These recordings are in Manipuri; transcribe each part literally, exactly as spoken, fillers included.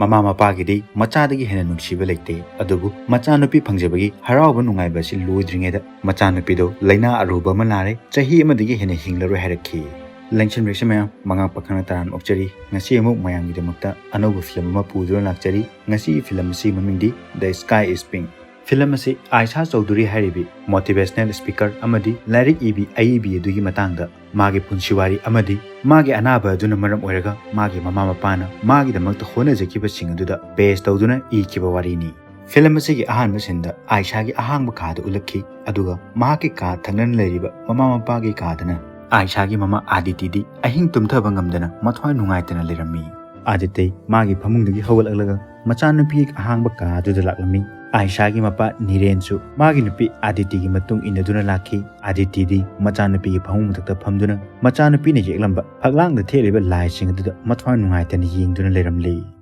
ꯃꯃꯥ ꯃꯄꯥꯒꯤꯗꯤ ꯃꯆꯥꯗꯒꯤ ꯍꯦꯟꯅ ꯅꯨꯡꯁꯤꯕ ꯂꯩꯇꯦ, ꯑꯗꯨꯕꯨ ꯃꯆꯥꯅꯨꯄꯤ ꯐꯪꯖꯕꯒꯤ ꯍꯔꯥꯎꯕ ꯅꯨꯡꯉꯥꯏꯕ ꯑꯁꯤ ꯂꯣꯏꯗ꯭ꯔꯤꯉꯩꯗ ꯃꯆꯥꯅꯨꯄꯤꯗꯣ ꯂꯥꯏꯅꯥ ꯑꯔꯨꯕ ꯑꯃ ꯅꯥꯔꯦ, ꯆꯍꯤ ꯑꯃꯗꯒꯤ ꯍꯦꯟꯅ ꯍꯤꯡꯂꯔꯣꯏ ꯍꯥꯏꯔꯛꯈꯤ꯫ ꯂꯦꯡꯁꯟꯕꯤꯔꯤꯁꯦ ꯃꯌꯥꯝ, ꯃꯉꯥ ꯄꯥꯈꯪꯅ ꯇꯔꯥꯝꯅ ꯑꯣꯛꯆꯔꯤ꯫ ꯉꯁꯤ ꯑꯃꯨꯛ ꯃꯌꯥꯝꯒꯤꯗꯃꯛꯇ ꯑꯅꯧꯕ ꯐꯤꯂꯝ ꯑꯃ ꯄꯨꯗꯨꯅ ꯂꯥꯛꯆꯔꯤ꯫ ꯉꯁꯤꯒꯤ ꯐꯤꯂꯝ ꯑꯁꯤꯒꯤ ꯃꯃꯤꯡꯗꯤ The Sky is Pink꯫ Film ꯑꯁꯤ ꯑꯥꯏꯁꯥ ꯆꯧꯙꯨꯔꯤ ꯍꯥꯏꯔꯤꯕꯤ ꯃꯣꯇꯤꯚꯦꯁꯅꯦꯜ ꯁ꯭ꯄꯤꯀꯔ ꯑꯃꯗꯤ ꯂꯥꯏꯔꯤꯛ ꯏꯕꯤ ꯑꯏꯕꯤ ꯑꯗꯨꯒꯤ ꯃꯇꯥꯡꯗ ꯃꯥꯒꯤ ꯄꯨꯟꯁꯤ ꯋꯥꯔꯤ ꯑꯃꯗꯤ ꯃꯥꯒꯤ ꯑꯅꯥꯕ ꯑꯗꯨꯅ ꯃꯔꯝ ꯑꯣꯏꯔꯒ ꯃꯥꯒꯤ ꯃꯃꯥ ꯃꯄꯥꯅ ꯃꯥꯒꯤꯗꯃꯛꯇ ꯍꯣꯠꯅꯖꯈꯤꯕꯁꯤꯡ ꯑꯗꯨꯗ ꯕꯦꯁ ꯇꯧꯗꯨꯅ ꯏꯈꯤꯕ ꯋꯥꯔꯤꯅꯤ꯫ ꯐꯤꯂꯝ ꯑꯁꯤꯒꯤ ꯑꯍꯥꯟꯕ ꯁꯤꯟꯗ ꯑꯥꯏꯁꯥꯒꯤ ꯑꯍꯥꯡꯕ ꯀꯥꯗ ꯎꯠꯂꯛꯈꯤ, ꯑꯗꯨꯒ ꯃꯍꯥꯛꯀꯤ ꯀꯥ ꯊꯪꯅꯅ ꯂꯩꯔꯤꯕ ꯃꯃꯥ ꯃꯄꯥꯒꯤ ꯀꯥꯗꯅ ꯑꯥꯏꯁꯥꯒꯤ ꯃꯃꯥ ꯑꯥꯗꯤꯇꯤꯗꯤ ꯑꯍꯤꯡ ꯇꯨꯝꯊꯕ ꯉꯝꯗꯅ ꯃꯊ꯭ꯋꯥꯏ ꯅꯨꯡꯉꯥꯏꯇꯅ ꯂꯩꯔꯝꯃꯤ꯫ ꯑꯥꯗꯤꯇꯤ ꯃꯥꯒꯤ ꯐꯃꯨꯡꯗꯒꯤ ꯍꯧꯒꯠꯂꯛꯂꯒ ꯃꯆꯥꯅꯨꯄꯤ ꯑꯍꯥꯡꯕ ꯀꯥ ꯑꯗꯨꯗ ꯂꯥꯛꯂꯝꯃꯤ꯫ ꯑꯥꯏꯁꯥꯒꯤ ꯃꯄꯥ ꯅꯤꯔꯦꯟꯁꯨ ꯃꯥꯒꯤ ꯅꯨꯄꯤ ꯑꯥꯗꯤꯇꯤꯒꯤ ꯃꯇꯨꯡ ꯏꯟꯅꯗꯨꯅ ꯂꯥꯛꯈꯤ꯫ ꯑꯥꯗꯤꯇꯤꯗꯤ ꯃꯆꯥꯅꯨꯄꯤꯒꯤ ꯐꯃꯨꯡ ꯃꯊꯛꯇ ꯐꯝꯗꯨꯅ ꯃꯆꯥꯅꯨꯄꯤꯅ ꯌꯦꯛꯂꯝꯕ ꯐꯛꯂꯥꯡꯗ ꯊꯦꯠꯂꯤꯕ ꯂꯥꯏꯁꯤꯡ ꯑꯗꯨꯗ ꯃꯊ꯭ꯋꯥꯏ ꯅꯨꯡꯉꯥꯏꯇꯅ ꯌꯦꯡꯗꯨꯅ ꯂꯩꯔꯝꯂꯤ꯫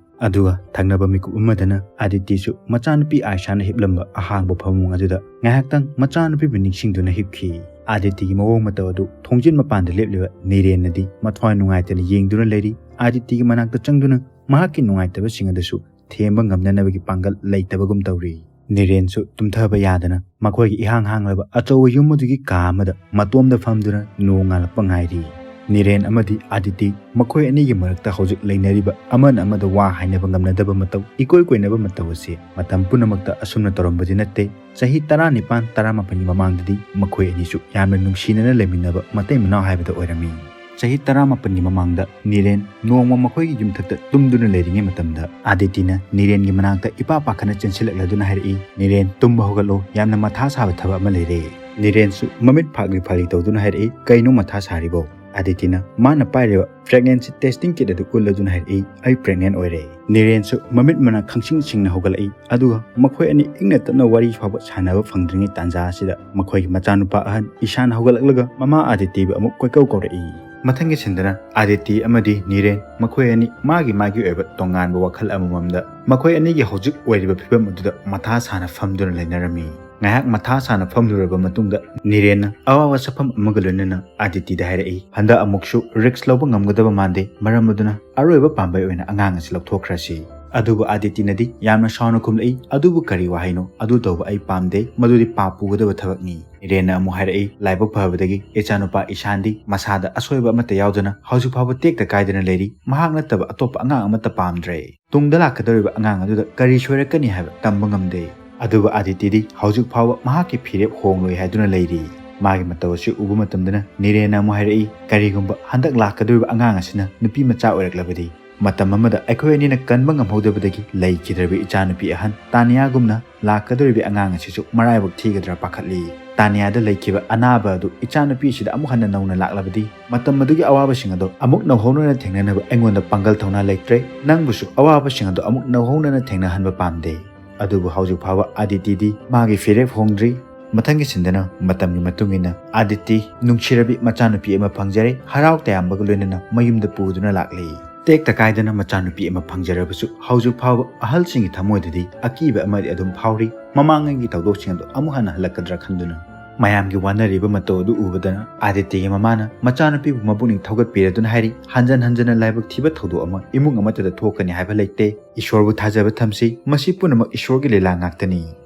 ꯑꯗꯨꯒ ꯊꯪꯅꯕ ꯃꯤꯀꯨꯞ ꯑꯃꯗꯅ ꯑꯥꯗꯤꯇꯤꯁꯨ ꯃꯆꯥꯅꯨꯄꯤ ꯑꯥꯏꯁꯥꯅ ꯍꯤꯞꯂꯝꯕ ꯑꯍꯥꯡꯕ ꯐꯃꯨꯡ ꯑꯗꯨꯗ ꯉꯥꯏꯍꯥꯛꯇꯪ ꯃꯆꯥꯅꯨꯄꯤꯕꯨ ꯅꯤꯡꯁꯤꯡꯗꯨꯅ ꯍꯤꯞꯈꯤ꯫ ꯑꯥꯗꯤꯇꯤꯒꯤ ꯃꯑꯣꯡ ꯃꯇꯧ ꯑꯗꯨ ꯊꯣꯡꯖꯤꯟ ꯃꯄꯥꯟꯗ ꯂꯦꯞꯂꯤꯕ ꯅꯤꯔꯦꯟꯅꯗꯤ ꯃꯊ꯭ꯋꯥꯏ ꯅꯨꯡꯉꯥꯏꯇꯅ ꯌꯦꯡꯗꯨꯅ ꯂꯩꯔꯤ꯫ ꯑꯥꯗꯤꯇꯤꯒꯤ ꯃꯅꯥꯛꯇ ꯆꯪꯗꯨꯅ ꯃꯍꯥꯛꯀꯤ ꯅꯨꯡꯉꯥꯏꯇꯕꯁꯤꯡ ꯑꯗꯨꯁꯨ ꯊꯦꯝꯕ ꯉꯝꯅꯅꯕꯒꯤ ꯄꯥꯡꯒꯜ ꯂꯩꯇꯕꯒꯨꯝ ꯇꯧꯔꯤ꯫ ꯅꯤꯔꯦꯟꯁꯨ ꯇꯨꯝꯊꯕ ꯌꯥꯗꯅ ꯃꯈꯣꯏꯒꯤ ꯏꯍꯥꯡ ꯍꯥꯡꯂꯕ ꯑꯆꯧꯕ ꯌꯨꯝ ꯑꯗꯨꯒꯤ ꯀꯥ ꯑꯃꯗ ꯃꯇꯣꯝꯗ ꯐꯝꯗꯨꯅ ꯅꯣꯡ ꯉꯥꯜꯂꯛꯄ ꯉꯥꯏꯔꯤ꯫ ꯅꯤꯔꯦꯟ ꯑꯃꯗꯤ ꯑꯥꯗꯤꯇꯤ ꯃꯈꯣꯏ ꯑꯅꯤꯒꯤ ꯃꯔꯛꯇ ꯍꯧꯖꯤꯛ ꯂꯩꯅꯔꯤꯕ ꯑꯃꯅ ꯑꯃꯗ ꯋꯥ ꯍꯥꯏꯅꯕ ꯉꯝꯅꯗꯕ ꯃꯇꯧ, ꯏꯀꯣꯏ ꯀꯣꯏꯅꯕ ꯃꯇꯧ ꯑꯁꯤ ꯃꯇꯝ ꯄꯨꯝꯅꯃꯛꯇ ꯑꯁꯨꯝꯅ ꯇꯧꯔꯝꯕꯗꯤ ꯅꯠꯇꯦ꯫ ꯆꯍꯤ ꯇꯔꯥꯅꯤꯄꯥꯟ, ꯇꯔꯥꯃꯥꯄꯟꯒꯤ ꯃꯃꯥꯡꯗꯗꯤ ꯃꯈꯣꯏ ꯑꯅꯤꯁꯨ ꯌꯥꯝꯅ ꯅꯨꯡꯁꯤꯅꯅ ꯂꯩꯃꯤꯟꯅꯕ ꯃꯇꯩ ꯃꯅꯥꯎ ꯍꯥꯏꯕꯗꯨ ꯑꯣꯏꯔꯝꯃꯤ꯫ ꯆꯍꯤ ꯇꯔꯥꯃꯥꯄꯟꯒꯤ ꯃꯃꯥꯡꯗ ꯅꯤꯔꯦꯟ ꯅꯣꯡꯃ ꯃꯈꯣꯏꯒꯤ ꯌꯨꯝꯊꯛꯇ ꯇꯨꯝꯗꯨꯅ ꯂꯩꯔꯤꯉꯩ ꯃꯇꯝꯗ ꯑꯥꯗꯤꯇꯤꯅ ꯅꯤꯔꯦꯟꯒꯤ ꯃꯅꯥꯛꯇ ꯏꯄꯥ ꯄꯥꯈꯠꯅ ꯆꯦꯟꯁꯤꯜꯂꯛꯂꯗꯨꯅ ꯍꯥꯏꯔꯛꯏ, "ꯅꯤꯔꯦꯟ, ꯇꯨꯝꯕ ꯍꯧꯒꯠꯂꯣ, ꯌꯥꯝꯅ ꯃꯊꯥ ꯁꯥꯕ ꯊꯕꯛ ꯑꯃ ꯂꯩꯔꯦ꯫" ꯅꯤꯔꯦꯟꯁꯨ ꯃꯃꯤꯠ ꯐꯥꯛꯂꯤ ꯐꯥꯛꯂꯤ ꯇꯧꯗꯨꯅ ꯍꯥꯏꯔꯛꯏ, "ꯀꯩꯅꯣ ꯃꯊꯥ ꯁꯥꯔꯤꯕꯣ?" ꯑꯥꯗꯤꯇꯤꯅ ꯃꯥꯅ ꯄꯥꯏꯔꯤꯕ pregnancy testing kit ꯑꯗꯨ ꯎꯠꯂꯗꯨꯅ ꯍꯥꯏꯔꯛꯏ, "ꯑꯩ pregnant ꯑꯣꯏꯔꯦ꯫" ꯅꯤꯔꯦꯟꯁꯨ ꯃꯃꯤꯠ ꯃꯅꯥ ꯈꯪꯁꯤꯡ ꯁꯤꯡꯅ ꯍꯧꯒꯠꯂꯛꯏ꯫ ꯑꯗꯨꯒ ꯃꯈꯣꯏ ꯑꯅꯤ ꯏꯪꯅ ꯇꯞꯅ ꯋꯥꯔꯤ ꯐꯥꯎꯕ ꯁꯥꯟꯅꯕ ꯐꯪꯗ꯭ꯔꯤꯉꯩ ꯇꯥꯟꯖꯥ ꯑꯁꯤꯗ ꯃꯈꯣꯏꯒꯤ ꯃꯆꯥꯅꯨꯄꯥ ꯑꯍꯟ ꯏꯁꯥꯟ ꯍꯧꯒꯠꯂꯛꯂꯒ ꯃꯃꯥ ꯑꯥꯗꯤꯇꯤꯕꯨ ꯑꯃꯨꯛ ꯀꯣꯏꯀꯧ ꯀꯧꯔꯛꯏ꯫ ꯃꯊꯪꯒꯤ ꯁꯤꯟꯗꯅ ꯑꯥꯗꯤꯇꯤ ꯑꯃꯗꯤ ꯅꯤꯔꯦꯟ ꯃꯈꯣꯏ ꯑꯅꯤ ꯃꯥꯒꯤ ꯃꯥꯒꯤ ꯑꯣꯏꯕ ꯇꯣꯉꯥꯟꯕ ꯋꯥꯈꯜ ꯑꯃꯃꯝꯗ ꯃꯈꯣꯏ ꯑꯅꯤꯒꯤ ꯍꯧꯖꯤꯛ ꯑꯣꯏꯔꯤꯕ ꯐꯤꯕꯝ ꯑꯗꯨꯗ ꯃꯊꯥ ꯁꯥꯅ ꯐꯝꯗꯨꯅ ꯂꯩꯅꯔꯝꯃꯤ꯫ ꯉꯥꯏꯍꯥꯛ ꯃꯊꯥ ꯁꯥꯅ ꯐꯝꯂꯨꯔꯕ ꯃꯇꯨꯡꯗ ꯅꯤꯔꯦꯟꯅ ꯑꯋꯥꯕ ꯁꯛꯐꯝ ꯑꯃꯒ ꯂꯣꯏꯅꯅ ꯑꯥꯗꯤꯇꯤꯗ ꯍꯥꯏꯔꯛꯏ, "ꯍꯟꯗꯛ ꯑꯃꯨꯛꯁꯨ risk ꯂꯧꯕ ꯉꯝꯒꯗꯕ ꯃꯥꯟꯗꯦ, ꯃꯔꯝ ꯑꯗꯨꯅ ꯑꯔꯣꯏꯕ ꯄꯥꯝꯕꯩ ꯑꯣꯏꯅ ꯑꯉꯥꯡ ꯑꯁꯤ ꯂꯧꯊꯣꯛꯈ꯭ꯔꯁꯤ꯫" ꯑꯗꯨꯕꯨ ꯑꯥꯗꯤꯇꯤꯅꯗꯤ ꯌꯥꯝꯅ ꯁꯥꯎꯅ ꯈꯨꯝꯂꯛꯏ, "ꯑꯗꯨꯕꯨ ꯀꯔꯤ ꯋꯥꯍꯩꯅꯣ? ꯑꯗꯨ ꯇꯧꯕ ꯑꯩ ꯄꯥꯝꯗꯦ, ꯃꯗꯨꯗꯤ ꯄꯥꯞ ꯄꯨꯒꯗꯕ ꯊꯕꯛꯅꯤ"꯫ ꯅꯤꯔꯦꯟꯅ ꯑꯃꯨꯛ ꯍꯥꯏꯔꯛꯏ, "ꯂꯥꯏꯕꯛ ꯐꯕꯗꯒꯤ ꯏꯆꯥꯅꯨꯄꯥ ꯏꯁꯥꯟꯗꯤ ꯃꯁꯥꯗ ꯑꯁꯣꯏꯕ ꯑꯃꯠꯇ ꯌꯥꯎꯗꯅ ꯍꯧꯖꯤꯛ ꯐꯥꯎꯕ ꯇꯦꯛꯇ ꯀꯥꯏꯗꯅ ꯂꯩꯔꯤ, ꯃꯍꯥꯛ ꯅꯠꯇꯕ ꯑꯇꯣꯞꯄ ꯑꯉꯥꯡ ꯑꯃꯠꯇ ꯄꯥꯝꯗ꯭ꯔꯦ꯫ ꯇꯨꯡꯗ ꯂꯥꯛꯀꯗꯧꯔꯤꯕ ꯑꯉꯥꯡ ꯑꯗꯨꯗ ꯀꯔꯤ ꯁꯣꯏꯔꯛꯀꯅꯤ ꯍꯥꯏꯕ ꯇꯝꯕ ꯉꯝꯗꯦ"꯫ ꯑꯗꯨꯕꯨ ꯑꯥꯗꯤꯇꯤꯗꯤ ꯍꯧꯖꯤꯛ ꯐꯥꯎꯕ ꯃꯍꯥꯛꯀꯤ ꯐꯤꯔꯦꯞ ꯍꯣꯡꯂꯣꯏ ꯍꯥꯏꯗꯨꯅ ꯂꯩꯔꯤ꯫ ꯃꯥꯒꯤ ꯃꯇꯧ ꯑꯁꯤ ꯎꯕ ꯃꯇꯝꯗꯅ ꯅꯤꯔꯦꯟꯅ ꯑꯃꯨꯛ ꯍꯥꯏꯔꯛꯏ, "ꯀꯔꯤꯒꯨꯝꯕ ꯍꯟꯗꯛ ꯂꯥꯛꯀꯗꯧꯔꯤꯕ ꯑꯉꯥꯡ ꯑꯁꯤꯅ ꯅꯨꯄꯤ ꯃꯆꯥ ꯑꯣꯏꯔꯛꯂꯕꯗꯤ, ꯃꯇꯝ ꯑꯃꯗ ꯑꯩꯈꯣꯏ ꯑꯅꯤꯅ ꯀꯟꯕ ꯉꯝꯍꯧꯗꯕꯗꯒꯤ ꯂꯩꯈꯤꯗ꯭ꯔꯕ ꯏꯆꯥꯅꯨꯄꯤ ꯑꯍꯟ ꯇꯥꯅꯤꯌꯥꯒꯨꯝꯅ ꯂꯥꯛꯀꯗꯧꯔꯤꯕ ꯑꯉꯥꯡ ꯑꯁꯤꯁꯨ ꯃꯔꯥꯏꯕꯛ ꯊꯤꯒꯗ꯭ꯔꯥ ꯄꯥꯈꯠꯂꯤ꯫ ꯇꯥꯅꯤꯌꯥꯗ ꯂꯩꯈꯤꯕ ꯑꯅꯥꯕ ꯑꯗꯨ ꯏꯆꯥꯅꯨꯄꯤꯁꯤꯗ ꯑꯃꯨꯛ ꯍꯟꯅ ꯅꯧꯅ ꯂꯥꯛꯂꯕꯗꯤ, ꯃꯇꯝ ꯑꯗꯨꯒꯤ ꯑꯋꯥꯕꯁꯤꯡ ꯑꯗꯨ ꯑꯃꯨꯛ ꯅꯧꯍꯧꯅꯅ ꯊꯦꯡꯅꯅꯕ ꯑꯩꯉꯣꯟꯗ ꯄꯥꯡꯒꯜ ꯊꯧꯅꯥ ꯂꯩꯇ꯭ꯔꯦ꯫ ꯅꯪꯕꯨꯁꯨ ꯑꯋꯥꯕꯁꯤꯡ ꯑꯗꯨ ꯑꯃꯨꯛ ꯅꯧꯍꯧꯅꯅ ꯊꯦꯡꯅꯍꯟꯕ ꯄꯥꯝꯗꯦ"꯫ ꯑꯗꯨꯕꯨ ꯍꯧꯖꯤꯛ ꯐꯥꯎꯕ ꯑꯥꯗꯤꯇꯤꯗꯤ ꯃꯥꯒꯤ ꯐꯤꯔꯦꯞ ꯍꯣꯡꯗ꯭ꯔꯤ꯫ ꯃꯊꯪꯒꯤ ꯁꯤꯟꯗꯅ ꯃꯇꯝꯒꯤ ꯃꯇꯨꯡ ꯏꯟꯅ ꯑꯥꯗꯤꯇꯤ ꯅꯨꯡꯁꯤꯔꯕꯤ ꯃꯆꯥꯅꯨꯄꯤ ꯑꯃ ꯐꯪꯖꯔꯦ, ꯍꯔꯥꯎ ꯇꯌꯥꯝꯕꯒ ꯂꯣꯏꯅꯅ ꯃꯌꯨꯝꯗ ꯄꯨꯗꯨꯅ ꯂꯥꯛꯂꯤ꯫ ꯇꯦꯛꯇ ꯀꯥꯏꯗꯅ ꯃꯆꯥꯅꯨꯄꯤ ꯑꯃ ꯐꯪꯖꯔꯕꯁꯨ, ꯍꯧꯖꯤꯛ ꯐꯥꯎꯕ ꯑꯍꯜꯁꯤꯡꯒꯤ ꯊꯃꯣꯏꯗꯗꯤ ꯑꯀꯤꯕ ꯑꯃꯗꯤ ꯑꯗꯨꯝ ꯐꯥꯎꯔꯤ꯫ ꯃꯃꯥꯡꯉꯩꯒꯤ ꯊꯧꯗꯣꯛꯁꯤꯡ ꯑꯗꯨ ꯑꯃꯨꯛ ꯍꯟꯅ ꯍꯜꯂꯛꯀꯗ꯭ꯔꯥ ꯈꯟꯗꯨꯅ꯫ ꯃꯌꯥꯝꯒꯤ ꯋꯥꯅꯔꯤꯕ ꯃꯇꯧ ꯑꯗꯨ ꯎꯕꯗꯅ ꯑꯥꯗꯤꯇꯤꯒꯤ ꯃꯃꯥꯅ ꯃꯆꯥꯅꯨꯄꯤꯕꯨ ꯃꯄꯨꯛꯅꯤꯡ ꯊꯧꯒꯠꯄꯤꯔꯗꯨꯅ ꯍꯥꯏꯔꯤ, "ꯍꯟꯖꯟ ꯍꯟꯖꯟꯅ ꯂꯥꯏꯕꯛ ꯊꯤꯕ ꯊꯧꯗꯣꯛ ꯑꯃ ꯏꯃꯨꯡ ꯑꯃꯠꯇꯗ ꯊꯣꯛꯀꯅꯤ ꯍꯥꯏꯕ ꯂꯩꯇꯦ꯫ ꯏꯁꯣꯔꯕꯨ ꯊꯥꯖꯕ ꯊꯝꯁꯤ, ꯃꯁꯤ ꯄꯨꯝꯅꯃꯛ ꯏꯁꯣꯔꯒꯤ ꯂꯤꯂꯥ ꯉꯥꯛꯇꯅꯤ"꯫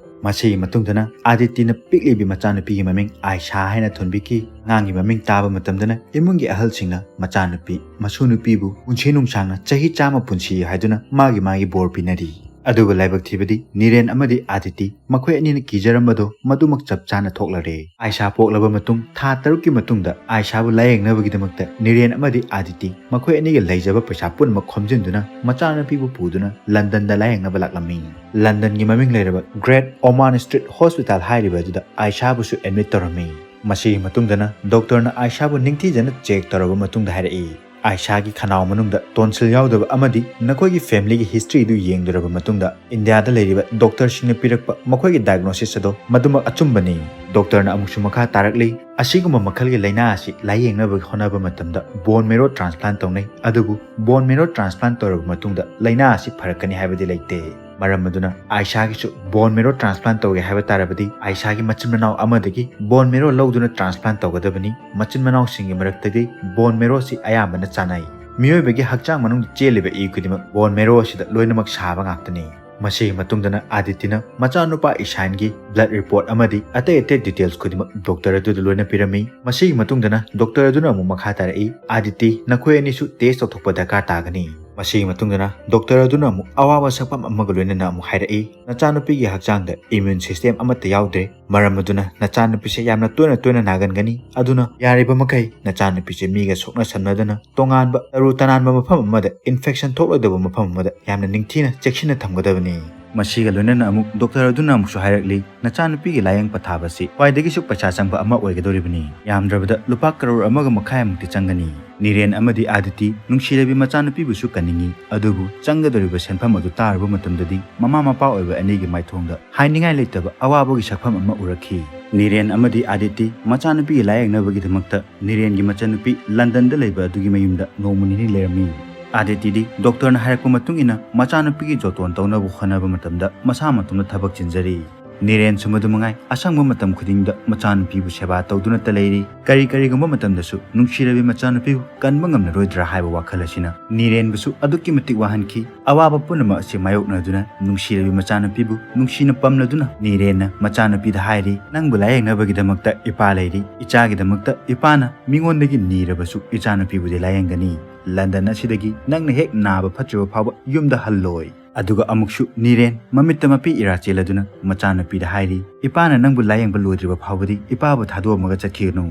ꯃꯁꯤꯒꯤ ꯃꯇꯨꯡꯗꯅ ꯑꯥꯗꯤꯇꯤꯅ ꯄꯤꯛꯂꯤꯕꯤ ꯃꯆꯥꯅꯨꯄꯤꯒꯤ ꯃꯃꯤꯡ ꯑꯥꯏꯁꯥ ꯍꯥꯏꯅ ꯊꯣꯟꯕꯤꯈꯤ꯫ ꯑꯉꯥꯡꯒꯤ ꯃꯃꯤꯡ ꯇꯥꯕ ꯃꯇꯝꯗꯅ ꯏꯃꯨꯡꯒꯤ ꯑꯍꯜꯁꯤꯡꯅ ꯃꯆꯥꯅꯨꯄꯤ, ꯃꯁꯨ ꯅꯨꯄꯤꯕꯨ ꯄꯨꯟꯁꯤ ꯅꯨꯡꯁꯥꯡꯅ ꯆꯍꯤ ꯆꯥꯝꯃ ꯄꯨꯟꯁꯤ ꯍꯥꯏꯗꯨꯅ ꯃꯥꯒꯤ ꯃꯥꯒꯤ ꯕꯣꯔ ꯄꯤꯅꯔꯤ꯫ ꯑꯗꯨꯒ ꯂꯥꯏꯕꯛ ꯊꯤꯕꯗꯤ ꯅꯤꯔꯦꯟ ꯑꯃꯗꯤ ꯑꯥꯗꯤꯇꯤ ꯃꯈꯣꯏ ꯑꯅꯤꯅ ꯀꯤꯖꯔꯝꯕꯗꯣ ꯃꯗꯨꯃꯛ ꯆꯞ ꯆꯥꯅ ꯊꯣꯛꯂꯔꯦ꯫ ꯑꯥꯏꯁꯥ ꯄꯣꯛꯂꯕ ꯃꯇꯨꯡ ꯊꯥ ꯇꯔꯨꯛꯀꯤ ꯃꯇꯨꯡꯗ ꯑꯥꯏꯁꯥꯕꯨ ꯂꯥꯌꯦꯡꯅꯕꯒꯤꯗꯃꯛꯇ ꯅꯤꯔꯦꯟ ꯑꯃꯗꯤ ꯑꯥꯗꯤꯇꯤ ꯃꯈꯣꯏ ꯑꯅꯤꯒꯤ ꯂꯩꯖꯕ ꯄꯩꯁꯥ ꯄꯨꯝꯅꯃꯛ ꯈꯣꯝꯖꯤꯟꯗꯨꯅ ꯃꯆꯥꯅꯨꯄꯤꯕꯨ ꯄꯨꯗꯨꯅ ꯂꯟꯗꯟꯗ ꯂꯥꯌꯦꯡꯅꯕ ꯂꯥꯛꯂꯝꯃꯤ꯫ ꯂꯟꯗꯟꯒꯤ ꯃꯃꯤꯡ ꯂꯩꯔꯕ Great Ormond Street Hospital ꯍꯥꯏꯔꯤꯕ ꯑꯗꯨꯗ ꯑꯥꯏꯁꯥꯕꯨꯁꯨ ꯑꯦꯗꯃꯤꯠ ꯇꯧꯔꯝꯃꯤ꯫ ꯃꯁꯤꯒꯤ ꯃꯇꯨꯡꯗꯅ ꯗꯣꯛꯇꯔꯅ ꯑꯥꯏꯁꯥꯕꯨ ꯅꯤꯡꯊꯤꯖꯅ ꯆꯦꯛ ꯇꯧꯔꯕ ꯃꯇꯨꯡꯗ ꯍꯥꯏꯔꯛꯏ, "ꯑꯥꯏꯁꯥꯒꯤ ꯈꯅꯥꯎ ꯃꯅꯨꯡꯗ ꯇꯣꯟꯁꯤꯜ ꯌꯥꯎꯗꯕ ꯑꯃꯗꯤ ꯅꯈꯣꯏꯒꯤ ꯐꯦꯃꯤꯂꯤꯒꯤ ꯍꯤꯁꯇ꯭ꯔꯤꯗꯨ ꯌꯦꯡꯂꯨꯔꯕ ꯃꯇꯨꯡꯗ ꯏꯟꯗꯤꯌꯥꯗ ꯂꯩꯔꯤꯕ ꯗꯣꯛꯇꯔꯁꯤꯡꯅ ꯄꯤꯔꯛꯄ ꯃꯈꯣꯏꯒꯤ ꯗꯥꯏꯒꯅꯣꯁꯤꯁ ꯑꯗꯣ ꯃꯗꯨꯃꯛ ꯑꯆꯨꯝꯕꯅꯤ"꯫ ꯗꯣꯛꯇꯔꯅ ꯑꯃꯨꯛꯁꯨ ꯃꯈꯥ ꯇꯥꯔꯛꯂꯤ, "ꯑꯁꯤꯒꯨꯝꯕ ꯃꯈꯜꯒꯤ ꯂꯥꯏꯅꯥ ꯑꯁꯤ ꯂꯥꯌꯦꯡꯅꯕꯒꯤ ꯍꯣꯠꯅꯕ ꯃꯇꯝꯗ ꯕꯣꯟ ꯃꯦꯔꯣ ꯇ꯭ꯔꯥꯟꯁꯄ꯭ꯂꯥꯟ ꯇꯧꯅꯩ, ꯑꯗꯨꯕꯨ ꯕꯣꯟ ꯃꯦꯔꯣ ꯇ꯭ꯔꯥꯟꯁꯄ꯭ꯂꯥꯟ ꯇꯧꯔꯕ ꯃꯇꯨꯡꯗ ꯂꯥꯏꯅꯥ ꯑꯁꯤ ꯐꯔꯛꯀꯅꯤ ꯍꯥꯏꯕꯗꯤ ꯂꯩꯇꯦ꯫ ꯃꯔꯝ ꯑꯗꯨꯅ ꯑꯥꯏꯁꯥꯒꯤꯁꯨ ꯕꯣꯟ ꯃꯦꯔꯣ ꯇ꯭ꯔꯥꯟꯁꯄ꯭ꯂꯥꯟ ꯇꯧꯒꯦ ꯍꯥꯏꯕ ꯇꯥꯔꯕꯗꯤ ꯑꯥꯏꯁꯥꯒꯤ ꯃꯆꯤꯟ ꯃꯅꯥꯎ ꯑꯃꯗꯒꯤ ꯕꯣꯟ ꯃꯦꯔꯣ ꯂꯧꯗꯨꯅ ꯇ꯭ꯔꯥꯟꯁꯄ꯭ꯂꯥꯟ ꯇꯧꯒꯗꯕꯅꯤ꯫ ꯃꯆꯤꯟ ꯃꯅꯥꯎꯁꯤꯡꯒꯤ ꯃꯔꯛꯇꯗꯤ ꯕꯣꯟ ꯃꯦꯔꯣꯁꯤ ꯑꯌꯥꯝꯕꯅ ꯆꯥꯅꯩ"꯫ ꯃꯤꯑꯣꯏꯕꯒꯤ ꯍꯛꯆꯥꯡ ꯃꯅꯨꯡꯗ ꯆꯦꯜꯂꯤꯕ ꯏ ꯈꯨꯗꯤꯡꯃꯛ bone marrow ꯑꯁꯤꯗ ꯂꯣꯏꯅꯃꯛ ꯁꯥꯕ ꯉꯥꯛꯇꯅꯤ꯫ ꯃꯁꯤꯒꯤ ꯃꯇꯨꯡꯗꯅ ꯑꯥꯗꯤꯇꯤꯅ ꯃꯆꯥꯅꯨꯄꯥ ꯏꯁꯥꯟꯒꯤ blood report ꯑꯃꯗꯤ ꯑꯇꯩ ꯑꯇꯩ details ꯈꯨꯗꯤꯡꯃꯛ doctor ꯑꯗꯨꯗ ꯂꯣꯏꯅ ꯄꯤꯔꯝꯃꯤ꯫ ꯃꯁꯤꯒꯤ ꯃꯇꯨꯡꯗꯅ doctor ꯑꯗꯨꯅ ꯑꯃꯨꯛ ꯃꯈꯥ ꯇꯥꯔꯛꯏ, "ꯑꯥꯗꯤꯇꯤ, ꯅꯈꯣꯏ ꯑꯅꯤꯁꯨ test ꯇꯧꯊꯣꯛꯄ ꯗꯔꯀꯥꯔ ꯇꯥꯒꯅꯤ꯫" ꯃꯁꯤꯒꯤ ꯃꯇꯨꯡꯗꯅ doctor ꯑꯗꯨꯅ ꯑꯃꯨꯛ ꯑꯋꯥꯕ ꯁꯛꯐꯝ ꯑꯃꯒ ꯂꯣꯏꯅꯅ ꯑꯃꯨꯛ ꯍꯥꯏꯔꯛꯏ, "ꯅꯆꯥꯅꯨꯄꯤꯒꯤ ꯍꯛꯆꯥꯡꯗ immune system ꯑꯃꯠꯇ ꯌꯥꯎꯗ꯭ꯔꯦ꯫ ꯃꯔꯝ ꯑꯗꯨꯅ ꯅꯆꯥꯅꯨꯄꯤꯁꯦ ꯌꯥꯝꯅ ꯇꯣꯏꯅ ꯇꯣꯏꯅ ꯅꯥꯒꯟꯒꯅꯤ꯫ ꯑꯗꯨꯅ ꯌꯥꯔꯤꯕ ꯃꯈꯩ ꯅꯆꯥꯅꯨꯄꯤꯁꯦ ꯃꯤꯒ ꯁꯣꯛꯅ ꯁꯝꯅꯗꯅ ꯇꯣꯉꯥꯟꯕ ꯇꯔꯨ ꯇꯅꯥꯟꯕ ꯃꯐꯝ ꯑꯃꯗ, infection ꯊꯣꯛꯂꯣꯏꯗꯕ ꯃꯐꯝ ꯑꯃꯗ ꯌꯥꯝꯅ ꯅꯤꯡꯊꯤꯅ ꯆꯦꯛꯁꯤꯟꯅ ꯊꯝꯒꯗꯕꯅꯤ꯫" ꯃꯁꯤꯒ ꯂꯣꯏꯅꯅ ꯑꯃꯨꯛ doctor ꯑꯗꯨꯅ ꯑꯃꯨꯛꯁꯨ ꯍꯥꯏꯔꯛꯂꯤ, "ꯅꯆꯥꯅꯨꯄꯤꯒꯤ ꯂꯥꯌꯦꯡ ꯄꯊꯥꯕ ꯑꯁꯤ ꯈ꯭ꯋꯥꯏꯗꯒꯤꯁꯨ ꯄꯩꯁꯥ ꯆꯪꯕ ꯑꯃ ꯑꯣꯏꯒꯗꯧꯔꯤꯕꯅꯤ꯫ ꯌꯥꯝꯗ꯭ꯔꯕꯗ ꯂꯨꯄꯥ ꯀꯔꯣꯔ ꯑꯃꯒ ꯃꯈꯥꯏꯃꯨꯛꯇꯤ ꯆꯪꯒꯅꯤ꯫" ꯅꯤꯔꯦꯟ ꯑꯃꯗꯤ ꯑꯥꯗꯤꯇꯤ ꯅꯨꯡꯁꯤꯔꯕꯤ ꯃꯆꯥꯅꯨꯄꯤꯕꯨꯁꯨ ꯀꯟꯅꯤꯡꯏ, ꯑꯗꯨꯕꯨ ꯆꯪꯒꯗꯧꯔꯤꯕ ꯁꯦꯟꯐꯝ ꯑꯗꯨ ꯇꯥꯔꯨꯕ ꯃꯇꯝꯗꯗꯤ ꯃꯃꯥ ꯃꯄꯥ ꯑꯣꯏꯕ ꯑꯅꯤꯒꯤ ꯃꯥꯏꯊꯣꯡꯗ ꯍꯥꯏꯅꯤꯡꯉꯥꯏ ꯂꯩꯇꯕ ꯑꯋꯥꯕꯒꯤ ꯁꯛꯐꯝ ꯑꯃ ꯎꯔꯛꯈꯤ꯫ ꯅꯤꯔꯦꯟ ꯑꯃꯗꯤ ꯑꯥꯗꯤꯇꯤ ꯃꯆꯥꯅꯨꯄꯤꯒꯤ ꯂꯥꯌꯦꯡꯅꯕꯒꯤꯗꯃꯛꯇ ꯅꯤꯔꯦꯟꯒꯤ ꯃꯆꯟꯅꯨꯄꯤ ꯂꯟꯗꯟꯗ ꯂꯩꯕ ꯑꯗꯨꯒꯤ ꯃꯌꯨꯝꯗ ꯅꯣꯡꯃ ꯅꯤꯅꯤ ꯂꯩꯔꯝꯃꯤ꯫ ꯑꯥꯗꯤꯇꯤꯗꯤ doctorꯅ ꯍꯥꯏꯔꯛꯄ ꯃꯇꯨꯡ ꯏꯟꯅ ꯃꯆꯥꯅꯨꯄꯤꯒꯤ ꯖꯣꯇꯣꯟ ꯇꯧꯅꯕ ꯍꯣꯠꯅꯕ ꯃꯇꯝꯗ ꯃꯁꯥ ꯃꯇꯣꯝꯇ ꯊꯕꯛ ꯆꯤꯟꯖꯔꯤ꯫ ꯅꯤꯔꯦꯟꯁꯨ ꯃꯗꯨ ꯃꯉꯥꯏ, ꯑꯁꯪꯕ ꯃꯇꯝ ꯈꯨꯗꯤꯡꯗ ꯃꯆꯥꯅꯨꯄꯤꯕꯨ ꯁꯦꯕꯥ ꯇꯧꯗꯨꯅꯇ ꯂꯩꯔꯤ꯫ ꯀꯔꯤ ꯀꯔꯤꯒꯨꯝꯕ ꯃꯇꯝꯗꯁꯨ ꯅꯨꯡꯁꯤꯔꯕꯤ ꯃꯆꯥꯅꯨꯄꯤꯕꯨ ꯀꯟꯕ ꯉꯝꯂꯔꯣꯏꯗ꯭ꯔꯥ ꯍꯥꯏꯕ ꯋꯥꯈꯜ ꯑꯁꯤꯅ ꯅꯤꯔꯦꯟꯕꯨꯁꯨ ꯑꯗꯨꯛꯀꯤ ꯃꯇꯤꯛ ꯋꯥꯍꯟꯈꯤ꯫ ꯑꯋꯥꯕ ꯄꯨꯝꯅꯃꯛ ꯑꯁꯤ ꯃꯥꯌꯣꯛꯅꯗꯨꯅ ꯅꯨꯡꯁꯤꯔꯕꯤ ꯃꯆꯥꯅꯨꯄꯤꯕꯨ ꯅꯨꯡꯁꯤꯅ ꯄꯝꯂꯗꯨꯅ ꯅꯤꯔꯦꯟꯅ ꯃꯆꯥꯅꯨꯄꯤꯗ ꯍꯥꯏꯔꯤ, "ꯅꯪꯕꯨ ꯂꯥꯌꯦꯡꯅꯕꯒꯤꯗꯃꯛꯇ ꯏꯄꯥ ꯂꯩꯔꯤ꯫ ꯏꯆꯥꯒꯤꯗꯃꯛꯇ ꯏꯄꯥꯅ ꯃꯤꯉꯣꯟꯗꯒꯤ ꯅꯤꯔꯕꯁꯨ ꯏꯆꯥꯅꯨꯄꯤꯕꯨꯗꯤ ꯂꯥꯌꯦꯡꯒꯅꯤ꯫ ꯂꯟꯗꯟ ꯑꯁꯤꯗꯒꯤ ꯅꯪꯅ ꯍꯦꯛ ꯅꯥꯕ ꯐꯠꯇ꯭ꯔꯤꯕ ꯐꯥꯎꯕ ꯌꯨꯝꯗ ꯍꯜꯂꯣꯏ꯫" ꯑꯗꯨꯒ ꯑꯃꯨꯛꯁꯨ ꯅꯤꯔꯦꯟ ꯃꯃꯤꯠꯇ ꯃꯄꯤ ꯏꯔꯥ ꯆꯦꯜꯂꯗꯨꯅ ꯃꯆꯥꯅꯨꯄꯤꯗ ꯍꯥꯏꯔꯤ, "ꯏꯄꯥꯅ ꯅꯪꯕꯨ ꯂꯥꯌꯦꯡꯕ ꯂꯣꯏꯗ꯭ꯔꯤꯕ ꯐꯥꯎꯕꯗꯤ ꯏꯄꯥꯕꯨ ꯊꯥꯗꯣꯛꯑꯝꯃꯒ ꯆꯠꯈꯤꯒꯅꯨ꯫"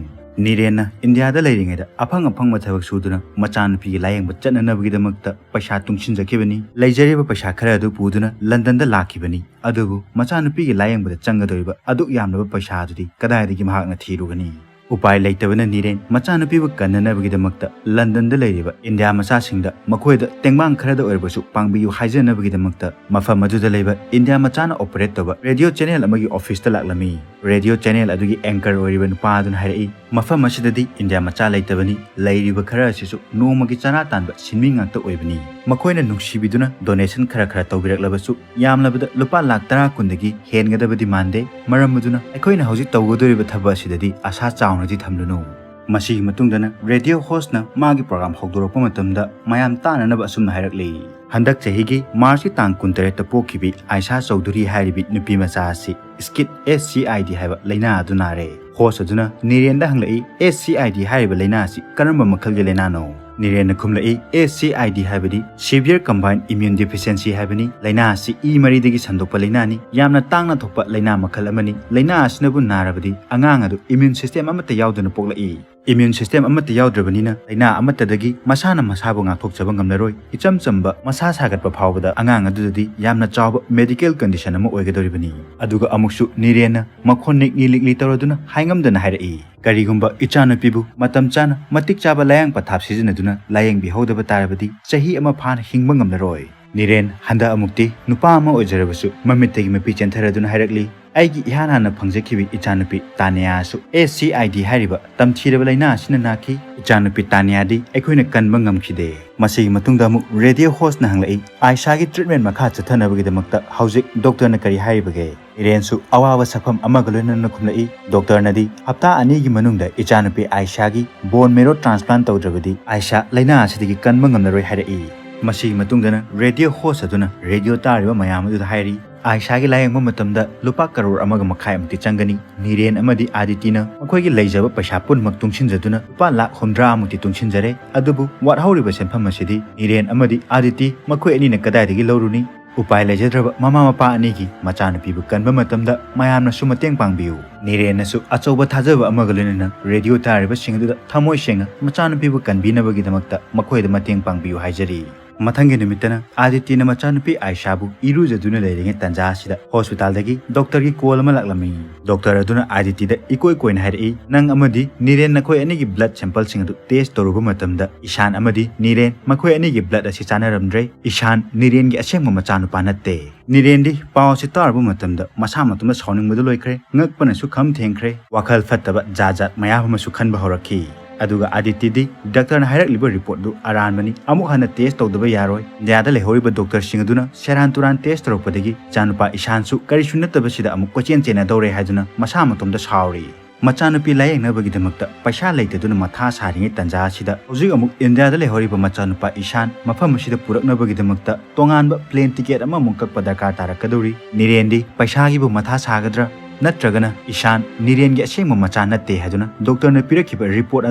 ꯅꯤꯔꯦꯟꯅ ꯏꯟꯗꯤꯌꯥꯗ ꯂꯩꯔꯤꯉꯩꯗ ꯑꯐꯪ ꯑꯐꯪꯕ ꯊꯕꯛ ꯁꯨꯗꯨꯅ ꯃꯆꯥꯅꯨꯄꯤꯒꯤ ꯂꯥꯌꯦꯡꯕ ꯆꯠꯅꯅꯕꯒꯤꯗꯃꯛꯇ ꯄꯩꯁꯥ ꯇꯨꯡꯁꯤꯟꯖꯈꯤꯕꯅꯤ꯫ ꯂꯩꯖꯔꯤꯕ ꯄꯩꯁꯥ ꯈꯔ ꯑꯗꯨ ꯄꯨꯗꯨꯅ ꯂꯟꯗꯟꯗ ꯂꯥꯛꯈꯤꯕꯅꯤ꯫ ꯑꯗꯨꯕꯨ ꯃꯆꯥꯅꯨꯄꯤꯒꯤ ꯂꯥꯌꯦꯡꯕꯗ ꯆꯪꯒꯗꯧꯔꯤꯕ ꯑꯗꯨꯛ ꯌꯥꯝꯂꯕ ꯄꯩꯁꯥ ꯑꯗꯨꯗꯤ ꯀꯗꯥꯏꯗꯒꯤ ꯃꯍꯥꯛꯅ ꯊꯤꯔꯨꯒꯅꯤ? ꯎꯄꯥꯏ ꯂꯩꯇꯕꯅ ꯅꯤꯔꯦꯟ ꯃꯆꯥꯅꯨꯄꯤꯕꯨ ꯀꯟꯅꯅꯕꯒꯤꯗꯃꯛꯇ ꯂꯟꯗꯟꯗ ꯂꯩꯔꯤꯕ ꯏꯟꯗꯤꯌꯥ ꯃꯆꯥꯁꯤꯡꯗ ꯃꯈꯣꯏꯗ ꯇꯦꯡꯕꯥꯡ ꯈꯔꯗ ꯑꯣꯏꯔꯕꯁꯨ ꯄꯥꯡꯕꯤꯌꯨ ꯍꯥꯏꯖꯅꯕꯒꯤꯗꯃꯛꯇ ꯃꯐꯝ ꯑꯗꯨꯗ ꯂꯩꯕ ꯏꯟꯗꯤꯌꯥ ꯃꯆꯥꯅ operate ꯇꯧꯕ ꯔꯦꯗꯤꯑꯣ ꯆꯦꯅꯦꯜ ꯑꯃꯒꯤ ꯑꯣꯐꯤꯁꯇ ꯂꯥꯛꯂꯝꯃꯤ꯫ ꯔꯦꯗꯤꯑꯣ ꯆꯦꯅꯦꯜ ꯑꯗꯨꯒꯤ anchor ꯑꯣꯏꯔꯤꯕ ꯅꯨꯄꯥ ꯑꯗꯨꯅ ꯍꯥꯏꯔꯛꯏ, "ꯃꯐꯝ ꯑꯁꯤꯗꯗꯤ ꯏꯟꯗꯤꯌꯥ ꯃꯆꯥ ꯂꯩꯇꯕꯅꯤ, ꯂꯩꯔꯤꯕ ꯈꯔ ꯑꯁꯤꯁꯨ ꯅꯣꯡꯃꯒꯤ ꯆꯔꯥ ꯇꯥꯟꯕ ꯁꯤꯟꯃꯤ ꯉꯥꯛꯇ ꯑꯣꯏꯕꯅꯤ꯫ ꯃꯈꯣꯏꯅ ꯅꯨꯡꯁꯤꯕꯤꯗꯨꯅ donation ꯈꯔ ꯈꯔ ꯇꯧꯕꯤꯔꯛꯂꯕꯁꯨ ꯌꯥꯝꯂꯕꯗ ꯂꯨꯄꯥ ꯂꯥꯈ ꯇꯔꯥ ꯀꯨꯟꯗꯒꯤ ꯍꯦꯟꯒꯗꯕꯗꯤ ꯃꯥꯟꯗꯦ꯫ ꯃꯔꯝ ꯑꯗꯨꯅ ꯑꯩꯈꯣꯏꯅ ꯍꯧꯖꯤꯛ ꯇꯧꯒꯗꯧꯔꯤꯕ ꯊꯕꯛ ꯑꯁꯤꯗꯗꯤ ꯑꯁꯥ ꯆꯥꯎꯅꯗꯤ ꯊꯝꯂꯨꯅꯨ꯫" ꯃꯁꯤꯒꯤ ꯃꯇꯨꯡꯗꯅ ꯔꯦꯗꯤꯑꯣ ꯍꯣꯁꯅ ꯃꯥꯒꯤ ꯄ꯭ꯔꯣꯒ꯭ꯔꯥꯝ ꯍꯧꯗꯣꯔꯛꯄ ꯃꯇꯝꯗ ꯃꯌꯥꯝ ꯇꯥꯅꯅꯕ ꯑꯁꯨꯝꯅ ꯍꯥꯏꯔꯛꯂꯤ: ꯍꯟꯗꯛ ꯆꯍꯤꯒꯤ ꯃꯥꯔꯆꯀꯤ ꯇꯥꯡ ꯀꯨꯟꯇꯔꯦꯠꯇ ꯄꯣꯛꯈꯤꯕꯤ ꯑꯥꯏꯁꯥ ꯆꯧꯙꯨꯔꯤ ꯍꯥꯏꯔꯤꯕꯤ ꯅꯨꯄꯤ ꯃꯆꯥ ꯑꯁꯤ ꯁ꯭ꯀꯤꯠ S C I D ꯍꯥꯏꯕ ꯂꯥꯏꯅꯥ ꯑꯗꯨ ꯅꯥꯔꯦ꯫ ꯍꯣꯁ ꯑꯗꯨꯅ ꯅꯤꯔꯦꯟꯗ ꯍꯪꯂꯛꯏ, S C I D ꯍꯥꯏꯔꯤꯕ ꯂꯥꯏꯅꯥ ꯑꯁꯤ ꯀꯔꯝꯕ ꯃꯈꯜꯒꯤ ꯂꯥꯏꯅꯥꯅꯣ? ꯅꯤꯔꯦꯟꯅ ꯈꯨꯝꯂꯛꯏ, S C I D ꯍꯥꯏꯕꯗꯤ Severe Combined Immune Deficiency ꯍꯥꯏꯕꯅꯤ꯫ ꯂꯥꯏꯅꯥ ꯑꯁꯤ ꯏ ꯃꯔꯤꯗꯒꯤ ꯁꯟꯗꯣꯛꯄ ꯂꯥꯏꯅꯥꯅꯤ꯫ ꯌꯥꯝꯅ ꯇꯥꯡꯅ ꯊꯣꯛꯄ ꯂꯥꯏꯅꯥ ꯃꯈꯜ ꯑꯃꯅꯤ꯫ ꯂꯥꯏꯅꯥ ꯑꯁꯤꯅꯕꯨ ꯅꯥꯔꯕꯗꯤ ꯑꯉꯥꯡ ꯑꯗꯨ ꯏꯃ꯭ꯌꯨꯟ ꯁꯤꯁꯇꯦꯝ ꯑꯃꯠꯇ ꯌꯥꯎꯗꯅ ꯄꯣꯛꯂꯛꯏ꯫ ꯏꯃ꯭ꯌꯨꯟ ꯁꯤꯁꯇꯦꯝ ꯑꯃꯠꯇ ꯌꯥꯎꯗ꯭ꯔꯕꯅꯤꯅ ꯂꯥꯏꯅꯥ ꯑꯃꯠꯇꯗꯒꯤ ꯃꯁꯥꯅ ꯃꯁꯥꯕꯨ ꯉꯥꯛꯊꯣꯛꯆꯕ ꯉꯝꯂꯔꯣꯏ꯫ ꯏꯆꯝ ꯆꯝꯕ ꯃꯁꯥ ꯁꯥꯒꯠꯄ ꯐꯥꯎꯕꯗ ꯑꯉꯥꯡ ꯑꯗꯨꯗꯗꯤ ꯌꯥꯝꯅ ꯆꯥꯎꯕ ꯃꯦꯗꯤꯀꯦꯜ ꯀꯟꯗꯤꯁꯟ ꯑꯃ ꯑꯣꯏꯒꯗꯧꯔꯤꯕꯅꯤ꯫ ꯑꯗꯨꯒ ꯑꯃꯨꯛꯁꯨ ꯅꯤꯔꯦꯟꯅ ꯃꯈꯣꯟ ꯅꯤꯛꯂꯤ ꯅꯤꯛꯂꯤ ꯇꯧꯔꯗꯨꯅ ꯍꯥꯏꯉꯝꯗꯅ ꯍꯥꯏꯔꯛꯏ, ꯀꯔꯤꯒꯨꯝꯕ ꯏꯆꯥꯅꯨꯄꯤꯕꯨ ꯃꯇꯝ ꯆꯥꯅ ꯃꯇꯤꯛ ꯆꯥꯕ ꯂꯥꯌꯦꯡ ꯄꯊꯥꯞ ꯁꯤꯖꯤꯟꯅꯗꯨꯅ ꯂꯥꯌꯦꯡꯕꯤꯍꯧꯗꯕ ꯇꯥꯔꯕꯗꯤ ꯆꯍꯤ ꯑꯃ ꯐꯥꯅ ꯍꯤꯡꯕ ꯉꯝꯂꯔꯣꯏ꯫ ꯅꯤꯔꯦꯟ ꯍꯟꯗꯛ ꯑꯃꯨꯛꯇꯤ ꯅꯨꯄꯥ ꯑꯃ ꯑꯣꯏꯖꯔꯕꯁꯨ ꯃꯃꯤꯠꯇꯒꯤ ꯃꯄꯤ ꯆꯦꯟꯊꯔꯗꯨꯅ ꯍꯥꯏꯔꯛꯂꯤ, ꯑꯩꯒꯤ ꯏꯍꯥꯟ ꯍꯥꯟꯅ ꯐꯪꯖꯈꯤꯕ ꯏꯆꯥꯅꯨꯄꯤ ꯇꯥꯅꯤꯌꯥꯁꯨ S C I D ꯍꯥꯏꯔꯤꯕ ꯇꯝꯊꯤꯔꯕ ꯂꯥꯏꯅꯥ ꯑꯁꯤꯅ ꯅꯥꯈꯤ꯫ ꯏꯆꯥꯅꯨꯄꯤ ꯇꯥꯅꯤꯌꯥꯗꯤ ꯑꯩꯈꯣꯏꯅ ꯀꯟꯕ ꯉꯝꯈꯤꯗꯦ꯫ ꯃꯁꯤꯒꯤ ꯃꯇꯨꯡꯗ ꯑꯃꯨꯛ ꯔꯦꯗꯤꯑꯣ ꯍꯣꯁꯅ ꯍꯪꯂꯛꯏ, ꯑꯥꯏꯁꯥꯒꯤ ꯇ꯭ꯔꯤꯠꯃꯦꯟ ꯃꯈꯥ ꯆꯠꯊꯅꯕꯒꯤꯗꯃꯛꯇ ꯍꯧꯖꯤꯛ ꯗꯣꯛꯇꯔꯅ ꯀꯔꯤ ꯍꯥꯏꯔꯤꯕꯒꯦ? ꯅꯤꯔꯦꯟꯁꯨ ꯑꯋꯥꯕ ꯁꯛꯐꯝ ꯑꯃꯒ ꯂꯣꯏꯅꯅ ꯈꯨꯝꯂꯛꯏ, ꯗꯣꯛꯇꯔꯅꯗꯤ ꯍꯞꯇꯥ ꯑꯅꯤꯒꯤ ꯃꯅꯨꯡꯗ ꯏꯆꯥꯅꯨꯄꯤ ꯑꯥꯏꯁꯥꯒꯤ ꯕꯣꯟ ꯃꯦꯔꯣ ꯇ꯭ꯔꯥꯟꯁꯄ꯭ꯂꯥꯟ ꯇꯧꯗ꯭ꯔꯕꯗꯤ ꯑꯥꯏꯁꯥ ꯂꯥꯏꯅꯥ ꯑꯁꯤꯗꯒꯤ ꯀꯟꯕ ꯉꯝꯂꯔꯣꯏ ꯍꯥꯏꯔꯛꯏ꯫ ꯃꯁꯤꯒꯤ ꯃꯇꯨꯡꯗꯅ ꯔꯦꯗꯤꯑꯣ ꯍꯣꯁ ꯑꯗꯨꯅ ꯔꯦꯗꯤꯑꯣ ꯇꯥꯔꯤꯕ ꯃꯌꯥꯝ ꯑꯗꯨꯗ ꯍꯥꯏꯔꯤ, ꯑꯥꯏꯁꯥꯒꯤ ꯂꯥꯌꯦꯡꯕ ꯃꯇꯝꯗ ꯂꯨꯄꯥ ꯀꯔꯣꯔ ꯑꯃꯒ ꯃꯈꯥꯏ ꯑꯃꯨꯛꯇꯤ ꯆꯪꯒꯅꯤ꯫ ꯅꯤꯔꯦꯟ ꯑꯃꯗꯤ ꯑꯥꯗꯤꯇꯤꯅ ꯃꯈꯣꯏꯒꯤ ꯂꯩꯖꯕ ꯄꯩꯁꯥ ꯄꯨꯝꯅꯃꯛ ꯇꯨꯡꯁꯤꯟꯖꯗꯨꯅ ꯂꯨꯄꯥ ꯂꯥꯈ ꯍꯨꯝꯗ꯭ꯔꯥ ꯃꯨꯛꯇꯤ ꯇꯨꯡꯁꯤꯟꯖꯔꯦ꯫ ꯑꯗꯨꯕꯨ ꯋꯥꯠꯍꯧꯔꯤꯕ ꯁꯦꯟꯐꯝ ꯑꯁꯤꯗꯤ ꯅꯤꯔꯦꯟ ꯑꯃꯗꯤ ꯑꯥꯗꯤꯇꯤ ꯃꯈꯣꯏ ꯑꯅꯤꯅ ꯀꯗꯥꯏꯗꯒꯤ ꯂꯧꯔꯨꯅꯤ? ꯎꯄꯥꯏ ꯂꯩꯖꯗ꯭ꯔꯕ ꯃꯃꯥ ꯃꯄꯥ ꯑꯅꯤꯒꯤ ꯃꯆꯥꯅꯨꯄꯤꯕꯨ ꯀꯟꯕ ꯃꯇꯝꯗ ꯃꯌꯥꯝꯅꯁꯨ ꯃꯇꯦꯡ ꯄꯥꯡꯕꯤꯌꯨ꯫ ꯅꯤꯔꯦꯟꯅꯁꯨ ꯑꯆꯧꯕ ꯊꯥꯖꯕ ꯑꯃꯒ ꯂꯣꯏꯅꯅ ꯔꯦꯗꯤꯑꯣ ꯇꯥꯔꯤꯕꯁꯤꯡ ꯑꯗꯨꯗ ꯊꯃꯣꯏ ꯁꯦꯡꯅ ꯃꯆꯥꯅꯨꯄꯤꯕꯨ ꯀꯟꯕꯤꯅꯕꯒꯤꯗꯃꯛꯇ ꯃꯈꯣꯏꯗ ꯃꯇꯦꯡ ꯄꯥꯡꯕꯤꯌꯨ ꯍꯥꯏꯖꯔꯤ꯫ ꯃꯊꯪꯒꯤ ꯅꯨꯃꯤꯠꯇꯅ ꯑꯥꯗꯤꯇꯤꯅ ꯃꯆꯥꯅꯨꯄꯤ ꯑꯥꯏꯁꯥꯕꯨ ꯏꯔꯨꯖꯗꯨꯅ ꯂꯩꯔꯤꯉꯩ ꯇꯥꯟꯖꯥ ꯑꯁꯤꯗ ꯍꯣꯁꯄꯤꯇꯥꯜꯗꯒꯤ ꯗꯣꯛꯇꯔꯒꯤ ꯀꯣꯜ ꯑꯃ ꯂꯥꯛꯂꯝꯃꯤ꯫ ꯗꯣꯛꯇꯔ ꯑꯗꯨꯅ ꯑꯥꯗꯤꯇꯤꯗ ꯏꯀꯣꯏ ꯀꯣꯏꯅ ꯍꯥꯏꯔꯛꯏ, "ꯅꯪ ꯑꯃꯗꯤ ꯅꯤꯔꯦꯟ ꯅꯈꯣꯏ ꯑꯅꯤꯒꯤ ꯕ꯭ꯂꯗ ꯁꯦꯝꯄꯜꯁꯤꯡ ꯑꯗꯨ ꯇꯦꯁ ꯇꯧꯔꯨꯕ ꯃꯇꯝꯗ ꯏꯁꯥꯟ ꯑꯃꯗꯤ ꯅꯤꯔꯦꯟ ꯃꯈꯣꯏ ꯑꯅꯤꯒꯤ ꯕ꯭ꯂꯗ ꯑꯁꯤ ꯆꯥꯟꯅꯔꯝꯗ꯭ꯔꯦ꯫ ꯏꯁꯥꯟ ꯅꯤꯔꯦꯟꯒꯤ ꯑꯁꯦꯡꯕ ꯃꯆꯥꯅꯨꯄꯥ ꯅꯠꯇꯦ꯫" ꯅꯤꯔꯦꯟꯗꯤ ꯄꯥꯎ ꯑꯁꯤ ꯇꯥꯔꯨꯕ ꯃꯇꯝꯗ ꯃꯁꯥ ꯃꯇꯣꯝꯇ ꯁꯥꯎꯅꯤꯡꯕꯗꯨ ꯂꯣꯏꯈ꯭ꯔꯦ, ꯉꯛꯄꯅꯁꯨ ꯈꯝ ꯊꯦꯡꯈ꯭ꯔꯦ, ꯋꯥꯈꯜ ꯐꯠꯇꯕ ꯖꯥꯠ ꯖꯥꯠ ꯃꯌꯥꯝ ꯑꯃꯁꯨ ꯈꯟꯕ ꯍꯧꯔꯛꯈꯤ꯫ ꯑꯗꯨꯒ ꯑꯥꯗꯤꯇꯤꯗꯤ ꯗꯥꯛꯇꯔꯅ ꯍꯥꯏꯔꯛꯂꯤꯕ ꯔꯤꯄꯣꯔꯠꯗꯨ ꯑꯔꯥꯟꯕꯅꯤ, ꯑꯃꯨꯛ ꯍꯟꯅ ꯇꯦꯁ ꯇꯧꯗꯕ ꯌꯥꯔꯣꯏ꯫ ꯏꯟꯗꯤꯌꯥꯗ ꯂꯩꯍꯧꯔꯤꯕ ꯗꯣꯛꯇꯔꯁꯤꯡ ꯑꯗꯨꯅ ꯁꯦꯔꯥꯟ ꯇꯨꯔꯥꯟ ꯇꯦꯁ ꯇꯧꯔꯛꯄꯗꯒꯤ ꯏꯆꯥꯅꯨꯄꯥ ꯏꯁꯥꯟꯁꯨ ꯀꯔꯤꯁꯨ ꯅꯠꯇꯕꯁꯤꯗ ꯑꯃꯨꯛ ꯀꯣꯏꯆꯦꯟ ꯆꯦꯟꯅꯗꯧꯔꯦ ꯍꯥꯏꯗꯨꯅ ꯃꯁꯥ ꯃꯇꯣꯝꯇ ꯁꯥꯎꯔꯤ꯫ ꯃꯆꯥꯅꯨꯄꯤ ꯂꯥꯌꯦꯡꯅꯕꯒꯤꯗꯃꯛꯇ ꯄꯩꯁꯥ ꯂꯩꯇꯗꯨꯅ ꯃꯊꯥ ꯁꯥꯔꯤꯉꯩ ꯇꯥꯟꯖꯥ ꯑꯁꯤꯗ, ꯍꯧꯖꯤꯛ ꯑꯃꯨꯛ ꯏꯟꯗꯤꯌꯥꯗ ꯂꯩꯍꯧꯔꯤꯕ ꯃꯆꯥꯅꯨꯄꯥ ꯏꯁꯥꯟ ꯃꯐꯝ ꯑꯁꯤꯗ ꯄꯨꯔꯛꯅꯕꯒꯤꯗꯃꯛꯇ ꯇꯣꯉꯥꯟꯕ plane ticket ꯑꯃꯃꯨꯛ ꯀꯛꯄ ꯗꯔꯀꯥꯔ ꯇꯥꯔꯛꯀꯗꯧꯔꯤ꯫ ꯅꯤꯔꯦꯟꯗꯤ ꯄꯩꯁꯥꯒꯤꯕꯨ ꯃꯊꯥ ꯁꯥꯒꯗ꯭ꯔꯥ? ꯅꯠꯇ꯭ꯔꯒꯅ ꯏꯁꯥꯟ ꯅꯤꯔꯦꯟꯒꯤ ꯑꯁꯦꯡꯕ ꯃꯆꯥ ꯅꯠꯇꯦ ꯍꯥꯏꯗꯨꯅ ꯗꯣꯛꯇꯔꯅ ꯄꯤꯔꯛꯈꯤꯕ report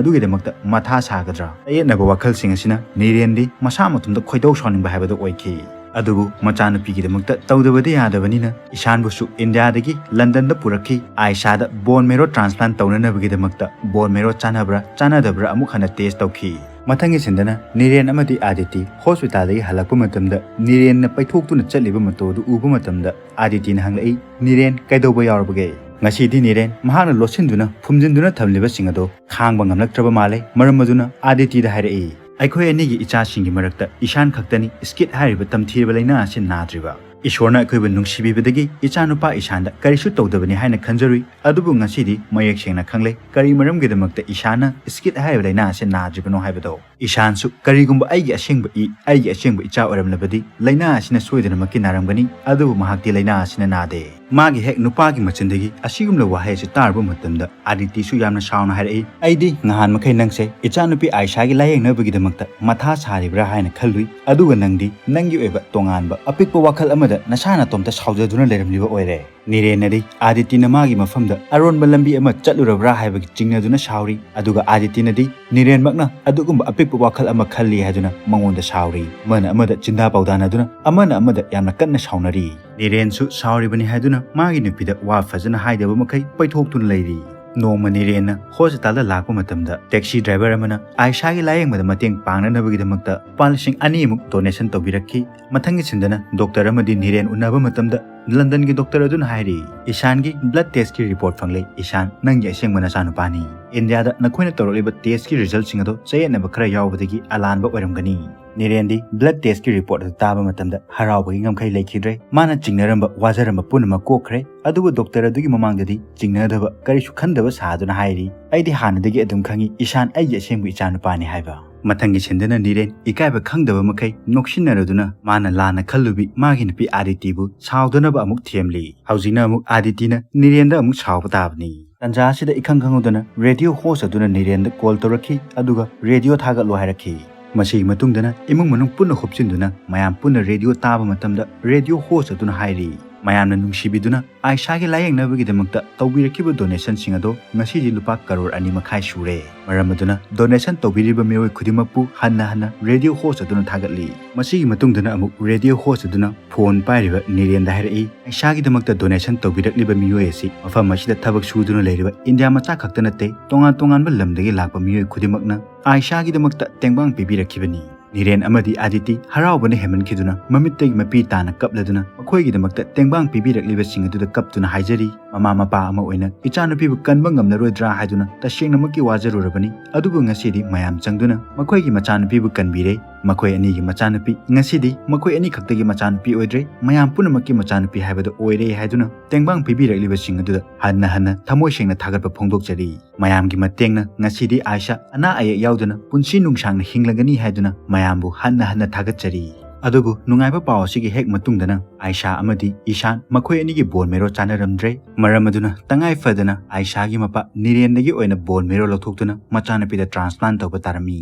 ꯑꯗꯨꯒꯤꯗꯃꯛꯇ ꯃꯊꯥ ꯁꯥꯒꯗ꯭ꯔꯥ? ꯆꯌꯦꯠꯅꯕ ꯋꯥꯈꯜꯁꯤꯡ ꯑꯁꯤꯅ ꯅꯤꯔꯦꯟꯗꯤ ꯃꯁꯥ ꯃꯇꯣꯝꯇ ꯈꯣꯏꯗꯧ ꯁꯥꯎꯅꯤꯡꯕ ꯍꯥꯏꯕꯗꯨ ꯑꯣꯏꯈꯤ꯫ ꯑꯗꯨꯕꯨ ꯃꯆꯥꯅꯨꯄꯤꯒꯤꯗꯃꯛꯇ ꯇꯧꯗꯕꯗꯤ ꯌꯥꯗꯕꯅꯤꯅ ꯏꯁꯥꯟꯕꯨꯁꯨ ꯏꯟꯗꯤꯌꯥꯗꯒꯤ ꯂꯟꯗꯟꯗ ꯄꯨꯔꯛꯈꯤ꯫ ꯑꯥꯏꯁꯥꯗ bone marrow transplant ꯇꯧꯅꯅꯕꯒꯤꯗꯃꯛꯇ bone marrow ꯆꯥꯟꯅꯕ꯭ꯔꯥ ꯆꯥꯟꯅꯗꯕ꯭ꯔꯥ ꯑꯃꯨꯛ ꯍꯟꯅ test ꯇꯧꯈꯤ꯫ ꯃꯊꯪꯒꯤ ꯁꯤꯟꯗꯅ ꯅꯤꯔꯦꯟ ꯑꯃꯗꯤ ꯑꯥꯗꯤꯇꯤ hospitalꯗꯒꯤ ꯍꯜꯂꯛꯄ ꯃꯇꯝꯗ ꯅꯤꯔꯦꯟꯅ ꯄꯩꯊꯣꯛꯇꯨꯅ ꯆꯠꯂꯤꯕ ꯃꯇꯣ ꯑꯗꯨ ꯎꯕ ꯃꯇꯝꯗ ꯑꯥꯗꯤꯇꯤꯅ ꯍꯪꯂꯛꯏ, "ꯅꯤꯔꯦꯟ, ꯀꯩꯗꯧꯕ ꯌꯥꯎꯔꯕꯒꯦ?" ꯉꯁꯤꯗꯤ ꯅꯤꯔꯦꯟ ꯃꯍꯥꯛꯅ ꯂꯣꯠꯁꯤꯟꯗꯨꯅ ꯐꯨꯝꯖꯤꯟꯗꯨꯅ ꯊꯝꯂꯤꯕꯁꯤꯡ ꯑꯗꯣ ꯈꯥꯡꯕ ꯉꯝꯂꯛꯇ꯭ꯔꯕ ꯃꯥꯜꯂꯦ꯫ ꯃꯔꯝ ꯑꯗꯨꯅ ꯑꯥꯗꯤꯇꯤꯗ ꯍꯥꯏꯔꯛꯏ, "ꯑꯩꯈꯣꯏ ꯑꯅꯤꯒꯤ ꯏꯆꯥꯁꯤꯡꯒꯤ ꯃꯔꯛꯇ ꯏꯁꯥꯟ ꯈꯛꯇꯅꯤ SCID ꯍꯥꯏꯔꯤꯕ ꯇꯝꯊꯤꯔꯕ ꯂꯥꯏꯅꯥ ꯑꯁꯤ ꯅꯥꯗ꯭ꯔꯤꯕ꯫ ꯏꯁꯣꯔꯅ ꯑꯩꯈꯣꯏꯕꯨ ꯅꯨꯡꯁꯤꯕꯤꯕꯗꯒꯤ ꯏꯆꯥꯅꯨꯄꯥ ꯏꯁꯥꯟꯗ ꯀꯔꯤꯁꯨ ꯇꯧꯗꯕꯅꯤ ꯍꯥꯏꯅ ꯈꯟꯖꯔꯨꯏ, ꯑꯗꯨꯕꯨ ꯉꯁꯤꯗꯤ ꯃꯌꯦꯛ ꯁꯦꯡꯅ ꯈꯪꯂꯦ ꯀꯔꯤ ꯃꯔꯝꯒꯤꯗꯃꯛꯇ ꯏꯁꯥꯟꯅ SCID ꯍꯥꯏꯔꯤꯕ ꯂꯥꯏꯅꯥ ꯑꯁꯤ ꯅꯥꯗ꯭ꯔꯤꯕꯅꯣ ꯍꯥꯏꯕꯗꯣ꯫ ꯏꯁꯥꯟꯁꯨ ꯀꯔꯤꯒꯨꯝꯕ ꯑꯩꯒꯤ ꯑꯁꯦꯡꯕ ꯏ, ꯑꯩꯒꯤ ꯑꯁꯦꯡꯕ ꯏꯆꯥ ꯑꯣꯏꯔꯝꯂꯕꯗꯤ ꯂꯥꯏꯅꯥ ꯑꯁꯤꯅ ꯁꯣꯏꯗꯅꯃꯛꯀꯤ ꯅꯥꯔꯝꯒꯅꯤ, ꯑꯗꯨꯕꯨ ꯃꯍꯥꯛꯇꯤ ꯂꯥꯏꯅꯥ ꯑꯁꯤꯅ ꯅꯥꯗꯦ꯫" ꯃꯥꯒꯤ ꯍꯦꯛ ꯅꯨꯄꯥꯒꯤ ꯃꯆꯤꯟꯗꯒꯤ ꯑꯁꯤꯒꯨꯝꯂꯕ ꯋꯥꯍꯩ ꯑꯁꯤ ꯇꯥꯔꯨꯕ ꯃꯇꯝꯗ ꯑꯥꯗꯤꯇꯤꯁꯨ ꯌꯥꯝꯅ ꯁꯥꯎꯅ ꯍꯥꯏꯔꯛꯏ, "ꯑꯩꯗꯤ ꯅꯍꯥꯟ ꯃꯈꯩ ꯅꯪꯁꯦ ꯏꯆꯥꯅꯨꯄꯤ ꯑꯥꯏꯁꯥꯒꯤ ꯂꯥꯌꯦꯡꯅꯕꯒꯤꯗꯃꯛꯇ ꯃꯊꯥ ꯁꯥꯔꯤꯕ꯭ꯔꯥ ꯍꯥꯏꯅ ꯈꯜꯂꯨꯏ, ꯑꯗꯨꯒ ꯅꯪꯗꯤ ꯅꯪꯒꯤ ꯑꯣꯏꯕ ꯇꯣꯉꯥꯟꯕ ꯑꯄꯤꯛꯄ ꯋꯥꯈꯜ ꯑꯃꯗ ꯅꯁꯥ ꯅꯇꯣꯝꯇ ꯁꯥꯎꯖꯗꯨꯅ ꯂꯩꯔꯝꯂꯤꯕ ꯑꯣꯏꯔꯦ꯫" ꯅꯤꯔꯦꯟꯅꯗꯤ ꯑꯥꯗꯤꯇꯤꯅ ꯃꯥꯒꯤ ꯃꯐꯝꯗ ꯑꯔꯣꯟꯕ ꯂꯝꯕꯤ ꯑꯃ ꯆꯠꯂꯨꯔꯕ꯭ꯔꯥ ꯍꯥꯏꯕꯒꯤ ꯆꯤꯡꯅꯗꯨꯅ ꯁꯥꯎꯔꯤ, ꯑꯗꯨꯒ ꯑꯥꯗꯤꯇꯤꯅꯗꯤ ꯅꯤꯔꯦꯟꯃꯛꯅ ꯑꯗꯨꯒꯨꯝꯕ ꯑꯄꯤꯛꯄ ꯋꯥꯈꯜ ꯑꯃ ꯈꯜꯂꯤ ꯍꯥꯏꯗꯨꯅ ꯃꯉꯣꯟꯗ ꯁꯥꯎꯔꯤ꯫ ꯑꯃꯅ ꯑꯃꯗ ꯆꯤꯟꯗꯥ ꯄꯥꯎꯗꯥꯅꯗꯨꯅ ꯑꯃꯅ ꯑꯃꯗ ꯌꯥꯝꯅ ꯀꯟꯅ ꯁꯥꯎꯅꯔꯤ꯫ ꯅꯤꯔꯦꯟꯁꯨ ꯁꯥꯎꯔꯤꯕꯅꯤ ꯍꯥꯏꯗꯨꯅ ꯃꯥꯒꯤ ꯅꯨꯄꯤꯗ ꯋꯥ ꯐꯖꯅ ꯍꯥꯏꯗꯕ ꯃꯈꯩ ꯄꯩꯊꯣꯛꯇꯨꯅ ꯂꯩꯔꯤ꯫ ꯅꯣꯡꯃ ꯅꯤꯔꯦꯟꯅ hospitalꯗ ꯂꯥꯛꯄ ꯃꯇꯝꯗ taxi driver ꯑꯃꯅ ꯑꯥꯏꯁꯥꯒꯤ ꯂꯥꯌꯦꯡꯕꯗ ꯃꯇꯦꯡ ꯄꯥꯡꯅꯅꯕꯒꯤꯗꯃꯛꯇ ꯂꯨꯄꯥ ꯂꯤꯁꯤꯡ ꯑꯅꯤꯃꯨꯛ donation ꯇꯧꯕꯤꯔꯛꯈꯤ꯫ ꯃꯊꯪꯒꯤ ꯁꯤꯟꯗꯅ ꯗꯣꯛꯇꯔ ꯑꯃꯗꯤ ꯅꯤꯔꯦꯟ ꯎꯅꯕ ꯃꯇꯝꯗ ꯂꯟꯗꯟꯒꯤ ꯗꯣꯛꯇꯔ ꯑꯗꯨꯅ ꯍꯥꯏꯔꯤ, "ꯏꯁꯥꯟꯒꯤ blood testꯀꯤ report ꯐꯪꯂꯦ꯫ ꯏꯁꯥꯟ, ꯅꯪꯒꯤ ꯑꯁꯦꯡꯕ ꯅꯆꯥꯅꯨꯄꯥꯅꯤ꯫ ꯏꯟꯗꯤꯌꯥꯗ ꯅꯈꯣꯏꯅ ꯇꯧꯔꯛꯂꯤꯕ testꯀꯤ resultꯁꯤꯡ ꯑꯗꯣ ꯆꯌꯦꯠꯅꯕ ꯈꯔ ꯌꯥꯎꯕꯗꯒꯤ ꯑꯂꯥꯟꯕ ꯑꯣꯏꯔꯝꯒꯅꯤ꯫" ꯅꯤꯔꯦꯟꯗꯤ blood testꯀꯤ report ꯑꯗꯨ ꯇꯥꯕ ꯃꯇꯝꯗ ꯍꯔꯥꯎꯕꯒꯤ ꯉꯝꯈꯩ ꯂꯩꯈꯤꯗ꯭ꯔꯦ꯫ ꯃꯥꯅ ꯆꯤꯡꯅꯔꯝꯕ, ꯋꯥꯖꯔꯝꯕ ꯄꯨꯝꯅꯃꯛ ꯀꯣꯛꯈ꯭ꯔꯦ꯫ ꯑꯗꯨꯕꯨ ꯗꯣꯛꯇꯔ ꯑꯗꯨꯒꯤ ꯃꯃꯥꯡꯗꯗꯤ ꯆꯤꯡꯅꯗꯕ, ꯀꯔꯤꯁꯨ ꯈꯟꯗꯕ ꯁꯥꯗꯨꯅ ꯍꯥꯏꯔꯤ, "ꯑꯩꯗꯤ ꯍꯥꯟꯅꯗꯒꯤ ꯑꯗꯨꯝ ꯈꯪꯉꯤ ꯏꯁꯥꯟ ꯑꯩꯒꯤ ꯑꯁꯦꯡꯕ ꯏꯆꯥꯅꯨꯄꯥꯅꯤ ꯍꯥꯏꯕ꯫" ꯃꯊꯪꯒꯤ ꯁꯤꯟꯗꯅ ꯅꯤꯔꯦꯟ ꯏꯀꯥꯏꯕ ꯈꯪꯗꯕ ꯃꯈꯩ ꯅꯣꯛꯁꯤꯟꯅꯔꯗꯨꯅ ꯃꯥꯅ ꯂꯥꯟꯅ ꯈꯜꯂꯨꯕꯤ ꯃꯥꯒꯤ ꯅꯨꯄꯤ ꯑꯥꯗꯤꯇꯤꯕꯨ ꯁꯥꯎꯗꯅꯕ ꯑꯃꯨꯛ ꯊꯦꯝꯂꯤ꯫ ꯍꯧꯖꯤꯛꯅ ꯑꯃꯨꯛ ꯑꯥꯗꯤꯇꯤꯅ ꯅꯤꯔꯦꯟꯗ ꯑꯃꯨꯛ ꯁꯥꯎꯕ ꯇꯥꯕꯅꯤ꯫ ꯇꯟꯖꯥ ꯑꯁꯤꯗ ꯏꯈꯪ ꯈꯪꯍꯧꯗꯅ ꯔꯦꯗꯤꯑꯣ ꯍꯣꯁ ꯑꯗꯨꯅ ꯅꯤꯔꯦꯟꯗ ꯀꯣꯜ ꯇꯧꯔꯛꯈꯤ, ꯑꯗꯨꯒ ꯔꯦꯗꯤꯑꯣ ꯊꯥꯒꯠꯂꯣ ꯍꯥꯏꯔꯛꯈꯤ꯫ ꯃꯁꯤꯒꯤ ꯃꯇꯨꯡꯗꯅ ꯏꯃꯨꯡ ꯃꯅꯨꯡ ꯄꯨꯟꯅ ꯍꯨꯞꯆꯤꯟꯗꯨꯅ ꯃꯌꯥꯝ ꯄꯨꯟꯅ ꯔꯦꯗꯤꯑꯣ ꯇꯥꯕ ꯃꯇꯝꯗ ꯔꯦꯗꯤꯑꯣ ꯍꯣꯁ ꯑꯗꯨꯅ ꯍꯥꯏꯔꯤ, ꯃꯌꯥꯝꯅ ꯅꯨꯡꯁꯤꯕꯤꯗꯨꯅ ꯑꯥꯏꯁꯥꯒꯤ ꯂꯥꯌꯦꯡꯅꯕꯒꯤꯗꯃꯛꯇ ꯇꯧꯕꯤꯔꯛꯈꯤꯕ ꯗꯣꯅꯦꯁꯟꯁꯤꯡ ꯑꯗꯣ ꯉꯁꯤꯗꯤ ꯂꯨꯄꯥ ꯀꯔꯣꯔ ꯑꯅꯤ ꯃꯈꯥꯏ ꯁꯨꯔꯦ꯫ ꯃꯔꯝ ꯑꯗꯨꯅ ꯗꯣꯅꯦꯁꯟ ꯇꯧꯕꯤꯔꯤꯕ ꯃꯤꯑꯣꯏ ꯈꯨꯗꯤꯡꯃꯛꯄꯨ ꯍꯟꯅ ꯍꯟꯅ ꯔꯦꯗꯤꯑꯣ ꯍꯣꯁ ꯑꯗꯨꯅ ꯊꯥꯒꯠꯂꯤ꯫ ꯃꯁꯤꯒꯤ ꯃꯇꯨꯡꯗꯅ ꯑꯃꯨꯛ ꯔꯦꯗꯤꯑꯣ ꯍꯣꯁ ꯑꯗꯨꯅ ꯐꯣꯟ ꯄꯥꯏꯔꯤꯕ ꯅꯤꯔꯦꯟꯗ ꯍꯥꯏꯔꯛꯏ, ꯑꯥꯏꯁꯥꯒꯤꯗꯃꯛꯇ ꯗꯣꯅꯦꯁꯟ ꯇꯧꯕꯤꯔꯛꯂꯤꯕ ꯃꯤꯑꯣꯏ ꯑꯁꯤ ꯃꯐꯝ ꯑꯁꯤꯗ ꯊꯕꯛ ꯁꯨꯗꯨꯅ ꯂꯩꯔꯤꯕ ꯏꯟꯗꯤꯌꯥ ꯃꯆꯥ ꯈꯛꯇ ꯅꯠꯇꯦ, ꯇꯣꯉꯥꯟ ꯇꯣꯉꯥꯟꯕ ꯂꯝꯗꯒꯤ ꯂꯥꯛꯄ ꯃꯤꯑꯣꯏ ꯈꯨꯗꯤꯡꯃꯛꯅ ꯑꯥꯏꯁꯥꯒꯤꯗꯃꯛꯇ ꯇꯦꯡꯕꯥꯡ ꯄꯤꯕꯤꯔꯛꯈꯤꯕꯅꯤ꯫ ꯅꯤꯔꯦꯟ ꯑꯃꯗꯤ ꯑꯥꯗꯤꯇꯤ ꯍꯔꯥꯎꯕꯅ ꯍꯦꯟꯃꯟꯈꯤꯗꯨꯅ ꯃꯃꯤꯠꯇꯒꯤ ꯃꯄꯤ ꯇꯥꯅ ꯀꯞꯂꯗꯨꯅ ꯃꯈꯣꯏꯒꯤꯗꯃꯛꯇ ꯇꯦꯡꯕꯥꯡ ꯄꯤꯕꯤꯔꯛꯂꯤꯕꯁꯤꯡ ꯑꯗꯨꯗ ꯀꯞꯇꯨꯅ ꯍꯥꯏꯖꯔꯤ, ꯃꯃꯥ ꯃꯄꯥ ꯑꯃ ꯑꯣꯏꯅ ꯏꯆꯥꯅꯨꯄꯤꯕꯨ ꯀꯟꯕ ꯉꯝꯂꯔꯣꯏꯗ꯭ꯔꯥ ꯍꯥꯏꯗꯨꯅ ꯇꯁꯦꯡꯅꯃꯛꯀꯤ ꯋꯥꯖꯔꯨꯔꯕꯅꯤ꯫ ꯑꯗꯨꯕꯨ ꯉꯁꯤꯗꯤ ꯃꯌꯥꯝ ꯆꯪꯗꯨꯅ ꯃꯈꯣꯏꯒꯤ ꯃꯆꯥꯅꯨꯄꯤꯕꯨ ꯀꯟꯕꯤꯔꯦ꯫ ꯃꯈꯣꯏ ꯑꯅꯤꯒꯤ ꯃꯆꯥꯅꯨꯄꯤ ꯉꯁꯤꯗꯤ ꯃꯈꯣꯏ ꯑꯅꯤ ꯈꯛꯇꯒꯤ ꯃꯆꯥꯅꯨꯄꯤ ꯑꯣꯏꯗ꯭ꯔꯦ, ꯃꯌꯥꯝ ꯄꯨꯝꯅꯃꯛꯀꯤ ꯃꯆꯥꯅꯨꯄꯤ ꯍꯥꯏꯕꯗꯨ ꯑꯣꯏꯔꯦ ꯍꯥꯏꯗꯨꯅ ꯇꯦꯡꯕꯥꯡ ꯄꯤꯕꯤꯔꯛꯂꯤꯕꯁꯤꯡ ꯑꯗꯨꯗ ꯍꯟꯅ ꯍꯟꯅ ꯊꯃꯣꯏ ꯁꯦꯡꯅ ꯊꯥꯒꯠꯄ ꯐꯣꯡꯗꯣꯛꯆꯔꯤ꯫ ꯃꯌꯥꯝꯒꯤ ꯃꯇꯦꯡꯅ ꯉꯁꯤꯗꯤ ꯑꯥꯏꯁꯥ ꯑꯅꯥ ꯑꯌꯦꯛ ꯌꯥꯎꯗꯅ ꯄꯨꯟꯁꯤ ꯅꯨꯡꯁꯥꯡꯅ ꯍꯤꯡꯂꯒꯅꯤ ꯍꯥꯏꯗꯨꯅ ꯃꯌꯥꯝꯕꯨ ꯍꯟꯅ ꯍꯟꯅ ꯊꯥꯒꯠꯆꯔꯤ꯫ ꯑꯗꯨꯕꯨ ꯅꯨꯡꯉꯥꯏꯕ ꯄꯥꯎ ꯑꯁꯤꯒꯤ ꯍꯦꯛ ꯃꯇꯨꯡꯗꯅ ꯑꯥꯏꯁꯥ ꯑꯃꯗꯤ ꯏꯁꯥꯟ ꯃꯈꯣꯏ ꯑꯅꯤꯒꯤ ꯕꯣꯟ ꯃꯦꯔꯣ ꯆꯥꯅꯔꯝꯗ꯭ꯔꯦ꯫ ꯃꯔꯝ ꯑꯗꯨꯅ ꯇꯉꯥꯏ ꯐꯗꯅ ꯑꯥꯏꯁꯥꯒꯤ ꯃꯄꯥ ꯅꯤꯔꯦꯟꯗꯒꯤ ꯑꯣꯏꯅ ꯕꯣꯟ ꯃꯦꯔꯣ ꯂꯧꯊꯣꯛꯇꯨꯅ ꯃꯆꯥꯅꯨꯄꯤꯗ ꯇ꯭ꯔꯥꯟꯁꯄ꯭ꯂꯥꯟ ꯇꯧꯕ ꯇꯥꯔꯝꯃꯤ꯫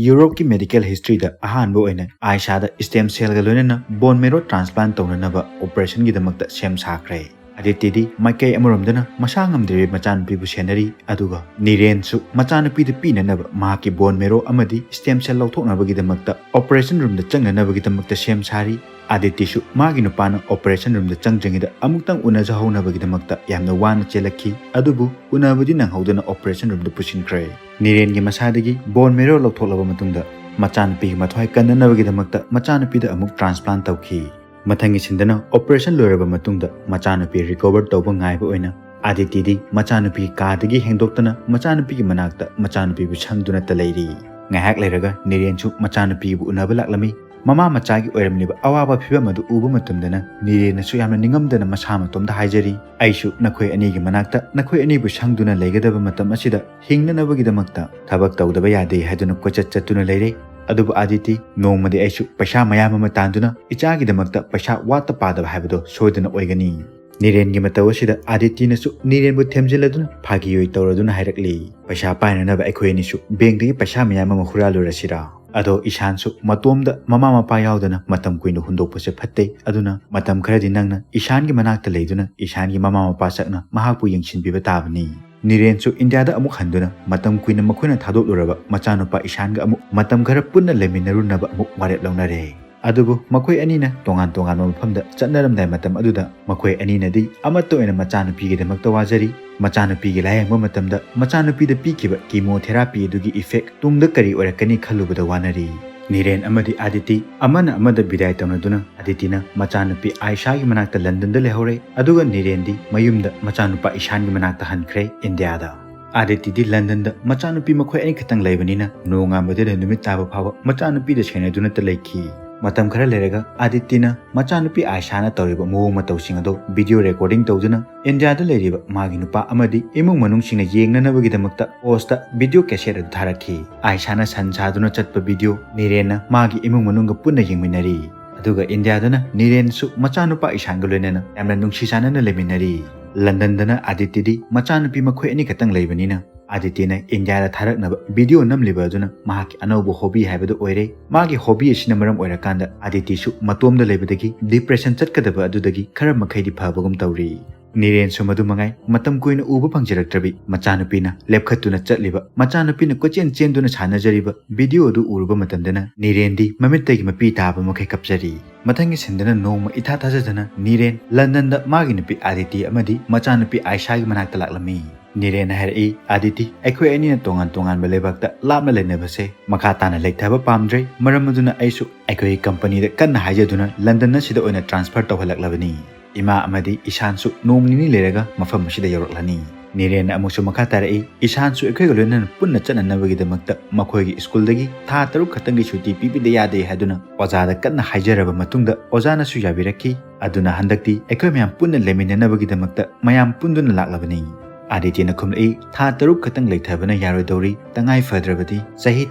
ꯌꯨꯔꯣꯞꯀꯤ ꯃꯦꯗꯤꯀꯦꯜ ꯍꯤꯁꯇ꯭ꯔꯤꯗ ꯑꯍꯥꯟꯕ ꯑꯣꯏꯅ ꯑꯥꯏꯁꯥꯗ ꯁ꯭ꯇꯦꯝ ꯁꯦꯜꯒ ꯂꯣꯏꯅꯅ ꯕꯣꯟ ꯃꯦꯔꯣ ꯇ꯭ꯔꯥꯟꯁꯄ꯭ꯂꯥꯟ ꯇꯧꯅꯅꯕ ꯑꯣꯄꯔꯦꯁꯟꯒꯤꯗꯃꯛꯇ ꯁꯦꯝ ꯁꯥꯈ꯭ꯔꯦ꯫ ꯑꯗꯤꯇꯤꯗꯤ ꯃꯥꯏꯀꯩ ꯑꯃꯔꯣꯝꯗꯅ ꯃꯁꯥ ꯉꯝꯗ꯭ꯔꯤꯕ ꯃꯆꯥꯅꯨꯄꯤꯕꯨ ꯁꯦꯟꯅꯔꯤ, ꯑꯗꯨꯒ ꯅꯤꯔꯦꯟꯁꯨ ꯃꯆꯥꯅꯨꯄꯤꯗ ꯄꯤꯅꯅꯕ ꯃꯍꯥꯛꯀꯤ ꯕꯣꯟ ꯃꯦꯔꯣ ꯑꯃꯗꯤ ꯁ꯭ꯇꯦꯝ ꯁꯦꯜ ꯂꯧꯊꯣꯛꯅꯕꯒꯤꯗꯃꯛꯇ ꯑꯣꯄꯔꯦꯁꯟ ꯔꯨꯝꯗ ꯆꯪꯅꯅꯕꯒꯤꯗꯃꯛꯇ ꯁꯦꯝ ꯁꯥꯔꯤ꯫ ꯑꯗꯤꯇꯤꯁꯨ ꯃꯥꯒꯤ ꯅꯨꯄꯥꯅ ꯑꯣꯄꯔꯦꯁꯟ ꯔꯨꯝꯗ ꯆꯪꯗ꯭ꯔꯤꯉꯩꯗ ꯑꯃꯨꯛꯇꯪ ꯎꯅꯖꯍꯧꯅꯕꯒꯤꯗꯃꯛꯇ ꯌꯥꯝꯅ ꯋꯥꯅ ꯆꯦꯜꯂꯛꯈꯤ, ꯑꯗꯨꯕꯨ ꯎꯅꯕꯗꯤ ꯅꯪꯍꯧꯗꯅ ꯑꯣꯄꯔꯦꯁꯟ ꯔꯨꯝꯗ ꯄꯨꯁꯤꯟꯈ꯭ꯔꯦ꯫ ꯅꯤꯔꯦꯟꯒꯤ ꯃꯁꯥꯗꯒꯤ ꯕꯣꯟ ꯃꯦꯔꯣ ꯂꯧꯊꯣꯛꯂꯕ ꯃꯇꯨꯡꯗ ꯃꯆꯥꯅꯨꯄꯤꯒꯤ ꯃꯊ꯭ꯋꯥꯏ ꯀꯟꯅꯅꯕꯒꯤꯗꯃꯛꯇ ꯃꯆꯥꯅꯨꯄꯤꯗ ꯑꯃꯨꯛ ꯇ꯭ꯔꯥꯟꯁꯄ꯭ꯂꯥꯟ ꯇꯧꯈꯤ꯫ ꯃꯊꯪꯒꯤ ꯁꯤꯟꯗꯅ ꯑꯣꯄꯔꯦꯁꯟ ꯂꯣꯏꯔꯕ ꯃꯇꯨꯡꯗ ꯃꯆꯥꯅꯨꯄꯤ ꯔꯤꯀꯣꯚꯔ ꯇꯧꯕ ꯉꯥꯏꯕ ꯑꯣꯏꯅ ꯑꯥꯗꯤꯇꯤꯗꯤ ꯃꯆꯥꯅꯨꯄꯤ ꯀꯥꯗꯒꯤ ꯍꯦꯡꯗꯣꯛꯇꯅ ꯃꯆꯥꯅꯨꯄꯤꯒꯤ ꯃꯅꯥꯛꯇ ꯃꯆꯥꯅꯨꯄꯤꯕꯨ ꯁꯪꯗꯨꯅꯇ ꯂꯩꯔꯤ꯫ ꯉꯥꯏꯍꯥꯛ ꯂꯩꯔꯒ ꯅꯤꯔꯦꯟꯁꯨ ꯃꯆꯥꯅꯨꯄꯤꯕꯨ ꯎꯅꯕ ꯂꯥꯛꯂꯝꯃꯤ꯫ ꯃꯃꯥ ꯃꯆꯥꯒꯤ ꯑꯣꯏꯔꯝꯂꯤꯕ ꯑꯋꯥꯕ ꯐꯤꯚꯝ ꯑꯗꯨ ꯎꯕ ꯃꯇꯝꯗꯅ ꯅꯤꯔꯦꯟꯅꯁꯨ ꯌꯥꯝꯅ ꯅꯤꯡꯉꯝꯗꯅ ꯃꯁꯥ ꯃꯇꯣꯝꯗ ꯍꯥꯏꯖꯔꯤ, "ꯑꯩꯁꯨ ꯅꯈꯣꯏ ꯑꯅꯤꯒꯤ ꯃꯅꯥꯛꯇ ꯅꯈꯣꯏ ꯑꯅꯤꯕꯨ ꯁꯪꯗꯨꯅ ꯂꯩꯒꯗꯕ ꯃꯇꯝ ꯑꯁꯤꯗ ꯍꯤꯡꯅꯅꯕꯒꯤꯗꯃꯛꯇ ꯊꯕꯛ ꯇꯧꯗꯕ ꯌꯥꯗꯦ ꯍꯥꯏꯗꯨꯅ ꯀꯣꯏꯆꯠ ꯆꯠꯇꯨꯅ ꯂꯩꯔꯦ꯫ ꯑꯗꯨꯕꯨ ꯑꯥꯗꯤꯇꯤ, ꯅꯣꯡꯃꯗꯤ ꯑꯩꯁꯨ ꯄꯩꯁꯥ ꯃꯌꯥꯝ ꯑꯃ ꯇꯥꯟꯗꯨꯅ ꯏꯆꯥꯒꯤꯗꯃꯛꯇ ꯄꯩꯁꯥ ꯋꯥꯠꯇ ꯄꯥꯗꯕ ꯍꯥꯏꯕꯗꯣ ꯁꯣꯏꯗꯅ ꯑꯣꯏꯒꯅꯤ꯫" ꯅꯤꯔꯦꯟꯒꯤ ꯃꯇꯧ ꯑꯁꯤꯗ ꯑꯥꯗꯤꯇꯤꯅꯁꯨ ꯅꯤꯔꯦꯟꯕꯨ ꯊꯦꯝꯖꯤꯜꯂꯗꯨꯅ ꯐꯥꯒꯤ ꯑꯣꯏ ꯇꯧꯔꯗꯨꯅ ꯍꯥꯏꯔꯛꯂꯤ, "ꯄꯩꯁꯥ ꯄꯥꯏꯅꯅꯕ ꯑꯩꯈꯣꯏ ꯑꯅꯤꯁꯨ ꯕꯦꯡꯛꯇꯒꯤ ꯄꯩꯁꯥ ꯃꯌꯥꯝ ꯑꯃ ꯍꯨꯔꯥꯜꯂꯨꯔꯁꯤꯔꯥ? ꯑꯗꯣ ꯏꯁꯥꯟꯁꯨ ꯃꯇꯣꯝꯗ ꯃꯃꯥ ꯃꯄꯥ ꯌꯥꯎꯗꯅ ꯃꯇꯝ ꯀꯨꯏꯅ ꯍꯨꯟꯗꯣꯛꯄꯁꯦ ꯐꯠꯇꯦ꯫ ꯑꯗꯨꯅ ꯃꯇꯝ ꯈꯔꯗꯤ ꯅꯪꯅ ꯏꯁꯥꯟꯒꯤ ꯃꯅꯥꯛꯇ ꯂꯩꯗꯨꯅ ꯏꯁꯥꯟꯒꯤ ꯃꯃꯥ ꯃꯄꯥ ꯆꯠꯅ ꯃꯍꯥꯛꯄꯨ ꯌꯦꯡꯁꯤꯟꯕꯤꯕ ꯇꯥꯕꯅꯤ꯫" ꯅꯤꯔꯦꯟꯁꯨ ꯏꯟꯗꯤꯌꯥꯗ ꯑꯃꯨꯛ ꯍꯟꯗꯨꯅ ꯃꯇꯝ ꯀꯨꯏꯅ ꯃꯈꯣꯏꯅ ꯊꯥꯗꯣꯛꯂꯨꯔꯕ ꯃꯆꯥꯅꯨꯄꯥ ꯏꯁꯥꯟꯒ ꯑꯃꯨꯛ ꯃꯇꯝ ꯈꯔ ꯄꯨꯟꯅ ꯂꯩꯃꯤꯟꯅꯔꯨꯅꯕ ꯑꯃꯨꯛ ꯋꯥꯔꯦꯞ ꯂꯧꯅꯔꯦ꯫ ꯑꯗꯨꯕꯨ ꯃꯈꯣꯏ ꯑꯅꯤꯅ ꯇꯣꯉꯥꯟ ꯇꯣꯉꯥꯟꯕ ꯃꯐꯝꯗ ꯆꯠꯅꯔꯝꯗꯥꯏ ꯃꯇꯝ ꯑꯗꯨꯗ ꯃꯈꯣꯏ ꯑꯅꯤꯅꯗꯤ ꯑꯃꯠꯇ ꯑꯣꯏꯅ ꯃꯆꯥꯅꯨꯄꯤꯒꯤꯗꯃꯛꯇ ꯋꯥꯖꯔꯤ꯫ ꯃꯆꯥꯅꯨꯄꯤꯒꯤ ꯂꯥꯌꯦꯡꯕ ꯃꯇꯝꯗ ꯃꯆꯥꯅꯨꯄꯤꯗ ꯄꯤꯈꯤꯕ chemotherapy ꯑꯗꯨꯒꯤ effect ꯇꯨꯡꯗ ꯀꯔꯤ ꯑꯣꯏꯔꯛꯀꯅꯤ ꯈꯜꯂꯨꯕꯗ ꯋꯥꯅꯔꯤ꯫ ꯅꯤꯔꯦꯟ ꯑꯃꯗꯤ ꯑꯥꯗꯤꯇꯤ ꯑꯃꯅ ꯑꯃꯗ ꯕꯤꯗꯥꯏ ꯇꯧꯅꯗꯨꯅ ꯑꯥꯗꯤꯇꯤꯅ ꯃꯆꯥꯅꯨꯄꯤ ꯑꯥꯏꯁꯥꯒꯤ ꯃꯅꯥꯛꯇ ꯂꯟꯗꯟꯗ ꯂꯩꯍꯧꯔꯦ, ꯑꯗꯨꯒ ꯅꯤꯔꯦꯟꯗꯤ ꯃꯌꯨꯝꯗ ꯃꯆꯥꯅꯨꯄꯥ ꯏꯁꯥꯟꯒꯤ ꯃꯅꯥꯛꯇ ꯍꯟꯈ꯭ꯔꯦ ꯏꯟꯗꯤꯌꯥꯗ꯫ ꯑꯥꯗꯤꯇꯤꯗꯤ ꯂꯟꯗꯟꯗ ꯃꯆꯥꯅꯨꯄꯤ ꯃꯈꯣꯏ ꯑꯅꯤꯈꯛꯇꯪ ꯂꯩꯕꯅꯤꯅ ꯅꯣꯡꯉꯥꯟꯕꯗꯩꯅ ꯅꯨꯃꯤꯠ ꯇꯥꯕ ꯐꯥꯎꯕ ꯃꯆꯥꯅꯨꯄꯤꯗ ꯁꯦꯟꯅꯗꯨꯅꯇ ꯂꯩꯈꯤ꯫ ꯃꯇꯝ ꯈꯔ ꯂꯩꯔꯒ ꯑꯥꯗꯤꯇꯤꯅ ꯃꯆꯥꯅꯨꯄꯤ ꯑꯥꯏꯁꯥꯅ ꯇꯧꯔꯤꯕ ꯃꯑꯣꯡ ꯃꯇꯧꯁꯤꯡ ꯑꯗꯣ video recording ꯇꯧꯗꯨꯅ ꯏꯟꯗꯤꯌꯥꯗ ꯂꯩꯔꯤꯕ ꯃꯥꯒꯤ ꯅꯨꯄꯥ ꯑꯃꯗꯤ ꯏꯃꯨꯡ ꯃꯅꯨꯡꯁꯤꯡꯅ ꯌꯦꯡꯅꯅꯕꯒꯤꯗꯃꯛꯇ post video cassette ꯑꯗꯨ ꯊꯥꯔꯛꯈꯤ꯫ ꯑꯥꯏꯁꯥꯅ ꯁꯟ ꯁꯥꯗꯨꯅ ꯆꯠꯄ video ꯅꯤꯔꯦꯟꯅ ꯃꯥꯒꯤ ꯏꯃꯨꯡ ꯃꯅꯨꯡꯒ ꯄꯨꯟꯅ ꯌꯦꯡꯃꯤꯟꯅꯔꯤ꯫ ꯑꯗꯨꯒ ꯏꯟꯗꯤꯌꯥꯗꯅ ꯅꯤꯔꯦꯟꯁꯨ ꯃꯆꯥꯅꯨꯄꯥ ꯏꯁꯥꯟꯒ ꯂꯣꯏꯅꯅ ꯌꯥꯝꯅ ꯅꯨꯡꯁꯤ ꯆꯥꯟꯅꯅ ꯂꯩꯃꯤꯟꯅꯔꯤ꯫ ꯂꯟꯗꯟꯗꯅ ꯑꯥꯗꯤꯇꯤꯗꯤ ꯃꯆꯥꯅꯨꯄꯤ ꯃꯈꯣꯏ ꯑꯅꯤꯈꯛꯇꯪ ꯂꯩꯕꯅꯤꯅ ꯑꯥꯗꯤꯇꯤꯅ ꯏꯟꯗꯤꯌꯥꯗ ꯊꯥꯔꯛꯅꯕ video ꯅꯝꯂꯤꯕ ꯑꯗꯨꯅ ꯃꯍꯥꯛꯀꯤ ꯑꯅꯧꯕ hobby ꯍꯥꯏꯕꯗꯨ ꯑꯣꯏꯔꯦ꯫ ꯃꯥꯒꯤ hobby ꯑꯁꯤꯅ ꯃꯔꯝ ꯑꯣꯏꯔꯀꯥꯟꯗ ꯑꯥꯗꯤꯇꯤꯁꯨ ꯃꯇꯣꯝꯗ ꯂꯩꯕꯗꯒꯤ depression ꯆꯠꯀꯗꯕ ꯑꯗꯨꯗꯒꯤ ꯈꯔ ꯃꯈꯩꯗꯤ ꯐꯕꯒꯨꯝ ꯇꯧꯔꯤ꯫ ꯅꯤꯔꯦꯟꯁꯨ ꯃꯗꯨ ꯃꯉꯥꯏ, ꯃꯇꯝ ꯀꯨꯏꯅ ꯎꯕ ꯐꯪꯖꯔꯛꯇ꯭ꯔꯕꯤ ꯃꯆꯥꯅꯨꯄꯤꯅ ꯂꯦꯞꯈꯠꯇꯨꯅ ꯆꯠꯂꯤꯕ, ꯃꯆꯥꯅꯨꯄꯤꯅ ꯀꯣꯏꯆꯦꯟ ꯆꯦꯟꯗꯨꯅ ꯁꯥꯟꯅꯖꯔꯤꯕ video ꯑꯗꯨ ꯎꯔꯨꯕ ꯃꯇꯝꯗꯅ ꯅꯤꯔꯦꯟꯗꯤ ꯃꯃꯤꯠꯇꯒꯤ ꯃꯄꯤ ꯇꯥꯕ ꯃꯈꯩ ꯀꯞꯆꯔꯤ꯫ ꯃꯊꯪꯒꯤ ꯁꯤꯟꯗꯅ ꯅꯣꯡꯃ ꯏꯊꯥ ꯊꯥꯖꯗꯅ ꯅꯤꯔꯦꯟ ꯂꯟꯗꯟꯗ ꯃꯥꯒꯤ ꯅꯨꯄꯤ ꯑꯥꯗꯤꯇꯤ ꯑꯃꯗꯤ ꯃꯆꯥꯅꯨꯄꯤ ꯑꯥꯏꯁꯥꯒꯤ ꯃꯅꯥꯛꯇ ꯂꯥꯛꯂꯝꯃꯤ꯫ ꯅꯤꯔꯦꯟꯅ ꯍꯥꯏꯔꯛꯏ, "ꯑꯥꯗꯤꯇꯤ, ꯑꯩꯈꯣꯏ ꯑꯅꯤꯅ ꯇꯣꯉꯥꯟ ꯇꯣꯉꯥꯟꯕ ꯂꯩꯕꯥꯛꯇ ꯂꯥꯞꯅ ꯂꯩꯅꯕꯁꯦ ꯃꯈꯥ ꯇꯥꯅ ꯂꯩꯊꯕ ꯄꯥꯝꯗ꯭ꯔꯦ꯫ ꯃꯔꯝ ꯑꯗꯨꯅ ꯑꯩꯁꯨ ꯑꯩꯈꯣꯏꯒꯤ company ꯗ ꯀꯟꯅ ꯍꯥꯏꯖꯗꯨꯅ ꯂꯟꯗꯟ ꯑꯁꯤꯗ ꯑꯣꯏꯅ transfer ꯇꯧꯍꯜꯂꯛꯂꯕꯅꯤ꯫" ꯏꯃꯥ ꯑꯃꯗꯤ ꯏꯁꯥꯟꯁꯨ ꯅꯣꯡ ꯅꯤꯅꯤ ꯂꯩꯔꯒ ꯃꯐꯝ ꯑꯁꯤꯗ ꯌꯧꯔꯛꯂꯅꯤ꯫ ꯅꯤꯔꯦꯟꯅ ꯑꯃꯨꯛꯁꯨ ꯃꯈꯥ ꯇꯥꯔꯛꯏ, "ꯏꯁꯥꯟꯁꯨ ꯑꯩꯈꯣꯏꯒ ꯂꯣꯏꯅꯅ ꯄꯨꯟꯅ ꯆꯠꯅꯅꯕꯒꯤꯗꯃꯛꯇ ꯃꯈꯣꯏꯒꯤ ꯁ꯭ꯀꯨꯜꯗꯒꯤ ꯊꯥ ꯇꯔꯨꯛ ꯈꯛꯇꯪꯒꯤ ꯁꯨꯇꯤ ꯄꯤꯕꯤꯗ ꯌꯥꯗꯦ ꯍꯥꯏꯗꯨꯅ ꯑꯣꯖꯥꯗ ꯀꯟꯅ ꯍꯥꯏꯖꯔꯕ ꯃꯇꯨꯡꯗ ꯑꯣꯖꯥꯅꯁꯨ ꯌꯥꯕꯤꯔꯛꯈꯤ꯫ ꯑꯗꯨꯅ ꯍꯟꯗꯛꯇꯤ ꯑꯩꯈꯣꯏ ꯃꯌꯥꯝ ꯄꯨꯟꯅ ꯂꯩꯃꯤꯟꯅꯅꯕꯒꯤꯗꯃꯛꯇ ꯃꯌꯥꯝ ꯄꯨꯟꯗꯨꯅ ꯂꯥꯛꯂꯕꯅꯤ꯫" ꯑꯥꯗꯤꯇꯤꯅ ꯈꯨꯝꯂꯛꯏ, "ꯊꯥ ꯇꯔꯨꯛ ꯈꯛꯇꯪ ꯂꯩꯊꯕꯅ ꯌꯥꯔꯣꯏꯗꯧꯔꯤ, ꯇꯉꯥꯏ ꯐꯗ꯭ꯔꯕꯗꯤ ꯆꯍꯤ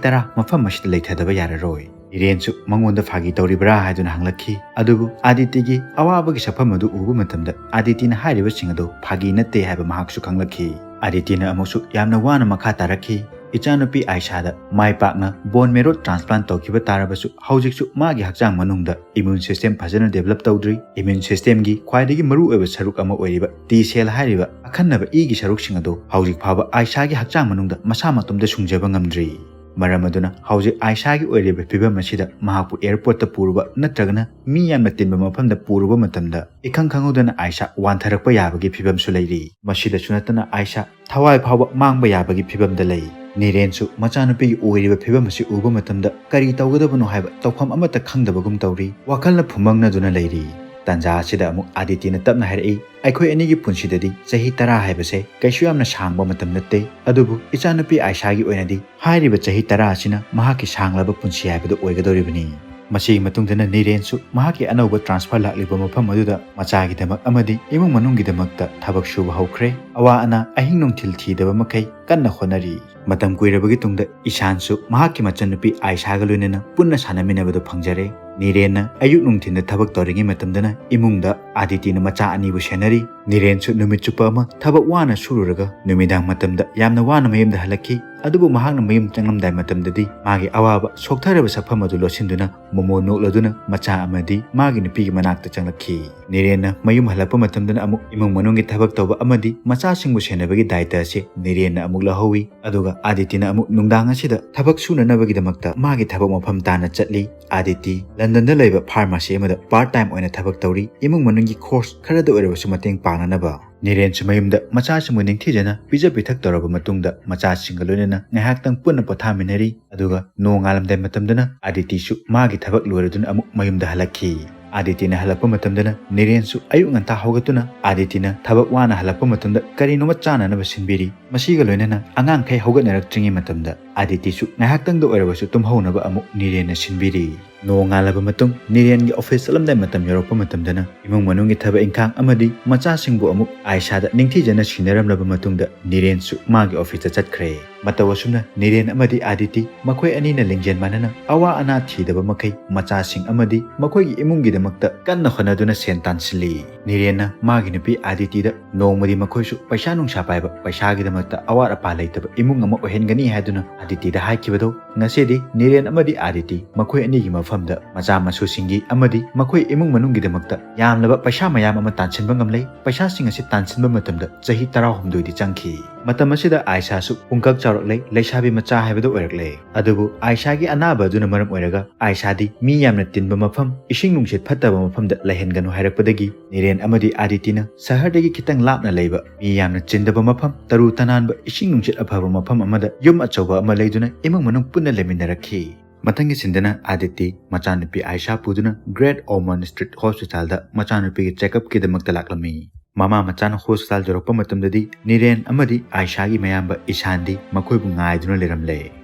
ꯇꯔꯥ ꯃꯐꯝ ꯑꯁꯤꯗ ꯂꯩꯊꯗꯕ ꯌꯥꯔꯔꯣꯏ꯫" ꯅꯤꯔꯦꯟꯁꯨ ꯃꯉꯣꯟꯗ ꯐꯥꯒꯤ ꯇꯧꯔꯤꯕ꯭ꯔꯥ ꯍꯥꯏꯗꯨꯅ ꯍꯪꯂꯛꯈꯤ꯫ ꯑꯗꯨꯕꯨ ꯑꯥꯗꯤꯇꯤꯒꯤ ꯑꯋꯥꯕꯒꯤ ꯁꯛꯐꯝ ꯑꯗꯨ ꯎꯕ ꯃꯇꯝꯗ ꯑꯥꯗꯤꯇꯤꯅ ꯍꯥꯏꯔꯤꯕꯁꯤꯡ ꯑꯗꯨ ꯐꯥꯒꯤ ꯅꯠꯇꯦ ꯍꯥꯏꯕ ꯃꯍꯥꯛꯁꯨ ꯈꯪꯂꯛꯈꯤ꯫ ꯑꯥꯗꯤꯇꯤꯅ ꯑꯃꯨꯛꯁꯨ ꯌꯥꯝꯅ ꯋꯥꯅ ꯃꯈꯥ ꯇꯥꯔꯛꯈꯤ, "ꯏꯆꯥꯅꯨꯄꯤ ꯑꯥꯏꯁꯥꯗ ꯃꯥꯏ ꯄꯥꯛꯅ ꯕꯣꯟ ꯃꯦꯔꯣ ꯇ꯭ꯔꯥꯟꯁꯄ꯭ꯂꯥꯟ ꯇꯧꯈꯤꯕ ꯇꯥꯔꯕꯁꯨ ꯍꯧꯖꯤꯛꯁꯨ ꯃꯥꯒꯤ ꯍꯛꯆꯥꯡ ꯃꯅꯨꯡꯗ ꯏꯃ꯭ꯌꯨꯟ ꯁꯤꯁꯇꯦꯝ ꯐꯖꯅ ꯗꯦꯕꯂꯞ ꯇꯧꯗ꯭ꯔꯤ꯫ ꯏꯃ꯭ꯌꯨꯟ ꯁꯤꯁꯇꯦꯝꯒꯤ ꯈ꯭ꯋꯥꯏꯗꯒꯤ ꯃꯔꯨꯑꯣꯏꯕ ꯁꯔꯨꯛ ꯑꯃ ꯑꯣꯏꯔꯤꯕ ꯇꯤ ꯁꯦꯜ ꯍꯥꯏꯔꯤꯕ ꯑꯈꯟꯅꯕ ꯏꯒꯤ ꯁꯔꯨꯛꯁꯤꯡ ꯑꯗꯨ ꯍꯧꯖꯤꯛ ꯐꯥꯎꯕ ꯑꯥꯏꯁꯥꯒꯤ ꯍꯛꯆꯥꯡ ꯃꯅꯨꯡꯗ ꯃꯁꯥ ꯃꯇꯣꯝꯇ ꯁꯨꯡꯖꯕ ꯉꯝꯗ꯭ꯔꯤ꯫ ꯃꯔꯝ ꯑꯗꯨꯅ ꯍꯧꯖꯤꯛ ꯑꯥꯏꯁꯥꯒꯤ ꯑꯣꯏꯔꯤꯕ ꯐꯤꯕꯝ ꯑꯁꯤꯗ ꯃꯍꯥꯛꯄꯨ ꯑꯦꯌꯔꯄꯣꯔꯠꯇ ꯄꯨꯔꯨꯕ ꯅꯠꯇ꯭ꯔꯒꯅ ꯃꯤ ꯌꯥꯝꯅ ꯇꯤꯟꯕ ꯃꯐꯝꯗ ꯄꯨꯔꯨꯕ ꯃꯇꯝꯗ ꯏꯈꯪ ꯈꯪꯍꯧꯗꯅ ꯑꯥꯏꯁꯥ ꯋꯥꯟꯊꯔꯛꯄ ꯌꯥꯕꯒꯤ ꯐꯤꯕꯝꯁꯨ ꯂꯩꯔꯤ꯫ ꯃꯁꯤꯗꯁꯨ ꯅꯠꯇꯅ ꯑꯥꯏꯁꯥ ꯊꯋꯥꯏ ꯐꯥꯎꯕ ꯃꯥꯡꯕ ꯌꯥꯕꯒꯤ ꯐꯤꯕꯝꯗ ꯂꯩ꯫" ꯅꯤꯔꯦꯟꯁꯨ ꯃꯆꯥꯅꯨꯄꯤꯒꯤ ꯑꯣꯏꯔꯤꯕ ꯐꯤꯕꯝ ꯑꯁꯤ ꯎꯕ ꯃꯇꯝꯗ ꯀꯔꯤ ꯇꯧꯒꯗꯕꯅꯣ ꯍꯥꯏꯕ ꯇꯧꯐꯝ ꯑꯃꯠꯇ ꯈꯪꯗꯕꯒꯨꯝ ꯇꯧꯔꯤ꯫ ꯋꯥꯈꯜꯅ ꯐꯨꯝꯕꯪꯅꯗꯨꯅ ꯂꯩꯔꯤ꯫ ꯇꯥꯟꯖꯥ ꯑꯁꯤꯗ ꯑꯃꯨꯛ ꯑꯥꯗꯤꯇꯤꯅ ꯇꯞꯅ ꯍꯥꯏꯔꯛꯏ, "ꯑꯩꯈꯣꯏ ꯑꯅꯤꯒꯤ ꯄꯨꯟꯁꯤꯗꯗꯤ ꯆꯍꯤ ꯇꯔꯥ ꯍꯥꯏꯕꯁꯦ ꯀꯩꯁꯨ ꯌꯥꯝꯅ ꯁꯥꯡꯕ ꯃꯇꯝ ꯅꯠꯇꯦ, ꯑꯗꯨꯕꯨ ꯏꯆꯥꯅꯨꯄꯤ ꯑꯥꯏꯁꯥꯒꯤ ꯑꯣꯏꯅꯗꯤ ꯍꯥꯏꯔꯤꯕ ꯆꯍꯤ ꯇꯔꯥ ꯑꯁꯤꯅ ꯃꯍꯥꯛꯀꯤ ꯁꯥꯡꯂꯕ ꯄꯨꯟꯁꯤ ꯍꯥꯏꯕꯗꯨ ꯑꯣꯏꯒꯗꯧꯔꯤꯕꯅꯤ꯫" ꯃꯁꯤꯒꯤ ꯃꯇꯨꯡꯗꯅ ꯅꯤꯔꯦꯟꯁꯨ ꯃꯍꯥꯛꯀꯤ ꯑꯅꯧꯕ ꯇ꯭ꯔꯥꯟꯁꯐꯔ ꯂꯥꯛꯂꯤꯕ ꯃꯐꯝ ꯑꯗꯨꯗ ꯃꯆꯥꯒꯤꯗꯃꯛ ꯑꯃꯗꯤ ꯏꯃꯨꯡ ꯃꯅꯨꯡꯒꯤꯗꯃꯛꯇ ꯊꯕꯛ ꯁꯨꯕ ꯍꯧꯈ꯭ꯔꯦ꯫ ꯑꯋꯥ ꯑꯅꯥ ꯑꯍꯤꯡ ꯅꯨꯡꯊꯤꯜ ꯊꯤꯗꯕ ꯃꯈꯩ ꯀꯟꯅ ꯍꯣꯠꯅꯔꯤ꯫ ꯃꯇꯝ ꯀꯨꯏꯔꯕꯒꯤ ꯇꯨꯡꯗ ꯏꯁꯥꯟꯁꯨ ꯃꯍꯥꯛꯀꯤ ꯃꯆꯟꯅꯨꯄꯤ ꯑꯥꯏꯁꯥꯒ ꯂꯣꯏꯅꯅ ꯄꯨꯟꯅ ꯁꯥꯟꯅꯃꯤꯟꯅꯕꯗꯨ ꯐꯪꯖꯔꯦ꯫ ꯅꯤꯔꯦꯟꯅ ꯑꯌꯨꯛ ꯅꯨꯡꯊꯤꯟꯗ ꯊꯕꯛ ꯇꯧꯔꯤꯉꯩ ꯃꯇꯝꯗꯅ ꯏꯃꯨꯡꯗ ꯑꯥꯗꯤꯇꯤꯅ ꯃꯆꯥ ꯑꯅꯤꯕꯨ ꯁꯦꯟꯅꯔꯤ꯫ ꯅꯤꯔꯦꯟꯁꯨ ꯅꯨꯃꯤꯠ ꯆꯨꯞꯄ ꯑꯃ ꯊꯕꯛ ꯋꯥꯅ ꯁꯨꯔꯨꯔꯒ ꯅꯨꯃꯤꯗꯥꯡ ꯃꯇꯝꯗ ꯌꯥꯝꯅ ꯋꯥꯅ ꯃꯌꯨꯝꯗ ꯍꯜꯂꯛꯈꯤ꯫ ꯑꯗꯨꯕꯨ ꯃꯍꯥꯛꯅ ꯃꯌꯨꯝ ꯆꯪꯂꯝꯗꯥꯏ ꯃꯇꯝꯗꯗꯤ ꯃꯥꯒꯤ ꯑꯋꯥꯕ ꯁꯣꯛꯊꯔꯕ ꯁꯛꯐꯝ ꯑꯗꯨ ꯂꯣꯠꯁꯤꯟꯗꯨꯅ ꯃꯣꯃꯣ ꯅꯣꯛꯂꯗꯨꯅ ꯃꯆꯥ ꯑꯃꯗꯤ ꯃꯥꯒꯤ ꯅꯨꯄꯤꯒꯤ ꯃꯅꯥꯛꯇ ꯆꯪꯂꯛꯈꯤ꯫ ꯅꯤꯔꯦꯟꯅ ꯃꯌꯨꯝ ꯍꯜꯂꯛꯄ ꯃꯇꯝꯗꯅ ꯑꯃꯨꯛ ꯏꯃꯨꯡ ꯃꯅꯨꯡꯒꯤ ꯊꯕꯛ ꯇꯧꯕ ꯑꯃꯗꯤ ꯃꯆꯥꯁꯤꯡꯕꯨ ꯁꯦꯟꯅꯕꯒꯤ ꯗꯥꯏꯇ ꯑꯁꯤ ꯅꯤꯔꯦꯟꯅ ꯑꯃꯨꯛ ꯂꯧꯍꯧꯏ꯫ ꯑꯗꯨꯒ ꯑꯥꯗꯤꯇꯤꯅ ꯑꯃꯨꯛ ꯅꯨꯡꯗꯥꯡ ꯑꯁꯤꯗ ꯊꯕꯛ ꯁꯨꯅꯅꯕꯒꯤꯗꯃꯛꯇ ꯃꯥꯒꯤ ꯊꯕꯛ ꯃꯐꯝ ꯇꯥꯟꯅ ꯆꯠꯂꯤ꯫ ꯑꯥꯗꯤꯇꯤ ꯂꯟꯗꯟꯗ ꯂꯩꯕ ꯐꯥꯔꯃꯥꯁꯤ ꯑꯃꯗ ꯄꯥꯔꯠ ꯇꯥꯏꯝ ꯑꯣꯏꯅ ꯊꯕꯛ ꯇꯧꯔꯤ, ꯏꯃꯨꯡ ꯃꯅꯨꯡꯒꯤ ꯈꯣꯔꯁ ꯈꯔꯗ ꯑꯣꯏꯔꯕꯁꯨ ꯃꯇꯦꯡ ꯄꯥꯡꯅꯅꯕ꯫ ꯅꯤꯔꯦꯟꯁꯨ ꯃꯌꯨꯝꯗ ꯃꯆꯥꯁꯤꯡꯕꯨ ꯅꯤꯡꯊꯤꯖꯅ ꯄꯤꯖ ꯄꯤꯊꯛ ꯇꯧꯔꯕ ꯃꯇꯨꯡꯗ ꯃꯆꯥꯁꯤꯡꯒ ꯂꯣꯏꯅꯅ ꯉꯥꯏꯍꯥꯛꯇꯪ ꯄꯨꯟꯅ ꯄꯣꯊꯥꯃꯤꯟꯅꯔꯤ꯫ ꯑꯗꯨꯒ ꯅꯣꯡꯉꯥꯜꯂꯝꯗꯥꯏ ꯃꯇꯝꯗꯅ ꯑꯥꯗꯤꯇꯤꯁꯨ ꯃꯥꯒꯤ ꯊꯕꯛ ꯂꯣꯏꯔꯗꯨꯅ ꯑꯃꯨꯛ ꯃꯌꯨꯝꯗ ꯍꯜꯂꯛꯈꯤ꯫ ꯑꯥꯗꯤꯇꯤꯅ ꯍꯜꯂꯛꯄ ꯃꯇꯝꯗꯅ ꯅꯤꯔꯦꯟꯁꯨ ꯑꯌꯨꯛ ꯉꯟꯇꯥ ꯍꯧꯒꯠꯇꯨꯅ ꯑꯥꯗꯤꯇꯤꯅ ꯊꯕꯛ ꯋꯥꯅ ꯍꯜꯂꯛꯄ ꯃꯇꯝꯗ ꯀꯔꯤꯅꯣꯃ ꯆꯥꯅꯅꯕ ꯁꯤꯟꯕꯤꯔꯤ꯫ ꯃꯁꯤꯒ ꯂꯣꯏꯅꯅ ꯑꯉꯥꯡꯈꯩ ꯍꯧꯒꯠꯅꯔꯛꯇ꯭ꯔꯤꯉꯩ ꯃꯇꯝꯗ ꯑꯥꯗꯤꯇꯤꯁꯨ ꯉꯥꯏꯍꯥꯛꯇꯪꯗ ꯑꯣꯏꯔꯕꯁꯨ ꯇꯨꯝꯍꯧꯅꯕ ꯑꯃꯨꯛ ꯅꯤꯔꯦꯟꯅ ꯁꯤꯟꯕꯤꯔꯤ꯫ ꯅꯣꯡꯉꯥꯜꯂꯕ ꯃꯇꯨꯡ ꯅꯤꯔꯦꯟꯒꯤ ꯑꯣꯐꯤꯁ ꯆꯠꯂꯝꯗꯥꯏ ꯃꯇꯝ ꯌꯧꯔꯛꯄ ꯃꯇꯝꯗꯅ ꯏꯃꯨꯡ ꯃꯅꯨꯡꯒꯤ ꯊꯕꯛ ꯏꯪꯈꯥꯡ ꯑꯃꯗꯤ ꯃꯆꯥꯁꯤꯡꯕꯨ ꯑꯃꯨꯛ ꯑꯥꯏꯁꯥꯗ ꯅꯤꯡꯊꯤꯖꯅ ꯁꯤꯟꯅꯔꯝꯂꯕ ꯃꯇꯨꯡꯗ ꯅꯤꯔꯦꯟꯁꯨ ꯃꯥꯒꯤ ꯑꯣꯐꯤꯁꯇ ꯆꯠꯈ꯭ꯔꯦ꯫ ꯃꯇꯧ ꯑꯁꯨꯝꯅ ꯅꯤꯔꯦꯟ ꯑꯃꯗꯤ ꯑꯥꯗꯤꯇꯤ ꯃꯈꯣꯏ ꯑꯅꯤꯅ ꯂꯤꯡꯖꯦꯜ ꯃꯥꯟꯅꯅ ꯑꯋꯥ ꯑꯅꯥ ꯊꯤꯗꯕ ꯃꯈꯩ ꯃꯆꯥꯁꯤꯡ ꯑꯃꯗꯤ ꯃꯈꯣꯏꯒꯤ ꯏꯃꯨꯡꯒꯤꯗꯃꯛꯇ ꯀꯟꯅ ꯍꯣꯠꯅꯗꯨꯅ ꯁꯦꯟ ꯇꯥꯟꯁꯤꯜꯂꯤ꯫ ꯅꯤꯔꯦꯟꯅ ꯃꯥꯒꯤ ꯅꯨꯄꯤ ꯑꯥꯗꯤꯇꯤꯗ ꯅꯣꯡꯃꯗꯤ ꯃꯈꯣꯏꯁꯨ ꯄꯩꯁꯥ ꯅꯨꯡꯁꯥ ꯄꯥꯏꯕ, ꯄꯩꯁꯥꯒꯤꯗꯃꯛꯇ ꯑꯋꯥꯠ ꯑꯄꯥ ꯂꯩꯇꯕ ꯏꯃꯨꯡ ꯑꯃ ꯑꯣꯏꯍꯟꯒꯅꯤ ꯍꯥꯏꯗꯨꯅ ꯑꯥꯗꯤꯇꯤꯗ ꯍꯥꯏꯈꯤꯕꯗꯣ ꯉꯁꯤꯗꯤ ꯅꯤꯔꯦꯟ ꯑꯃꯗꯤ ꯑꯥꯗꯤꯇꯤ ꯃꯈꯣꯏ ꯑꯅꯤꯒꯤ ꯃꯐꯝꯗ ꯃꯆꯥ ꯃꯁꯨꯁꯤꯡꯒꯤ ꯑꯃꯗꯤ ꯃꯈꯣꯏ ꯏꯃꯨꯡ ꯃꯅꯨꯡꯒꯤꯗꯃꯛꯇ ꯌꯥꯝꯂꯕ ꯄꯩꯁꯥ ꯃꯌꯥꯝ ꯑꯃ ꯇꯥꯟꯁꯤꯟꯕ ꯉꯝꯂꯦ꯫ ꯄꯩꯁꯥꯁꯤꯡ ꯑꯁꯤ ꯇꯥꯟꯁꯤꯟꯕ ꯃꯇꯝꯗ ꯆꯍꯤ ꯇꯔꯥꯍꯨꯝꯗꯣꯏꯗꯤ ꯆꯪꯈꯤ꯫ ꯃꯇꯝ ꯑꯁꯤꯗ ꯑꯥꯏꯁꯥꯁꯨ ꯄꯨꯡꯀꯛ ꯆꯥꯎꯔꯛꯂꯦ, ꯂꯩꯁꯥꯕꯤ ꯃꯆꯥ ꯍꯥꯏꯕꯗꯨ ꯑꯣꯏꯔꯛꯂꯦ꯫ ꯑꯗꯨꯕꯨ ꯑꯥꯏꯁꯥꯒꯤ ꯑꯅꯥꯕ ꯑꯗꯨꯅ ꯃꯔꯝ ꯑꯣꯏꯔꯒ ꯑꯥꯏꯁꯥꯗꯤ ꯃꯤ ꯌꯥꯝꯅ ꯇꯤꯟꯕ ꯃꯐꯝ, ꯏꯁꯤꯡ ꯅꯨꯡꯁꯤꯠ ꯐꯠꯇꯕ ꯃꯐꯝꯗ ꯂꯩꯍꯟꯒꯅꯨ ꯍꯥꯏꯔꯛꯄꯗꯒꯤ ꯅꯤꯔꯦꯟ ꯑꯃꯗꯤ ꯑꯥꯗꯤꯇꯤꯅ ꯁꯍꯔꯗꯒꯤ ꯈꯤꯇꯪ ꯂꯥꯞꯅ ꯂꯩꯕ, ꯃꯤ ꯌꯥꯝꯅ ꯆꯤꯟꯗꯕ ꯃꯐꯝ, ꯇꯔꯨ ꯇꯅꯥꯟꯕ, ꯏꯁꯤꯡ ꯅꯨꯡꯁꯤꯠ ꯑꯐꯕ ꯃꯐꯝ ꯑꯃꯗ ꯌꯨꯝ ꯑꯆꯧꯕ ꯑꯃ ꯂꯩꯗꯨꯅ ꯏꯃꯨꯡ ꯃꯅꯨꯡ ꯄꯨꯟꯅ ꯂꯩꯃꯤꯟꯅꯔꯛꯈꯤ꯫ ꯃꯊꯪꯒꯤ ꯁꯤꯟꯗꯅ ꯑꯥꯗꯤꯇꯤ ꯃꯆꯥꯅꯨꯄꯤ ꯑꯥꯏꯁꯥ ꯄꯨꯗꯨꯅ ꯒ꯭ꯔꯦꯠ ꯑꯣꯃꯟ ꯁ꯭ꯇ꯭ꯔꯤꯠ ꯍꯣꯁꯄꯤꯇꯥꯜꯗ ꯃꯆꯥꯅꯨꯄꯤꯒꯤ ꯆꯦꯛꯑꯞꯀꯤꯗꯃꯛꯇ ꯂꯥꯛꯂꯝꯃꯤ꯫ ꯃꯃꯥ ꯃꯆꯥꯅ ꯍꯣꯁꯄꯤꯇꯥꯜ ꯌꯧꯔꯛꯄ ꯃꯇꯝꯗꯗꯤ ꯅꯤꯔꯦꯟ ꯑꯃꯗꯤ ꯑꯥꯏꯁꯥꯒꯤ ꯃꯌꯥꯝꯕ ꯏꯁꯥꯟꯗꯤ ꯃꯈꯣꯏꯕꯨ ꯉꯥꯏꯗꯨꯅ ꯂꯩꯔꯝꯂꯦ꯫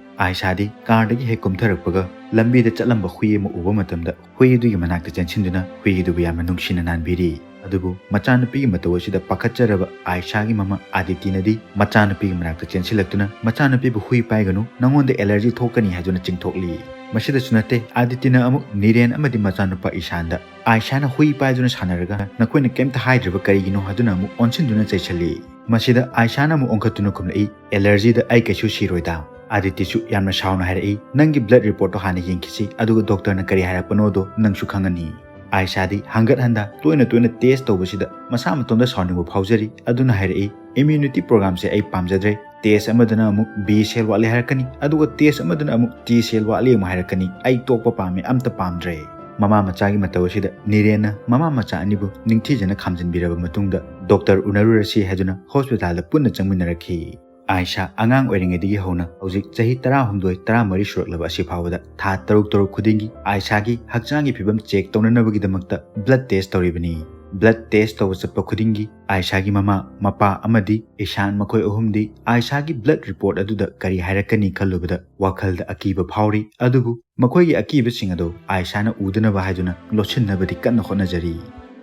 ꯑꯥꯏꯁꯥꯗꯤ ꯀꯥꯔꯗꯒꯤ ꯍꯦꯛ ꯀꯨꯝꯊꯔꯛꯄꯒ ꯂꯝꯕꯤꯗ ꯆꯠꯂꯝꯕ ꯍꯨꯏ ꯑꯃ ꯎꯕ ꯃꯇꯝꯗ ꯍꯨꯏ ꯑꯗꯨꯒꯤ ꯃꯅꯥꯛꯇ ꯆꯦꯟꯁꯤꯟꯗꯨꯅ ꯍꯨꯏ ꯑꯗꯨꯕꯨ ꯌꯥꯝꯅ ꯅꯨꯡꯁꯤꯅ ꯅꯥꯟꯕꯤꯔꯤ꯫ ꯑꯗꯨꯕꯨ ꯃꯆꯥꯅꯨꯄꯤꯒꯤ ꯃꯇꯧ ꯑꯁꯤꯗ ꯄꯥꯈꯠꯆꯔꯕ ꯑꯥꯏꯁꯥꯒꯤ ꯃꯃꯥ ꯑꯥꯗꯤꯇꯤꯅꯗꯤ ꯃꯆꯥꯅꯨꯄꯤꯒꯤ ꯃꯅꯥꯛꯇ ꯆꯦꯟꯁꯤꯜꯂꯛꯇꯨꯅ, "ꯃꯆꯥꯅꯨꯄꯤꯕꯨ ꯍꯨꯏ ꯄꯥꯏꯒꯅꯨ, ꯅꯉꯣꯟꯗ ꯑꯦꯂꯔꯖꯤ ꯊꯣꯛꯀꯅꯤ" ꯍꯥꯏꯗꯨꯅ ꯆꯤꯡꯊꯣꯛꯂꯤ꯫ ꯃꯁꯤꯗꯁꯨ ꯅꯠꯇꯦ, ꯑꯥꯗꯤꯇꯤꯅ ꯑꯃꯨꯛ ꯅꯤꯔꯦꯟ ꯑꯃꯗꯤ ꯃꯆꯥꯅꯨꯄꯥ ꯏꯁꯥꯟꯗ, "ꯑꯥꯏꯁꯥꯅ ꯍꯨꯏ ꯄꯥꯏꯗꯨꯅ ꯁꯥꯟꯅꯔꯒ ꯅꯈꯣꯏꯅ ꯀꯩꯝꯇ ꯍꯥꯏꯗ꯭ꯔꯤꯕ ꯀꯔꯤꯒꯤꯅꯣ?" ꯍꯥꯏꯗꯨꯅ ꯑꯃꯨꯛ ꯑꯣꯟꯁꯤꯟꯗꯨꯅ ꯆꯩꯁꯜꯂꯤ꯫ ꯃꯁꯤꯗ ꯑꯥꯏꯁꯥꯅ ꯑꯃꯨꯛ ꯑꯣꯟꯈꯠꯇꯨꯅ ꯈꯨꯝꯂꯛꯏ, "ꯑꯦꯂꯔꯖꯤꯗ ꯑꯩ ꯀꯩꯁꯨ ꯁꯤꯔꯣꯏꯗ꯫" ꯑꯥꯗꯤꯇꯤꯁꯨ ꯌꯥꯝꯅ ꯁꯥꯎꯅ ꯍꯥꯏꯔꯛꯏ, "ꯅꯪꯒꯤ ꯕ꯭ꯂꯗ ꯔꯤꯄꯣꯔꯠꯇꯣ ꯍꯥꯟꯅ ꯌꯦꯡꯈꯤꯁꯤ, ꯑꯗꯨꯒ ꯗꯣꯛꯇꯔꯅ ꯀꯔꯤ ꯍꯥꯏꯔꯛꯄꯅꯣꯗꯣ ꯅꯪꯁꯨ ꯈꯪꯉꯅꯤ꯫" ꯑꯥꯏꯁꯥꯗꯤ ꯍꯪꯒꯠ ꯍꯟꯗ ꯇꯣꯏꯅ ꯇꯣꯏꯅ ꯇꯦꯁ ꯇꯧꯕꯁꯤꯗ ꯃꯁꯥ ꯃꯇꯣꯝꯗ ꯁꯥꯎꯅꯤꯡꯕ ꯐꯥꯎꯖꯔꯤ꯫ ꯑꯗꯨꯅ ꯍꯥꯏꯔꯛꯏ, "ꯏꯝꯌꯨꯅꯤꯇꯤ ꯄ꯭ꯔꯣꯒ꯭ꯔꯥꯝꯁꯦ ꯑꯩ ꯄꯥꯝꯖꯗ꯭ꯔꯦ꯫ ꯇꯦꯁ ꯑꯃꯗꯅ ꯑꯃꯨꯛ ꯕꯤ ꯁꯦꯜ ꯋꯥꯠꯂꯦ ꯍꯥꯏꯔꯛꯀꯅꯤ, ꯑꯗꯨꯒ ꯇꯦꯁ ꯑꯃꯗꯅ ꯑꯃꯨꯛ ꯇꯤ ꯁꯦꯜ ꯋꯥꯠꯂꯦ ꯑꯃꯨꯛ ꯍꯥꯏꯔꯛꯀꯅꯤ꯫ ꯑꯩ ꯇꯣꯛꯄ ꯄꯥꯝꯃꯦ, ꯑꯝꯇ ꯄꯥꯝꯗ꯭ꯔꯦ꯫" ꯃꯃꯥ ꯃꯆꯥꯒꯤ ꯃꯇꯧ ꯑꯁꯤꯗ ꯅꯤꯔꯦꯟꯅ ꯃꯃꯥ ꯃꯆꯥ ꯑꯅꯤꯕꯨ ꯅꯤꯡꯊꯤꯖꯅ ꯈꯥꯝꯖꯤꯟꯕꯤꯔꯕ ꯃꯇꯨꯡꯗ, "ꯗꯣꯛꯇꯔ ꯎꯅꯔꯨꯔꯁꯤ" ꯍꯥꯏꯗꯨꯅ ꯍꯣꯁꯄꯤꯇꯥꯜꯗ ꯄꯨꯟꯅ ꯆꯪꯃꯤꯟꯅꯔꯛꯈꯤ꯫ ꯑꯥꯏꯁꯥ ꯑꯉꯥꯡ ꯑꯣꯏꯔꯤꯉꯩꯗꯒꯤ ꯍꯧꯅ ꯍꯧꯖꯤꯛ ꯆꯍꯤ ꯇꯔꯥꯍꯨꯝꯗꯣꯏ, ꯇꯔꯥꯃꯔꯤ ꯁꯨꯔꯛꯂꯕ ꯑꯁꯤ ꯐꯥꯎꯕꯗ ꯊꯥ ꯇꯔꯨꯛ ꯇꯔꯨꯛ ꯈꯨꯗꯤꯡꯒꯤ ꯑꯥꯏꯁꯥꯒꯤ ꯍꯛꯆꯥꯡꯒꯤ ꯐꯤꯕꯝ ꯆꯦꯛ ꯇꯧꯅꯅꯕꯒꯤꯗꯃꯛꯇ ꯕ꯭ꯂꯗ ꯇꯦꯁ ꯇꯧꯔꯤꯕꯅꯤ꯫ ꯕ꯭ꯂꯗ ꯇꯦꯁ ꯇꯧꯕ ꯆꯠꯄ ꯈꯨꯗꯤꯡꯒꯤ ꯑꯥꯏꯁꯥꯒꯤ ꯃꯃꯥ, ꯃꯄꯥ ꯑꯃꯗꯤ ꯏꯁꯥꯟ, ꯃꯈꯣꯏ ꯑꯍꯨꯝꯗꯤ ꯑꯥꯏꯁꯥꯒꯤ ꯕ꯭ꯂꯗ ꯔꯤꯄꯣꯔꯠ ꯑꯗꯨꯗ ꯀꯔꯤ ꯍꯥꯏꯔꯛꯀꯅꯤ ꯈꯜꯂꯨꯕꯗ ꯋꯥꯈꯜꯗ ꯑꯀꯤꯕ ꯐꯥꯎꯔꯤ꯫ ꯑꯗꯨꯕꯨ ꯃꯈꯣꯏꯒꯤ ꯑꯀꯤꯕꯁꯤꯡ ꯑꯗꯨ ꯑꯥꯏꯁꯥꯅ ꯎꯗꯅꯕ ꯍꯥꯏꯗꯨꯅ ꯂꯣꯠꯁꯤꯟꯅꯕꯗꯤ ꯀꯟꯅ ꯍꯣꯠꯅꯖꯔꯤ꯫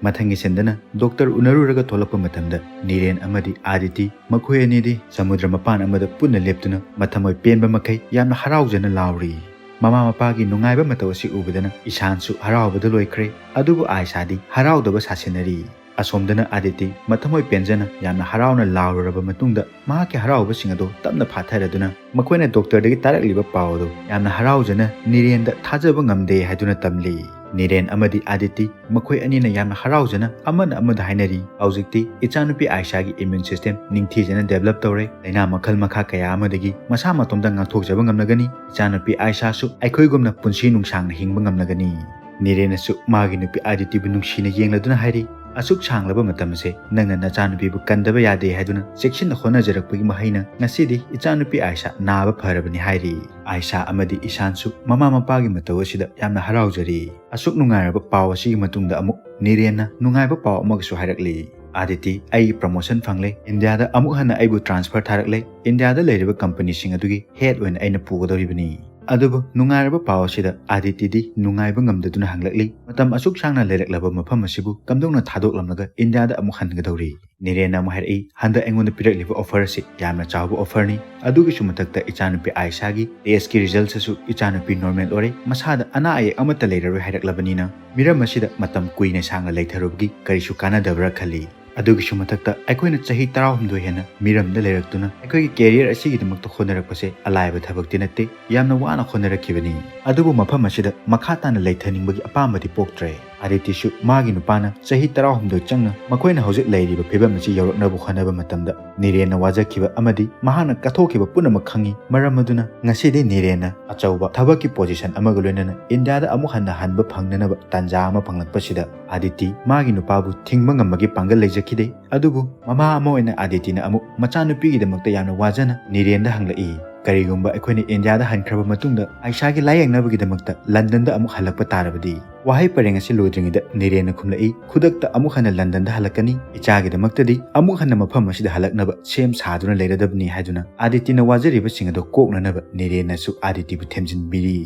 ꯃꯊꯪꯒꯤ ꯁꯤꯟꯗꯅ ꯗꯣꯛꯇꯔ ꯎꯅꯔꯨꯔꯒ ꯊꯣꯛꯂꯛꯄ ꯃꯇꯝꯗ ꯅꯤꯔꯦꯟ ꯑꯃꯗꯤ ꯑꯥꯗꯤꯇꯤ, ꯃꯈꯣꯏ ꯑꯅꯤꯗꯤ ꯁꯃꯨꯗ꯭ꯔ ꯃꯄꯥꯟ ꯑꯃꯗ ꯄꯨꯟꯅ ꯂꯦꯞꯇꯨꯅ ꯃꯊꯃꯣꯏ ꯄꯦꯟꯕ ꯃꯈꯩ ꯌꯥꯝꯅ ꯍꯔꯥꯎꯖꯅ ꯂꯥꯎꯔꯤ꯫ ꯃꯃꯥ ꯃꯄꯥꯒꯤ ꯅꯨꯡꯉꯥꯏꯕ ꯃꯇꯧ ꯑꯁꯤ ꯎꯕꯗꯅ ꯏꯁꯥꯟꯁꯨ ꯍꯔꯥꯎꯕꯗ ꯂꯣꯏꯈ꯭ꯔꯦ꯫ ꯑꯗꯨꯕꯨ ꯑꯥꯏꯁꯥꯗꯤ ꯍꯔꯥꯎꯗꯕ ꯁꯥꯁꯤꯟꯅꯔꯤ꯫ ꯑꯁꯣꯝꯗꯅ ꯑꯥꯗꯤꯇꯤ ꯃꯊꯃꯣꯏ ꯄꯦꯟꯖꯅ ꯌꯥꯝꯅ ꯍꯔꯥꯎꯅ ꯂꯥꯎꯔꯨꯔꯕ ꯃꯇꯨꯡꯗ ꯃꯍꯥꯛꯀꯤ ꯍꯔꯥꯎꯕꯁꯤꯡ ꯑꯗꯨ ꯇꯞꯅ ꯐꯥꯊꯔꯗꯨꯅ ꯃꯈꯣꯏꯅ ꯗꯣꯛꯇꯔꯗꯒꯤ ꯇꯥꯔꯛꯂꯤꯕ ꯄꯥꯎ ꯑꯗꯨ ꯌꯥꯝꯅ ꯍꯔꯥꯎꯖꯅ ꯅꯤꯔꯦꯟꯗ ꯊꯥꯖꯕ ꯉꯝꯗꯦ ꯍꯥꯏꯗꯨꯅ ꯇꯝꯂꯤ꯫ ꯅꯤꯔꯦꯟ ꯑꯃꯗꯤ ꯑꯥꯗꯤꯇꯤ ꯃꯈꯣꯏ ꯑꯅꯤꯅ ꯌꯥꯝꯅ ꯍꯔꯥꯎꯖꯅ ꯑꯃꯅ ꯑꯃꯗ ꯍꯥꯏꯅꯔꯤ, "ꯍꯧꯖꯤꯛꯇꯤ ꯏꯆꯥꯅꯨꯄꯤ ꯑꯥꯏꯁꯥꯒꯤ ꯏꯃ꯭ꯌꯨꯟ ꯁꯤꯁꯇꯦꯝ ꯅꯤꯡꯊꯤꯖꯅ ꯗꯦꯚꯂꯞ ꯇꯧꯔꯦ, ꯂꯥꯏꯅꯥ ꯃꯈꯜ ꯃꯈꯥ ꯀꯌꯥ ꯑꯃꯗꯒꯤ ꯃꯁꯥ ꯃꯇꯣꯝꯇ ꯉꯥꯛꯊꯣꯛꯆꯕ ꯉꯝꯂꯒꯅꯤ, ꯏꯆꯥꯅꯨꯄꯤ ꯑꯥꯏꯁꯥꯁꯨ ꯑꯩꯈꯣꯏꯒꯨꯝꯅ ꯄꯨꯟꯁꯤ ꯅꯨꯡꯁꯥꯡꯅ ꯍꯤꯡꯕ ꯉꯝꯂꯒꯅꯤ"꯫ ꯅꯤꯔꯦꯟꯅꯁꯨ ꯃꯥꯒꯤ ꯅꯨꯄꯤ ꯑꯥꯗꯤꯇꯤꯕꯨ ꯅꯨꯡꯁꯤꯅ ꯌꯦꯡꯂꯗꯨꯅ ꯍꯥꯏꯔꯤ, "ꯑꯁꯨꯛ ꯁꯥꯡꯂꯕ ꯃꯇꯝ ꯑꯁꯦ ꯅꯪꯅ ꯅꯆꯥꯅꯨꯄꯤꯕꯨ ꯀꯟꯗꯕ ꯌꯥꯗꯦ ꯍꯥꯏꯗꯨꯅ ꯆꯦꯛꯁꯤꯟꯅ ꯍꯣꯠꯅꯖꯔꯛꯄꯒꯤ ꯃꯍꯩꯅ ꯉꯁꯤꯗꯤ ꯏꯆꯥꯅꯨꯄꯤ ꯑꯥꯏꯁꯥ ꯅꯥꯕ ꯐꯔꯕꯅꯤ" ꯍꯥꯏꯔꯤ꯫ ꯑꯥꯏꯁꯥ ꯑꯃꯗꯤ ꯏꯁꯥꯟꯁꯨ ꯃꯃꯥ ꯃꯄꯥꯒꯤ ꯃꯇꯧ ꯑꯁꯤꯗ ꯌꯥꯝꯅ ꯍꯔꯥꯎꯖꯔꯤ꯫ ꯑꯁꯨꯛ ꯅꯨꯡꯉꯥꯏꯔꯕ ꯄꯥꯎ ꯑꯁꯤꯒꯤ ꯃꯇꯨꯡꯗ ꯑꯃꯨꯛ ꯅꯤꯔꯦꯟꯅ ꯅꯨꯡꯉꯥꯏꯕ ꯄꯥꯎ ꯑꯃꯒꯁꯨ ꯍꯥꯏꯔꯛꯂꯤ꯫ "ꯑꯥꯗꯤꯇꯤ, ꯑꯩꯒꯤ ꯄ꯭ꯔꯃꯣꯁꯟ ꯐꯪꯂꯦ, ꯏꯟꯗꯤꯌꯥꯗ ꯑꯃꯨꯛ ꯍꯟꯅ ꯑꯩꯕꯨ ꯇ꯭ꯔꯥꯟꯁꯐꯔ ꯊꯥꯔꯛꯂꯦ, ꯏꯟꯗꯤꯌꯥꯗ ꯂꯩꯔꯤꯕ ꯀꯝꯄꯅꯤꯁꯤꯡ ꯑꯗꯨꯒꯤ ꯍꯦꯗ ꯑꯣꯏꯅ ꯑꯩꯅ ꯄꯨꯒꯗꯧꯔꯤꯕꯅꯤ"꯫ ꯑꯗꯨꯕꯨ ꯅꯨꯡꯉꯥꯏꯔꯕ ꯄꯥꯎ ꯑꯁꯤꯗ ꯑꯥꯗꯤꯇꯤꯗꯤ ꯅꯨꯡꯉꯥꯏꯕ ꯉꯝꯗꯗꯨꯅ ꯍꯪꯂꯛꯂꯤ, "ꯃꯇꯝ ꯑꯁꯨꯛ ꯁꯥꯡꯅ ꯂꯩꯔꯛꯂꯕ ꯃꯐꯝ ꯑꯁꯤꯕꯨ ꯀꯝꯗꯧꯅ ꯊꯥꯗꯣꯛꯂꯝꯂꯒ ꯏꯟꯗꯤꯌꯥꯗ ꯑꯃꯨꯛ ꯍꯟꯒꯗꯧꯔꯤ?" ꯅꯤꯔꯦꯟꯅ ꯑꯃꯨꯛ ꯍꯥꯏꯔꯛꯏ, "ꯍꯟꯗꯛ ꯑꯩꯉꯣꯟꯗ ꯄꯤꯔꯛꯂꯤꯕ ꯑꯣꯐꯔ ꯑꯁꯤ ꯌꯥꯝꯅ ꯆꯥꯎꯕ ꯑꯣꯐꯔꯅꯤ꯫ ꯑꯗꯨꯒꯤꯁꯨ ꯃꯊꯛꯇ ꯏꯆꯥꯅꯨꯄꯤ ꯑꯥꯏꯁꯥꯒꯤ ꯇꯦꯁꯀꯤ ꯔꯤꯖꯜꯠ ꯑꯁꯨ ꯏꯆꯥꯅꯨꯄꯤ ꯅꯣꯔꯃꯦꯜ ꯑꯣꯏꯔꯦ, ꯃꯁꯥꯗ ꯑꯅꯥ ꯑꯌꯦꯛ ꯑꯃꯠꯇ ꯂꯩꯔꯔꯣꯏ ꯍꯥꯏꯔꯛꯂꯕꯅꯤꯅ ꯃꯤꯔꯝ ꯑꯁꯤꯗ ꯃꯇꯝ ꯀꯨꯏꯅ ꯁꯥꯡꯅ ꯂꯩꯊꯔꯨꯕꯒꯤ ꯀꯔꯤꯁꯨ ꯀꯥꯟꯅꯗꯕ꯭ꯔꯥ ꯈꯜꯂꯤ꯫ ꯑꯗꯨꯒꯤꯁꯨ ꯃꯊꯛꯇ ꯑꯩꯈꯣꯏꯅ ꯆꯍꯤ ꯇꯔꯥꯍꯨꯝꯗꯣꯏ ꯍꯦꯟꯅ ꯃꯤꯔꯝꯗ ꯂꯩꯔꯛꯇꯨꯅ ꯑꯩꯈꯣꯏꯒꯤ ꯀꯦꯔꯤꯌꯔ ꯑꯁꯤꯒꯤꯗꯃꯛꯇ ꯍꯣꯠꯅꯔꯛꯄꯁꯦ ꯑꯂꯥꯏꯕ ꯊꯕꯛꯇꯤ ꯅꯠꯇꯦ, ꯌꯥꯝꯅ ꯋꯥꯅ ꯍꯣꯠꯅꯔꯛꯈꯤꯕꯅꯤ꯫ ꯑꯗꯨꯕꯨ ꯃꯐꯝ ꯑꯁꯤꯗ ꯃꯈꯥ ꯇꯥꯅ ꯂꯩꯊꯅꯤꯡꯕꯒꯤ ꯑꯄꯥꯝꯕꯗꯤ ꯄꯣꯛꯇ꯭ꯔꯦ"꯫ ꯑꯗꯤꯇꯤꯁꯨ ꯃꯥꯒꯤ ꯅꯨꯄꯥꯅ ꯆꯍꯤ ꯇꯔꯥꯍꯨꯝꯗꯣꯏ ꯆꯪꯅ ꯃꯈꯣꯏꯅ ꯍꯧꯖꯤꯛ ꯂꯩꯔꯤꯕ ꯐꯤꯕꯝ ꯑꯁꯤ ꯌꯧꯔꯛꯅꯕ ꯍꯣꯠꯅꯕ ꯃꯇꯝꯗ ꯅꯤꯔꯦꯟꯅ ꯋꯥꯖꯈꯤꯕ ꯑꯃꯗꯤ ꯃꯍꯥꯛꯅ ꯀꯠꯊꯣꯛꯈꯤꯕ ꯄꯨꯝꯅꯃꯛ ꯈꯪꯉꯤ꯫ ꯃꯔꯝ ꯑꯗꯨꯅ ꯉꯁꯤꯗꯤ ꯅꯤꯔꯦꯟꯅ ꯑꯆꯧꯕ ꯊꯕꯛꯀꯤ ꯄꯣꯖꯤꯁꯟ ꯑꯃꯒ ꯂꯣꯏꯅꯅ ꯏꯟꯗꯤꯌꯥꯗ ꯑꯃꯨꯛ ꯍꯟꯅ ꯍꯟꯕ ꯐꯪꯅꯅꯕ ꯇꯥꯟꯖꯥ ꯑꯃ ꯐꯪꯂꯛꯄꯁꯤꯗ ꯑꯗꯤꯇꯤ ꯃꯥꯒꯤ ꯅꯨꯄꯥꯕꯨ ꯊꯤꯡꯕ ꯉꯝꯕꯒꯤ ꯄꯥꯡꯒꯜ ꯂꯩꯖꯈꯤꯗꯦ꯫ ꯑꯗꯨꯕꯨ ꯃꯃꯥ ꯑꯃ ꯑꯣꯏꯅ ꯑꯗꯤꯇꯤꯅ ꯑꯃꯨꯛ ꯃꯆꯥꯅꯨꯄꯤꯒꯤꯗꯃꯛꯇ ꯌꯥꯝꯅ ꯋꯥꯖꯅ ꯅꯤꯔꯦꯟꯗ ꯍꯪꯂꯛꯏ, "ꯀꯔꯤꯒꯨꯝꯕ ꯑꯩꯈꯣꯏꯅ ꯏꯟꯗꯤꯌꯥꯗ ꯍꯟꯈ꯭ꯔꯕ ꯃꯇꯨꯡꯗ ꯑꯥꯏꯁꯥꯒꯤ ꯂꯥꯌꯦꯡꯅꯕꯒꯤꯗꯃꯛꯇ ꯂꯟꯗꯟꯗ ꯑꯃꯨꯛ ꯍꯜꯂꯛꯄ ꯇꯥꯔꯕꯗꯤ?" ꯋꯥꯍꯩ ꯄꯔꯦꯡ ꯑꯁꯤ ꯂꯣꯏꯗ꯭ꯔꯤꯉꯩꯗ ꯅꯤꯔꯦꯟꯅ ꯈꯨꯝꯂꯛꯏ, "ꯈꯨꯗꯛꯇ ꯑꯃꯨꯛ ꯍꯟꯅ ꯂꯟꯗꯟꯗ ꯍꯜꯂꯛꯀꯅꯤ꯫ ꯏꯆꯥꯒꯤꯗꯃꯛꯇꯗꯤ ꯑꯃꯨꯛ ꯍꯟꯅ ꯃꯐꯝ ꯑꯁꯤꯗ ꯍꯜꯂꯛꯅꯕ ꯁꯦꯝ ꯁꯥꯗꯨꯅ ꯂꯩꯔꯗꯕꯅꯤ" ꯍꯥꯏꯗꯨꯅ ꯑꯗꯤꯇꯤꯅ ꯋꯥꯖꯔꯤꯕꯁꯤꯡ ꯑꯗꯨ ꯀꯣꯛꯅꯅꯕ ꯅꯤꯔꯦꯟꯅꯁꯨ ꯑꯗꯤꯇꯤꯕꯨ ꯊꯦꯝꯖꯤꯟꯕꯤꯔꯤ꯫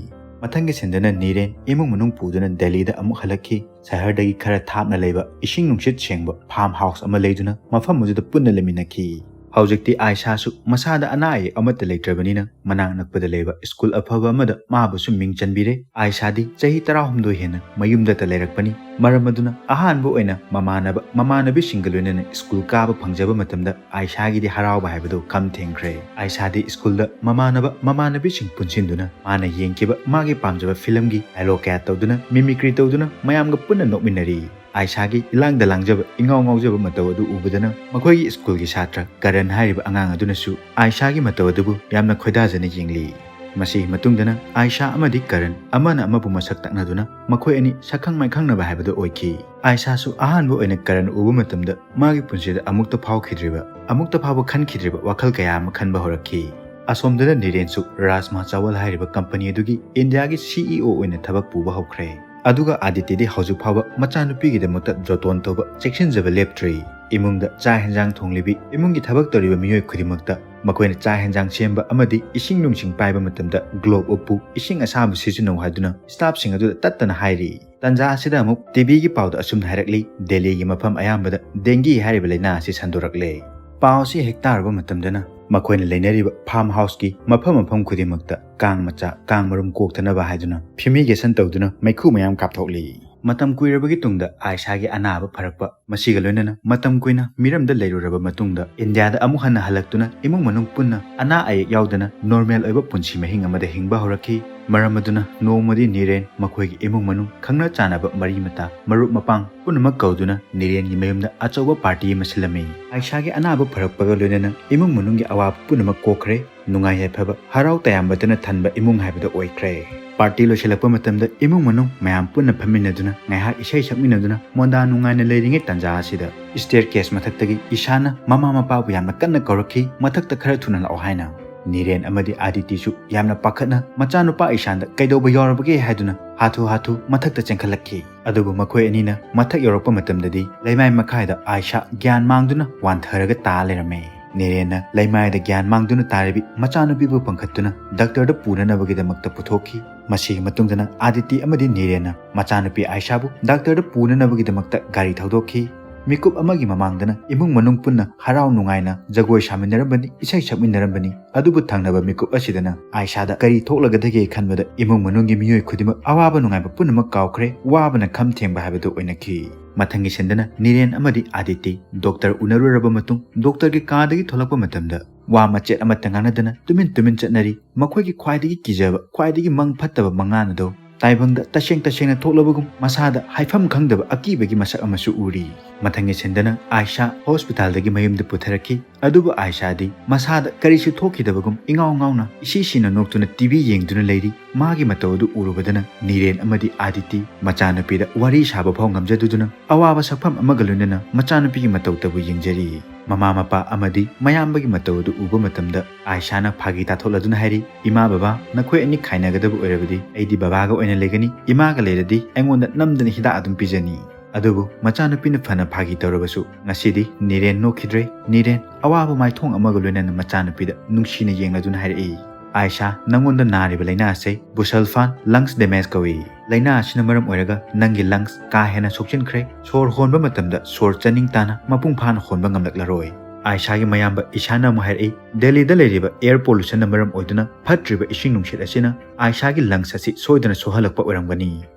ꯃꯊꯪꯒꯤ ꯁꯤꯟꯗꯅ ꯅꯤꯔꯦꯟ ꯏꯃꯨꯡ ꯃꯅꯨꯡ ꯄꯨꯗꯨꯅ ꯗꯦꯜꯂꯤꯗ ꯑꯃꯨꯛ ꯍꯜꯂꯛꯈꯤ꯫ ꯁꯍꯔꯗꯒꯤ ꯈꯔ ꯊꯥꯞꯅ ꯂꯩꯕ ꯏꯁꯤꯡ ꯅꯨꯡꯁꯤꯠ ꯁꯦꯡꯕ ꯐꯥꯔꯝ ꯍꯥꯎꯁ ꯑꯃ ꯂꯩꯗꯨꯅ ꯃꯐꯝ ꯑꯗꯨꯗ ꯄꯨꯟꯅ ꯂꯩꯃꯤꯟꯅꯈꯤ꯫ ꯍꯧꯖꯤꯛꯇꯤ ꯑꯥꯏꯁꯥꯁꯨ ꯃꯁꯥꯗ ꯑꯅꯥ ꯑꯌꯦꯛ ꯑꯃꯠꯇ ꯂꯩꯇ꯭ꯔꯕꯅꯤꯅ ꯃꯅꯥꯛ ꯅꯛꯄꯗ ꯂꯩꯕ ꯁ꯭ꯀꯨꯜ ꯑꯐꯕ ꯑꯃꯗ ꯃꯥꯕꯨꯁꯨ ꯃꯤꯡ ꯆꯟꯕꯤꯔꯦ꯫ ꯑꯥꯏꯁꯥꯗꯤ ꯆꯍꯤ ꯇꯔꯥꯍꯨꯝꯗꯣꯏ ꯍꯦꯟꯅ ꯃꯌꯨꯝꯗꯇ ꯂꯩꯔꯛꯄꯅꯤ꯫ ꯃꯔꯝ ꯑꯗꯨꯅ ꯑꯍꯥꯟꯕ ꯑꯣꯏꯅ ꯃꯃꯥꯟꯅꯕ ꯃꯃꯥꯟꯅꯕꯤꯁꯤꯡꯒ ꯂꯣꯏꯅꯅ ꯁ꯭ꯀꯨꯜ ꯀꯥꯕ ꯐꯪꯖꯕ ꯃꯇꯝꯗ ꯑꯥꯏꯁꯥꯒꯤꯗꯤ ꯍꯔꯥꯎꯕ ꯍꯥꯏꯕꯗꯨ ꯈꯝ ꯊꯦꯡꯈ꯭ꯔꯦ꯫ ꯑꯥꯏꯁꯥꯗꯤ ꯁ꯭ꯀꯨꯜꯗ ꯃꯃꯥꯟꯅꯕ ꯃꯃꯥꯟꯅꯕꯤꯁꯤꯡ ꯄꯨꯟꯁꯤꯟꯗꯨꯅ ꯃꯥꯅ ꯌꯦꯡꯈꯤꯕ ꯃꯥꯒꯤ ꯄꯥꯝꯖꯕ ꯐꯤꯂꯝꯒꯤ ꯗꯥꯏꯂꯣꯒ ꯀꯌꯥ ꯇꯧꯗꯨꯅ ꯃꯤꯃꯤꯀ꯭ꯔꯤ ꯇꯧꯗꯨꯅ ꯃꯌꯥꯝꯒ ꯄꯨꯟꯅ ꯅꯣꯛꯃꯤꯟꯅꯔꯤ꯫ ꯑꯥꯏꯁꯥꯒꯤ ꯏꯂꯥꯡꯗ ꯂꯥꯡꯖꯕ ꯏꯉꯥꯎ ꯉꯥꯎꯖꯕ ꯃꯇꯧ ꯑꯗꯨ ꯎꯕꯗꯅ ꯃꯈꯣꯏꯒꯤ ꯁ꯭ꯀꯨꯜꯒꯤ ꯁꯥꯇ꯭ꯔ ꯀꯔꯟ ꯍꯥꯏꯔꯤꯕ ꯑꯉꯥꯡ ꯑꯗꯨꯅꯁꯨ ꯑꯥꯏꯁꯥꯒꯤ ꯃꯇꯧ ꯑꯗꯨꯕꯨ ꯌꯥꯝꯅ ꯈꯣꯏꯗꯥꯖꯅ ꯌꯦꯡꯂꯤ꯫ ꯃꯁꯤꯒꯤ ꯃꯇꯨꯡꯗꯅ ꯑꯥꯏꯁꯥ ꯑꯃꯗꯤ ꯀꯔꯟ ꯑꯃꯅ ꯑꯃꯕꯨ ꯃꯁꯛ ꯇꯥꯛꯅꯗꯨꯅ ꯃꯈꯣꯏ ꯑꯅꯤ ꯁꯛꯈꯪ ꯃꯥꯏꯈꯪꯅꯕ ꯍꯥꯏꯕꯗꯨ ꯑꯣꯏꯈꯤ꯫ ꯑꯥꯏꯁꯥꯁꯨ ꯑꯍꯥꯟꯕ ꯑꯣꯏꯅ ꯀꯔꯟ ꯎꯕ ꯃꯇꯝꯗ ꯃꯥꯒꯤ ꯄꯨꯟꯁꯤꯗ ꯑꯃꯨꯛꯇ ꯐꯥꯎꯈꯤꯗ꯭ꯔꯤꯕ, ꯑꯃꯨꯛꯇ ꯐꯥꯎꯕ ꯈꯟꯈꯤꯗ꯭ꯔꯤꯕ ꯋꯥꯈꯜ ꯀꯌꯥ ꯑꯃ ꯈꯟꯕ ꯍꯧꯔꯛꯈꯤ꯫ ꯑꯁꯣꯝꯗꯅ ꯅꯤꯔꯦꯟꯁꯨ ꯔꯥꯖꯃꯥ ꯆꯥꯋꯜ ꯍꯥꯏꯔꯤꯕ ꯀꯝꯄꯅꯤ ꯑꯗꯨꯒꯤ ꯏꯟꯗꯤꯌꯥꯒꯤ ꯁꯤ ꯏ ꯑꯣ ꯑꯣꯏꯅ ꯊꯕꯛ ꯄꯨꯕ ꯍꯧꯈ꯭ꯔꯦ꯫ ꯑꯗꯨꯒ ꯑꯥꯗꯤꯇꯤꯗꯤ ꯍꯧꯖꯤꯛ ꯐꯥꯎꯕ ꯃꯆꯥꯅꯨꯄꯤꯒꯤꯗꯃꯛꯇ ꯖꯣꯇꯣꯟ ꯇꯧꯕ ꯆꯦꯛꯁꯤꯟꯖꯕ ꯂꯦꯞꯇ꯭ꯔꯤ꯫ ꯏꯃꯨꯡꯗ ꯆꯥꯛ ꯍꯦꯟꯖꯥꯡ ꯊꯣꯡꯂꯤꯕꯤ, ꯏꯃꯨꯡꯒꯤ ꯊꯕꯛ ꯇꯧꯔꯤꯕ ꯃꯤꯑꯣꯏ ꯈꯨꯗꯤꯡꯃꯛꯇ ꯃꯈꯣꯏꯅ ꯆꯥꯛ ꯍꯦꯟꯖꯥꯡ ꯁꯦꯝꯕ ꯑꯃꯗꯤ ꯏꯁꯤꯡ ꯅꯨꯡꯁꯤꯡ ꯄꯥꯏꯕ ꯃꯇꯝꯗ ꯒ꯭ꯂꯣꯕ ꯎꯞꯄꯨ, ꯏꯁꯤꯡ ꯑꯁꯥꯕ ꯁꯤꯖꯤꯟꯅꯧ ꯍꯥꯏꯗꯨꯅ ꯁ꯭ꯇꯥꯐꯁꯤꯡ ꯑꯗꯨꯗ ꯇꯠꯇꯅ ꯍꯥꯏꯔꯤ꯫ ꯇꯟꯖꯥ ꯑꯁꯤꯗ ꯑꯃꯨꯛ ꯇꯤ ꯚꯤꯒꯤ ꯄꯥꯎꯗ ꯑꯁꯨꯝꯅ ꯍꯥꯏꯔꯛꯂꯤ, "ꯗꯦꯜꯂꯤꯒꯤ ꯃꯐꯝ ꯑꯌꯥꯝꯕꯗ ꯗꯦꯡꯒꯤ ꯍꯥꯏꯔꯤꯕ ꯂꯥꯏꯅꯥ ꯑꯁꯤ ꯁꯟꯗꯣꯔꯛꯂꯦ"꯫ ꯄꯥꯎ ꯑꯁꯤ ꯍꯦꯛ ꯇꯥꯔꯨꯕ ꯃꯇꯝꯗꯅ ꯃꯈꯣꯏꯅ ꯂꯩꯅꯔꯤꯕ ꯐꯥꯔꯝ ꯍꯥꯎꯁꯀꯤ ꯃꯐꯝ ꯃꯐꯝ ꯈꯨꯗꯤꯡꯃꯛꯇ ꯀꯥꯡ ꯃꯆꯥ, ꯀꯥꯡ ꯃꯔꯨꯝ ꯀꯣꯛꯇꯅꯕ ꯍꯥꯏꯗꯨꯅ ꯐꯤꯃꯤꯒꯦꯁꯟ ꯇꯧꯗꯨꯅ ꯃꯩꯈꯨ ꯃꯌꯥꯝ ꯀꯥꯞꯊꯣꯛꯂꯤ꯫ ꯃꯇꯝ ꯀꯨꯏꯔꯕꯒꯤ ꯇꯨꯡꯗ ꯑꯥꯏꯁꯥꯒꯤ ꯑꯅꯥꯕ ꯐꯔꯛꯄ, ꯃꯁꯤꯒ ꯂꯣꯏꯅꯅ ꯃꯇꯝ ꯀꯨꯏꯅ ꯃꯤꯔꯝꯗ ꯂꯩꯔꯨꯔꯕ ꯃꯇꯨꯡꯗ ꯏꯟꯗꯤꯌꯥꯗ ꯑꯃꯨꯛ ꯍꯟꯅ ꯍꯜꯂꯛꯇꯨꯅ ꯏꯃꯨꯡ ꯃꯅꯨꯡ ꯄꯨꯟꯅ ꯑꯅꯥ ꯑꯌꯦꯛ ꯌꯥꯎꯗꯅ ꯅꯣꯔꯃꯦꯜ ꯑꯣꯏꯕ ꯄꯨꯟꯁꯤ ꯃꯍꯤꯡ ꯑꯃꯗ ꯍꯤꯡꯕ ꯍꯧꯔꯛꯈꯤ꯫ ꯃꯔꯝ ꯑꯗꯨꯅ ꯅꯣꯡꯃꯗꯤ ꯅꯤꯔꯦꯟ ꯃꯈꯣꯏꯒꯤ ꯏꯃꯨꯡ ꯃꯅꯨꯡ, ꯈꯪꯅ ꯆꯥꯟꯅꯕ ꯃꯔꯤ ꯃꯇꯥ, ꯃꯔꯨꯞ ꯃꯄꯥꯡ ꯄꯨꯝꯅꯃꯛ ꯀꯧꯗꯨꯅ ꯅꯤꯔꯦꯟꯒꯤ ꯃꯌꯨꯝꯗ ꯑꯆꯧꯕ ꯄꯥꯔꯇꯤ ꯑꯃ ꯁꯤꯜꯂꯝꯃꯤ꯫ ꯑꯥꯏꯁꯥꯒꯤ ꯑꯅꯥꯕ ꯐꯔꯛꯄꯒ ꯂꯣꯏꯅꯅ ꯏꯃꯨꯡ ꯃꯅꯨꯡꯒꯤ ꯑꯋꯥꯕ ꯄꯨꯝꯅꯃꯛ ꯀꯣꯛꯈ꯭ꯔꯦ꯫ ꯅꯨꯡꯉꯥꯏ ꯌꯥꯏꯐꯕ, ꯍꯔꯥꯎ ꯇꯌꯥꯝꯕꯗꯅ ꯊꯟꯕ ꯏꯃꯨꯡ ꯍꯥꯏꯕꯗꯨ ꯑꯣꯏꯈ꯭ꯔꯦ꯫ ꯄꯥꯔꯇꯤ ꯂꯣꯏꯁꯤꯜꯂꯛꯄ ꯃꯇꯝꯗ ꯏꯃꯨꯡ ꯃꯅꯨꯡ ꯃꯌꯥꯝ ꯄꯨꯟꯅ ꯐꯝꯃꯤꯟꯅꯗꯨꯅ ꯉꯥꯏꯍꯥꯛ ꯏꯁꯩ ꯁꯛꯃꯤꯟꯅꯗꯨꯅ ꯃꯣꯟꯗꯥ ꯅꯨꯡꯉꯥꯏꯅ ꯂꯩꯔꯤꯉꯩ ꯇꯥꯟꯖꯥ ꯑꯁꯤꯗ staircase ꯃꯊꯛꯇꯒꯤ ꯏꯁꯥꯅ ꯃꯃꯥ ꯃꯄꯥꯕꯨ ꯌꯥꯝꯅ ꯀꯟꯅ ꯀꯧꯔꯛꯈꯤ, "ꯃꯊꯛꯇ ꯈꯔ ꯊꯨꯅ ꯂꯥꯛꯑꯣ" ꯍꯥꯏꯅ꯫ ꯅꯤꯔꯦꯟ ꯑꯃꯗꯤ ꯑꯥꯗꯤꯇꯤꯁꯨ ꯌꯥꯝꯅ ꯄꯥꯈꯠꯅ ꯃꯆꯥꯅꯨꯄꯥ ꯏꯁꯥꯟꯗ ꯀꯩꯗꯧꯕ ꯌꯥꯎꯔꯕꯒꯦ ꯍꯥꯏꯗꯨꯅ ꯍꯥꯊꯨ ꯍꯥꯊꯨ ꯃꯊꯛꯇ ꯆꯦꯟꯈꯠꯂꯛꯈꯤ꯫ ꯑꯗꯨꯕꯨ ꯃꯈꯣꯏ ꯑꯅꯤꯅ ꯃꯊꯛ ꯌꯧꯔꯛꯄ ꯃꯇꯝꯗꯗꯤ ꯂꯩꯃꯥꯏ ꯃꯈꯥꯗ ꯑꯥꯏꯁꯥ ꯒ꯭ꯌꯥꯟ ꯃꯥꯡꯗꯨꯅ ꯋꯥꯟꯊꯔꯒ ꯇꯥ ꯂꯩꯔꯝꯃꯦ꯫ ꯅꯤꯔꯦꯟꯅ ꯂꯩꯃꯥꯏꯗ ꯒ꯭ꯌꯥꯟ ꯃꯥꯡꯗꯨꯅ ꯇꯥꯔꯤꯕꯤ ꯃꯆꯥꯅꯨꯄꯤꯕꯨ ꯄꯪꯈꯠꯇꯨꯅ ꯗꯥꯛꯇꯔꯗ ꯄꯨꯅꯅꯕꯒꯤꯗꯃꯛꯇ ꯄꯨꯊꯣꯛꯈꯤ꯫ ꯃꯁꯤꯒꯤ ꯃꯇꯨꯡꯗꯅ ꯑꯥꯗꯤꯇꯤ ꯑꯃꯗꯤ ꯅꯤꯔꯦꯟꯅ ꯃꯆꯥꯅꯨꯄꯤ ꯑꯥꯏꯁꯥꯕꯨ ꯗꯥꯛꯇꯔꯗ ꯄꯨꯅꯅꯕꯒꯤꯗꯃꯛꯇ ꯒꯥꯔꯤ ꯊꯧꯗꯣꯛꯈꯤ꯫ ꯃꯤꯀꯨꯞ ꯑꯃꯒꯤ ꯃꯃꯥꯡꯗꯅ ꯏꯃꯨꯡ ꯃꯅꯨꯡ ꯄꯨꯟꯅ ꯍꯔꯥꯎ ꯅꯨꯡꯉꯥꯏꯅ ꯖꯒꯣꯏ ꯁꯥꯃꯤꯟꯅꯔꯝꯕꯅꯤ, ꯏꯁꯩ ꯁꯛꯃꯤꯟꯅꯔꯝꯕꯅꯤ꯫ ꯑꯗꯨꯕꯨ ꯊꯪꯅꯕ ꯃꯤꯀꯨꯞ ꯑꯁꯤꯗꯅ ꯑꯥꯏꯁꯥꯗ ꯀꯔꯤ ꯊꯣꯛꯂꯒꯗꯒꯦ ꯈꯟꯕꯗ ꯏꯃꯨꯡ ꯃꯅꯨꯡꯒꯤ ꯃꯤꯑꯣꯏ ꯈꯨꯗꯤꯡꯃꯛ ꯑꯋꯥꯕ ꯅꯨꯡꯉꯥꯏꯕ ꯄꯨꯝꯅꯃꯛ ꯀꯥꯎꯈ꯭ꯔꯦ, ꯋꯥꯕꯅ ꯈꯝ ꯊꯦꯡꯕ ꯍꯥꯏꯕꯗꯨ ꯑꯣꯏꯅꯈꯤ꯫ ꯃꯊꯪꯒꯤ ꯁꯤꯟꯗꯅ ꯅꯤꯔꯦꯟ ꯑꯃꯗꯤ ꯑꯥꯗꯤꯇꯤ ꯗꯣꯛꯇꯔ ꯎꯅꯔꯨꯔꯕ ꯃꯇꯨꯡ ꯗꯣꯛꯇꯔꯒꯤ ꯀꯥꯗꯒꯤ ꯊꯣꯛꯂꯛꯄ ꯃꯇꯝꯗ ꯋꯥ ꯃꯆꯦꯠ ꯑꯃꯠꯇ ꯉꯥꯡꯅꯗꯅ ꯇꯨꯃꯤꯟ ꯇꯨꯃꯤꯟ ꯆꯠꯅꯔꯤ꯫ ꯃꯈꯣꯏꯒꯤ ꯈ꯭ꯋꯥꯏꯗꯒꯤ ꯀꯤꯖꯕ, ꯈ꯭ꯋꯥꯏꯗꯒꯤ ꯃꯪ ꯐꯠꯇꯕ ꯃꯪꯂꯥꯟ ꯑꯗꯨ ꯇꯥꯏꯕꯪꯗ ꯇꯁꯦꯡ ꯇꯁꯦꯡꯅ ꯊꯣꯛꯂꯕꯒꯨꯝ ꯃꯁꯥꯗ ꯍꯥꯏꯐꯝ ꯈꯪꯗꯕ ꯑꯀꯤꯕꯒꯤ ꯃꯁꯛ ꯑꯃꯁꯨ ꯎꯔꯤ꯫ ꯃꯊꯪꯒꯤ ꯁꯤꯟꯗꯅ ꯑꯥꯏꯁꯥ ꯍꯣꯁꯄꯤꯇꯥꯜꯗꯒꯤ ꯃꯌꯨꯝꯗ ꯄꯨꯊꯔꯛꯈꯤ꯫ ꯑꯗꯨꯕꯨ ꯑꯥꯏꯁꯥꯗꯤ ꯃꯁꯥꯗ ꯀꯔꯤꯁꯨ ꯊꯣꯛꯈꯤꯗꯕꯒꯨꯝ ꯏꯉꯥꯎ ꯉꯥꯎꯅ ꯏꯁꯤ ꯁꯤꯅ ꯅꯣꯛꯇꯨꯅ ꯇꯤ ꯚꯤ ꯌꯦꯡꯗꯨꯅ ꯂꯩꯔꯤ꯫ ꯃꯥꯒꯤ ꯃꯇꯧ ꯑꯗꯨ ꯎꯔꯨꯕꯗꯅ ꯅꯤꯔꯦꯟ ꯑꯃꯗꯤ ꯑꯥꯗꯤꯇꯤ ꯃꯆꯥꯅꯨꯄꯤꯗ ꯋꯥꯔꯤ ꯁꯥꯕ ꯐꯥꯎ ꯉꯝꯖꯗꯨꯗꯨꯅ ꯑꯋꯥꯕ ꯁꯛꯐꯝ ꯑꯃꯒ ꯂꯣꯏꯅꯅ ꯃꯆꯥꯅꯨꯄꯤꯒꯤ ꯃꯇꯧꯇꯕꯨ ꯌꯦꯡꯖꯔꯤ꯫ ꯃꯃꯥ ꯃꯄꯥ ꯑꯃꯗꯤ ꯃꯌꯥꯝꯕꯒꯤ ꯃꯇꯧ ꯑꯗꯨ ꯎꯕ ꯃꯇꯝꯗ ꯑꯥꯏꯁꯥꯅ ꯐꯥꯒꯤ ꯇꯥꯊꯣꯛꯂꯗꯨꯅ ꯍꯥꯏꯔꯤ, "ꯏꯃꯥ ꯕꯕꯥ, ꯅꯈꯣꯏ ꯑꯅꯤ ꯈꯥꯏꯅꯒꯗꯕ ꯑꯣꯏꯔꯕꯗꯤ ꯑꯩꯗꯤ ꯕꯕꯥꯒ ꯑꯣꯏꯅ ꯂꯩꯒꯅꯤ, ꯏꯃꯥꯒ ꯂꯩꯔꯗꯤ ꯑꯩꯉꯣꯟꯗ ꯅꯝꯗꯅ ꯍꯤꯗꯥꯛ ꯑꯗꯨꯝ ꯄꯤꯖꯅꯤ"꯫ ꯑꯗꯨꯕꯨ ꯃꯆꯥꯅꯨꯄꯤꯅ ꯐꯅ ꯐꯥꯒꯤ ꯇꯧꯔꯕꯁꯨ ꯉꯁꯤꯗꯤ ꯅꯤꯔꯦꯟ ꯅꯣꯛꯈꯤꯗ꯭ꯔꯦ꯫ ꯅꯤꯔꯦꯟ ꯑꯋꯥꯕ ꯃꯥꯏꯊꯣꯡ ꯑꯃꯒ ꯂꯣꯏꯅꯅ ꯃꯆꯥꯅꯨꯄꯤꯗ ꯅꯨꯡꯁꯤꯅ ꯌꯦꯡꯂꯗꯨꯅ ꯍꯥꯏꯔꯛꯏ, "ꯑꯥꯏꯁꯥ, ꯅꯪꯉꯣꯟꯗ ꯅꯥꯔꯤꯕ ꯂꯥꯏꯅꯥ ꯑꯁꯤ ꯕꯨꯁꯜꯐꯥꯟ lungs damage ꯀꯧꯏ꯫ ꯂꯥꯏꯅꯥ ꯑꯁꯤꯅ ꯃꯔꯝ ꯑꯣꯏꯔꯒ ꯅꯪꯒꯤ lungs ꯀꯥ ꯍꯦꯟꯅ ꯁꯣꯛꯆꯤꯟꯈ꯭ꯔꯦ꯫ ꯁꯣꯔ ꯍꯣꯟꯕ ꯃꯇꯝꯗ ꯁꯣꯔ ꯆꯥꯅꯤꯡ ꯇꯥꯅ ꯃꯄꯨꯡ ꯐꯥꯅ ꯍꯣꯟꯕ ꯉꯝꯂꯛꯂꯔꯣꯏ"꯫ ꯑꯥꯏꯁꯥꯒꯤ ꯃꯌꯥꯝꯕ ꯏꯁꯥꯅ ꯑꯃꯨꯛ ꯍꯥꯏꯔꯛꯏ, "ꯗꯦꯜꯂꯤꯗ ꯂꯩꯔꯤꯕ air pollutionꯅ ꯃꯔꯝ ꯑꯣꯏꯗꯨꯅ ꯐꯠꯇ꯭ꯔꯤꯕ ꯏꯁꯤꯡ ꯅꯨꯡꯁꯤꯠ ꯑꯁꯤꯅ ꯑꯥꯏꯁꯥꯒꯤ lungs ꯑꯁꯤ ꯁꯣꯏꯗꯅ ꯁꯣꯛꯍꯜꯂꯛꯄ ꯑꯣꯏꯔꯝꯒꯅꯤ"꯫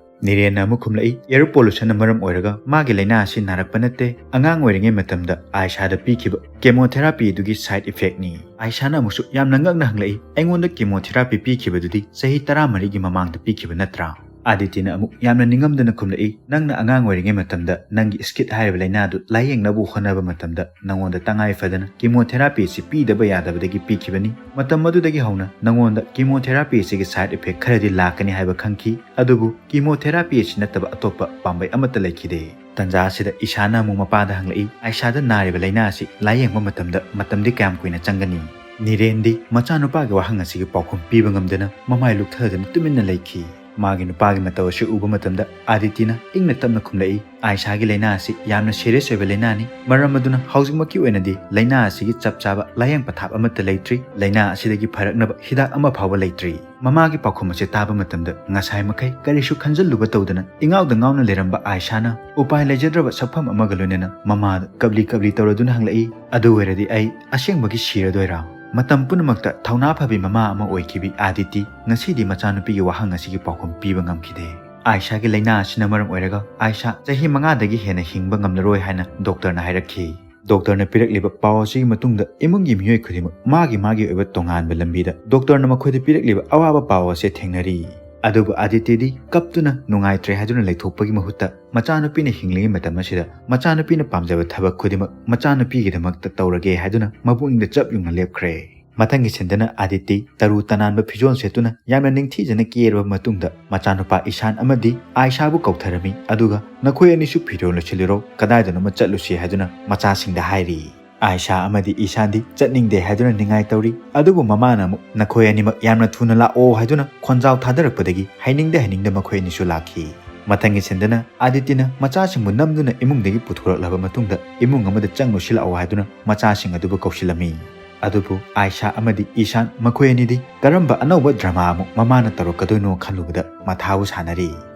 ꯅꯤꯔꯦꯟꯅ ꯑꯃꯨꯛ ꯈꯨꯝꯂꯛꯏ, "Air pollutionꯅ ꯃꯔꯝ ꯑꯣꯏꯔꯒ ꯃꯥꯒꯤ ꯂꯥꯏꯅꯥ ꯑꯁꯤ ꯅꯥꯔꯛꯄ ꯅꯠꯇꯦ, ꯑꯉꯥꯡ ꯑꯣꯏꯔꯤꯉꯩ ꯃꯇꯝꯗ ꯑꯥꯏꯁꯥꯗ ꯄꯤꯈꯤꯕ chemotherapy ꯑꯗꯨꯒꯤ side effectꯅꯤ꯫" ꯑꯥꯏꯁꯥꯅ ꯑꯃꯨꯛꯁꯨ ꯌꯥꯝꯅ ꯉꯛꯅ ꯍꯪꯂꯛꯏ, "ꯑꯩꯉꯣꯟꯗ chemotherapy ꯄꯤꯈꯤꯕꯗꯨꯗꯤ ꯆꯍꯤ ꯇꯔꯥꯃꯔꯤꯒꯤ ꯃꯃꯥꯡꯗ ꯄꯤꯈꯤꯕ ꯅꯠꯇ꯭ꯔꯥ?" ꯑꯥꯗꯤꯇꯤꯅ ꯑꯃꯨꯛ ꯌꯥꯝꯅ ꯅꯤꯡꯉꯝꯗꯅ ꯈꯨꯝꯂꯛꯏ, "ꯅꯪꯅ ꯑꯉꯥꯡ ꯑꯣꯏꯔꯤꯉꯩ ꯃꯇꯝꯗ ꯅꯪꯒꯤ SCID ꯍꯥꯏꯔꯤꯕ ꯂꯥꯏꯅꯥꯗꯨ ꯂꯥꯏꯌꯦꯡꯅꯕ ꯍꯣꯠꯅꯕ ꯃꯇꯝꯗ ꯅꯉꯣꯟꯗ ꯇꯉꯥꯏ ꯐꯗꯅ chemotherapy ꯑꯁꯤ ꯄꯤꯗꯕ ꯌꯥꯗꯕꯗꯒꯤ ꯄꯤꯈꯤꯕꯅꯤ꯫ ꯃꯇꯝ ꯑꯗꯨꯗꯒꯤ ꯍꯧꯅ ꯅꯉꯣꯟꯗ chemotherapy ꯑꯁꯤꯒꯤ side effect ꯈꯔꯗꯤ ꯂꯥꯛꯀꯅꯤ ꯍꯥꯏꯕ ꯈꯪꯈꯤ, ꯑꯗꯨꯕꯨ chemotherapy ꯑꯁꯤ ꯅꯠꯇꯕ ꯑꯇꯣꯞꯄ ꯄꯥꯝꯕꯩ ꯑꯃꯠꯇ ꯂꯩꯈꯤꯗꯦ꯫" ꯇꯟꯖꯥ ꯑꯁꯤꯗ ꯏꯁꯥꯅ ꯑꯃꯨꯛ ꯃꯄꯥꯗ ꯍꯪꯂꯛꯏ, "ꯑꯥꯏꯁꯥꯗ ꯅꯥꯔꯤꯕ ꯂꯥꯏꯅꯥ ꯑꯁꯤ ꯂꯥꯏꯌꯦꯡꯕ ꯃꯇꯝꯗ ꯃꯇꯝꯗꯤ ꯀꯌꯥꯝ ꯀꯨꯏꯅ ꯆꯪꯒꯅꯤ?" ꯅꯤꯔꯦꯟꯗꯤ ꯃꯆꯥꯅꯨꯄꯥꯒꯤ ꯋꯥꯍꯪ ꯑꯁꯤꯒꯤ ꯄꯥꯎꯈꯨꯝ ꯄꯤꯕ ꯉꯝꯗꯅ ꯃꯃꯥꯏ ꯂꯨꯞꯊꯗꯨꯅ ꯇꯨꯃꯤꯟꯅ ꯂꯩꯈꯤ꯫ ꯃꯥꯒꯤ ꯅꯨꯄꯥꯒꯤ ꯃꯇꯧ ꯑꯁꯤ ꯎꯕ ꯃꯇꯝꯗ ꯑꯥꯗꯤꯇꯤꯅ ꯏꯪꯅ ꯇꯞꯅ ꯈꯨꯝꯂꯛꯏ, "ꯑꯥꯏꯁꯥꯒꯤ ꯂꯥꯏꯅꯥ ꯑꯁꯤ ꯌꯥꯝꯅ serious ꯑꯣꯏꯕ ꯂꯥꯏꯅꯥꯅꯤ, ꯃꯔꯝ ꯑꯗꯨꯅ ꯍꯧꯖꯤꯛꯃꯛꯀꯤ ꯑꯣꯏꯅꯗꯤ ꯂꯥꯏꯅꯥ ꯑꯁꯤꯒꯤ ꯆꯞ ꯆꯥꯕ ꯂꯥꯏꯌꯦꯡ ꯄꯊꯥꯞ ꯑꯃꯠꯇ ꯂꯩꯇ꯭ꯔꯤ, ꯂꯥꯏꯅꯥ ꯑꯁꯤꯗꯒꯤ ꯐꯔꯛꯅꯕ ꯍꯤꯗꯥꯛ ꯑꯃ ꯐꯥꯎꯕ ꯂꯩꯇ꯭ꯔꯤ꯫" ꯃꯃꯥꯒꯤ ꯄꯥꯎꯈꯨꯝ ꯑꯁꯤ ꯇꯥꯕ ꯃꯇꯝꯗ ꯉꯁꯥꯏ ꯃꯈꯩ ꯀꯔꯤꯁꯨ ꯈꯟꯖꯜꯂꯨꯕ ꯇꯧꯗꯅ ꯏꯉꯥꯎꯗ ꯉꯥꯎꯅ ꯂꯩꯔꯝꯕ ꯑꯥꯏꯁꯥꯅ ꯎꯄꯥꯏ ꯂꯩꯖꯗ꯭ꯔꯕ ꯁꯛꯐꯝ ꯑꯃꯒ ꯂꯣꯏꯅꯅ ꯃꯃꯥꯗ ꯀꯞꯂꯤ ꯀꯞꯂꯤ ꯇꯧꯔꯗꯨꯅ ꯍꯪꯂꯛꯏ, "ꯑꯗꯨ ꯑꯣꯏꯔꯗꯤ ꯑꯩ ꯑꯁꯦꯡꯕꯒꯤ ꯁꯤꯔꯗꯣꯏꯔꯥ?" ꯃꯇꯝ ꯄꯨꯝꯅꯃꯛꯇ ꯊꯧꯅꯥ ꯐꯕꯤ ꯃꯃꯥ ꯑꯃ ꯑꯣꯏꯈꯤꯕꯤ ꯑꯥꯗꯤꯇꯤ ꯉꯁꯤꯗꯤ ꯃꯆꯥꯅꯨꯄꯤꯒꯤ ꯋꯥꯍꯪ ꯑꯁꯤꯒꯤ ꯄꯥꯎꯈꯨꯝ ꯄꯤꯕ ꯉꯝꯈꯤꯗꯦ꯫ ꯑꯥꯏꯁꯥꯒꯤ ꯂꯥꯏꯅꯥ ꯑꯁꯤꯅ ꯃꯔꯝ ꯑꯣꯏꯔꯒ ꯑꯥꯏꯁꯥ ꯆꯍꯤ ꯃꯉꯥꯗꯒꯤ ꯍꯦꯟꯅ ꯍꯤꯡꯕ ꯉꯝꯂꯔꯣꯏ ꯍꯥꯏꯅ ꯗꯣꯛꯇꯔꯅ ꯍꯥꯏꯔꯛꯈꯤ꯫ ꯗꯣꯛꯇꯔꯅ ꯄꯤꯔꯛꯂꯤꯕ ꯄꯥꯎ ꯑꯁꯤꯒꯤ ꯃꯇꯨꯡꯗ ꯏꯃꯨꯡꯒꯤ ꯃꯤꯑꯣꯏ ꯈꯨꯗꯤꯡꯃꯛ ꯃꯥꯒꯤ ꯃꯥꯒꯤ ꯑꯣꯏꯕ ꯇꯣꯉꯥꯟꯕ ꯂꯝꯕꯤꯗ ꯗꯣꯛꯇꯔꯅ ꯃꯈꯣꯏꯗ ꯄꯤꯔꯛꯂꯤꯕ ꯑꯋꯥꯕ ꯄꯥꯎ ꯑꯁꯤ ꯊꯦꯡꯅꯔꯤ꯫ ꯑꯗꯨꯕꯨ ꯑꯥꯗꯤꯇꯤꯗꯤ ꯀꯞꯇꯨꯅ ꯅꯨꯡꯉꯥꯏꯇ꯭ꯔꯦ ꯍꯥꯏꯗꯨꯅ ꯂꯩꯊꯣꯛꯄꯒꯤ ꯃꯍꯨꯠꯇ ꯃꯆꯥꯅꯨꯄꯤꯅ ꯍꯤꯡꯂꯤꯉꯩ ꯃꯇꯝ ꯑꯁꯤꯗ ꯃꯆꯥꯅꯨꯄꯤꯅ ꯄꯥꯝꯖꯕ ꯊꯕꯛ ꯈꯨꯗꯤꯡꯃꯛ ꯃꯆꯥꯅꯨꯄꯤꯒꯤꯗꯃꯛꯇ ꯇꯧꯔꯒꯦ ꯍꯥꯏꯗꯨꯅ ꯃꯄꯨꯛꯅꯤꯡꯗ ꯆꯞ ꯌꯨꯡꯅ ꯂꯦꯞꯈ꯭ꯔꯦ꯫ ꯃꯊꯪꯒꯤ ꯁꯤꯟꯗꯅ ꯑꯥꯗꯤꯇꯤ ꯇꯔꯨ ꯇꯅꯥꯟꯕ ꯐꯤꯖꯣꯜ ꯁꯦꯠꯇꯨꯅ ꯌꯥꯝꯅ ꯅꯤꯡꯊꯤꯖꯅ ꯀꯦꯔꯕ ꯃꯇꯨꯡꯗ ꯃꯆꯥꯅꯨꯄꯥ ꯏꯁꯥꯟ ꯑꯃꯗꯤ ꯑꯥꯏꯁꯥꯕꯨ ꯀꯧꯊꯔꯝꯃꯤ, ꯑꯗꯨꯒ "ꯅꯈꯣꯏ ꯑꯅꯤꯁꯨ ꯐꯤꯔꯣꯜ ꯂꯣꯏꯁꯤꯜꯂꯤꯔꯣ, ꯀꯗꯥꯏꯗꯅꯣꯃ ꯆꯠꯂꯨꯁꯤ" ꯍꯥꯏꯗꯨꯅ ꯃꯆꯥꯁꯤꯡꯗ ꯍꯥꯏꯔꯤ꯫ ꯑꯥꯏꯁꯥ ꯑꯃꯗꯤ ꯏꯁꯥꯟꯗꯤ ꯆꯠꯅꯤꯡꯗꯦ ꯍꯥꯏꯗꯨꯅ ꯅꯤꯡꯉꯥꯏ ꯇꯧꯔꯤ, ꯑꯗꯨꯕꯨ ꯃꯃꯥꯅ ꯑꯃꯨꯛ "ꯅꯈꯣꯏ ꯑꯅꯤꯃꯛ ꯌꯥꯝꯅ ꯊꯨꯅ ꯂꯥꯛꯑꯣ" ꯍꯥꯏꯗꯨꯅ ꯈꯣꯟꯖꯥꯎ ꯊꯥꯗꯔꯛꯄꯗꯒꯤ ꯍꯩꯅꯤꯡꯗ ꯍꯩꯅꯤꯡꯗ ꯃꯈꯣꯏ ꯑꯅꯤꯁꯨ ꯂꯥꯛꯈꯤ꯫ ꯃꯊꯪꯒꯤ ꯁꯤꯟꯗꯅ ꯑꯥꯗꯤꯇꯤꯅ ꯃꯆꯥꯁꯤꯡꯕꯨ ꯅꯝꯗꯨꯅ ꯏꯃꯨꯡꯗꯒꯤ ꯄꯨꯊꯣꯔꯛꯂꯕ ꯃꯇꯨꯡꯗ ꯏꯃꯨꯡ ꯑꯃꯗ ꯆꯪꯉꯨꯁꯤ ꯂꯥꯛꯑꯣ ꯍꯥꯏꯗꯨꯅ ꯃꯆꯥꯁꯤꯡ ꯑꯗꯨꯕꯨ ꯀꯧꯁꯤꯜꯂꯝꯃꯤ꯫ ꯑꯗꯨꯕꯨ ꯑꯥꯏꯁꯥ ꯑꯃꯗꯤ ꯏꯁꯥꯟ ꯃꯈꯣꯏ ꯑꯅꯤꯗꯤ ꯀꯔꯝꯕ ꯑꯅꯧꯕ drama ꯑꯃꯨꯛ ꯃꯃꯥꯅ ꯇꯧꯔꯛꯀꯗꯣꯏꯅꯣ ꯈꯜꯂꯨꯕꯗ ꯃꯊꯥꯕꯨ ꯁꯥꯟꯅꯔꯤ꯫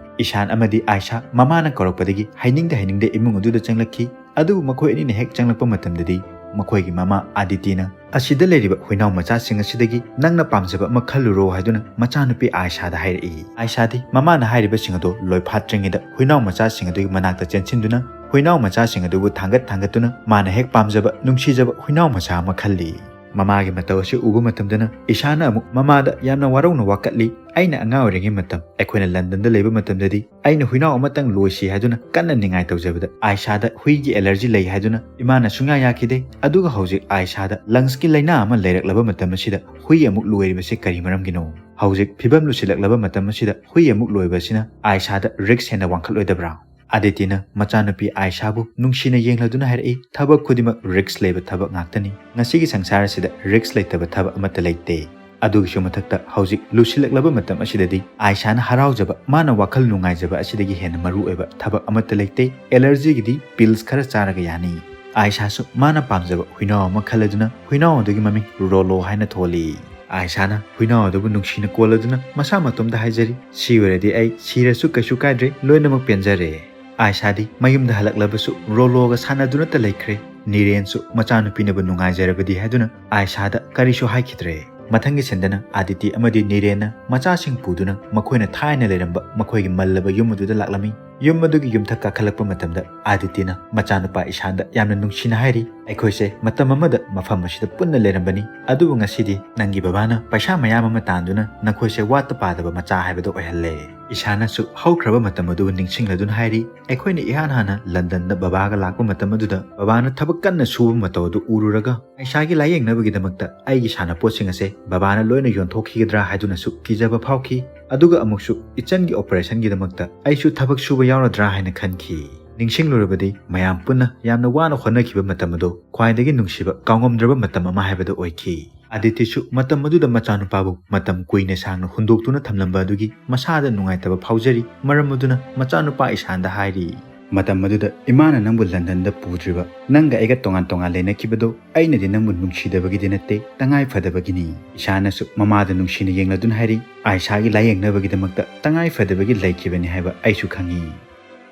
ꯏꯁꯥꯟ ꯑꯃꯗꯤ ꯑꯥꯏꯁꯥ ꯃꯃꯥꯅ ꯀꯧꯔꯛꯄꯗꯒꯤ ꯍꯩꯅꯤꯡꯗ ꯍꯩꯅꯤꯡꯗ ꯏꯃꯨꯡ ꯑꯗꯨꯗ ꯆꯪꯂꯛꯈꯤ꯫ ꯑꯗꯨꯕꯨ ꯃꯈꯣꯏ ꯑꯅꯤꯅ ꯍꯦꯛ ꯆꯪꯂꯛꯄ ꯃꯇꯝꯗꯗꯤ ꯃꯈꯣꯏꯒꯤ ꯃꯃꯥ ꯑꯥꯗꯤꯇꯤꯅ ꯑꯁꯤꯗ ꯂꯩꯔꯤꯕ ꯍꯨꯏꯅꯥꯎ ꯃꯆꯥꯁꯤꯡ ꯑꯁꯤꯗꯒꯤ ꯅꯪꯅ ꯄꯥꯝꯖꯕ ꯑꯃ ꯈꯜꯂꯨꯔꯣ ꯍꯥꯏꯗꯨꯅ ꯃꯆꯥꯅꯨꯄꯤ ꯑꯥꯏꯁꯥꯗ ꯍꯥꯏꯔꯛꯏ꯫ ꯑꯥꯏꯁꯥꯗꯤ ꯃꯃꯥꯅ ꯍꯥꯏꯔꯤꯕꯁꯤꯡ ꯑꯗꯨ ꯂꯣꯏꯐꯥꯠꯇ꯭ꯔꯤꯉꯩꯗ ꯍꯨꯏꯅꯥꯎ ꯃꯆꯥꯁꯤꯡ ꯑꯗꯨꯒꯤ ꯃꯅꯥꯛꯇ ꯆꯦꯟꯁꯤꯟꯗꯨꯅ ꯍꯨꯏꯅꯥꯎ ꯃꯆꯥꯁꯤꯡ ꯑꯗꯨꯕꯨ ꯊꯥꯡꯒꯠ ꯊꯥꯡꯒꯠꯇꯨꯅ ꯃꯥꯅ ꯍꯦꯛ ꯄꯥꯝꯖꯕ ꯅꯨꯡꯁꯤꯖꯕ ꯍꯨꯏꯅꯥꯎ ꯃꯆꯥ ꯑꯃ ꯈꯜꯂꯤ꯫ ꯃꯃꯥꯒꯤ ꯃꯇꯧ ꯑꯁꯤ ꯎꯕ ꯃꯇꯝꯗꯅ ꯏꯁꯥꯅ ꯑꯃꯨꯛ ꯃꯃꯥꯗ ꯌꯥꯝꯅ ꯋꯥꯔꯧꯅ ꯋꯥꯀꯠꯂꯤ꯫ ꯑꯩꯅ ꯑꯉꯥꯡ ꯑꯣꯏꯔꯤꯉꯩ ꯃꯇꯝ ꯑꯩꯈꯣꯏꯅ ꯂꯟꯗꯟꯗ ꯂꯩꯕ ꯃꯇꯝꯗꯗꯤ ꯑꯩꯅ ꯍꯨꯏꯅꯥꯎ ꯑꯃꯇꯪ ꯂꯣꯏꯁꯤ ꯍꯥꯏꯗꯨꯅ ꯀꯟꯅ ꯅꯤꯡꯉꯥꯏ ꯇꯧꯖꯕꯗ ꯑꯥꯏꯁꯥꯗ ꯍꯨꯏꯒꯤ ꯑꯦꯂꯔꯖꯤ ꯂꯩ ꯍꯥꯏꯗꯨꯅ ꯏꯃꯥꯅ ꯁꯨꯡꯌꯥ ꯌꯥꯈꯤꯗꯦ꯫ ꯑꯗꯨꯒ ꯍꯧꯖꯤꯛ ꯑꯥꯏꯁꯥꯗ ꯂꯪꯁꯀꯤ ꯂꯥꯏꯅꯥ ꯑꯃ ꯂꯩꯔꯛꯂꯕ ꯃꯇꯝ ꯑꯁꯤꯗ ꯍꯨꯏ ꯑꯃꯨꯛ ꯂꯣꯏꯔꯤꯕꯁꯤ ꯀꯔꯤ ꯃꯔꯝꯒꯤꯅꯣ? ꯍꯧꯖꯤꯛ ꯐꯤꯕꯝ ꯂꯨꯁꯤꯜꯂꯛꯂꯕ ꯃꯇꯝ ꯑꯁꯤꯗ ꯍꯨꯏ ꯑꯃꯨꯛ ꯂꯣꯏꯕ ꯑꯁꯤꯅ ꯑꯥꯏꯁꯥꯗ ꯔꯤꯛꯁ ꯍꯦꯟꯅ ꯋꯥꯡꯈꯠꯂꯣꯏꯗꯕ꯭ꯔꯥ? ꯑꯥꯗꯤꯇꯤꯅ ꯃꯆꯥꯅꯨꯄꯤ ꯑꯥꯏꯁꯥꯕꯨ ꯅꯨꯡꯁꯤꯅ ꯌꯦꯡꯂꯗꯨꯅ ꯍꯥꯏꯔꯛꯏ, "ꯊꯕꯛ ꯈꯨꯗꯤꯡꯃꯛ ꯔꯤꯛꯁ ꯂꯩꯕ ꯊꯕꯛ ꯉꯥꯛꯇꯅꯤ꯫ ꯉꯁꯤꯒꯤ ꯁꯪꯁꯥꯔ ꯑꯁꯤꯗ ꯔꯤꯛꯁ ꯂꯩꯇꯕ ꯊꯕꯛ ꯑꯃꯠꯇ ꯂꯩꯇꯦ꯫ ꯑꯗꯨꯒꯤꯁꯨ ꯃꯊꯛꯇ ꯍꯧꯖꯤꯛ ꯂꯨꯁꯤꯜꯂꯛꯂꯕ ꯃꯇꯝ ꯑꯁꯤꯗꯗꯤ ꯑꯥꯏꯁꯥꯅ ꯍꯔꯥꯎꯖꯕ, ꯃꯥꯅ ꯋꯥꯈꯜ ꯅꯨꯡꯉꯥꯏꯖꯕ ꯑꯁꯤꯗꯒꯤ ꯍꯦꯟꯅ ꯃꯔꯨ ꯑꯣꯏꯕ ꯊꯕꯛ ꯑꯃꯠꯇ ꯂꯩꯇꯦ꯫ ꯑꯦꯂꯔꯖꯤꯒꯤꯗꯤ ꯄꯤꯜꯁ ꯈꯔ ꯆꯥꯔꯒ ꯌꯥꯅꯤ꯫" ꯑꯥꯏꯁꯥꯁꯨ ꯃꯥꯅ ꯄꯥꯝꯖꯕ ꯍꯨꯏꯅꯥꯎ ꯑꯃ ꯈꯜꯂꯗꯨꯅ ꯍꯨꯏꯅꯥꯎ ꯑꯗꯨꯒꯤ ꯃꯃꯤꯡ ꯔꯣꯂꯣ ꯍꯥꯏꯅ ꯊꯣꯜꯂꯤ꯫ ꯑꯥꯏꯁꯥꯅ ꯍꯨꯏꯅꯥꯎ ꯑꯗꯨꯕꯨ ꯅꯨꯡꯁꯤꯅ ꯀꯣꯜꯂꯗꯨꯅ ꯃꯁꯥ ꯃꯇꯣꯝꯗ ꯍꯥꯏꯖꯔꯤ, "ꯁꯤ ꯑꯣꯏꯔꯗꯤ ꯑꯩ ꯁꯤꯔꯁꯨ ꯀꯩꯁꯨ ꯀꯥꯏꯗ꯭ꯔꯦ, ꯂꯣꯏꯅꯃꯛ ꯄꯦꯟꯖꯔꯦ꯫" ꯑꯥꯏꯁꯥꯗꯤ ꯃꯌꯨꯝꯗ ꯍꯜꯂꯛꯂꯕꯁꯨ ꯔꯣꯂꯣꯒ ꯁꯥꯟꯅꯗꯨꯅꯇ ꯂꯩꯈ꯭ꯔꯦ꯫ ꯅꯤꯔꯦꯟꯁꯨ ꯃꯆꯥꯅꯨꯄꯤꯅꯕꯨ ꯅꯨꯡꯉꯥꯏꯖꯔꯕꯗꯤ ꯍꯥꯏꯗꯨꯅ ꯑꯥꯏꯁꯥꯗ ꯀꯔꯤꯁꯨ ꯍꯥꯏꯈꯤꯗ꯭ꯔꯦ꯫ ꯃꯊꯪꯒꯤ ꯁꯤꯟꯗꯅ ꯑꯥꯗꯤꯇꯤ ꯑꯃꯗꯤ ꯅꯤꯔꯦꯟꯅ ꯃꯆꯥꯁꯤꯡ ꯄꯨꯗꯨꯅ ꯃꯈꯣꯏꯅ ꯊꯥꯏꯅ ꯂꯩꯔꯝꯕ ꯃꯈꯣꯏꯒꯤ ꯃꯜꯂꯕ ꯌꯨꯝ ꯑꯗꯨꯗ ꯂꯥꯛꯂꯝꯃꯤ꯫ ꯌꯨꯝ ꯑꯗꯨꯒꯤ ꯌꯨꯝꯊꯛ ꯀꯥꯈꯠꯂꯛꯄ ꯃꯇꯝꯗ ꯑꯥꯗꯤꯇꯤꯅ ꯃꯆꯥꯅꯨꯄꯥ ꯏꯁꯥꯟꯗ ꯌꯥꯝꯅ ꯅꯨꯡꯁꯤꯅ ꯍꯥꯏꯔꯤ, "ꯑꯩꯈꯣꯏꯁꯦ ꯃꯇꯝ ꯑꯃꯗ ꯃꯐꯝ ꯑꯁꯤꯗ ꯄꯨꯟꯅ ꯂꯩꯔꯝꯕꯅꯤ, ꯑꯗꯨꯕꯨ ꯉꯁꯤꯗꯤ ꯅꯪꯒꯤ ꯕꯕꯥꯅ ꯄꯩꯁꯥ ꯃꯌꯥꯝ ꯑꯃ ꯇꯥꯟꯗꯨꯅ ꯅꯈꯣꯏꯁꯦ ꯋꯥꯠꯇ ꯄꯥꯗꯕ ꯃꯆꯥ ꯍꯥꯏꯕꯗꯨ ꯑꯣꯏꯍꯜꯂꯦ꯫" ꯏꯁꯥꯅꯁꯨ ꯍꯧꯈ꯭ꯔꯕ ꯃꯇꯝ ꯑꯗꯨꯕꯨ ꯅꯤꯡꯁꯤꯡꯂꯗꯨꯅ ꯍꯥꯏꯔꯤ, "ꯑꯩꯈꯣꯏꯅ ꯏꯍꯥꯟ ꯍꯥꯟꯅ ꯂꯟꯗꯟꯗ ꯕꯕꯥꯒ ꯂꯥꯛꯄ ꯃꯇꯝ ꯑꯗꯨꯗ ꯕꯕꯥꯅ ꯊꯕꯛ ꯀꯟꯅ ꯁꯨꯕ ꯃꯇꯧ ꯑꯗꯨ ꯎꯔꯨꯔꯒ ꯏꯁꯥꯒꯤ ꯂꯥꯏꯌꯦꯡꯅꯕꯒꯤꯗꯃꯛꯇ ꯑꯩꯒꯤ ꯁꯥꯟꯅꯄꯣꯠꯁꯤꯡ ꯑꯁꯦ ꯕꯕꯥꯅ ꯂꯣꯏꯅ ꯌꯣꯟꯊꯣꯛꯈꯤꯒꯗ꯭ꯔꯥ ꯍꯥꯏꯗꯨꯅꯁꯨ ꯀꯤꯖꯕ ꯐꯥꯎꯈꯤ꯫ ꯑꯗꯨꯒ ꯑꯃꯨꯛꯁꯨ ꯏꯆꯟꯒꯤ ꯑꯣꯄꯔꯦꯁꯟꯒꯤꯗꯃꯛꯇ ꯑꯩꯁꯨ ꯊꯕꯛ ꯁꯨꯕ ꯌꯥꯎꯔꯗ꯭ꯔꯥ ꯍꯥꯏꯅ ꯈꯟꯈꯤ꯫" ꯅꯤꯡꯁꯤꯡꯂꯨꯔꯕꯗꯤ ꯃꯌꯥꯝ ꯄꯨꯟꯅ ꯌꯥꯝꯅ ꯋꯥꯅ ꯍꯣꯠꯅꯈꯤꯕ ꯃꯇꯝ ꯑꯗꯨ ꯈ꯭ꯋꯥꯏꯗꯒꯤ ꯅꯨꯡꯁꯤꯕ ꯀꯥꯎꯉꯝꯗ꯭ꯔꯕ ꯃꯇꯝ ꯑꯃ ꯍꯥꯏꯕꯗꯨ ꯑꯣꯏꯈꯤ꯫ ꯑꯥꯗꯤꯇꯤꯁꯨ ꯃꯇꯝ ꯑꯗꯨꯗ ꯃꯆꯥꯅꯨꯄꯥꯕꯨ ꯃꯇꯝ ꯀꯨꯏꯅ ꯁꯥꯡꯅ ꯍꯨꯟꯗꯣꯛꯇꯨꯅ ꯊꯝꯂꯝꯕ ꯑꯗꯨꯒꯤ ꯃꯁꯥꯗ ꯅꯨꯡꯉꯥꯏꯇꯕ ꯐꯥꯎꯖꯔꯤ꯫ ꯃꯔꯝ ꯑꯗꯨꯅ ꯃꯆꯥꯅꯨꯄꯥ ꯏꯁꯥꯟꯗ ꯍꯥꯏꯔꯤ, "ꯃꯇꯝ ꯑꯗꯨꯗ ꯏꯃꯥꯅ ꯅꯪꯕꯨ ꯂꯟꯗꯟꯗ ꯄꯨꯗ꯭ꯔꯤꯕ, ꯅꯪꯒ ꯑꯩꯒ ꯇꯣꯉꯥꯟ ꯇꯣꯉꯥꯟ ꯂꯩꯅꯈꯤꯕꯗꯣ ꯑꯩꯅꯗꯤ ꯅꯪꯕꯨ ꯅꯨꯡꯁꯤꯗꯕꯒꯤꯗꯤ ꯅꯠꯇꯦ, ꯇꯉꯥꯏ ꯐꯗꯕꯒꯤꯅꯤ꯫" ꯏꯁꯥꯅꯁꯨ ꯃꯃꯥꯗ ꯅꯨꯡꯁꯤꯅ ꯌꯦꯡꯂꯗꯨꯅ ꯍꯥꯏꯔꯤ, "ꯑꯥꯏꯁꯥꯒꯤ ꯂꯥꯏꯌꯦꯡꯅꯕꯒꯤꯗꯃꯛꯇ ꯇꯉꯥꯏ ꯐꯗꯕꯒꯤ ꯂꯩꯈꯤꯕꯅꯤ ꯍꯥꯏꯕ ꯑꯩꯁꯨ ꯈꯪꯉꯤ꯫"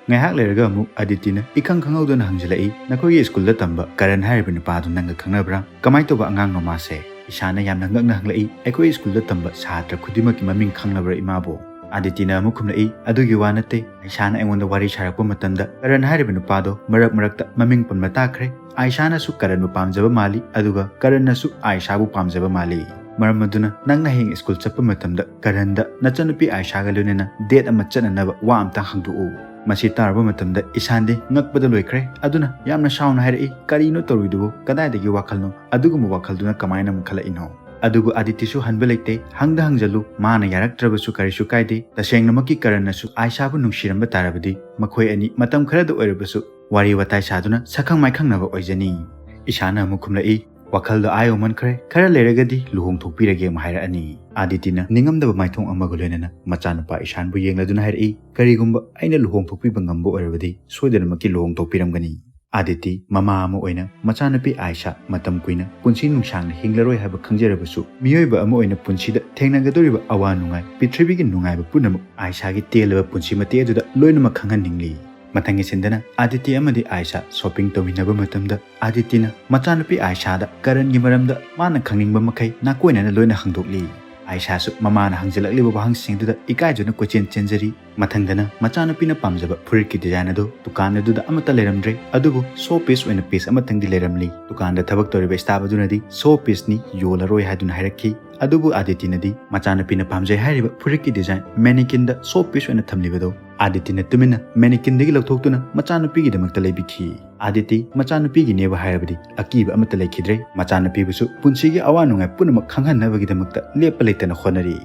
ꯉꯥꯏꯍꯥꯛ ꯂꯩꯔꯒ ꯑꯃꯨꯛ ꯑꯗꯤꯇꯤꯅ ꯏꯈꯪ ꯈꯪꯍꯧꯗꯅ ꯍꯪꯖꯤꯜꯂꯛꯏ, "ꯅꯈꯣꯏꯒꯤ ꯁ꯭ꯀꯨꯜꯗ ꯇꯝꯕ ꯀꯔꯟ ꯍꯥꯏꯔꯤꯕ ꯅꯨꯄꯥꯗꯨ ꯅꯪꯒ ꯈꯪꯅꯕ꯭ꯔꯥ? ꯀꯃꯥꯏꯅ ꯇꯧꯕ ꯑꯉꯥꯡꯅꯣ ꯃꯥꯁꯦ?" ꯏꯁꯥꯅ ꯌꯥꯝꯅ ꯉꯛꯅ ꯍꯪꯂꯛꯏ, "ꯑꯩꯈꯣꯏ ꯁ꯭ꯀꯨꯜꯗ ꯇꯝꯕ ꯁꯥꯇ꯭ꯔ ꯈꯨꯗꯤꯡꯃꯛꯀꯤ ꯃꯃꯤꯡ ꯈꯪꯂꯕ꯭ꯔꯥ ꯏꯃꯥꯕꯨ?" ꯑꯗꯤꯇꯤꯅ ꯑꯃꯨꯛ ꯈꯨꯝꯂꯛꯏ, "ꯑꯗꯨꯒꯤ ꯋꯥ ꯅꯠꯇꯦ, ꯏꯁꯥꯅ ꯑꯩꯉꯣꯟꯗ ꯋꯥꯔꯤ ꯁꯥꯔꯛꯄ ꯃꯇꯝꯗ ꯀꯔꯟ ꯍꯥꯏꯔꯤꯕ ꯅꯨꯄꯥꯗꯣ ꯃꯔꯛ ꯃꯔꯛꯇ ꯃꯃꯤꯡ ꯄꯟꯕ ꯇꯥꯈ꯭ꯔꯦ꯫ ꯑꯥꯏꯁꯥꯅꯁꯨ ꯀꯔꯟꯕꯨ ꯄꯥꯝꯖꯕ ꯃꯥꯜꯂꯤ, ꯑꯗꯨꯒ ꯀꯔꯟꯅꯁꯨ ꯑꯥꯏꯁꯥꯕꯨ ꯄꯥꯝꯖꯕ ꯃꯥꯜꯂꯤ꯫ ꯃꯔꯝ ꯑꯗꯨꯅ ꯅꯪꯅ ꯍꯌꯦꯡ ꯁ꯭ꯀꯨꯜ ꯆꯠꯄ ꯃꯇꯝꯗ ꯀꯔꯟꯗ ꯅꯆꯟꯅꯨꯄꯤ ꯑꯥꯏꯁꯥꯒ ꯂꯣꯏꯅꯅ ꯗꯦꯠ ꯑꯃ ꯆꯠꯅꯅꯕ ꯋꯥ ꯑꯝꯇ ꯍꯪꯗꯣꯛꯎ꯫" ꯃꯁꯤ ꯇꯥꯔꯨꯕ ꯃꯇꯝꯗ ꯏꯁꯥꯟꯗꯤ ꯉꯛꯄꯗ ꯂꯣꯏꯈ꯭ꯔꯦ꯫ ꯑꯗꯨꯅ ꯌꯥꯝꯅ ꯁꯥꯎꯅ ꯍꯥꯏꯔꯛꯏ, "ꯀꯔꯤꯅꯣ ꯇꯧꯔꯤꯗꯨꯕꯨ? ꯀꯗꯥꯏꯗꯒꯤ ꯋꯥꯈꯜꯅꯣ? ꯑꯗꯨꯒꯨꯝꯕ ꯋꯥꯈꯜꯗꯨꯅ ꯀꯃꯥꯏꯅ ꯑꯃꯨꯛ ꯈꯜꯂꯛꯏꯅꯣ?" ꯑꯗꯨꯕꯨ ꯑꯗꯤꯇꯤꯁꯨ ꯍꯟꯕ ꯂꯩꯇꯦ꯫ "ꯍꯪꯗ ꯍꯪꯖꯜꯂꯨ, ꯃꯥꯅ ꯌꯥꯔꯛꯇ꯭ꯔꯕꯁꯨ ꯀꯔꯤꯁꯨ ꯀꯥꯏꯗꯦ꯫ ꯇꯁꯦꯡꯅꯃꯛꯀꯤ ꯀꯔꯟꯅꯁꯨ ꯑꯥꯏꯁꯥꯕꯨ ꯅꯨꯡꯁꯤꯔꯝꯕ ꯇꯥꯔꯕꯗꯤ ꯃꯈꯣꯏ ꯑꯅꯤ ꯃꯇꯝ ꯈꯔꯗ ꯑꯣꯏꯔꯕꯁꯨ ꯋꯥꯔꯤ ꯋꯥꯇꯥꯏ ꯁꯥꯗꯨꯅ ꯁꯛꯈꯪ ꯃꯥꯏꯈꯪꯅꯕ ꯑꯣꯏꯖꯅꯤ꯫" ꯏꯁꯥꯅ ꯑꯃꯨꯛ ꯈꯨꯝꯂꯛꯏ, "ꯋꯥꯈꯜꯗꯣ ꯑꯥ ꯌꯧꯃꯟꯈ꯭ꯔꯦ, ꯈꯔ ꯂꯩꯔꯒꯗꯤ ꯂꯨꯍꯣꯡꯊꯣꯛꯄꯤꯔꯒꯦ" ꯑꯃꯨꯛ ꯍꯥꯏꯔꯛꯑꯅꯤ꯫ ꯑꯥꯗꯤꯇꯤꯅ ꯅꯤꯡꯉꯝꯗꯕ ꯃꯥꯏꯊꯣꯡ ꯑꯃꯒ ꯂꯣꯏꯅꯅ ꯃꯆꯥꯅꯨꯄꯥ ꯏꯁꯥꯟꯕꯨ ꯌꯦꯡꯂꯗꯨꯅ ꯍꯥꯏꯔꯛꯏ, "ꯀꯔꯤꯒꯨꯝꯕ ꯑꯩꯅ ꯂꯨꯍꯣꯡꯊꯣꯛꯄꯤꯕ ꯉꯝꯕ ꯑꯣꯏꯔꯕꯗꯤ ꯁꯣꯏꯗꯅꯃꯛꯀꯤ ꯂꯨꯍꯣꯡꯊꯣꯛꯄꯤꯔꯝꯒꯅꯤ꯫" ꯑꯥꯗꯤꯇꯤ ꯃꯃꯥ ꯑꯃ ꯑꯣꯏꯅ ꯃꯆꯥꯅꯨꯄꯤ ꯑꯥꯏꯁꯥ ꯃꯇꯝ ꯀꯨꯏꯅ ꯄꯨꯟꯁꯤ ꯅꯨꯡꯁꯥꯡꯅ ꯍꯤꯡꯂꯔꯣꯏ ꯍꯥꯏꯕ ꯈꯪꯖꯔꯕꯁꯨ, ꯃꯤꯑꯣꯏꯕ ꯑꯃ ꯑꯣꯏꯅ ꯄꯨꯟꯁꯤꯗ ꯊꯦꯡꯅꯒꯗꯧꯔꯤꯕ ꯑꯋꯥ ꯅꯨꯡꯉꯥꯏ, ꯄ꯭ꯔꯤꯊꯤꯕꯤꯒꯤ ꯅꯨꯡꯉꯥꯏꯕ ꯄꯨꯝꯅꯃꯛ ꯑꯥꯏꯁꯥꯒꯤ ꯇꯦꯜꯂꯕ ꯄꯨꯟꯁꯤ ꯃꯇꯦꯛ ꯑꯗꯨꯗ ꯂꯣꯏꯅꯃꯛ ꯈꯪꯍꯟꯅꯤꯡꯂꯤ꯫ ꯃꯊꯪꯒꯤ ꯁꯤꯟꯗꯅ ꯑꯥꯗꯤꯇꯤ ꯑꯃꯗꯤ ꯑꯥꯏꯁꯥ ꯁꯣꯄꯤꯡ ꯇꯧꯃꯤꯟꯅꯕ ꯃꯇꯝꯗ, ꯑꯥꯗꯤꯇꯤꯅ ꯃꯆꯥꯅꯨꯄꯤ ꯑꯥꯏꯁꯥꯗ ꯀꯔꯟꯒꯤ ꯃꯔꯝꯗ ꯃꯥꯅ ꯈꯪꯅꯤꯡꯕ ꯃꯈꯩ ꯅꯥꯀꯣꯏꯅꯅ ꯂꯣꯏꯅ ꯍꯪꯗꯣꯛꯂꯤ꯫ ꯑꯥꯏꯁꯥꯁꯨ ꯃꯃꯥꯅ ꯍꯪꯖꯤꯜꯂꯛꯂꯤꯕ ꯋꯥꯍꯪꯁꯤꯡꯗꯨꯗ ꯏꯀꯥꯏꯗꯨꯅ ꯀꯣꯏꯆꯦꯟ ꯆꯦꯟꯖꯔꯤ꯫ ꯃꯊꯪꯗꯅ ꯃꯆꯥꯅꯨꯄꯤꯅ ꯄꯥꯝꯖꯕ ꯐꯨꯔꯤꯠꯀꯤ ꯗꯤꯖꯥꯏꯟ ꯑꯗꯨ ꯗꯨꯀꯥꯟ ꯑꯗꯨꯗ ꯑꯃꯠꯇ ꯂꯩꯔꯝꯗ꯭ꯔꯦ, ꯑꯗꯨꯕꯨ ꯁꯣ ꯄꯤꯁ ꯑꯣꯏꯅ ꯄꯤꯁ ꯑꯃꯇꯪꯗꯤ ꯂꯩꯔꯝꯂꯤ꯫ ꯗꯨꯀꯥꯟꯗ ꯊꯕꯛ ꯇꯧꯔꯤꯕ ꯁ꯭ꯇꯥꯐ ꯑꯗꯨꯅꯗꯤ ꯁꯣ ꯄꯤꯁꯅꯤ, ꯌꯣꯜꯂꯔꯣꯏ ꯍꯥꯏꯗꯨꯅ ꯍꯥꯏꯔꯛꯈꯤ꯫ ꯑꯗꯨꯕꯨ ꯑꯥꯗꯤꯇꯤꯅꯗꯤ ꯃꯆꯥꯅꯨꯄꯤꯅ ꯄꯥꯝꯖꯩ ꯍꯥꯏꯔꯤꯕ ꯐꯨꯔꯤꯠꯀꯤ ꯗꯤꯖꯥꯏꯟ ꯃꯦꯅꯤꯀꯤꯟꯗ ꯁꯣ ꯄꯤꯁ ꯑꯣꯏꯅ ꯊꯝꯂꯤꯕꯗꯨ ꯑꯥꯗꯤꯇꯤꯅ ꯇꯨꯃꯤꯟꯅ ꯃꯦꯅꯤꯀꯤꯟꯗꯒꯤ ꯂꯧꯊꯣꯛꯇꯨꯅ ꯃꯆꯥꯅꯨꯄꯤꯒꯤꯗꯃꯛꯇ ꯂꯩꯕꯤꯈꯤ꯫ ꯑꯥꯗꯤꯇꯤ ꯃꯆꯥꯅꯨꯄꯤꯒꯤꯅꯦꯕ ꯍꯥꯏꯔꯕꯗꯤ ꯑꯀꯤꯕ ꯑꯃꯠꯇ ꯂꯩꯈꯤꯗ꯭ꯔꯦ꯫ ꯃꯆꯥꯅꯨꯄꯤꯕꯨꯁꯨ ꯄꯨꯟꯁꯤꯒꯤ ꯑꯋꯥ ꯅꯨꯡꯉꯥꯏ ꯄꯨꯝꯅꯃꯛ ꯈꯪꯍꯟꯅꯕꯒꯤꯗꯃꯛꯇ ꯂꯦꯞꯄ ꯂꯩꯇꯅ ꯍꯣꯠꯅꯔꯤ꯫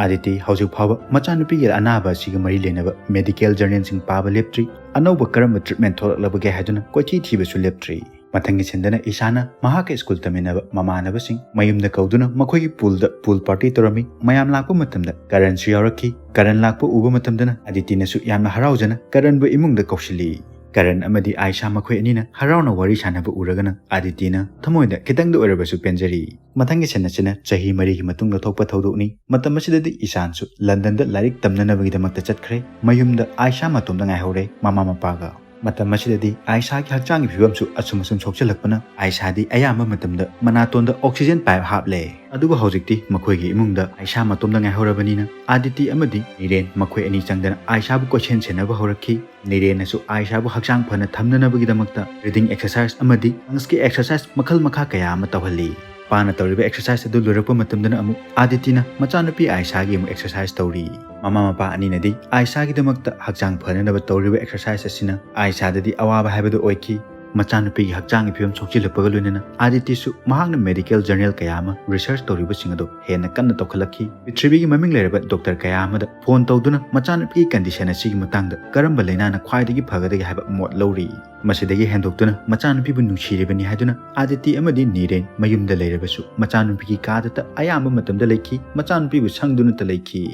ꯑꯥꯗꯤꯇꯤ ꯍꯧꯖꯤꯛ ꯐꯥꯎꯕ ꯃꯆꯥꯅꯨꯄꯤꯒꯤ ꯑꯅꯥꯕ ꯑꯁꯤꯒ ꯃꯔꯤ ꯂꯩꯅꯕ ꯃꯦꯗꯤꯀꯦꯜ ꯖꯔꯅꯦꯜꯁꯤꯡ ꯄꯥꯕ ꯂꯦꯞꯇ꯭ꯔꯤ꯫ ꯑꯅꯧꯕ ꯀꯔꯝꯕ ꯇ꯭ꯔꯤꯠꯃꯦꯟ ꯊꯣꯛꯂꯛꯂꯕꯒꯦ ꯍꯥꯏꯗꯨꯅ ꯀꯣꯏꯊꯤ ꯊꯤꯕꯁꯨ ꯂꯦꯞꯇ꯭ꯔꯤ꯫ ꯃꯊꯪꯒꯤ ꯁꯤꯟꯗꯅ ꯏꯁꯥꯅ ꯃꯍꯥꯛꯀ ꯁ꯭ꯀꯨꯜ ꯇꯝꯃꯤꯟꯅꯕ ꯃꯃꯥꯟꯅꯕꯁꯤꯡ ꯃꯌꯨꯝꯗ ꯀꯧꯗꯨꯅ ꯃꯈꯣꯏꯒꯤ ꯄꯨꯜꯗ ꯄꯨꯜ ꯄꯥꯔꯇꯤ ꯇꯧꯔꯝꯃꯤ꯫ ꯃꯌꯥꯝ ꯂꯥꯛꯄ ꯃꯇꯝꯗ ꯀꯔꯟꯁꯨ ꯌꯥꯎꯔꯛꯈꯤ꯫ ꯀꯔꯟ ꯂꯥꯛꯄ ꯎꯕ ꯃꯇꯝꯗꯅ ꯑꯥꯗꯤꯇꯤꯅꯁꯨ ꯌꯥꯝꯅ ꯍꯔꯥꯎꯖꯅ ꯀꯔꯟꯕꯨ ꯏꯃꯨꯡꯗ ꯀꯧꯁꯤꯜꯂꯤ꯫ ꯀꯔꯟ ꯑꯃꯗꯤ ꯑꯥꯏꯁꯥ ꯃꯈꯣꯏ ꯑꯅꯤꯅ ꯍꯔꯥꯎꯅ ꯋꯥꯔꯤ ꯁꯥꯟꯅꯕ ꯎꯔꯒꯅ ꯑꯥꯗꯤꯇꯤꯅ ꯊꯃꯣꯏꯗ ꯈꯤꯇꯪꯗ ꯑꯣꯏꯔꯕꯁꯨ ꯄꯦꯟꯖꯔꯤ꯫ ꯃꯊꯪꯒꯤ ꯁꯤꯟ ꯑꯁꯤꯅ ꯆꯍꯤ ꯃꯔꯤꯒꯤ ꯃꯇꯨꯡꯗ ꯊꯣꯛꯄ ꯊꯧꯗꯣꯛꯅꯤ꯫ ꯃꯇꯝ ꯑꯁꯤꯗꯗꯤ ꯏꯁꯥꯟꯁꯨ ꯂꯟꯗꯟꯗ ꯂꯥꯏꯔꯤꯛ ꯇꯝꯅꯅꯕꯒꯤꯗꯃꯛꯇ ꯆꯠꯈ꯭ꯔꯦ꯫ ꯃꯌꯨꯝꯗ ꯑꯥꯏꯁꯥ ꯃꯇꯣꯝꯇ ꯉꯥꯏꯍꯧꯔꯦ, ꯃꯃꯥ ꯃꯄꯥꯒ꯫ ꯃꯇꯝ ꯑꯁꯤꯗꯗꯤ ꯑꯥꯏꯁꯥꯒꯤ ꯍꯛꯆꯥꯡꯒꯤ ꯐꯤꯕꯝꯁꯨ ꯑꯁꯨꯝ ꯑꯁꯨꯝ ꯁꯣꯛꯆꯤꯜꯂꯛꯄꯅ ꯑꯥꯏꯁꯥꯗꯤ ꯑꯌꯥꯝꯕ ꯃꯇꯝꯗ ꯃꯅꯥꯇꯣꯟꯗ oxygen pipe ꯍꯥꯞꯂꯦ꯫ ꯑꯗꯨꯕꯨ ꯍꯧꯖꯤꯛꯇꯤ ꯃꯈꯣꯏꯒꯤ ꯏꯃꯨꯡꯗ ꯑꯥꯏꯁꯥ ꯃꯇꯣꯝꯇ ꯉꯥꯏꯍꯧꯔꯕꯅꯤꯅ ꯑꯥꯗꯤꯇꯤ ꯑꯃꯗꯤ ꯅꯤꯔꯦꯟ ꯃꯈꯣꯏ ꯑꯅꯤ ꯆꯪꯗꯅ ꯑꯥꯏꯁꯥꯕꯨ ꯀꯣꯏꯁꯦꯟ ꯁꯦꯟꯅꯕ ꯍꯧꯔꯛꯈꯤ꯫ ꯅꯤꯔꯦꯟꯅꯁꯨ ꯑꯥꯏꯁꯥꯕꯨ ꯍꯛꯆꯥꯡ ꯐꯅ ꯊꯝꯅꯅꯕꯒꯤꯗꯃꯛꯇ breathing exercise ꯑꯃꯗꯤ lungs ꯀꯤ exercise ꯃꯈꯜ ꯃꯈꯥ ꯀꯌꯥ ꯑꯃ ꯇꯧꯍꯜꯂꯤ꯫ ꯃꯄꯥꯅ ꯇꯧꯔꯤꯕ exercise ꯑꯗꯨ ꯂꯣꯏꯔꯛꯄ ꯃꯇꯝꯗꯅ ꯑꯃꯨꯛ ꯑꯥꯗꯤꯇꯤꯅ ꯃꯆꯥꯅꯨꯄꯤ ꯑꯥꯏꯁꯥꯒꯤ ꯑꯃꯨꯛ exercise ꯇꯧꯔꯤ꯫ ꯃꯃꯥ ꯃꯄꯥ ꯑꯅꯤꯅꯗꯤ ꯑꯥꯏꯁꯥꯒꯤꯗꯃꯛꯇ ꯍꯛꯆꯥꯡ ꯐꯅꯅꯕ ꯇꯧꯔꯤꯕ exercise ꯑꯁꯤꯅ ꯑꯥꯏꯁꯥꯗꯗꯤ ꯑꯋꯥꯕ ꯍꯥꯏꯕꯗꯨ ꯑꯣꯏꯈꯤ꯫ ꯃꯆꯥꯅꯨꯄꯤꯒꯤ ꯍꯛꯆꯥꯡꯒꯤ ꯐꯤꯕꯝ ꯁꯣꯛꯆꯤꯜꯂꯛꯄꯒ ꯂꯣꯏꯅꯅ ꯑꯥꯗꯤꯇꯤꯁꯨ ꯃꯍꯥꯛꯅ medical journal ꯀꯌꯥ ꯑꯃ research ꯇꯧꯔꯤꯕꯁꯤꯡ ꯑꯗꯨ ꯍꯦꯟꯅ ꯀꯟꯅ ꯇꯧꯈꯠꯂꯛꯈꯤ꯫ ꯄ꯭ꯔꯤꯊꯤꯕꯤꯒꯤ ꯃꯃꯤꯡ ꯂꯩꯔꯕ doctor ꯀꯌꯥ ꯑꯃꯗ phone ꯇꯧꯗꯨꯅ ꯃꯆꯥꯅꯨꯄꯤꯒꯤ condition ꯑꯁꯤꯒꯤ ꯃꯇꯥꯡꯗ ꯀꯔꯝꯕ ꯂꯥꯏꯅꯥꯅ ꯈ꯭ꯋꯥꯏꯗꯒꯤ ꯐꯒꯗꯒꯦ ꯍꯥꯏꯕ ꯃꯣꯠ ꯂꯧꯔꯤ꯫ ꯃꯁꯤꯗꯒꯤ ꯍꯦꯟꯗꯣꯛꯇꯨꯅ ꯃꯆꯥꯅꯨꯄꯤꯕꯨ ꯅꯨꯡꯁꯤꯔꯤꯕꯅꯤ ꯍꯥꯏꯗꯨꯅ ꯑꯥꯗꯤꯇꯤ ꯑꯃꯗꯤ ꯅꯤꯔꯦꯟ ꯃꯌꯨꯝꯗ ꯂꯩꯔꯕꯁꯨ ꯃꯆꯥꯅꯨꯄꯤꯒꯤ ꯀꯥꯗꯇ ꯑꯌꯥꯝꯕ ꯃꯇꯝꯗ ꯂꯩꯈꯤ, ꯃꯆꯥꯅꯨꯄꯤꯕꯨ ꯁꯪꯗꯨꯅꯇ ꯂꯩꯈꯤ꯫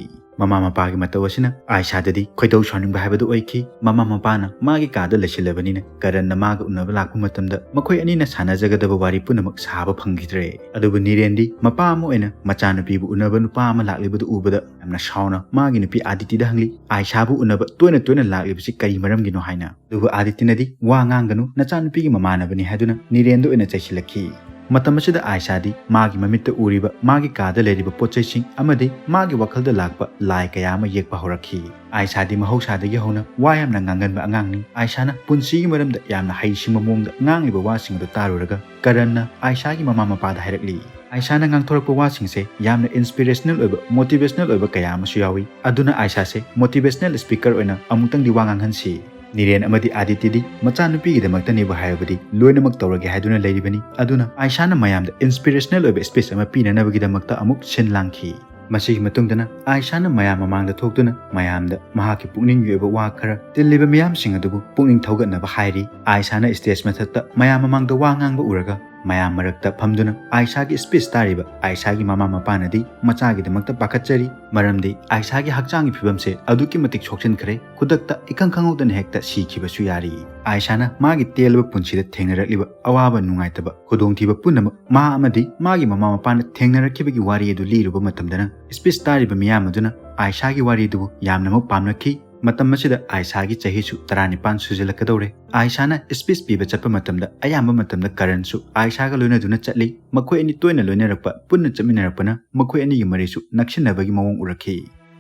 ꯃꯃꯥ ꯃꯄꯥꯒꯤ ꯃꯇꯧ ꯑꯁꯤꯅ ꯑꯥꯏꯁꯥꯗꯗꯤ ꯈꯣꯏꯗꯧ ꯁꯥꯎꯅꯤꯡꯕ ꯍꯥꯏꯕꯗꯨ ꯑꯣꯏꯈꯤ꯫ ꯃꯃꯥ ꯃꯄꯥꯅ ꯃꯥꯒꯤ ꯀꯥꯗ ꯂꯩꯁꯤꯜꯂꯕꯅꯤꯅ ꯀꯔꯟꯅ ꯃꯥꯒ ꯎꯅꯕ ꯂꯥꯛꯄ ꯃꯇꯝꯗ ꯃꯈꯣꯏ ꯑꯅꯤꯅ ꯁꯥꯟꯅꯖꯒꯗꯕ ꯋꯥꯔꯤ ꯄꯨꯝꯅꯃꯛ ꯁꯥꯕ ꯐꯪꯈꯤꯗ꯭ꯔꯦ꯫ ꯑꯗꯨꯕꯨ ꯅꯤꯔꯦꯟꯗꯤ ꯃꯄꯥ ꯑꯃ ꯑꯣꯏꯅ ꯃꯆꯥꯅꯨꯄꯤꯕꯨ ꯎꯅꯕ ꯅꯨꯄꯥ ꯑꯃ ꯂꯥꯛꯂꯤꯕꯗꯨ ꯎꯕꯗ ꯌꯥꯝꯅ ꯁꯥꯎꯅ ꯃꯥꯒꯤ ꯅꯨꯄꯤ ꯑꯥꯗꯤꯇꯤꯗ ꯍꯪꯂꯤ, ꯑꯥꯏꯁꯥꯕꯨ ꯎꯅꯕ ꯇꯣꯏꯅ ꯇꯣꯏꯅ ꯂꯥꯛꯂꯤꯕꯁꯤ ꯀꯔꯤ ꯃꯔꯝꯒꯤꯅꯣ ꯍꯥꯏꯅ꯫ ꯑꯗꯨꯕꯨ ꯑꯥꯗꯤꯇꯤꯅꯗꯤ ꯋꯥ ꯉꯥꯡꯒꯅꯨ, ꯅꯆꯥꯅꯨꯄꯤꯒꯤ ꯃꯃꯥꯟꯅꯕꯅꯤ ꯍꯥꯏꯗꯨꯅ ꯅꯤꯔꯦꯟꯗ ꯑꯣꯏꯅ ꯆꯩꯁꯤꯜꯂꯛꯈꯤ꯫ ꯃꯇꯝ ꯑꯁꯤꯗ ꯑꯥꯏꯁꯥꯗꯤ ꯃꯥꯒꯤ ꯃꯃꯤꯠꯇ ꯎꯔꯤꯕ ꯃꯥꯒꯤ ꯀꯥꯗ ꯂꯩꯔꯤꯕ ꯄꯣꯠ ꯆꯩꯁꯤꯡ ꯑꯃꯗꯤ ꯃꯥꯒꯤ ꯋꯥꯈꯜꯗ ꯂꯥꯛꯄ ꯂꯥꯏ ꯀꯌꯥ ꯑꯃ ꯌꯦꯛꯄ ꯍꯧꯔꯛꯈꯤ꯫ ꯑꯥꯏꯁꯥꯗꯤ ꯃꯍꯧꯁꯥꯗꯒꯤ ꯍꯧꯅ ꯋꯥ ꯌꯥꯝꯅ ꯉꯥꯡꯒꯟꯕ ꯑꯉꯥꯡꯅꯤ꯫ ꯑꯥꯏꯁꯥꯅ ꯄꯨꯟꯁꯤꯒꯤ ꯃꯔꯝꯗ ꯌꯥꯝꯅ ꯍꯩꯁꯤꯡꯕ ꯃꯑꯣꯡꯗ ꯉꯥꯡꯂꯤꯕ ꯋꯥꯁꯤꯡ ꯑꯗꯨ ꯇꯥꯔꯨꯔꯒ ꯀꯔꯟꯅ ꯑꯥꯏꯁꯥꯒꯤ ꯃꯃꯥ ꯃꯄꯥꯗ ꯍꯥꯏꯔꯛꯂꯤ꯫ ꯑꯥꯏꯁꯥꯅ ꯉꯥꯡꯊꯣꯔꯛꯄ ꯋꯥꯁꯤꯡꯁꯦ ꯌꯥꯝꯅ inspirational ꯑꯣꯏꯕ, motivational ꯑꯣꯏꯕ ꯀꯌꯥ ꯑꯃꯁꯨ ꯌꯥꯎꯏ꯫ ꯑꯗꯨꯅ ꯑꯥꯏꯁꯥꯁꯦ motivational speaker ꯑꯣꯏꯅ ꯑꯃꯨꯛꯇꯪꯗꯤ ꯋꯥ ꯉꯥꯡꯍꯟꯁꯤ꯫ ꯅꯤꯔꯦꯟ ꯑꯃꯗꯤ ꯑꯥꯗꯤꯇꯤꯗꯤ ꯃꯆꯥꯅꯨꯄꯤꯒꯤꯗꯃꯛꯇꯅꯦꯕꯨ ꯍꯥꯏꯔꯕꯗꯤ ꯂꯣꯏꯅꯃꯛ ꯇꯧꯔꯒꯦ ꯍꯥꯏꯗꯨꯅ ꯂꯩꯔꯤꯕꯅꯤ꯫ ꯑꯗꯨꯅ ꯑꯥꯏꯁꯥꯅ ꯃꯌꯥꯝꯗ inspirational ꯑꯣꯏꯕ speech ꯑꯃ ꯄꯤꯅꯅꯕꯒꯤꯗꯃꯛꯇ ꯑꯃꯨꯛ ꯁꯤꯟ ꯂꯥꯡꯈꯤ꯫ ꯃꯁꯤꯒꯤ ꯃꯇꯨꯡꯗꯅ ꯑꯥꯏꯁꯥꯅ ꯃꯌꯥꯝ ꯃꯃꯥꯡꯗ ꯊꯣꯛꯇꯨꯅ ꯃꯌꯥꯝꯗ ꯃꯍꯥꯛꯀꯤ ꯄꯨꯛꯅꯤꯡꯒꯤ ꯑꯣꯏꯕ ꯋꯥ ꯈꯔ ꯇꯤꯜꯂꯤꯕ ꯃꯤꯌꯥꯝꯁꯤꯡ ꯑꯗꯨꯕꯨ ꯄꯨꯛꯅꯤꯡ ꯊꯧꯒꯠꯅꯕ ꯍꯥꯏꯔꯤ꯫ ꯑꯥꯏꯁꯥꯅ stage ꯃꯊꯛꯇ ꯃꯌꯥꯝ ꯃꯃꯥꯡꯗ ꯋꯥ ꯉꯥꯡꯕ ꯎꯔꯒ ꯃꯌꯥꯝ ꯃꯔꯛꯇ ꯐꯝꯗꯨꯅ ꯑꯥꯏꯁꯥꯒꯤ ꯁ꯭ꯄꯤꯆ ꯇꯥꯔꯤꯕ ꯑꯥꯏꯁꯥꯒꯤ ꯃꯃꯥ ꯃꯄꯥꯅꯗꯤ ꯃꯆꯥꯒꯤꯗꯃꯛꯇ ꯄꯥꯈꯠꯆꯔꯤ, ꯃꯔꯝꯗꯤ ꯑꯥꯏꯁꯥꯒꯤ ꯍꯛꯆꯥꯡꯒꯤ ꯐꯤꯕꯝꯁꯦ ꯑꯗꯨꯛꯀꯤ ꯃꯇꯤꯛ ꯁꯣꯛꯆꯟꯈ꯭ꯔꯦ, ꯈꯨꯗꯛꯇ ꯏꯈꯪ ꯈꯪꯍꯧꯗꯅ ꯍꯦꯛꯇ ꯁꯤꯈꯤꯕꯁꯨ ꯌꯥꯔꯤ꯫ ꯑꯥꯏꯁꯥꯅ ꯃꯥꯒꯤ ꯇꯦꯜꯂꯕ ꯄꯨꯟꯁꯤꯗ ꯊꯦꯡꯅꯔꯛꯂꯤꯕ ꯑꯋꯥꯕ ꯅꯨꯡꯉꯥꯏꯇꯕ ꯈꯨꯗꯣꯡꯊꯤꯕ ꯄꯨꯝꯅꯃꯛ ꯃꯥ ꯑꯃꯗꯤ ꯃꯥꯒꯤ ꯃꯃꯥ ꯃꯄꯥꯅ ꯊꯦꯡꯅꯔꯛꯈꯤꯕꯒꯤ ꯋꯥꯔꯤ ꯑꯗꯨ ꯂꯤꯔꯨꯕ ꯃꯇꯝꯗꯅ ꯁ꯭ꯄꯤꯆ ꯇꯥꯔꯤꯕ ꯃꯤꯌꯥꯝ ꯑꯗꯨꯅ ꯑꯥꯏꯁꯥꯒꯤ ꯋꯥꯔꯤꯗꯨꯕꯨ ꯌꯥꯝꯅꯃꯛ ꯄꯥꯝꯅꯈꯤ꯫ ꯃꯇꯝ ꯑꯁꯤꯗ ꯑꯥꯏꯁꯥꯒꯤ ꯆꯍꯤꯁꯨ ꯇꯔꯥꯅꯤꯄꯥꯟ ꯁꯨꯖꯤꯜꯂꯛꯀꯗꯧꯔꯦ꯫ ꯑꯥꯏꯁꯥꯅ ꯁ꯭ꯄꯤꯆ ꯄꯤꯕ ꯆꯠꯄ ꯃꯇꯝꯗ ꯑꯌꯥꯝꯕ ꯃꯇꯝꯗ ꯀꯔꯟꯁꯨ ꯑꯥꯏꯁꯥꯒ ꯂꯣꯏꯅꯗꯨꯅ ꯆꯠꯂꯤ꯫ ꯃꯈꯣꯏ ꯑꯅꯤ ꯇꯣꯏꯅ ꯂꯣꯏꯅꯔꯛꯄ, ꯄꯨꯟꯅ ꯆꯠꯃꯤꯟꯅꯔꯛꯄꯅ ꯃꯈꯣꯏ ꯑꯅꯤꯒꯤ ꯃꯔꯤꯁꯨ ꯅꯛꯁꯤꯟꯅꯕꯒꯤ ꯃꯑꯣꯡ ꯎꯔꯛꯈꯤ꯫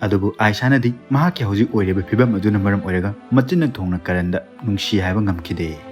ꯑꯗꯨꯕꯨ ꯑꯥꯏꯁꯥꯅꯗꯤ ꯃꯍꯥꯛꯀꯤ ꯍꯧꯖꯤꯛ ꯑꯣꯏꯔꯤꯕ ꯐꯤꯕꯝ ꯑꯗꯨꯅ ꯃꯔꯝ ꯑꯣꯏꯔꯒ ꯃꯆꯤꯟꯅ ꯊꯣꯡꯅ ꯀꯔꯟꯗ ꯅꯨꯡꯁꯤ ꯍꯥꯏꯕ ꯉꯝꯈꯤꯗꯦ꯫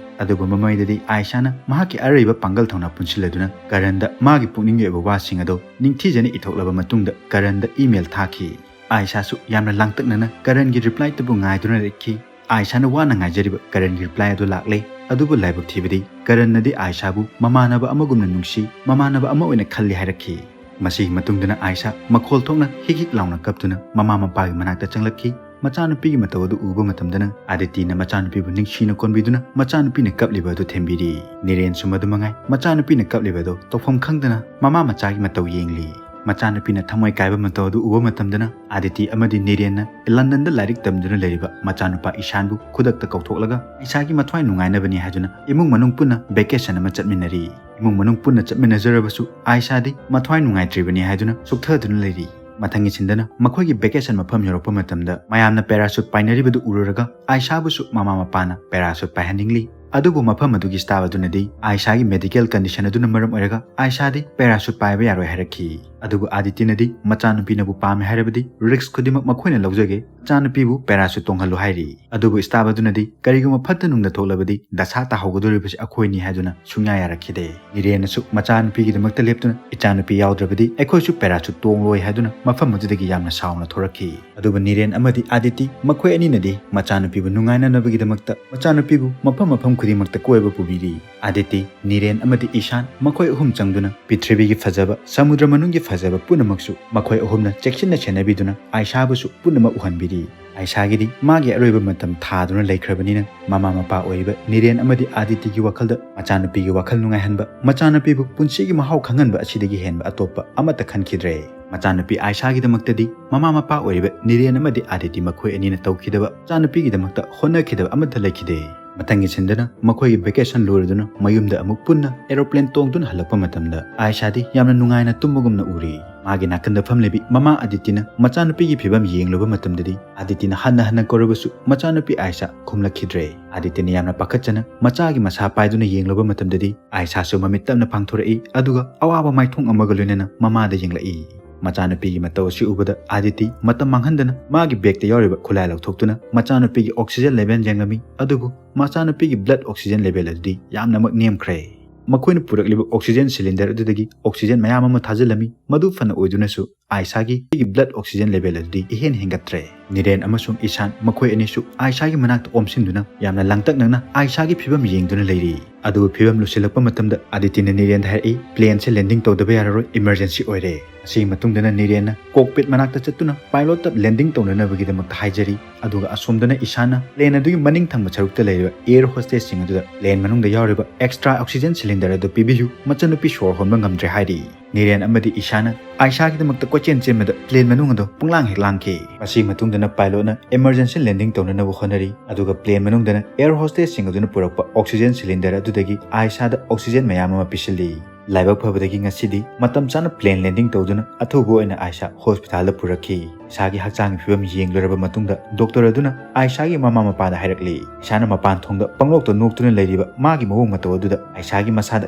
ꯑꯗꯨꯕꯨ ꯃꯃꯩꯗꯗꯤ ꯑꯥꯏꯁꯥꯅ ꯃꯍꯥꯛꯀꯤ ꯑꯔꯩꯕ ꯄꯥꯡꯒꯜ ꯊꯧꯅꯥ ꯄꯨꯟꯁꯤꯜꯂꯗꯨꯅ ꯀꯔꯟꯗ ꯃꯥꯒꯤ ꯄꯨꯛꯅꯤꯡꯒꯤ ꯑꯣꯏꯕ ꯋꯥꯁꯤꯡ ꯑꯗꯨ ꯅꯤꯡꯊꯤꯖꯅ ꯏꯊꯣꯛꯂꯕ ꯃꯇꯨꯡꯗ ꯀꯔꯟꯗ ꯏꯃꯦꯜ ꯊꯥꯈꯤ꯫ ꯑꯥꯏꯁꯥꯁꯨ ꯌꯥꯝꯅ ꯂꯥꯡꯇꯛꯅꯅ ꯀꯔꯟꯒꯤ ꯔꯤꯄ꯭ꯂꯥꯏꯗꯨꯕꯨ ꯉꯥꯏꯗꯨꯅ ꯂꯩꯈꯤ꯫ ꯑꯥꯏꯁꯥꯅ ꯋꯥꯅ ꯉꯥꯏꯖꯔꯤꯕ ꯀꯔꯟꯒꯤ ꯔꯤꯄ꯭ꯂꯥꯏ ꯑꯗꯨ ꯂꯥꯛꯂꯦ꯫ ꯑꯗꯨꯕꯨ ꯂꯥꯏꯕꯛ ꯊꯤꯕꯗꯤ ꯀꯔꯟꯅꯗꯤ ꯑꯥꯏꯁꯥꯕꯨ ꯃꯃꯥꯟꯅꯕ ꯑꯃꯒꯨꯝꯅ ꯅꯨꯡꯁꯤ, ꯃꯃꯥꯟꯅꯕ ꯑꯃ ꯑꯣꯏꯅ ꯈꯜꯂꯤ ꯍꯥꯏꯔꯛꯈꯤ꯫ ꯃꯁꯤꯒꯤ ꯃꯇꯨꯡꯗꯅ ꯑꯥꯏꯁꯥ ꯃꯈꯣꯜ ꯊꯣꯛꯅ ꯍꯤꯛ ꯍꯤꯛ ꯂꯥꯎꯅ ꯀꯞꯇꯨꯅ ꯃꯃꯥ ꯃꯄꯥꯒꯤ ꯃꯅꯥꯛꯇ ꯆꯪꯂꯛꯈꯤ꯫ ꯃꯆꯥꯅꯨꯄꯤꯒꯤ ꯃꯇꯧ ꯑꯗꯨ ꯎꯕ ꯃꯇꯝꯗꯅ ꯑꯥꯗꯤꯇꯤꯅ ꯃꯆꯥꯅꯨꯄꯤꯕꯨ ꯅꯤꯡꯁꯤꯅ ꯀꯣꯟꯕꯤꯗꯨꯅ ꯃꯆꯥꯅꯨꯄꯤꯅ ꯀꯞꯂꯤꯕ ꯑꯗꯨ ꯊꯦꯝꯕꯤꯔꯤ꯫ ꯅꯤꯔꯦꯟꯁꯨ ꯃꯗꯨ ꯃꯉꯥꯏ, ꯃꯆꯥꯅꯨꯄꯤꯅ ꯀꯞꯂꯤꯕ ꯑꯗꯨ ꯇꯧꯐꯝ ꯈꯪꯗꯅ ꯃꯃꯥ ꯃꯆꯥꯒꯤ ꯃꯇꯧ ꯌꯦꯡꯂꯤ꯫ ꯃꯆꯥꯅꯨꯄꯤꯅ ꯊꯃꯣꯏ ꯀꯥꯏꯕ ꯃꯇꯧ ꯑꯗꯨ ꯎꯕ ꯃꯇꯝꯗꯅ ꯑꯥꯗꯤꯇꯤ ꯑꯃꯗꯤ ꯅꯤꯔꯦꯟꯅ ꯂꯟꯗꯟꯗ ꯂꯥꯏꯔꯤꯛ ꯇꯝꯗꯨꯅ ꯂꯩꯔꯤꯕ ꯃꯆꯥꯅꯨꯄꯥ ꯏꯁꯥꯟꯕꯨ ꯈꯨꯗꯛꯇ ꯀꯧꯊꯣꯛꯂꯒ ꯏꯁꯥꯒꯤ ꯃꯊ꯭ꯋꯥꯏ ꯅꯨꯡꯉꯥꯏꯅꯕꯅꯤ ꯍꯥꯏꯗꯨꯅ ꯏꯃꯨꯡ ꯃꯅꯨꯡ ꯄꯨꯟꯅ ꯚꯦꯀꯦꯁꯟ ꯑꯃ ꯆꯠꯃꯤꯟꯅꯔꯤ꯫ ꯏꯃꯨꯡ ꯃꯅꯨꯡ ꯄꯨꯟꯅ ꯆꯠꯃꯤꯟꯅꯖꯔꯕꯁꯨ ꯑꯥꯏꯁꯥꯗꯤ ꯃꯊ꯭ꯋꯥꯏ ꯅꯨꯡꯉꯥꯏꯇ꯭ꯔꯤꯕꯅꯤ ꯍꯥꯏꯗꯨꯅ ꯁꯨꯛꯊꯗꯨꯅ ꯂꯩꯔꯤ꯫ ꯃꯊꯪꯒꯤ ꯁꯤꯟꯗꯅ ꯃꯈꯣꯏꯒꯤ ꯚꯦꯀꯦꯁꯟ ꯃꯐꯝ ꯌꯧꯔꯛꯄ ꯃꯇꯝꯗ ꯃꯌꯥꯝꯅ ꯄꯦꯔꯥꯁꯨꯠ ꯄꯥꯏꯅꯔꯤꯕꯗꯨ ꯎꯔꯨꯔꯒ ꯑꯥꯏꯁꯥꯕꯨꯁꯨ ꯃꯃꯥ ꯃꯄꯥꯅ ꯄꯦꯔꯥꯁꯨꯠ ꯄꯥꯏꯍꯟꯅꯤꯡꯂꯤ꯫ ꯑꯗꯨꯕꯨ ꯃꯐꯝ ꯑꯗꯨꯒꯤ ꯁ꯭ꯇꯥꯐ ꯑꯗꯨꯅꯗꯤ ꯑꯥꯏꯁꯥꯒꯤ ꯃꯦꯗꯤꯀꯦꯜ ꯀꯟꯗꯤꯁꯟ ꯑꯗꯨꯅ ꯃꯔꯝ ꯑꯣꯏꯔꯒ ꯑꯥꯏꯁꯥꯗꯤ ꯄꯦꯔꯥꯁꯨꯠ ꯄꯥꯏꯕ ꯌꯥꯔꯣꯏ ꯍꯥꯏꯔꯛꯈꯤ꯫ ꯑꯗꯨꯕꯨ ꯑꯥꯗꯤꯇꯤꯅꯗꯤ ꯃꯆꯥꯅꯨꯄꯤꯅꯕꯨ ꯄꯥꯝꯃꯦ ꯍꯥꯏꯔꯕꯗꯤ ꯔꯤꯁ꯭ꯛ ꯈꯨꯗꯤꯡꯃꯛ ꯃꯈꯣꯏꯅ ꯂꯧꯖꯒꯦ, ꯃꯆꯥꯅꯨꯄꯤꯕꯨ ꯄꯦꯔꯥꯁꯨꯠ ꯇꯣꯡꯍꯜꯂꯨ ꯍꯥꯏꯔꯤ꯫ ꯑꯗꯨꯕꯨ ꯁ꯭ꯇꯥꯐ ꯑꯗꯨꯅꯗꯤ ꯀꯔꯤꯒꯨꯝꯕ ꯐꯠꯇ ꯅꯨꯡꯗ ꯊꯣꯛꯂꯕꯗꯤ ꯗꯁꯥ ꯇꯥꯍꯧꯒꯗꯧꯔꯤꯕꯁꯤ ꯑꯩꯈꯣꯏꯅꯤ ꯍꯥꯏꯗꯨꯅ ꯁꯨꯡꯌꯥ ꯌꯥꯔꯛꯈꯤꯗꯦ꯫ ꯅꯤꯔꯦꯟꯅꯁꯨ ꯃꯆꯥꯅꯨꯄꯤꯒꯤꯗꯃꯛꯇ ꯂꯦꯞꯇꯨꯅ ꯏꯆꯥꯅꯨꯄꯤ ꯌꯥꯎꯗ꯭ꯔꯕꯗꯤ ꯑꯩꯈꯣꯏꯁꯨ ꯄꯦꯔꯥꯁꯨꯠ ꯇꯣꯡꯂꯣꯏ ꯍꯥꯏꯗꯨꯅ ꯃꯐꯝ ꯑꯗꯨꯗꯒꯤ ꯌꯥꯝꯅ ꯁꯥꯎꯅ ꯊꯣꯔꯛꯈꯤ꯫ ꯑꯗꯨꯕꯨ ꯅꯤꯔꯦꯟ ꯑꯃꯗꯤ ꯑꯥꯗꯤꯇꯤ ꯃꯈꯣꯏ ꯑꯅꯤꯅꯗꯤ ꯃꯆꯥꯅꯨꯄꯤꯕꯨ ꯅꯨꯡꯉꯥꯏꯅꯅꯕꯒꯤꯗꯃꯛꯇ ꯃꯆꯥꯅꯨꯄꯤꯕꯨ ꯃꯐꯝ ꯃꯐꯝ ꯈꯨꯗꯤꯡꯃꯛꯇ ꯀꯣꯏꯕ ꯄꯨꯕꯤꯔꯤ꯫ ꯑꯥꯗꯤꯇꯤ, ꯅꯤꯔꯦꯟ ꯑꯃꯗꯤ ꯏꯁꯥꯟ ꯃꯈꯣꯏ ꯑꯍꯨꯝ ꯆꯪꯗꯨꯅ ꯄ꯭ꯔꯤꯊꯤꯕꯤꯒꯤ ꯐꯖꯕ, ꯁꯃꯨꯗ꯭ꯔ ꯃꯅꯨꯡꯒꯤ ꯐꯖꯕ ꯄꯨꯝꯅꯃꯛꯁꯨ ꯃꯈꯣꯏ ꯑꯍꯨꯝꯅ ꯆꯦꯛꯁꯤꯟꯅ ꯁꯦꯟꯅꯕꯤꯗꯨꯅ ꯑꯥꯏꯁꯥꯕꯨꯁꯨ ꯄꯨꯝꯅꯃꯛ ꯎꯍꯟꯕꯤꯔꯤ꯫ ꯑꯥꯏꯁꯥꯒꯤꯗꯤ ꯃꯥꯒꯤ ꯑꯔꯣꯏꯕ ꯃꯇꯝ ꯊꯥꯗꯨꯅ ꯂꯩꯈ꯭ꯔꯕꯅꯤꯅ, ꯃꯃꯥ ꯃꯄꯥ ꯑꯣꯏꯔꯤꯕ ꯅꯤꯔꯦꯟ ꯑꯃꯗꯤ ꯑꯥꯗꯤꯇꯤꯒꯤ ꯋꯥꯈꯜꯗ ꯃꯆꯥꯅꯨꯄꯤꯒꯤ ꯋꯥꯈꯜ ꯅꯨꯡꯉꯥꯏꯍꯟꯕ, ꯃꯆꯥꯅꯨꯄꯤꯕꯨ ꯄꯨꯟꯁꯤꯒꯤ ꯃꯍꯥꯎ ꯈꯪꯍꯟꯕ ꯑꯁꯤꯗꯒꯤ ꯍꯦꯟꯕ ꯑꯇꯣꯞꯄ ꯑꯃꯠꯇ ꯈꯟꯈꯤꯗ꯭ꯔꯦ꯫ ꯃꯆꯥꯅꯨꯄꯤ ꯑꯥꯏꯁꯥꯒꯤꯗꯃꯛꯇꯗꯤ ꯃꯃꯥ ꯃꯄꯥ ꯑꯣꯏꯔꯤꯕ ꯅꯤꯔꯦꯟ ꯑꯃꯗꯤ ꯑꯥꯗꯤꯇꯤ ꯃꯈꯣꯏ ꯑꯅꯤꯅ ꯇꯧꯈꯤꯗꯕ, ꯃꯆꯥꯅꯨꯄꯤꯒꯤꯗꯃꯛꯇ ꯍꯣꯠꯅꯈꯤꯗꯕ ꯑꯃꯠꯇ ꯂꯩꯈꯤꯗꯦ꯫ ꯃꯊꯪꯒꯤ ꯁꯤꯟꯗꯅ ꯃꯈꯣꯏꯒꯤ ꯚꯦꯀꯦꯁꯟ ꯂꯣꯏꯔꯗꯨꯅ ꯃꯌꯨꯝꯗ ꯑꯃꯨꯛ ꯄꯨꯟꯅ ꯑꯦꯔꯣꯄ꯭ꯂꯦꯟ ꯇꯣꯡꯗꯨꯅ ꯍꯜꯂꯛꯄ ꯃꯇꯝꯗ, ꯑꯥꯏꯁꯥꯗꯤ ꯌꯥꯝꯅ ꯅꯨꯡꯉꯥꯏꯅ ꯇꯨꯝꯕꯒꯨꯝꯅ ꯎꯔꯤ꯫ ꯃꯥꯒꯤ ꯅꯥꯀꯟꯗ ꯐꯝꯂꯤꯕꯤ ꯃꯃꯥ ꯑꯥꯗꯤꯇꯤꯅ ꯃꯆꯥꯅꯨꯄꯤꯒꯤ ꯐꯤꯕꯝ ꯌꯦꯡꯂꯨꯕ ꯃꯇꯝꯗꯗꯤ, ꯑꯥꯗꯤꯇꯤꯅ ꯍꯟꯅ ꯍꯟꯅ ꯀꯧꯔꯕꯁꯨ ꯃꯆꯥꯅꯨꯄꯤ ꯑꯥꯏꯁꯥ ꯈꯨꯝꯂꯛꯈꯤꯗ꯭ꯔꯦ꯫ ꯑꯥꯗꯤꯇꯤꯅ ꯌꯥꯝꯅ ꯄꯥꯈꯠꯆꯅ ꯃꯆꯥꯒꯤ ꯃꯁꯥ ꯄꯥꯏꯗꯨꯅ ꯌꯦꯡꯂꯨꯕ ꯃꯇꯝꯗꯗꯤ, ꯑꯥꯏꯁꯥꯁꯨ ꯃꯃꯤꯠ ꯇꯞꯅ ꯄꯥꯡꯊꯣꯔꯛꯏ, ꯑꯗꯨꯒ ꯑꯋꯥꯕ ꯃꯥꯏꯊꯣꯡ ꯑꯃꯒ ꯂꯣꯏꯅꯅ ꯃꯃꯥꯗ ꯌꯦꯡꯂꯛꯏ꯫ ꯃꯆꯥꯅꯨꯄꯤꯒꯤ ꯃꯇꯧ ꯑꯁꯤ ꯎꯕꯗ ꯑꯥꯗꯤꯇꯤ ꯃꯇꯝ ꯃꯥꯡꯍꯟꯗꯅ ꯃꯥꯒꯤ ꯕꯦꯒꯇ ꯌꯥꯎꯔꯤꯕ ꯈꯨꯠꯂꯥꯏ ꯂꯧꯊꯣꯛꯇꯨꯅ ꯃꯆꯥꯅꯨꯄꯤꯒꯤ oxygen level ꯌꯦꯡꯂꯝꯃꯤ, ꯑꯗꯨꯕꯨ ꯃꯆꯥꯅꯨꯄꯤꯒꯤ blood oxygen level ꯑꯗꯨꯗꯤ ꯌꯥꯝꯅꯃꯛ ꯅꯦꯝꯈ꯭ꯔꯦ꯫ ꯃꯈꯣꯏꯅ ꯄꯨꯔꯛꯂꯤꯕ oxygen cylinder ꯑꯗꯨꯗꯒꯤ oxygen ꯃꯌꯥꯝ ꯑꯃ ꯊꯥꯖꯤꯜꯂꯝꯃꯤ, ꯃꯗꯨ ꯐꯅ ꯑꯣꯏꯗꯨꯅꯁꯨ ꯑꯥꯏꯁꯥꯒꯤ blood oxygen level ꯑꯗꯨꯗꯤ ꯏꯍꯦꯟ ꯍꯦꯟꯒꯠꯇ꯭ꯔꯦ꯫ ꯅꯤꯔꯦꯟ ꯑꯃꯁꯨꯡ ꯏꯁꯥꯟ ꯃꯈꯣꯏ ꯑꯅꯤꯁꯨ ꯑꯥꯏꯁꯥꯒꯤ ꯃꯅꯥꯛꯇ ꯑꯣꯝꯁꯤꯟꯗꯨꯅ ꯌꯥꯝꯅ ꯂꯥꯡꯇꯛꯅꯅ ꯑꯥꯏꯁꯥꯒꯤ ꯐꯤꯕꯝ ꯌꯦꯡꯗꯨꯅ ꯂꯩꯔꯤ꯫ ꯑꯗꯨꯕꯨ ꯐꯤꯕꯝ ꯂꯨꯁꯤꯜꯂꯛꯄ ꯃꯇꯝꯗ ꯑꯥꯗꯤꯇꯤꯅ ꯅꯤꯔꯦꯟꯗ ꯍꯥꯏꯔꯛꯏ, "Planeꯁꯦ landing ꯇꯧꯗꯕ ꯌꯥꯔꯔꯣꯏ, emergency ꯑꯣꯏꯔꯦ"꯫ ꯑꯁꯤꯒꯤ ꯃꯇꯨꯡꯗꯅ ꯅꯤꯔꯦꯟꯅ cockpit ꯃꯅꯥꯛꯇ ꯆꯠꯇꯨꯅ pilotꯇ landing ꯇꯧꯅꯅꯕꯒꯤꯗꯃꯛꯇ ꯍꯥꯏꯖꯔꯤ꯫ ꯑꯗꯨꯒ ꯑꯁꯣꯝꯗꯅ ꯏꯁꯥꯟꯅ plane ꯑꯗꯨꯒꯤ ꯃꯅꯤꯡ ꯊꯪꯕ ꯁꯔꯨꯛꯇ ꯂꯩꯔꯤꯕ air hostessꯁꯤꯡ ꯑꯗꯨꯗ plane ꯃꯅꯨꯡꯗ ꯌꯥꯎꯔꯤꯕ extra oxygen cylinder ꯑꯗꯨ ꯄꯤꯕꯤꯌꯨ, ꯃꯆꯟꯅꯨꯄꯤ ꯁꯣꯔ ꯍꯣꯟꯕ ꯉꯝꯗ꯭ꯔꯦ ꯍꯥꯏꯔꯤ꯫ ꯅꯤꯔꯦꯟ ꯑꯃꯗꯤ ꯏꯁꯥꯟꯅ ꯑꯥꯏꯁꯥꯒꯤꯗꯃꯛꯇ ꯀꯣꯏꯆꯦꯟ ꯆꯦꯟꯕꯗ plane ꯃꯅꯨꯡ ꯑꯗꯨ ꯄꯨꯡꯂꯥꯡ ꯍꯦꯛ ꯂꯥꯡꯈꯤ꯫ ꯃꯁꯤꯒꯤ ꯃꯇꯨꯡꯗꯅ pilotꯅ emergency landing ꯇꯧꯅꯅꯕ ꯍꯣꯠꯅꯔꯤ, ꯑꯗꯨꯒ plane ꯃꯅꯨꯡꯗꯅ air hostessꯁꯤꯡ ꯑꯗꯨꯅ ꯄꯨꯔꯛꯄ oxygen cylinder ꯑꯗꯨꯗꯒꯤ ꯑꯥꯏꯁꯥꯗ oxygen ꯃꯌꯥꯝ ꯑꯃ ꯄꯤꯁꯤꯜꯂꯤ꯫ ꯂꯥꯏꯕꯛ ꯐꯕꯗꯒꯤ ꯉꯁꯤꯗꯤ ꯃꯇꯝ ꯆꯥꯅ plane landing ꯇꯧꯗꯨꯅ ꯑꯊꯨꯕ ꯑꯣꯏꯅ ꯑꯥꯏꯁꯥ hospitalꯗ ꯄꯨꯔꯛꯈꯤ꯫ ꯏꯁꯥꯒꯤ ꯍꯛꯆꯥꯡꯒꯤ ꯐꯤꯕꯝ ꯌꯦꯡꯂꯨꯔꯕ ꯃꯇꯨꯡꯗ, doctor ꯑꯗꯨꯅ ꯑꯥꯏꯁꯥꯒꯤ ꯃꯃꯥ ꯃꯄꯥꯗ ꯍꯥꯏꯔꯛꯂꯤ, ꯏꯁꯥꯅ ꯃꯄꯥꯟ ꯊꯣꯡꯗ ꯄꯪꯅꯣꯛꯇ ꯅꯣꯛꯇꯨꯅ ꯂꯩꯔꯤꯕ ꯃꯥꯒꯤ ꯃꯑꯣꯡ ꯃꯇꯧ ꯑꯗꯨꯗ, "ꯑꯥꯏꯁꯥꯒꯤ ꯃꯁꯥꯗ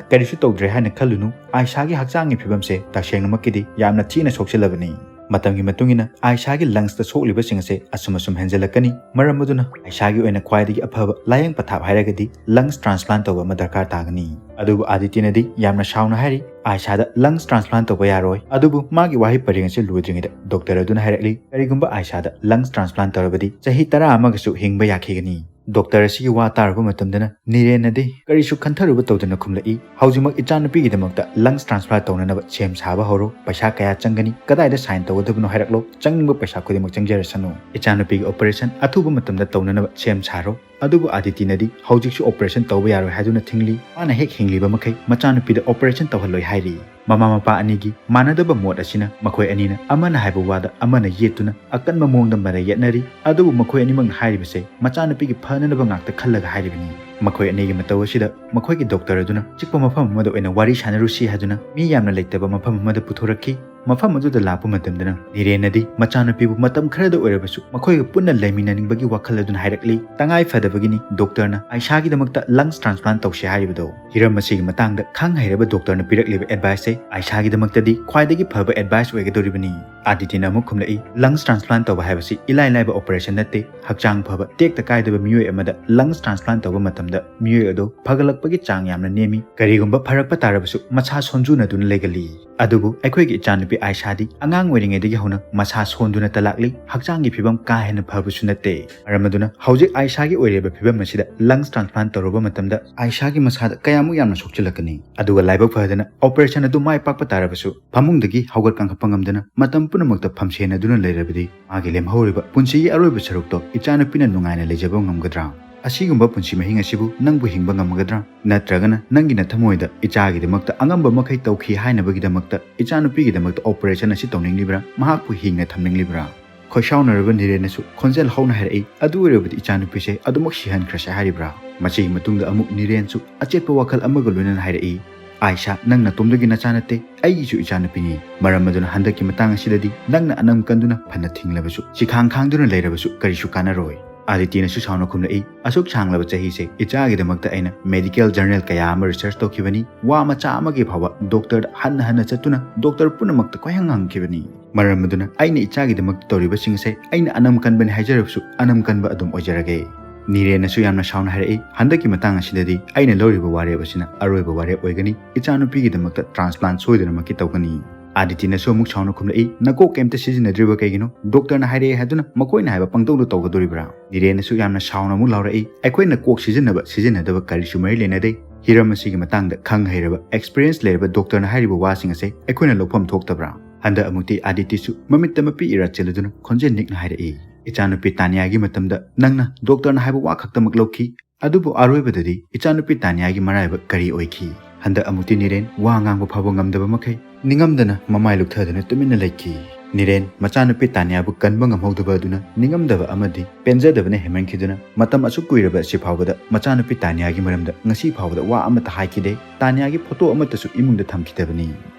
ꯀꯔꯤꯁꯨ ꯇꯧꯗ꯭ꯔꯦ ꯍꯥꯏꯅ ꯈꯜꯂꯨꯅꯨ, ꯑꯥꯏꯁꯥꯒꯤ ꯍꯛꯆꯥꯡꯒꯤ ꯐꯤꯕꯝꯁꯦ ꯇꯁꯦꯡꯅꯃꯛꯀꯤꯗꯤ ꯌꯥꯝꯅ ꯊꯤꯅ ꯁꯣꯛꯆꯤꯜꯂꯕꯅꯤ"꯫ ꯃꯇꯝꯒꯤ ꯃꯇꯨꯡ ꯏꯟꯅ ꯑꯥꯏꯁꯥꯒꯤ lungsꯇ ꯁꯣꯛꯂꯤꯕꯁꯤꯡ ꯑꯁꯦ ꯑꯁꯨꯝ ꯑꯁꯨꯝ ꯍꯦꯟꯖꯜꯂꯛꯀꯅꯤ꯫ ꯃꯔꯝ ꯑꯗꯨꯅ ꯑꯥꯏꯁꯥꯒꯤ ꯑꯣꯏꯅ ꯈ꯭ꯋꯥꯏꯗꯒꯤ ꯑꯐꯕ ꯂꯥꯌꯦꯡ ꯄꯊꯥꯞ ꯍꯥꯏꯔꯒꯗꯤ lungs transplant ꯇꯧꯕ ꯑꯃ ꯗꯔꯀꯥꯔ ꯇꯥꯒꯅꯤ꯫ ꯑꯗꯨꯕꯨ ꯑꯥꯗꯤꯇꯤꯅꯗꯤ ꯌꯥꯝꯅ ꯁꯥꯎꯅ ꯍꯥꯏꯔꯤ, "ꯑꯥꯏꯁꯥꯗ lungs transplant ꯇꯧꯕ ꯌꯥꯔꯣꯏ"꯫ ꯑꯗꯨꯕꯨ ꯃꯥꯒꯤ ꯋꯥꯍꯩ ꯄꯔꯦꯡ ꯑꯁꯤ ꯂꯣꯏꯗ꯭ꯔꯤꯉꯩꯗ doctor ꯑꯗꯨꯅ ꯍꯥꯏꯔꯛꯂꯤ, "ꯀꯔꯤꯒꯨꯝꯕ ꯑꯥꯏꯁꯥꯗ lungs transplant ꯇꯧꯔꯕꯗꯤ ꯆꯍꯤ ꯇꯔꯥ ꯑꯃꯒꯁꯨ ꯍꯤꯡꯕ ꯌꯥꯈꯤꯒꯅꯤ"꯫ ꯗꯣꯛꯇꯔ ꯑꯁꯤꯒꯤ ꯋꯥ ꯇꯥꯔꯨꯕ ꯃꯇꯝꯗꯅ ꯅꯤꯔꯦꯟꯅꯗꯤ ꯀꯔꯤꯁꯨ ꯈꯟꯊꯔꯨꯕ ꯇꯧꯗꯅ ꯈꯨꯝꯂꯛꯏ, "ꯍꯧꯖꯤꯛꯃꯛ ꯏꯆꯥꯅꯨꯄꯤꯒꯤꯗꯃꯛꯇ lungs transplant ꯇꯧꯅꯅꯕ ꯁꯦꯝ ꯁꯥꯕ ꯍꯧꯔꯣ꯫ ꯄꯩꯁꯥ ꯀꯌꯥ ꯆꯪꯒꯅꯤ? ꯀꯗꯥꯏꯗ sign ꯇꯧꯒꯗꯕꯅꯣ ꯍꯥꯏꯔꯛꯂꯣ꯫ ꯆꯪꯅꯤꯡꯕ ꯄꯩꯁꯥ ꯈꯨꯗꯤꯡꯃꯛ ꯆꯪꯖꯔꯁꯅꯨ꯫ ꯏꯆꯥꯅꯨꯄꯤꯒꯤ operation ꯑꯊꯨꯕ ꯃꯇꯝꯗ ꯇꯧꯅꯅꯕ ꯁꯦꯝ ꯁꯥꯔꯣ"꯫ ꯑꯗꯨꯕꯨ ꯑꯥꯗꯤꯇꯤꯅꯗꯤ ꯍꯧꯖꯤꯛꯁꯨ operation ꯇꯧꯕ ꯌꯥꯔꯣꯏ ꯍꯥꯏꯗꯨꯅ ꯊꯤꯡꯂꯤ꯫ ꯃꯥꯅ ꯍꯦꯛ ꯍꯤꯡꯂꯤꯕ ꯃꯈꯩ ꯃꯆꯥꯅꯨꯄꯤꯗ operation ꯇꯧꯍꯜꯂꯣꯏ ꯍꯥꯏꯔꯤ꯫ ꯃꯃꯥ ꯃꯄꯥ ꯑꯅꯤꯒꯤ ꯃꯥꯟꯅꯗꯕ ꯃꯣꯠ ꯑꯁꯤꯅ ꯃꯈꯣꯏ ꯑꯅꯤꯅ ꯑꯃꯅ ꯍꯥꯏꯕ ꯋꯥꯗ ꯑꯃꯅ ꯌꯦꯠꯇꯨꯅ ꯑꯀꯟꯕ ꯃꯑꯣꯡꯗ ꯃꯔꯩ ꯌꯦꯠꯅꯔꯤ꯫ ꯑꯗꯨꯕꯨ ꯃꯈꯣꯏ ꯑꯅꯤꯃꯛꯅ ꯍꯥꯏꯔꯤꯕꯁꯦ ꯃꯆꯥꯅꯨꯄꯤꯒꯤ ꯐꯅꯅꯕ ꯉꯥꯛꯇ ꯈꯜꯂꯒ ꯍꯥꯏꯔꯤꯕꯅꯤ꯫ ꯃꯈꯣꯏ ꯑꯅꯤꯒꯤ ꯃꯇꯧ ꯑꯁꯤꯗ ꯃꯈꯣꯏꯒꯤ ꯗꯣꯛꯇꯔ ꯑꯗꯨꯅ ꯆꯤꯛꯄ ꯃꯐꯝ ꯑꯃꯗ ꯑꯣꯏꯅ ꯋꯥꯔꯤ ꯁꯥꯟꯅꯔꯨꯁꯤ ꯍꯥꯏꯗꯨꯅ ꯃꯤ ꯌꯥꯝꯅ ꯂꯩꯇꯕ ꯃꯐꯝ ꯑꯃꯗ ꯄꯨꯊꯣꯔꯛꯈꯤ꯫ ꯃꯐꯝ ꯑꯗꯨꯗ ꯂꯥꯛꯄ ꯃꯇꯝꯗꯅ ꯅꯤꯔꯦꯟꯅꯗꯤ ꯃꯆꯥꯅꯨꯄꯤꯕꯨ ꯃꯇꯝ ꯈꯔꯗ ꯑꯣꯏꯔꯕꯁꯨ ꯃꯈꯣꯏꯒ ꯄꯨꯟꯅ ꯂꯩꯃꯤꯟꯅꯅꯤꯡꯕꯒꯤ ꯋꯥꯈꯜ ꯑꯗꯨꯅ ꯍꯥꯏꯔꯛꯂꯤ꯫ ꯇꯉꯥꯏ ꯐꯗꯕꯒꯤꯅꯤ ꯗꯣꯛꯇꯔꯅ ꯑꯥꯏꯁꯥꯒꯤꯗꯃꯛꯇ lungs transplant ꯇꯧꯁꯦ ꯍꯥꯏꯔꯤꯕꯗꯣ꯫ ꯍꯤꯔꯝ ꯑꯁꯤꯒꯤ ꯃꯇꯥꯡꯗ ꯈꯪ ꯍꯩꯔꯕ ꯗꯣꯛꯇꯔꯅ ꯄꯤꯔꯛꯂꯤꯕ advice ꯁꯦ ꯑꯥꯏꯁꯥꯒꯤꯗꯃꯛꯇꯗꯤ ꯈ꯭ꯋꯥꯏꯗꯒꯤ ꯐꯕ advice ꯑꯣꯏꯒꯗꯧꯔꯤꯕꯅꯤ꯫ ꯑꯥꯗꯤꯇꯤꯅ ꯑꯃꯨꯛ ꯈꯨꯝꯂꯛꯏ, "Lungs transplant ꯇꯧꯕ ꯍꯥꯏꯕꯁꯤ ꯏꯂꯥꯏ ꯂꯥꯏꯕ operation ꯅꯠꯇꯦ꯫ ꯍꯛꯆꯥꯡ ꯐꯕ, ꯇꯦꯛꯇ ꯀꯥꯏꯗꯕ ꯃꯤꯑꯣꯏ ꯑꯃꯗ lungs transplant ꯇꯧꯕ ꯃꯇꯝꯗ ꯃꯤꯑꯣꯏ ꯑꯗꯨ ꯐꯒꯠꯂꯛꯄꯒꯤ ꯆꯥꯡ ꯌꯥꯝꯅ ꯅꯦꯝꯃꯤ꯫ ꯀꯔꯤꯒꯨꯝꯕ ꯐꯔꯛꯄ ꯇꯥꯔꯕꯁꯨ ꯃꯁꯥ ꯁꯣꯟꯖꯨꯅꯗꯨꯅ ꯂꯩꯒꯜꯂꯤ꯫ ꯑꯗꯨꯕꯨ ꯑꯩꯈꯣꯏꯒꯤ ꯏꯆꯥꯅꯨꯄꯤ ꯑꯥꯏꯁꯥꯗꯤ ꯑꯉꯥꯡ ꯑꯣꯏꯔꯤꯉꯩꯗꯒꯤ ꯍꯧꯅ ꯃꯁꯥ ꯁꯣꯟꯗꯨꯅꯇ ꯂꯥꯛꯂꯤ꯫ ꯍꯛꯆꯥꯡꯒꯤ ꯐꯤꯕꯝ ꯀꯥ ꯍꯦꯟꯅ ꯐꯕꯁꯨ ꯅꯠꯇꯦ꯫ ꯃꯔꯝ ꯑꯗꯨꯅ ꯍꯧꯖꯤꯛ ꯑꯥꯏꯁꯥꯒꯤ ꯑꯣꯏꯔꯤꯕ ꯐꯤꯕꯝ ꯑꯁꯤꯗ lungs transplant ꯇꯧꯔꯨꯕ ꯃꯇꯝꯗ ꯑꯥꯏꯁꯥꯒꯤ ꯃꯁꯥꯗ ꯀꯌꯥꯃꯨꯛ ꯌꯥꯝꯅ ꯁꯣꯛꯆꯤꯜꯂꯛꯀꯅꯤ?" ꯑꯗꯨꯒ ꯂꯥꯏꯕꯛ ꯐꯗꯅ operation ꯑꯗꯨ ꯃꯥꯏ ꯄꯥꯛꯄ ꯇꯥꯔꯕꯁꯨ ꯐꯃꯨꯡꯗꯒꯤ ꯍꯧꯒꯠ ꯀꯥꯡꯈꯠꯄ ꯉꯝꯗꯅ ꯃꯇꯝ ꯄꯨꯝꯅꯃꯛꯇ ꯐꯝꯁꯦꯟꯅꯗꯨꯅ ꯂꯩꯔꯕꯗꯤ ꯃꯥꯒꯤ ꯂꯦꯝꯍꯧꯔꯤꯕ ꯄꯨꯟꯁꯤꯒꯤ ꯑꯔꯣꯏꯕ ꯁꯔꯨꯛꯇꯣ ꯏꯆꯥꯅꯨꯄꯤꯅ ꯅꯨꯡꯉꯥꯏꯅ ꯂꯩꯖꯕ ꯉꯝꯒꯗ꯭ꯔꯥ? ꯑꯁꯤꯒꯨꯝꯕ ꯄꯨꯟꯁꯤ ꯃꯍꯤꯡ ꯑꯁꯤꯕꯨ ꯅꯪꯕꯨ ꯍꯤꯡꯕ ꯉꯝꯒꯗ꯭ꯔꯥ? ꯅꯠꯇ꯭ꯔꯒꯅ ꯅꯪꯒꯤ ꯅꯊꯃꯣꯏꯗ ꯏꯆꯥꯒꯤꯗꯃꯛꯇ ꯑꯉꯝꯕ ꯃꯈꯩ ꯇꯧꯈꯤ ꯍꯥꯏꯅꯕꯒꯤꯗꯃꯛꯇ ꯏꯆꯥꯅꯨꯄꯤꯒꯤꯗꯃꯛꯇ operation ꯑꯁꯤ ꯇꯧꯅꯤꯡꯂꯤꯕ꯭ꯔꯥ? ꯃꯍꯥꯛꯄꯨ ꯍꯤꯡꯅ ꯊꯝꯅꯤꯡꯂꯤꯕ꯭ꯔꯥ? ꯈꯣꯏꯁꯥꯎꯅꯔꯕ ꯅꯤꯔꯦꯟꯅꯁꯨ ꯈꯣꯟꯖꯦꯜ ꯍꯧꯅ ꯍꯥꯏꯔꯛꯏ, "ꯑꯗꯨ ꯑꯣꯏꯔꯕꯗꯤ ꯏꯆꯥꯅꯨꯄꯤꯁꯦ ꯑꯗꯨꯃꯛ ꯁꯤꯍꯟꯈ꯭ꯔꯁꯦ ꯍꯥꯏꯔꯤꯕ꯭ꯔꯥ?" ꯃꯁꯤꯒꯤ ꯃꯇꯨꯡꯗ ꯑꯃꯨꯛ ꯅꯤꯔꯦꯟꯁꯨ ꯑꯆꯦꯠꯄ ꯋꯥꯈꯜ ꯑꯃꯒ ꯂꯣꯏꯅꯅ ꯍꯥꯏꯔꯛꯏ, "ꯑꯥꯏꯁꯥ, ꯅꯪ ꯅꯇꯣꯝꯗꯒꯤ ꯅꯆꯥ ꯅꯠꯇꯦ, ꯑꯩꯒꯤꯁꯨ ꯏꯆꯥꯅꯨꯄꯤꯅꯤ꯫ ꯃꯔꯝ ꯑꯗꯨꯅ ꯍꯟꯗꯛꯀꯤ ꯃꯇꯥꯡ ꯑꯁꯤꯗꯗꯤ ꯅꯪꯅ ꯑꯅꯝ ꯀꯟꯗꯨꯅ ꯐꯅ ꯊꯤꯡꯂꯕꯁꯨ, ꯁꯤꯈꯥꯡ ꯈꯥꯡꯗꯨꯅ ꯂꯩꯔꯕꯁꯨ ꯀꯔꯤꯁꯨ ꯀꯥꯟꯅꯔꯣꯏ"꯫ ꯑꯥꯗꯤꯇꯤꯅꯁꯨ ꯁꯥꯎꯅ ꯈꯨꯝꯂꯛꯏ, "ꯑꯁꯨꯛ ꯁꯥꯡꯂꯕ ꯆꯍꯤꯁꯦ ꯏꯆꯥꯒꯤꯗꯃꯛꯇ ꯑꯩꯅ medical journal ꯀꯌꯥ ꯑꯃ research ꯇꯧꯈꯤꯕꯅꯤ꯫ ꯋꯥ ꯃꯆꯥ ꯑꯃꯒꯤ ꯐꯥꯎꯕ ꯗꯣꯛꯇꯔꯗ ꯍꯟꯅ ꯍꯟꯅ ꯆꯠꯇꯨꯅ ꯗꯣꯛꯇꯔ ꯄꯨꯝꯅꯃꯛꯇ ꯀꯣꯏꯍꯪ ꯍꯪꯈꯤꯕꯅꯤ꯫ ꯃꯔꯝ ꯑꯗꯨꯅ ꯑꯩꯅ ꯏꯆꯥꯒꯤꯗꯃꯛꯇ ꯇꯧꯔꯤꯕꯁꯤꯡ ꯑꯁꯦ ꯑꯩꯅ ꯑꯅꯝ ꯀꯟꯕꯅꯤ ꯍꯥꯏꯖꯔꯕꯁꯨ ꯑꯅꯝ ꯀꯟꯕ ꯑꯗꯨꯝ ꯑꯣꯏꯖꯔꯒꯦ"꯫ ꯅꯤꯔꯦꯟꯅꯁꯨ ꯌꯥꯝꯅ ꯁꯥꯎꯅ ꯍꯥꯏꯔꯛꯏ, "ꯍꯟꯗꯛꯀꯤ ꯃꯇꯥꯡ ꯑꯁꯤꯗꯗꯤ ꯑꯩꯅ ꯂꯧꯔꯤꯕ ꯋꯥꯔꯦꯞ ꯑꯁꯤꯅ ꯑꯔꯣꯏꯕ ꯋꯥꯔꯦꯞ ꯑꯣꯏꯒꯅꯤ꯫ ꯏꯆꯥꯅꯨꯄꯤꯒꯤꯗꯃꯛꯇ transplant ꯁꯣꯏꯗꯅꯃꯛꯀꯤ ꯇꯧꯒꯅꯤ"꯫ ꯑꯥꯗꯤꯇꯤꯅꯁꯨ ꯑꯃꯨꯛ ꯁꯥꯎꯅ ꯈꯨꯝꯂꯛꯏ, "ꯅꯀꯣꯛ ꯀꯩꯝꯇ ꯁꯤꯖꯤꯟꯅꯗ꯭ꯔꯤꯕ ꯀꯩꯒꯤꯅꯣ? ꯗꯣꯛꯇꯔꯅ ꯍꯥꯏꯔꯛꯑꯦ ꯍꯥꯏꯗꯨꯅ ꯃꯈꯣꯏꯅ ꯍꯥꯏꯕ ꯄꯪꯇꯧꯗ ꯇꯧꯒꯗꯣꯔꯤꯕ꯭ꯔꯥ?" ꯅꯤꯔꯦꯟꯅꯁꯨ ꯌꯥꯝꯅ ꯁꯥꯎꯅ ꯑꯃꯨꯛ ꯂꯥꯎꯔꯛꯏ, "ꯑꯩꯈꯣꯏꯅ ꯀꯣꯛ ꯁꯤꯖꯤꯟꯅꯕ ꯁꯤꯖꯤꯟꯅꯗꯕ ꯀꯔꯤꯁꯨ ꯃꯔꯤ ꯂꯩꯅꯗꯦ꯫ ꯍꯤꯔꯝ ꯑꯁꯤꯒꯤ ꯃꯇꯥꯡꯗ ꯈꯪ ꯍꯩꯔꯕ, ꯑꯦꯛꯁꯄꯤꯔꯤꯌꯦꯟꯁ ꯂꯩꯔꯕ ꯗꯣꯛꯇꯔꯅ ꯍꯥꯏꯔꯤꯕ ꯋꯥꯁꯤꯡ ꯑꯁꯦ ꯑꯩꯈꯣꯏꯅ ꯂꯧꯐꯝ ꯊꯣꯛꯇꯕ꯭ꯔꯥ?" ꯍꯟꯗꯛ ꯑꯃꯨꯛꯇꯤ ꯑꯥꯗꯤꯇꯤꯁꯨ ꯃꯃꯤꯠꯇ ꯃꯄꯤ ꯏꯔꯥ ꯆꯦꯜꯂꯗꯨꯅ ꯈꯣꯟꯖꯦꯜ ꯅꯤꯛꯅ ꯍꯥꯏꯔꯛꯏ, "ꯏꯆꯥꯅꯨꯄꯤ ꯇꯥꯅꯤꯌꯥꯒꯤ ꯃꯇꯝꯗ ꯅꯪꯅ ꯗꯣꯛꯇꯔꯅ ꯍꯥꯏꯕ ꯋꯥ ꯈꯛꯇꯃꯛ ꯂꯧꯈꯤ, ꯑꯗꯨꯕꯨ ꯑꯔꯣꯏꯕꯗꯗꯤ ꯏꯆꯥꯅꯨꯄꯤ ꯇꯥꯅꯤꯌꯥꯒꯤ ꯃꯔꯥꯏꯕꯛ ꯀꯔꯤ ꯑꯣꯏꯈꯤ?" ꯍꯟꯗꯛ ꯑꯃꯨꯛꯇꯤ ꯅꯤꯔꯦꯟ ꯋꯥ ꯉꯥꯡꯕ ꯐꯥꯎꯕ ꯉꯝꯗꯕ ꯃꯈꯩ ꯅꯤꯡꯉꯝꯗꯅ ꯃꯃꯥꯏ ꯂꯨꯞꯊꯗꯨꯅ ꯇꯨꯃꯤꯟꯅ ꯂꯩꯈꯤ꯫ ꯅꯤꯔꯦꯟ ꯃꯆꯥꯅꯨꯄꯤ ꯇꯥꯅꯤꯌꯥꯕꯨ ꯀꯟꯕ ꯉꯝꯍꯧꯗꯕ ꯑꯗꯨꯅ ꯅꯤꯡꯉꯝꯗꯕ ꯑꯃꯗꯤ ꯄꯦꯟꯖꯗꯕꯅ ꯍꯦꯟꯃꯟꯈꯤꯗꯨꯅ ꯃꯇꯝ ꯑꯁꯨꯛ ꯀꯨꯏꯔꯕ ꯑꯁꯤ ꯐꯥꯎꯕꯗ ꯃꯆꯥꯅꯨꯄꯤ ꯇꯥꯅꯤꯌꯥꯒꯤ ꯃꯔꯝꯗ ꯉꯁꯤ ꯐꯥꯎꯕꯗ ꯋꯥ ꯑꯃꯠꯇ ꯍꯥꯏꯈꯤꯗꯦ꯫ ꯇꯥꯅꯤꯌꯥꯒꯤ ꯐꯣꯇꯣ ꯑꯃꯠꯇꯁꯨ ꯏꯃꯨꯡꯗ ꯊꯝꯈꯤꯗꯕꯅꯤ꯫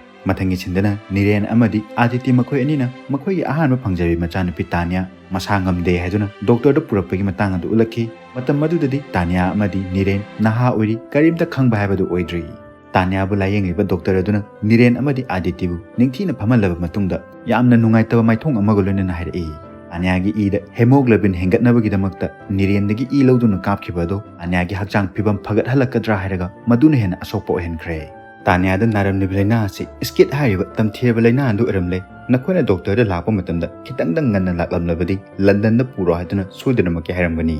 ꯃꯊꯪꯒꯤ ꯁꯤꯟꯗꯅ ꯅꯤꯔꯦꯟ ꯑꯃꯗꯤ ꯑꯥꯗꯤꯇꯤ ꯃꯈꯣꯏ ꯑꯅꯤꯅ ꯃꯈꯣꯏꯒꯤ ꯑꯍꯥꯟꯕ ꯐꯪꯖꯕꯤ ꯃꯆꯥꯅꯨꯄꯤ ꯇꯥꯅꯤꯌꯥ ꯃꯁꯥ ꯉꯝꯗꯦ ꯍꯥꯏꯗꯨꯅ ꯗꯣꯛꯇꯔꯗ ꯄꯨꯔꯛꯄꯒꯤ ꯃꯇꯥꯡ ꯑꯗꯨ ꯎꯠꯂꯛꯈꯤ꯫ ꯃꯇꯝ ꯑꯗꯨꯗꯗꯤ ꯇꯥꯅꯤꯌꯥ ꯑꯃꯗꯤ ꯅꯤꯔꯦꯟ ꯅꯍꯥ ꯑꯣꯏꯔꯤ, ꯀꯔꯤꯝꯇ ꯈꯪꯕ ꯍꯥꯏꯕꯗꯨ ꯑꯣꯏꯗ꯭ꯔꯤ꯫ ꯇꯥꯅꯤꯌꯥꯕꯨ ꯂꯥꯌꯦꯡꯂꯤꯕ ꯗꯣꯛꯇꯔ ꯑꯗꯨꯅ ꯅꯤꯔꯦꯟ ꯑꯃꯗꯤ ꯑꯥꯗꯤꯇꯤꯕꯨ ꯅꯤꯡꯊꯤꯅ ꯐꯝꯍꯜꯂꯕ ꯃꯇꯨꯡꯗ ꯌꯥꯝꯅ ꯅꯨꯡꯉꯥꯏꯇꯕ ꯃꯥꯏꯊꯣꯡ ꯑꯃꯒ ꯂꯣꯏꯅꯅ ꯍꯥꯏꯔꯛꯏ, ꯇꯥꯅꯤꯌꯥꯒꯤ ꯏꯗ hemoglobin ꯍꯦꯟꯒꯠꯅꯕꯒꯤꯗꯃꯛꯇ ꯅꯤꯔꯦꯟꯗꯒꯤ ꯏ ꯂꯧꯗꯨꯅ ꯀꯥꯞꯈꯤꯕ ꯑꯗꯣ ꯇꯥꯅꯤꯌꯥꯒꯤ ꯍꯛꯆꯥꯡ ꯐꯤꯕꯝ ꯐꯒꯠꯍꯜꯂꯛꯀꯗ꯭ꯔꯥ ꯍꯥꯏꯔꯒ ꯃꯗꯨꯅ ꯍꯦꯟꯅ ꯑꯁꯣꯛꯄ ꯑꯣꯏꯍꯟꯈ꯭ꯔꯦ꯫ ꯇꯥꯅꯤꯌꯥꯗ ꯅꯥꯔꯝꯂꯤꯕ ꯂꯥꯏꯅꯥ ꯑꯁꯤ ꯁ꯭ꯀꯤꯠ ꯍꯥꯏꯔꯤꯕ ꯇꯝꯊꯤꯔꯕ ꯂꯥꯏꯅꯥ ꯑꯗꯨ ꯑꯣꯏꯔꯝꯂꯦ꯫ ꯅꯈꯣꯏꯅ ꯗꯣꯛꯇꯔꯗ ꯂꯥꯛꯄ ꯃꯇꯝꯗ ꯈꯤꯇꯪꯗꯪ ꯉꯟꯅ ꯂꯥꯛꯂꯝꯂꯕꯗꯤ ꯂꯟꯗꯟꯗ ꯄꯨꯔꯣ ꯍꯥꯏꯗꯨꯅ ꯁꯣꯏꯗꯅꯃꯛꯀꯤ ꯍꯥꯏꯔꯝꯒꯅꯤ꯫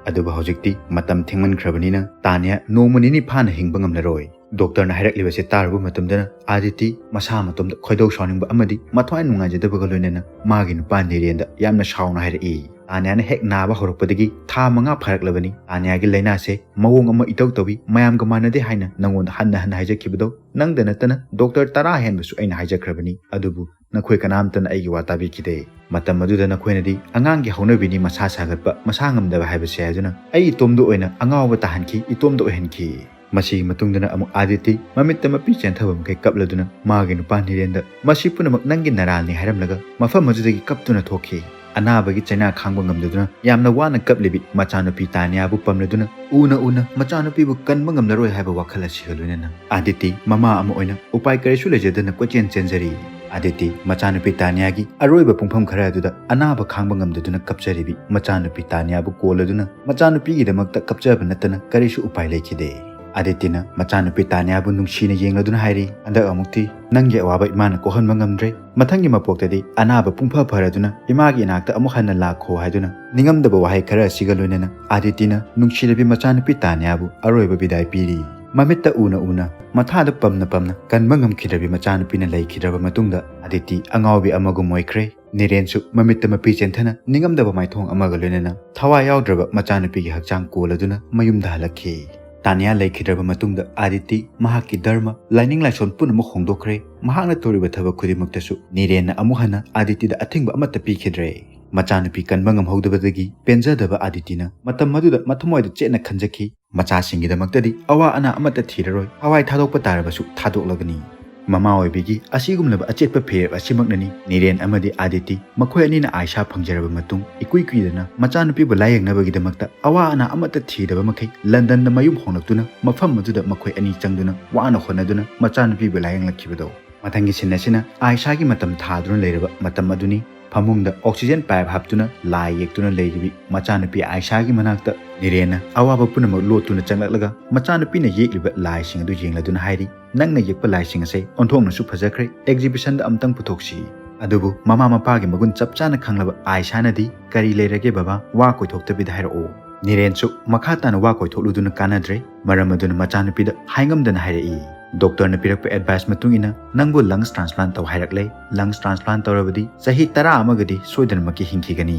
ꯑꯗꯨꯕꯨ ꯍꯧꯖꯤꯛꯇꯤ ꯃꯇꯝ ꯊꯦꯡꯃꯟꯈ꯭ꯔꯕꯅꯤꯅ ꯇꯥꯅꯤꯌꯥ ꯅꯣꯡꯃ ꯅꯤꯅꯤ ꯐꯥꯅ ꯍꯤꯡꯕ ꯉꯝꯂꯔꯣꯏ꯫ ꯗꯣꯛꯇꯔꯅ ꯍꯥꯏꯔꯛꯂꯤꯕꯁꯤ ꯇꯥꯔꯨꯕ ꯃꯇꯝꯗꯅ ꯑꯥꯗꯤꯇꯤ ꯃꯁꯥ ꯃꯇꯣꯝꯗ ꯈꯣꯏꯗꯧ ꯁꯥꯎꯅꯤꯡꯕ ꯑꯃꯗꯤ ꯃꯊ꯭ꯋꯥꯏ ꯅꯨꯡꯉꯥꯏꯖꯗꯕꯒ ꯂꯣꯏꯅꯅ ꯃꯥꯒꯤ ꯅꯨꯄꯥ ꯅꯤꯔꯦꯟꯗ ꯌꯥꯝꯅ ꯁꯥꯎꯅ ꯍꯥꯏꯔꯛꯏ꯫ ꯇꯥꯅꯤꯌꯥꯅ ꯍꯦꯛ ꯅꯥꯕ ꯍꯧꯔꯛꯄꯗꯒꯤ ꯊꯥ ꯃꯉꯥ ꯐꯥꯔꯛꯂꯕꯅꯤ꯫ ꯇꯥꯅꯤꯌꯥꯒꯤ ꯂꯥꯏꯅꯥꯁꯦ ꯃꯑꯣꯡ ꯑꯃ ꯏꯇꯧ ꯇꯧꯏ, ꯃꯌꯥꯝꯒ ꯃꯥꯟꯅꯗꯦ ꯍꯥꯏꯅ ꯅꯪꯉꯣꯟꯗ ꯍꯟꯅ ꯍꯟꯅ ꯍꯥꯏꯖꯈꯤꯕꯗꯣ꯫ ꯅꯪꯗ ꯅꯠꯇꯅ ꯗꯣꯛꯇꯔ ꯇꯔꯥ ꯍꯦꯟꯕꯁꯨ ꯑꯩꯅ ꯍꯥꯏꯖꯈ꯭ꯔꯕꯅꯤ, ꯑꯗꯨꯕꯨ ꯅꯈꯣꯏ ꯀꯅꯥꯝꯇꯅ ꯑꯩꯒꯤ ꯋꯥ ꯇꯥꯕꯤꯈꯤꯗꯦ꯫ ꯃꯇꯝ ꯑꯗꯨꯗ ꯅꯈꯣꯏꯅꯗꯤ ꯑꯉꯥꯡꯒꯤ ꯍꯧꯅꯕꯤꯅꯤ ꯃꯁꯥ ꯁꯥꯒꯠꯄ, ꯃꯁꯥ ꯉꯝꯗꯕ ꯍꯥꯏꯕꯁꯦ ꯍꯥꯏꯗꯨꯅ ꯑꯩ ꯏꯇꯣꯝꯗ ꯑꯣꯏꯅ ꯑꯉꯥꯎꯕ ꯇꯥꯍꯟꯈꯤ, ꯏꯇꯣꯝꯗ ꯑꯣꯏꯍꯟꯈꯤ꯫ ꯃꯁꯤꯒꯤ ꯃꯇꯨꯡꯗꯅ ꯑꯃꯨꯛ ꯑꯥꯗꯤꯇꯤ ꯃꯃꯤꯠꯇ ꯃꯄꯤ ꯆꯦꯟꯊꯕ ꯃꯈꯩ ꯀꯞꯂꯗꯨꯅ ꯃꯥꯒꯤ ꯅꯨꯄꯥ ꯅꯤꯔꯦꯟꯗ "ꯃꯁꯤ ꯄꯨꯝꯅꯃꯛ ꯅꯪꯒꯤ ꯅꯔꯥꯜꯅꯤ" ꯍꯥꯏꯔꯝꯂꯒ ꯃꯐꯝ ꯑꯗꯨꯗꯒꯤ ꯀꯞꯇꯨꯅ ꯊꯣꯛꯈꯤ꯫ ꯑꯅꯥꯕꯒꯤ ꯆꯩꯅꯥ ꯈꯥꯡꯕ ꯉꯝꯗꯗꯨꯅ ꯌꯥꯝꯅ ꯋꯥꯅ ꯀꯞꯂꯤꯕꯤ ꯃꯆꯥꯅꯨꯄꯤ ꯇꯥꯅꯤꯌꯥꯕꯨ ꯄꯝꯂꯗꯨꯅ ꯎꯅ ꯎꯅ ꯃꯆꯥꯅꯨꯄꯤꯕꯨ ꯀꯟꯕ ꯉꯝꯂꯔꯣꯏ ꯍꯥꯏꯕ ꯋꯥꯈꯜ ꯑꯁꯤꯒ ꯂꯣꯏꯅꯅ ꯑꯥꯗꯤꯇꯤ ꯃꯃꯥ ꯑꯃ ꯑꯣꯏꯅ ꯎꯄꯥꯏ ꯀꯔꯤꯁꯨ ꯂꯩꯖꯗꯅ ꯀꯣꯏꯆꯦꯟ ꯆꯦꯟꯖꯔꯤ꯫ ꯑꯥꯗꯤꯇꯤ ꯃꯆꯥꯅꯨꯄꯤ ꯇꯥꯅꯤꯌꯥꯒꯤ ꯑꯔꯣꯏꯕ ꯄꯨꯡꯐꯝ ꯈꯔ ꯑꯗꯨꯗ ꯑꯅꯥꯕ ꯈꯥꯡꯕ ꯉꯝꯗꯗꯨꯅ ꯀꯞꯆꯔꯤꯕꯤ ꯃꯆꯥꯅꯨꯄꯤ ꯇꯥꯅꯤꯌꯥꯕꯨ ꯀꯣꯜꯂꯗꯨꯅ ꯃꯆꯥꯅꯨꯄꯤꯒꯤꯗꯃꯛꯇ ꯀꯞꯆꯕ ꯅꯠꯇꯅ ꯀꯔꯤꯁꯨ ꯎꯄꯥꯏ ꯂꯩꯈꯤꯗꯦ꯫ ꯑꯗꯤꯇꯤꯅ ꯃꯆꯥꯅꯨꯄꯤ ꯇꯥꯅꯤꯌꯥꯕꯨ ꯅꯨꯡꯁꯤꯅ ꯌꯦꯡꯂꯗꯨꯅ ꯍꯥꯏꯔꯤ, "ꯍꯟꯗꯛ ꯑꯃꯨꯛꯇꯤ ꯅꯪꯒꯤ ꯑꯋꯥꯕ ꯏꯃꯥꯅ ꯀꯣꯛꯍꯟꯕ ꯉꯝꯗ꯭ꯔꯦ꯫ ꯃꯊꯪꯒꯤ ꯃꯄꯣꯛꯇꯗꯤ ꯑꯅꯥꯕ ꯄꯨꯡꯐ ꯐꯔꯗꯨꯅ ꯏꯃꯥꯒꯤ ꯏꯅꯥꯛꯇ ꯑꯃꯨꯛ ꯍꯟꯅ ꯂꯥꯛꯈꯣ" ꯍꯥꯏꯗꯨꯅ ꯅꯤꯡꯉꯝꯗꯕ ꯋꯥꯍꯩ ꯈꯔ ꯑꯁꯤꯒ ꯂꯣꯏꯅꯅ ꯑꯗꯤꯇꯤꯅ ꯅꯨꯡꯁꯤꯔꯕꯤ ꯃꯆꯥꯅꯨꯄꯤ ꯇꯥꯅꯤꯌꯥꯕꯨ ꯑꯔꯣꯏꯕ ꯕꯤꯗꯥꯏ ꯄꯤꯔꯤ꯫ ꯃꯃꯤꯠꯇ ꯎꯅ ꯎꯅ, ꯃꯊꯥꯗ ꯄꯝꯅ ꯄꯝꯅ ꯀꯟꯕ ꯉꯝꯈꯤꯗ꯭ꯔꯕꯤ ꯃꯆꯥꯅꯨꯄꯤꯅ ꯂꯩꯈꯤꯗ꯭ꯔꯕ ꯃꯇꯨꯡꯗ ꯑꯗꯤꯇꯤ ꯑꯉꯥꯎꯕꯤ ꯑꯃꯒꯨꯝ ꯑꯣꯏꯈ꯭ꯔꯦ꯫ ꯅꯤꯔꯦꯟꯁꯨ ꯃꯃꯤꯠꯇ ꯃꯄꯤ ꯆꯦꯟꯊꯅ ꯅꯤꯡꯉꯝꯗꯕ ꯃꯥꯏꯊꯣꯡ ꯑꯃꯒ ꯂꯣꯏꯅꯅ ꯊꯋꯥꯏ ꯌꯥꯎꯗ꯭ꯔꯕ ꯃꯆꯥꯅꯨꯄꯤꯒꯤ ꯍꯛꯆꯥꯡ ꯀꯣꯜꯂꯗꯨꯅ ꯃꯌꯨꯝꯗ ꯍꯜꯂꯛꯈꯤ꯫ ꯇꯥꯅꯤꯌꯥ ꯂꯩꯈꯤꯗ꯭ꯔꯕ ꯃꯇꯨꯡꯗ ꯑꯗꯤꯇꯤ ꯃꯍꯥꯛꯀꯤ ꯙꯔꯃ, ꯂꯥꯏꯅꯤꯡ ꯂꯥꯏꯁꯣꯟ ꯄꯨꯝꯅꯃꯛ ꯍꯣꯡꯗꯣꯛꯈ꯭ꯔꯦ꯫ ꯃꯍꯥꯛꯅ ꯇꯧꯔꯤꯕ ꯊꯕꯛ ꯈꯨꯗꯤꯡꯃꯛꯇꯁꯨ ꯅꯤꯔꯦꯟꯅ ꯑꯃꯨꯛ ꯍꯟꯅ ꯑꯗꯤꯇꯤꯗ ꯑꯊꯤꯡꯕ ꯑꯃꯠꯇ ꯄꯤꯈꯤꯗ꯭ꯔꯦ꯫ ꯃꯆꯥꯅꯨꯄꯤ ꯀꯟꯕ ꯉꯝꯍꯧꯗꯕꯗꯒꯤ ꯄꯦꯟꯖꯗꯕ ꯑꯗꯤꯇꯤꯅ ꯃꯇꯝ ꯑꯗꯨꯗ ꯃꯊꯃꯣꯏꯗ ꯆꯦꯠꯅ ꯈꯟꯖꯈꯤ, ꯃꯆꯥꯁꯤꯡꯒꯤꯗꯃꯛꯇꯗꯤ ꯑꯋꯥ ꯑꯅꯥ ꯑꯃꯠꯇ ꯊꯤꯔꯔꯣꯏ, ꯊꯋꯥꯏ ꯊꯥꯗꯣꯛꯄ ꯇꯥꯔꯕꯁꯨ ꯊꯥꯗꯣꯛꯂꯒꯅꯤ꯫ ꯃꯃꯥ ꯑꯣꯏꯕꯤꯒꯤ ꯑꯁꯤꯒꯨꯝꯂꯕ ꯑꯆꯦꯠꯄ ꯐꯤꯔꯦꯞ ꯑꯁꯤꯃꯛꯅꯅꯤ ꯅꯤꯔꯦꯟ ꯑꯃꯗꯤ ꯑꯗꯤꯇꯤ ꯃꯈꯣꯏ ꯑꯅꯤꯅ ꯑꯥꯏꯁꯥ ꯐꯪꯖꯔꯕ ꯃꯇꯨꯡ ꯏꯀꯨꯏ ꯀꯨꯏꯗꯅ ꯃꯆꯥꯅꯨꯄꯤꯕꯨ ꯂꯥꯌꯦꯡꯅꯕꯒꯤꯗꯃꯛꯇ ꯑꯋꯥ ꯑꯅꯥ ꯑꯃꯠꯇ ꯊꯤꯗꯕ ꯃꯈꯩ ꯂꯟꯗꯟꯗ ꯃꯌꯨꯝ ꯍꯣꯡꯂꯛꯇꯨꯅ ꯃꯐꯝ ꯑꯗꯨꯗ ꯃꯈꯣꯏ ꯑꯅꯤ ꯆꯪꯗꯨꯅ ꯋꯥꯅ ꯍꯣꯠꯅꯗꯨꯅ ꯃꯆꯥꯅꯨꯄꯤꯕꯨ ꯂꯥꯌꯦꯡꯂꯛꯈꯤꯕꯗꯣ꯫ ꯃꯊꯪꯒꯤ ꯁꯤꯟ ꯑꯁꯤꯅ ꯑꯥꯏꯁꯥꯒꯤ ꯃꯇꯝ ꯊꯥꯗꯨꯅ ꯂꯩꯔꯕ ꯃꯇꯝ ꯑꯗꯨꯅꯤ꯫ ꯐꯃꯨꯡꯗ oxygen pipe ꯍꯥꯞꯇꯨꯅ ꯂꯥꯏ ꯌꯦꯛꯇꯨꯅ ꯂꯩꯔꯤꯕꯤ ꯃꯆꯥꯅꯨꯄꯤ ꯑꯥꯏꯁꯥꯒꯤ ꯃꯅꯥꯛꯇ ꯅꯤꯔꯦꯟꯅ ꯑꯋꯥꯕ ꯄꯨꯝꯅꯃꯛ ꯂꯣꯠꯇꯨꯅ ꯆꯪꯂꯛꯂꯒ ꯃꯆꯥꯅꯨꯄꯤꯅ ꯌꯦꯛꯂꯤꯕ ꯂꯥꯏꯁꯤꯡ ꯑꯗꯨ ꯌꯦꯡꯂꯗꯨꯅ ꯍꯥꯏꯔꯤ, "ꯅꯪꯅ ꯌꯦꯛꯄ ꯂꯥꯏꯁꯤꯡ ꯑꯁꯦ ꯑꯣꯟꯊꯣꯛꯅꯁꯨ ꯐꯖꯈ꯭ꯔꯦ, exhibition ꯗ ꯑꯝꯇꯪ ꯄꯨꯊꯣꯛꯁꯤ"꯫ ꯑꯗꯨꯕꯨ ꯃꯃꯥ ꯃꯄꯥꯒꯤ ꯃꯒꯨꯟ ꯆꯞ ꯆꯥꯅ ꯈꯪꯂꯕ ꯑꯥꯏꯁꯥꯅꯗꯤ, "ꯀꯔꯤ ꯂꯩꯔꯒꯦ ꯕꯕꯥ, ꯋꯥ ꯀꯣꯏꯊꯣꯛꯇꯕꯤꯗ ꯍꯥꯏꯔꯛꯑꯣ"꯫ ꯅꯤꯔꯦꯟꯁꯨ ꯃꯈꯥ ꯇꯥꯅ ꯋꯥ ꯀꯣꯏꯊꯣꯛꯂꯨꯗꯨꯅ ꯀꯥꯟꯅꯗ꯭ꯔꯦ꯫ ꯃꯔꯝ ꯑꯗꯨꯅ ꯃꯆꯥꯅꯨꯄꯤꯗ ꯍꯥꯏꯉꯝꯗꯅ ꯍꯥꯏꯔꯛꯏ, "ꯗꯣꯛꯇꯔꯅ ꯄꯤꯔꯛꯄ advice ꯃꯇꯨꯡ ꯏꯟꯅ ꯅꯪꯕꯨ lungs transplant ꯇꯧ ꯍꯥꯏꯔꯛꯂꯦ꯫ Lungs transplant ꯇꯧꯔꯕꯗꯤ ꯆꯍꯤ ꯇꯔꯥ ꯑꯃꯒꯗꯤ ꯁꯣꯏꯗꯅꯃꯛꯀꯤ ꯍꯤꯡꯈꯤꯒꯅꯤ꯫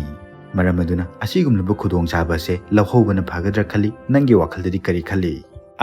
ꯃꯔꯝ ꯑꯗꯨꯅ ꯑꯁꯤꯒꯨꯝꯂꯕ ꯈꯨꯗꯣꯡꯆꯥꯕ ꯑꯁꯦ ꯂꯧꯍꯧꯕꯅ ꯐꯒꯗ꯭ꯔꯥ ꯈꯜꯂꯤ꯫ ꯅꯪꯒꯤ ꯋꯥꯈꯜꯗꯗꯤ ꯀꯔꯤ ꯈꯜꯂꯤ?"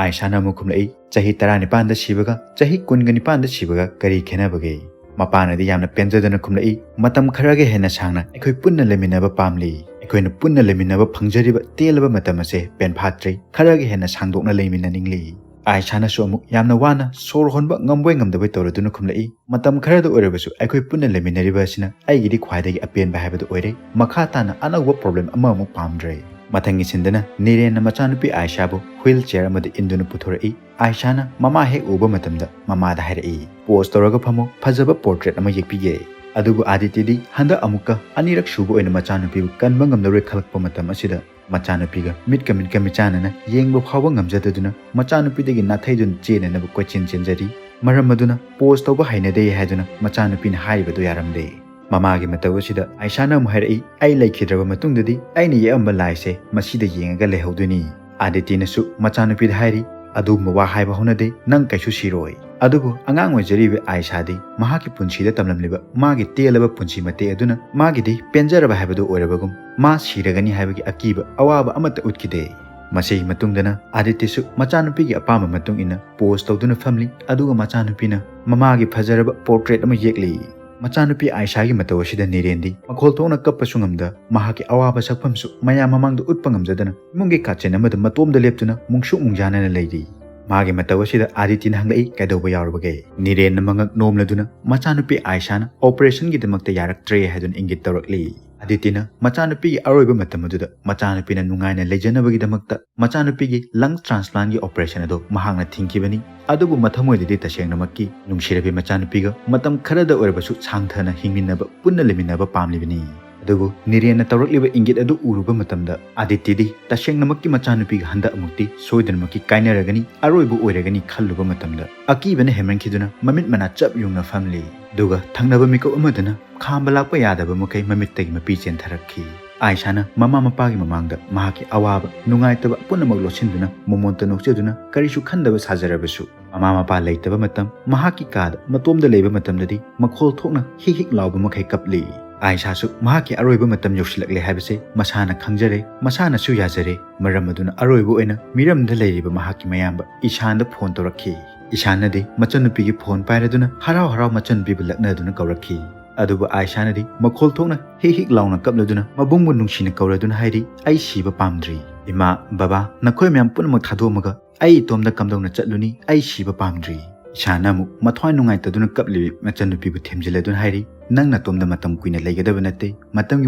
ꯑꯥꯏꯁꯥꯅ ꯑꯃꯨꯛ ꯈꯨꯝꯂꯛꯏ, "ꯆꯍꯤ ꯇꯔꯥꯅꯤꯄꯥꯟꯗ ꯁꯤꯕꯒ ꯆꯍꯤ ꯀꯨꯟꯒ ꯅꯤꯄꯥꯟꯗ ꯁꯤꯕꯒ ꯀꯔꯤ ꯈꯦꯠꯅꯕꯒꯦ?" ꯃꯄꯥꯅꯗꯤ ꯌꯥꯝꯅ ꯄꯦꯟꯖꯗꯅ ꯈꯨꯝꯂꯛꯏ, "ꯃꯇꯝ ꯈꯔꯒ ꯍꯦꯟꯅ ꯁꯥꯡꯅ ꯑꯩꯈꯣꯏ ꯄꯨꯟꯅ ꯂꯩꯃꯤꯟꯅꯕ ꯄꯥꯝꯂꯤ꯫ ꯑꯩꯈꯣꯏꯅ ꯄꯨꯟꯅ ꯂꯩꯃꯤꯟꯅꯕ ꯐꯪꯖꯔꯤꯕ ꯇꯦꯜꯂꯕ ꯃꯇꯝ ꯑꯁꯦ ꯄꯦꯟꯐꯥꯠꯇ꯭ꯔꯤ꯫ ꯈꯔꯒ ꯍꯦꯟꯅ ꯁꯥꯡꯗꯣꯛꯅ ꯂꯩꯃꯤꯟꯅꯅꯤꯡꯂꯤ"꯫ ꯑꯥꯏꯁꯥꯅꯁꯨ ꯑꯃꯨꯛ ꯌꯥꯝꯅ ꯋꯥꯅ ꯁꯣꯔ ꯍꯣꯟꯕ ꯉꯝꯕꯣꯏ ꯉꯝꯗꯕꯣꯏ ꯇꯧꯔꯗꯨꯅ ꯈꯨꯝꯂꯛꯏ, "ꯃꯇꯝ ꯈꯔꯗ ꯑꯣꯏꯔꯕꯁꯨ ꯑꯩꯈꯣꯏ ꯄꯨꯟꯅ ꯂꯩꯃꯤꯟꯅꯔꯤꯕ ꯑꯁꯤꯅ ꯑꯩꯒꯤꯗꯤ ꯈ꯭ꯋꯥꯏꯗꯒꯤ ꯑꯄꯦꯟꯕ ꯍꯥꯏꯕꯗꯨ ꯑꯣꯏꯔꯦ꯫ ꯃꯈꯥ ꯇꯥꯅ ꯑꯅꯧꯕ problem ꯑꯃꯃꯨꯛ ꯄꯥꯝꯗ꯭ꯔꯦ"꯫ ꯃꯊꯪꯒꯤ ꯁꯤꯟꯗꯅ ꯅꯤꯔꯦꯟꯅ ꯃꯆꯥꯅꯨꯄꯤ ꯑꯥꯏꯁꯥꯕꯨ wheelchair ꯑꯃꯗ ꯏꯟꯗꯨꯅ ꯄꯨꯊꯣꯔꯛꯏ꯫ ꯑꯥꯏꯁꯥꯅ ꯃꯃꯥ ꯍꯦꯛ ꯎꯕ ꯃꯇꯝꯗ ꯃꯃꯥꯗ ꯍꯥꯏꯔꯛꯏ, "Pose ꯇꯧꯔꯒ ꯐꯝꯃꯨ, ꯐꯖꯕ portrait ꯑꯃ ꯌꯦꯛꯄꯤꯒꯦ"꯫ ꯑꯗꯨꯕꯨ ꯑꯥꯗꯤꯇꯤꯗꯤ ꯍꯟꯗꯛ ꯑꯃꯨꯛꯀ ꯑꯅꯤꯔꯛ ꯁꯨꯕ ꯑꯣꯏꯅ ꯃꯆꯥꯅꯨꯄꯤꯕꯨ ꯀꯟꯕ ꯉꯝꯂꯔꯣꯏ ꯈꯜꯂꯛꯄ ꯃꯇꯝ ꯑꯁꯤꯗ ꯃꯆꯥꯅꯨꯄꯤꯒ ꯃꯤꯠꯀ ꯃꯤꯠꯀ ꯃꯤꯆꯥꯟꯅꯅ ꯌꯦꯡꯕ ꯐꯥꯎꯕ ꯉꯝꯖꯗꯗꯨꯅ ꯃꯆꯥꯅꯨꯄꯤꯗꯒꯤ ꯅꯥꯊꯩꯗꯨꯅ ꯆꯦꯟꯅꯅꯕ ꯀꯣꯏꯆꯦꯟ ꯆꯦꯟꯖꯔꯤ꯫ ꯃꯔꯝ ꯑꯗꯨꯅ ꯄꯣꯁ ꯇꯧꯕ ꯍꯩꯅꯗꯦ ꯍꯥꯏꯗꯨꯅ ꯃꯆꯥꯅꯨꯄꯤꯅ ꯍꯥꯏꯔꯤꯕꯗꯨ ꯌꯥꯔꯝꯗꯦ꯫ ꯃꯃꯥꯒꯤ ꯃꯇꯧ ꯑꯁꯤꯗ ꯑꯥꯏꯁꯥꯅ ꯑꯃꯨꯛ ꯍꯥꯏꯔꯛꯏ, "ꯑꯩ ꯂꯩꯈꯤꯗ꯭ꯔꯕ ꯃꯇꯨꯡꯗꯗꯤ ꯑꯩꯅ ꯌꯦꯛꯑꯝꯕ ꯂꯥꯏꯁꯦ ꯃꯁꯤꯗ ꯌꯦꯡꯉꯒ ꯂꯩꯍꯧꯗꯣꯏꯅꯤ"꯫ ꯑꯥꯗꯤꯇꯤꯅꯁꯨ ꯃꯆꯥꯅꯨꯄꯤꯗ ꯍꯥꯏꯔꯤ, "ꯑꯗꯨꯒꯨꯝꯕ ꯋꯥ ꯍꯥꯏꯕ ꯍꯧꯅꯗꯦ, ꯅꯪ ꯀꯩꯁꯨ ꯁꯤꯔꯣꯏ"꯫ ꯑꯗꯨꯕꯨ ꯑꯉꯥꯡ ꯑꯣꯏꯖꯔꯤꯕ ꯑꯥꯏꯁꯥꯗꯤ ꯃꯍꯥꯛꯀꯤ ꯄꯨꯟꯁꯤꯗ ꯇꯝꯂꯝꯂꯤꯕ ꯃꯥꯒꯤ ꯇꯦꯜꯂꯕ ꯄꯨꯟꯁꯤ ꯃꯇꯦꯛ ꯑꯗꯨꯅ ꯃꯥꯒꯤꯗꯤ ꯄꯦꯟꯖꯔꯕ ꯍꯥꯏꯕꯗꯨ ꯑꯣꯏꯔꯕꯒꯨꯝ ꯃꯥ ꯁꯤꯔꯒꯅꯤ ꯍꯥꯏꯕꯒꯤ ꯑꯀꯤꯕ ꯑꯋꯥꯕ ꯑꯃꯠꯇ ꯎꯠꯈꯤꯗꯦ꯫ ꯃꯁꯤꯒꯤ ꯃꯇꯨꯡꯗꯅ ꯑꯥꯗꯤꯇꯤꯁꯨ ꯃꯆꯥꯅꯨꯄꯤꯒꯤ ꯑꯄꯥꯝꯕ ꯃꯇꯨꯡ ꯏꯟꯅ ꯄꯣꯁ ꯇꯧꯗꯨꯅ ꯐꯝꯂꯤ, ꯑꯗꯨꯒ ꯃꯆꯥꯅꯨꯄꯤꯅ ꯃꯃꯥꯒꯤ ꯐꯖꯔꯕ ꯄꯣꯔꯇ꯭ꯔꯦꯠ ꯑꯃ ꯌꯦꯛꯂꯤ꯫ ꯃꯆꯥꯅꯨꯄꯤ ꯑꯥꯏꯁꯥꯒꯤ ꯃꯇꯧ ꯑꯁꯤꯗ ꯅꯤꯔꯦꯟꯗꯤ ꯃꯈꯣꯜ ꯊꯣꯛꯅ ꯀꯞꯄꯁꯨ ꯉꯝꯗ, ꯃꯍꯥꯛꯀꯤ ꯑꯋꯥꯕ ꯁꯛꯐꯝꯁꯨ ꯃꯌꯥꯝ ꯃꯃꯥꯡꯗ ꯎꯠꯄ ꯉꯝꯖꯗꯅ ꯏꯃꯨꯡꯒꯤ ꯀꯥꯆꯤꯟ ꯑꯃꯗ ꯃꯇꯣꯝꯗ ꯂꯦꯞꯇꯨꯅ ꯃꯨꯡꯁꯨꯛ ꯃꯨꯡꯖꯥꯅꯅ ꯂꯩꯔꯤ꯫ ꯃꯥꯒꯤ ꯃꯇꯧ ꯑꯁꯤꯗ ꯑꯥꯗꯤꯇꯤꯅ ꯍꯪꯂꯛꯏ, "ꯀꯩꯗꯧꯕ ꯌꯥꯎꯔꯕꯒꯦ?" ꯅꯤꯔꯦꯟꯅ ꯃꯉꯛ ꯅꯣꯝꯂꯗꯨꯅ ꯃꯆꯥꯅꯨꯄꯤ ꯑꯥꯏꯁꯥꯅ ꯑꯣꯄꯔꯦꯁꯟꯒꯤꯗꯃꯛꯇ ꯌꯥꯔꯛꯇ꯭ꯔꯦ ꯍꯥꯏꯗꯨꯅ ꯏꯪꯒꯤꯠ ꯇꯧꯔꯛꯂꯤ꯫ ꯑꯥꯗꯤꯇꯤꯅ ꯃꯆꯥꯅꯨꯄꯤꯒꯤ ꯑꯔꯣꯏꯕ ꯃꯇꯝ ꯑꯗꯨꯗ ꯃꯆꯥꯅꯨꯄꯤꯅ ꯅꯨꯡꯉꯥꯏꯅ ꯂꯩꯖꯅꯕꯒꯤꯗꯃꯛꯇ ꯃꯆꯥꯅꯨꯄꯤꯒꯤ ꯂꯪ ꯇ꯭ꯔꯥꯟꯁꯄ꯭ꯂꯥꯟꯒꯤ ꯑꯣꯄꯔꯦꯁꯟ ꯑꯗꯨ ꯃꯍꯥꯛꯅ ꯊꯤꯡꯈꯤꯕꯅꯤ꯫ ꯑꯗꯨꯕꯨ ꯃꯊꯃꯣꯏꯗꯗꯤ ꯇꯁꯦꯡꯅꯃꯛꯀꯤ ꯅꯨꯡꯁꯤꯔꯕꯤ ꯃꯆꯥꯅꯨꯄꯤꯒ ꯃꯇꯝ ꯈꯔꯗ ꯑꯣꯏꯔꯕꯁꯨ ꯁꯥꯡꯊꯅ ꯍꯤꯡꯃꯤꯟꯅꯕ, ꯄꯨꯟꯅ ꯂꯩꯃꯤꯟꯅꯕ ꯄꯥꯝꯂꯤꯕꯅꯤ꯫ ꯑꯗꯨꯕꯨ ꯅꯤꯔꯦꯟꯅ ꯇꯧꯔꯛꯂꯤꯕ ꯏꯪꯒꯤꯠ ꯑꯗꯨ ꯎꯔꯨꯕ ꯃꯇꯝꯗ ꯑꯥꯗꯤꯇꯤꯗꯤ ꯇꯁꯦꯡꯅꯃꯛꯀꯤ ꯃꯆꯥꯅꯨꯄꯤꯒ ꯍꯟꯗꯛ ꯑꯃꯨꯛꯇꯤ ꯁꯣꯏꯗꯅꯃꯛꯀꯤ ꯀꯥꯏꯅꯔꯒꯅꯤ, ꯑꯔꯣꯏꯕ ꯑꯣꯏꯔꯒꯅꯤ ꯈꯜꯂꯨꯕ ꯃꯇꯝꯗ ꯑꯀꯤꯕꯅ ꯍꯦꯟꯃꯟꯈꯤꯗꯨꯅ ꯃꯃꯤꯠ ꯃꯅꯥ ꯆꯞ ꯌꯨꯡꯅ ꯐꯝꯂꯤ꯫ ꯑꯗꯨꯒ ꯊꯪꯅꯕ ꯃꯤꯀꯨꯞ ꯑꯃꯗꯅ ꯈꯥꯝꯕ ꯂꯥꯛꯄ ꯌꯥꯗꯕ ꯃꯈꯩ ꯃꯃꯤꯠꯇꯒꯤ ꯃꯄꯤ ꯆꯦꯟꯊꯔꯛꯈꯤ꯫ ꯑꯥꯏꯁꯥꯅ ꯃꯃꯥ ꯃꯄꯥꯒꯤ ꯃꯃꯥꯡꯗ ꯃꯍꯥꯛꯀꯤ ꯑꯋꯥꯕ, ꯅꯨꯡꯉꯥꯏꯇꯕ ꯄꯨꯝꯅꯃꯛ ꯂꯣꯠꯁꯤꯟꯗꯨꯅ ꯃꯃꯣꯟꯇ ꯅꯣꯛꯆꯗꯨꯅ ꯀꯔꯤꯁꯨ ꯈꯟꯗꯕ ꯁꯥꯖꯔꯕꯁꯨ, ꯃꯃꯥ ꯃꯄꯥ ꯂꯩꯇꯕ ꯃꯇꯝ, ꯃꯍꯥꯛꯀꯤ ꯀꯥꯗ ꯃꯇꯣꯝꯗ ꯂꯩꯕ ꯃꯇꯝꯗꯗꯤ ꯃꯈꯣꯜ ꯊꯣꯛꯅ ꯍꯤꯛ ꯍꯤꯛ ꯂꯥꯎꯕ ꯃꯈꯩ ꯀꯞꯂꯤ꯫ ꯑꯥꯏꯁꯥꯁꯨ ꯃꯍꯥꯛꯀꯤ ꯑꯔꯣꯏꯕ ꯃꯇꯝ ꯌꯧꯁꯤꯜꯂꯛꯂꯦ ꯍꯥꯏꯕꯁꯦ ꯃꯁꯥꯅ ꯈꯪꯖꯔꯦ, ꯃꯁꯥꯅꯁꯨ ꯌꯥꯖꯔꯦ꯫ ꯃꯔꯝ ꯑꯗꯨꯅ ꯑꯔꯣꯏꯕ ꯑꯣꯏꯅ ꯃꯤꯔꯝꯗ ꯂꯩꯔꯤꯕ ꯃꯍꯥꯛꯀꯤ ꯃꯌꯥꯝꯕ ꯏꯁꯥꯟꯗ ꯐꯣꯟ ꯇꯧꯔꯛꯈꯤ꯫ ꯏꯁꯥꯟꯅꯗꯤ ꯃꯆꯟꯅꯨꯄꯤꯒꯤ ꯐꯣꯟ ꯄꯥꯏꯔꯗꯨꯅ ꯍꯔꯥꯎ ꯍꯔꯥꯎ ꯃꯆꯟꯅꯨꯄꯤꯕꯨ ꯂꯛꯅꯗꯨꯅ ꯀꯧꯔꯛꯈꯤ꯫ ꯑꯗꯨꯕꯨ ꯑꯥꯏꯁꯥꯅꯗꯤ ꯃꯈꯣꯜ ꯊꯣꯛꯅ ꯍꯤꯛ ꯍꯤꯛ ꯂꯥꯎꯅ ꯀꯞꯂꯗꯨꯅ ꯃꯕꯨꯡꯕꯨ ꯅꯨꯡꯁꯤꯅ ꯀꯧꯔꯗꯨꯅ ꯍꯥꯏꯔꯤ, "ꯑꯩ ꯁꯤꯕ ꯄꯥꯝꯗ꯭ꯔꯤ꯫ ꯏꯃꯥ, ꯕꯕꯥ, ꯅꯈꯣꯏ ꯃꯌꯥꯝ ꯄꯨꯝꯅꯃꯛ ꯊꯥꯗꯣꯛꯑꯝꯃꯒ ꯑꯩ ꯏꯇꯣꯝꯗ ꯀꯝꯗꯧꯅ ꯆꯠꯂꯨꯅꯤ? ꯑꯩ ꯁꯤꯕ ꯄꯥꯝꯗ꯭ꯔꯤ"꯫ ꯏꯁꯥꯟꯅ ꯑꯃꯨꯛ ꯃꯊ꯭ꯋꯥꯏ ꯅꯨꯡꯉꯥꯏꯇꯗꯨꯅ ꯀꯞꯂꯤꯕꯤ ꯃꯆꯟꯅꯨꯄꯤꯕꯨ ꯊꯦꯝꯖꯤꯜꯂꯗꯨꯅ ꯍꯥꯏꯔꯤ, "ꯅꯪ ꯅꯇꯣꯝꯗ ꯃꯇꯝ ꯀꯨꯏꯅ ꯂꯩꯒꯗꯕ ꯅꯠꯇꯦ꯫ ꯃꯇꯝꯒꯤ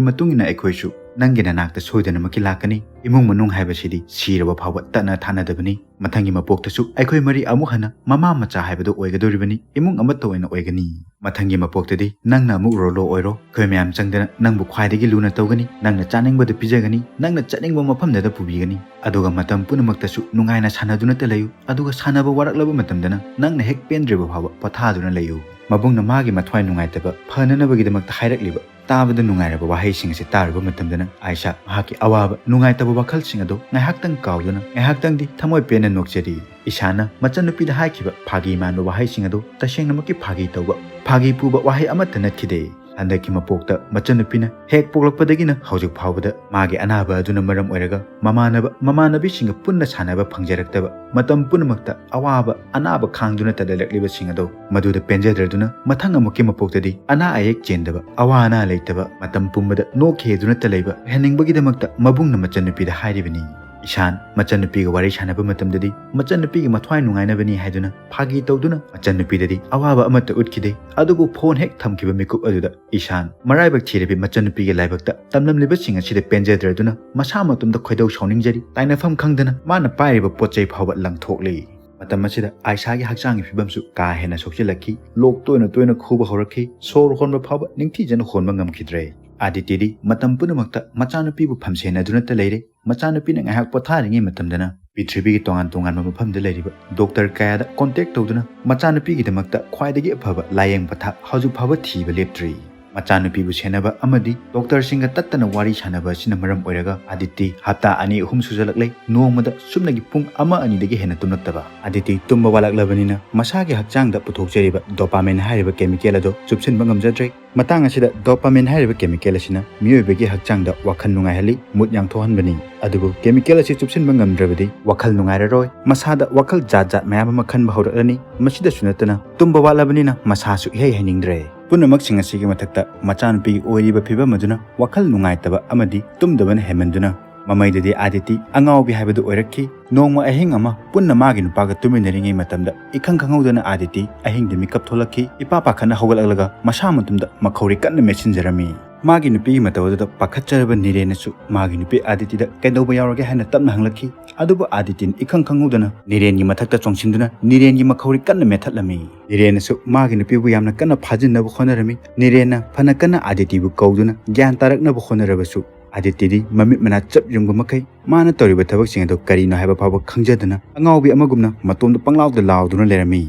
ꯃꯇꯨꯡ ꯏꯟꯅ ꯑꯩꯈꯣꯏꯁꯨ ꯅꯪꯒꯤ ꯅꯅꯥꯛꯇ ꯁꯣꯏꯗꯅꯃꯛꯀꯤ ꯂꯥꯛꯀꯅꯤ꯫ ꯏꯃꯨꯡ ꯃꯅꯨꯡ ꯍꯥꯏꯕꯁꯤꯗꯤ ꯁꯤꯔꯕ ꯐꯥꯎꯕ ꯇꯠꯅ ꯊꯥꯅꯗꯕꯅꯤ꯫ ꯃꯊꯪꯒꯤ ꯃꯄꯣꯛꯇꯁꯨ ꯑꯩꯈꯣꯏ ꯃꯔꯤ ꯑꯃꯨꯛ ꯍꯟꯅ ꯃꯃꯥ ꯃꯆꯥ ꯍꯥꯏꯕꯗꯨ ꯑꯣꯏꯒꯗꯧꯔꯤꯕꯅꯤ, ꯏꯃꯨꯡ ꯑꯃꯠꯇ ꯑꯣꯏꯅ ꯑꯣꯏꯒꯅꯤ꯫ ꯃꯊꯪꯒꯤ ꯃꯄꯣꯛꯇꯗꯤ ꯅꯪꯅ ꯑꯃꯨꯛ ꯔꯣꯂꯣ ꯑꯣꯏꯔꯣ꯫ ꯑꯩꯈꯣꯏ ꯃꯌꯥꯝ ꯆꯪꯗꯅ ꯅꯪꯕꯨ ꯈ꯭ꯋꯥꯏꯗꯒꯤ ꯂꯨꯅ ꯇꯧꯒꯅꯤ, ꯅꯪꯅ ꯆꯥꯅꯤꯡꯕꯗꯨ ꯄꯤꯖꯒꯅꯤ, ꯅꯪꯅ ꯆꯠꯅꯤꯡꯕ ꯃꯐꯝꯗꯨꯗ ꯄꯨꯕꯤꯒꯅꯤ꯫ ꯑꯗꯨꯒ ꯃꯇꯝ ꯄꯨꯝꯅꯃꯛꯇꯁꯨ ꯅꯨꯡꯉꯥꯏꯅ ꯁꯥꯟꯅꯗꯨꯅꯇ ꯂꯩꯌꯨ꯫ ꯑꯗꯨꯒ ꯁꯥꯟꯅꯕ ꯋꯥꯔꯛꯂꯕ ꯃꯇꯝꯗꯅ ꯅꯪꯅ ꯍꯦꯛ ꯄꯦꯟꯗ꯭ꯔꯤꯕ ꯐꯥꯎꯕ ꯄꯣꯊꯥꯗꯨꯅ ꯂꯩꯌꯨ꯫ ꯃꯕꯨꯡꯅ ꯃꯥꯒꯤ ꯃꯊ꯭ꯋꯥꯏ ꯅꯨꯡꯉꯥꯏꯇꯕ ꯐꯅꯅꯕꯒꯤꯗꯃꯛꯇ ꯍꯥꯏꯔꯛꯂꯤꯕ ꯇꯥꯕꯗ ꯅꯨꯡꯉꯥꯏꯔꯕ ꯋꯥꯍꯩꯁꯤꯡ ꯑꯁꯤ ꯇꯥꯔꯨꯕ ꯃꯇꯝꯗꯅ ꯑꯥꯏꯁꯥ ꯃꯍꯥꯛꯀꯤ ꯑꯋꯥꯕ ꯅꯨꯡꯉꯥꯏꯇꯕ ꯋꯥꯈꯜꯁꯤꯡ ꯑꯗꯨ ꯉꯥꯏꯍꯥꯛꯇꯪ ꯀꯥꯎꯗꯨꯅ ꯉꯥꯏꯍꯥꯛꯇꯪꯗꯤ ꯊꯃꯣꯏ ꯄꯦꯟꯅ ꯅꯣꯛꯆꯔꯤ꯫ ꯏꯁꯥꯅ ꯃꯆꯟꯅꯨꯄꯤꯗ ꯍꯥꯏꯈꯤꯕ ꯐꯥꯒꯤ ꯃꯥꯟꯕ ꯋꯥꯍꯩꯁꯤꯡ ꯑꯗꯨ ꯇꯁꯦꯡꯅꯃꯛꯀꯤ ꯐꯥꯒꯤ ꯇꯧꯕ, ꯐꯥꯒꯤ ꯄꯨꯕ ꯋꯥꯍꯩ ꯑꯃꯠꯇ ꯅꯠꯈꯤꯗꯦ꯫ ꯍꯟꯗꯛꯀꯤ ꯃꯄꯣꯛꯇ ꯃꯆꯟꯅꯨꯄꯤꯅ ꯍꯦꯛ ꯄꯣꯛꯂꯛꯄꯗꯒꯤꯅ ꯍꯧꯖꯤꯛ ꯐꯥꯎꯕꯗ ꯃꯥꯒꯤ ꯑꯅꯥꯕ ꯑꯗꯨꯅ ꯃꯔꯝ ꯑꯣꯏꯔꯒ ꯃꯃꯥꯟꯅꯕ ꯃꯃꯥꯟꯅꯕꯤꯁꯤꯡꯒ ꯄꯨꯟꯅ ꯁꯥꯟꯅꯕ ꯐꯪꯖꯔꯛꯇꯕ, ꯃꯇꯝ ꯄꯨꯝꯅꯃꯛꯇ ꯑꯋꯥꯕ ꯑꯅꯥꯕ ꯈꯥꯡꯗꯨꯅ ꯇꯠꯂꯛꯂꯤꯕꯁꯤꯡ ꯑꯗꯣ ꯃꯗꯨꯗ ꯄꯦꯟꯖꯗ꯭ꯔꯗꯨꯅ ꯃꯊꯪ ꯑꯃꯨꯛꯀꯤ ꯃꯄꯣꯛꯇꯗꯤ ꯑꯅꯥ ꯑꯌꯦꯛ ꯆꯦꯟꯗꯕ, ꯑꯋꯥ ꯑꯅꯥ ꯂꯩꯇꯕ, ꯃꯇꯝ ꯄꯨꯝꯕꯗ ꯅꯣꯛꯈꯤꯗꯨꯅꯇ ꯂꯩꯕ ꯑꯣꯏꯍꯟꯅꯤꯡꯕꯒꯤꯗꯃꯛꯇ ꯃꯕꯨꯡꯅ ꯃꯆꯟꯅꯨꯄꯤꯗ ꯍꯥꯏꯔꯤꯕꯅꯤ꯫ ꯏꯁꯥꯟ ꯃꯆꯟꯅꯨꯄꯤꯒ ꯋꯥꯔꯤ ꯁꯥꯟꯅꯕ ꯃꯇꯝꯗꯗꯤ ꯃꯆꯟꯅꯨꯄꯤꯒꯤ ꯃꯊ꯭ꯋꯥꯏ ꯅꯨꯡꯉꯥꯏꯅꯕꯅꯤ ꯍꯥꯏꯗꯨꯅ ꯐꯥꯒꯤ ꯇꯧꯗꯨꯅ ꯃꯆꯟꯅꯨꯄꯤꯗꯗꯤ ꯑꯋꯥꯕ ꯑꯃꯠꯇ ꯎꯠꯈꯤꯗꯦ꯫ ꯑꯗꯨꯕꯨ ꯐꯣꯟ ꯍꯦꯛ ꯊꯝꯈꯤꯕ ꯃꯤꯀꯨꯞ ꯑꯗꯨꯗ ꯏꯁꯥꯟ ꯃꯔꯥꯏꯕꯛ ꯊꯤꯔꯕꯤ ꯃꯆꯟꯅꯨꯄꯤꯒꯤ ꯂꯥꯏꯕꯛꯇ ꯇꯝꯂꯝꯂꯤꯕꯁꯤꯡ ꯑꯁꯤꯗ ꯄꯦꯟꯖꯗ꯭ꯔꯗꯨꯅ ꯃꯁꯥ ꯃꯇꯣꯝꯇ ꯈꯣꯏꯗꯧ ꯁꯥꯎꯅꯤꯡꯖꯔꯤ꯫ ꯇꯥꯏꯅꯐꯝ ꯈꯪꯗꯅ ꯃꯥꯅ ꯄꯥꯏꯔꯤꯕ ꯄꯣꯠ ꯆꯩ ꯐꯥꯎꯕ ꯂꯪꯊꯣꯛꯂꯤ꯫ ꯃꯇꯝ ꯑꯁꯤꯗ ꯑꯥꯏꯁꯥꯒꯤ ꯍꯛꯆꯥꯡꯒꯤ ꯐꯤꯕꯝꯁꯨ ꯀꯥ ꯍꯦꯟꯅ ꯁꯣꯛꯆꯤꯜꯂꯛꯈꯤ꯫ ꯂꯣꯛ ꯇꯣꯏꯅ ꯇꯣꯏꯅ ꯈꯨꯕ ꯍꯧꯔꯛꯈꯤ꯫ ꯁꯣꯔ ꯍꯣꯟꯕ ꯐꯥꯎꯕ ꯅꯤꯡꯊꯤꯖꯅ ꯍꯣꯟꯕ ꯉꯝꯈꯤꯗ꯭ꯔꯦ꯫ ꯑꯥꯗꯤꯇꯤꯗꯤ ꯃꯇꯝ ꯄꯨꯝꯅꯃꯛꯇ ꯃꯆꯥꯅꯨꯄꯤꯕꯨ ꯐꯝꯁꯦꯟꯅꯗꯨꯅꯇ ꯂꯩꯔꯦ꯫ ꯃꯆꯥꯅꯨꯄꯤꯅ ꯉꯥꯏꯍꯥꯛ ꯄꯣꯊꯥꯔꯤꯉꯩ ꯃꯇꯝꯗꯅ ꯄ꯭ꯔꯤꯊꯤꯕꯤꯒꯤ ꯇꯣꯉꯥꯟ ꯇꯣꯉꯥꯟꯕ ꯃꯐꯝꯗ ꯂꯩꯔꯤꯕ ꯗꯣꯛꯇꯔ ꯀꯌꯥꯗ ꯀꯣꯟꯇꯦꯛ ꯇꯧꯗꯨꯅ ꯃꯆꯥꯅꯨꯄꯤꯒꯤꯗꯃꯛꯇ ꯈ꯭ꯋꯥꯏꯗꯒꯤ ꯑꯐꯕ ꯂꯥꯌꯦꯡ ꯄꯊꯥꯞ ꯍꯧꯖꯤꯛ ꯐꯥꯎꯕ ꯊꯤꯕ ꯂꯦꯞꯇ꯭ꯔꯤ꯫ ꯃꯆꯥꯅꯨꯄꯤꯕꯨ ꯁꯦꯟꯅꯕ ꯑꯃꯗꯤ ꯗꯣꯛꯇꯔꯁꯤꯡꯒ ꯇꯠꯇꯅ ꯋꯥꯔꯤ ꯁꯥꯟꯅꯕ ꯑꯁꯤꯅ ꯃꯔꯝ ꯑꯣꯏꯔꯒ ꯑꯥꯗꯤꯇꯤ ꯍꯞꯇꯥ ꯑꯅꯤ ꯑꯍꯨꯝ ꯁꯨꯖꯜꯂꯛꯂꯦ꯫ ꯅꯣꯡꯃꯗ ꯁꯨꯞꯅꯒꯤ ꯄꯨꯡ ꯑꯃ ꯑꯅꯤꯗꯒꯤ ꯍꯦꯟꯅ ꯇꯨꯝꯂꯛꯇꯕ꯫ ꯑꯥꯗꯤꯇꯤ ꯇꯨꯝꯕ ꯋꯥꯠꯂꯛꯂꯕꯅꯤꯅ ꯃꯁꯥꯒꯤ ꯍꯛꯆꯥꯡꯗ ꯄꯨꯊꯣꯛꯆꯔꯤꯕ ꯗꯣꯄꯥꯃꯤꯟ ꯍꯥꯏꯔꯤꯕ ꯀꯦꯃꯤꯀꯦꯜ ꯑꯗꯣ ꯆꯨꯞꯁꯤꯟꯕ ꯉꯝꯖꯗ꯭ꯔꯦ꯫ ꯃꯇꯥꯡ ꯑꯁꯤꯗ ꯗꯣꯄꯥꯃꯤꯟ ꯍꯥꯏꯔꯤꯕ ꯀꯦꯃꯤꯀꯦꯜ ꯑꯁꯤꯅ ꯃꯤꯑꯣꯏꯕꯒꯤ ꯍꯛꯆꯥꯡꯗ ꯋꯥꯈꯜ ꯅꯨꯡꯉꯥꯏꯍꯜꯂꯤ, ꯃꯨꯠ ꯌꯥꯡꯊꯣꯛꯍꯟꯕꯅꯤ꯫ ꯑꯗꯨꯕꯨ ꯀꯦꯃꯤꯀꯦꯜ ꯑꯁꯤ ꯆꯨꯞꯁꯤꯟꯕ ꯉꯝꯗ꯭ꯔꯕꯗꯤ ꯋꯥꯈꯜ ꯅꯨꯡꯉꯥꯏꯔꯔꯣꯏ꯫ ꯃꯁꯥꯗ ꯋꯥꯈꯜ ꯖꯥꯠ ꯖꯥꯠ ꯃꯌꯥꯝ ꯑꯃ ꯈꯟꯕ ꯍꯧꯔꯛꯂꯅꯤ꯫ ꯃꯁꯤꯗꯁꯨ ꯅꯠꯇꯅ ꯇꯨꯝꯕ ꯋꯥꯠꯂꯕꯅꯤꯅ ꯃꯁꯥꯁꯨ ꯏꯍꯩ ꯍꯩꯅꯤꯡꯗ꯭ꯔꯦ꯫ ꯄꯨꯝꯅꯃꯛꯁꯤꯡ ꯑꯁꯤꯒꯤ ꯃꯊꯛꯇ ꯃꯆꯥꯅꯨꯄꯤꯒꯤ ꯑꯣꯏꯔꯤꯕ ꯐꯤꯕꯝ ꯑꯗꯨꯅ ꯋꯥꯈꯜ ꯅꯨꯡꯉꯥꯏꯇꯕ ꯑꯃꯗꯤ ꯇꯨꯝꯗꯕꯅ ꯍꯦꯟꯃꯟꯗꯨꯅ ꯃꯃꯩꯗꯗꯤ ꯑꯥꯗꯤꯇꯤ ꯑꯉꯥꯎꯕꯤ ꯍꯥꯏꯕꯗꯨ ꯑꯣꯏꯔꯛꯈꯤ꯫ ꯅꯣꯡꯃ ꯑꯍꯤꯡ ꯑꯃ ꯄꯨꯟꯅ ꯃꯥꯒꯤ ꯅꯨꯄꯥꯒ ꯇꯨꯃꯤꯟꯅꯔꯤꯉꯩ ꯃꯇꯝꯗ ꯏꯈꯪ ꯈꯪꯍꯧꯗꯅ ꯑꯥꯗꯤꯇꯤ ꯑꯍꯤꯡꯗ ꯃꯤꯀꯞ ꯊꯣꯛꯂꯛꯈꯤ꯫ ꯏꯄꯥ ꯄꯥꯈꯠꯅ ꯍꯧꯒꯠꯂꯛꯂꯒ ꯃꯁꯥ ꯃꯇꯣꯝꯗ ꯃꯈꯧꯔꯤ ꯀꯟꯅ ꯃꯦꯠꯁꯤꯟꯖꯔꯝꯃꯤ꯫ ꯃꯥꯒꯤ ꯅꯨꯄꯤꯒꯤ ꯃꯇꯧ ꯑꯗꯨꯗ ꯄꯥꯈꯠꯆꯔꯕ ꯅꯤꯔꯦꯟꯅꯁꯨ ꯃꯥꯒꯤ ꯅꯨꯄꯤ ꯑꯥꯗꯤꯇꯤꯗ ꯀꯩꯗꯧꯕ ꯌꯥꯎꯔꯒꯦ ꯍꯥꯏꯅ ꯇꯞꯅ ꯍꯪꯂꯛꯈꯤ꯫ ꯑꯗꯨꯕꯨ ꯑꯥꯗꯤꯇꯤꯅ ꯏꯈꯪ ꯈꯪꯍꯧꯗꯅ ꯅꯤꯔꯦꯟꯒꯤ ꯃꯊꯛꯇ ꯆꯣꯡꯁꯤꯟꯗꯨꯅ ꯅꯤꯔꯦꯟꯒꯤ ꯃꯈꯧꯔꯤ ꯀꯟꯅ ꯃꯦꯠꯊꯠꯂꯝꯃꯤ꯫ ꯅꯤꯔꯦꯟꯅꯁꯨ ꯃꯥꯒꯤ ꯅꯨꯄꯤꯕꯨ ꯌꯥꯝꯅ ꯀꯟꯅ ꯐꯥꯖꯤꯟꯅꯕ ꯍꯣꯠꯅꯔꯝꯃꯤ꯫ ꯅꯤꯔꯦꯟꯅ ꯐꯅ ꯀꯟꯅ ꯑꯥꯗꯤꯇꯤꯕꯨ ꯀꯧꯗꯨꯅ ꯒ꯭ꯌꯥꯟ ꯇꯥꯔꯛꯅꯕ ꯍꯣꯠꯅꯔꯕꯁꯨ ꯑꯥꯗꯤꯇꯤꯗꯤ ꯃꯃꯤꯠ ꯃꯅꯥ ꯆꯞ ꯌꯨꯡꯕ ꯃꯈꯩ ꯃꯥꯅ ꯇꯧꯔꯤꯕ ꯊꯕꯛꯁꯤꯡ ꯑꯗꯨ ꯀꯔꯤꯅꯣ ꯍꯥꯏꯕ ꯐꯥꯎꯕ ꯈꯪꯖꯗꯅ ꯑꯉꯥꯎꯕꯤ ꯑꯃꯒꯨꯝꯅ ꯃꯇꯣꯝꯗ ꯄꯪꯂꯥꯎꯗ ꯂꯥꯎꯗꯨꯅ ꯂꯩꯔꯝꯃꯤ꯫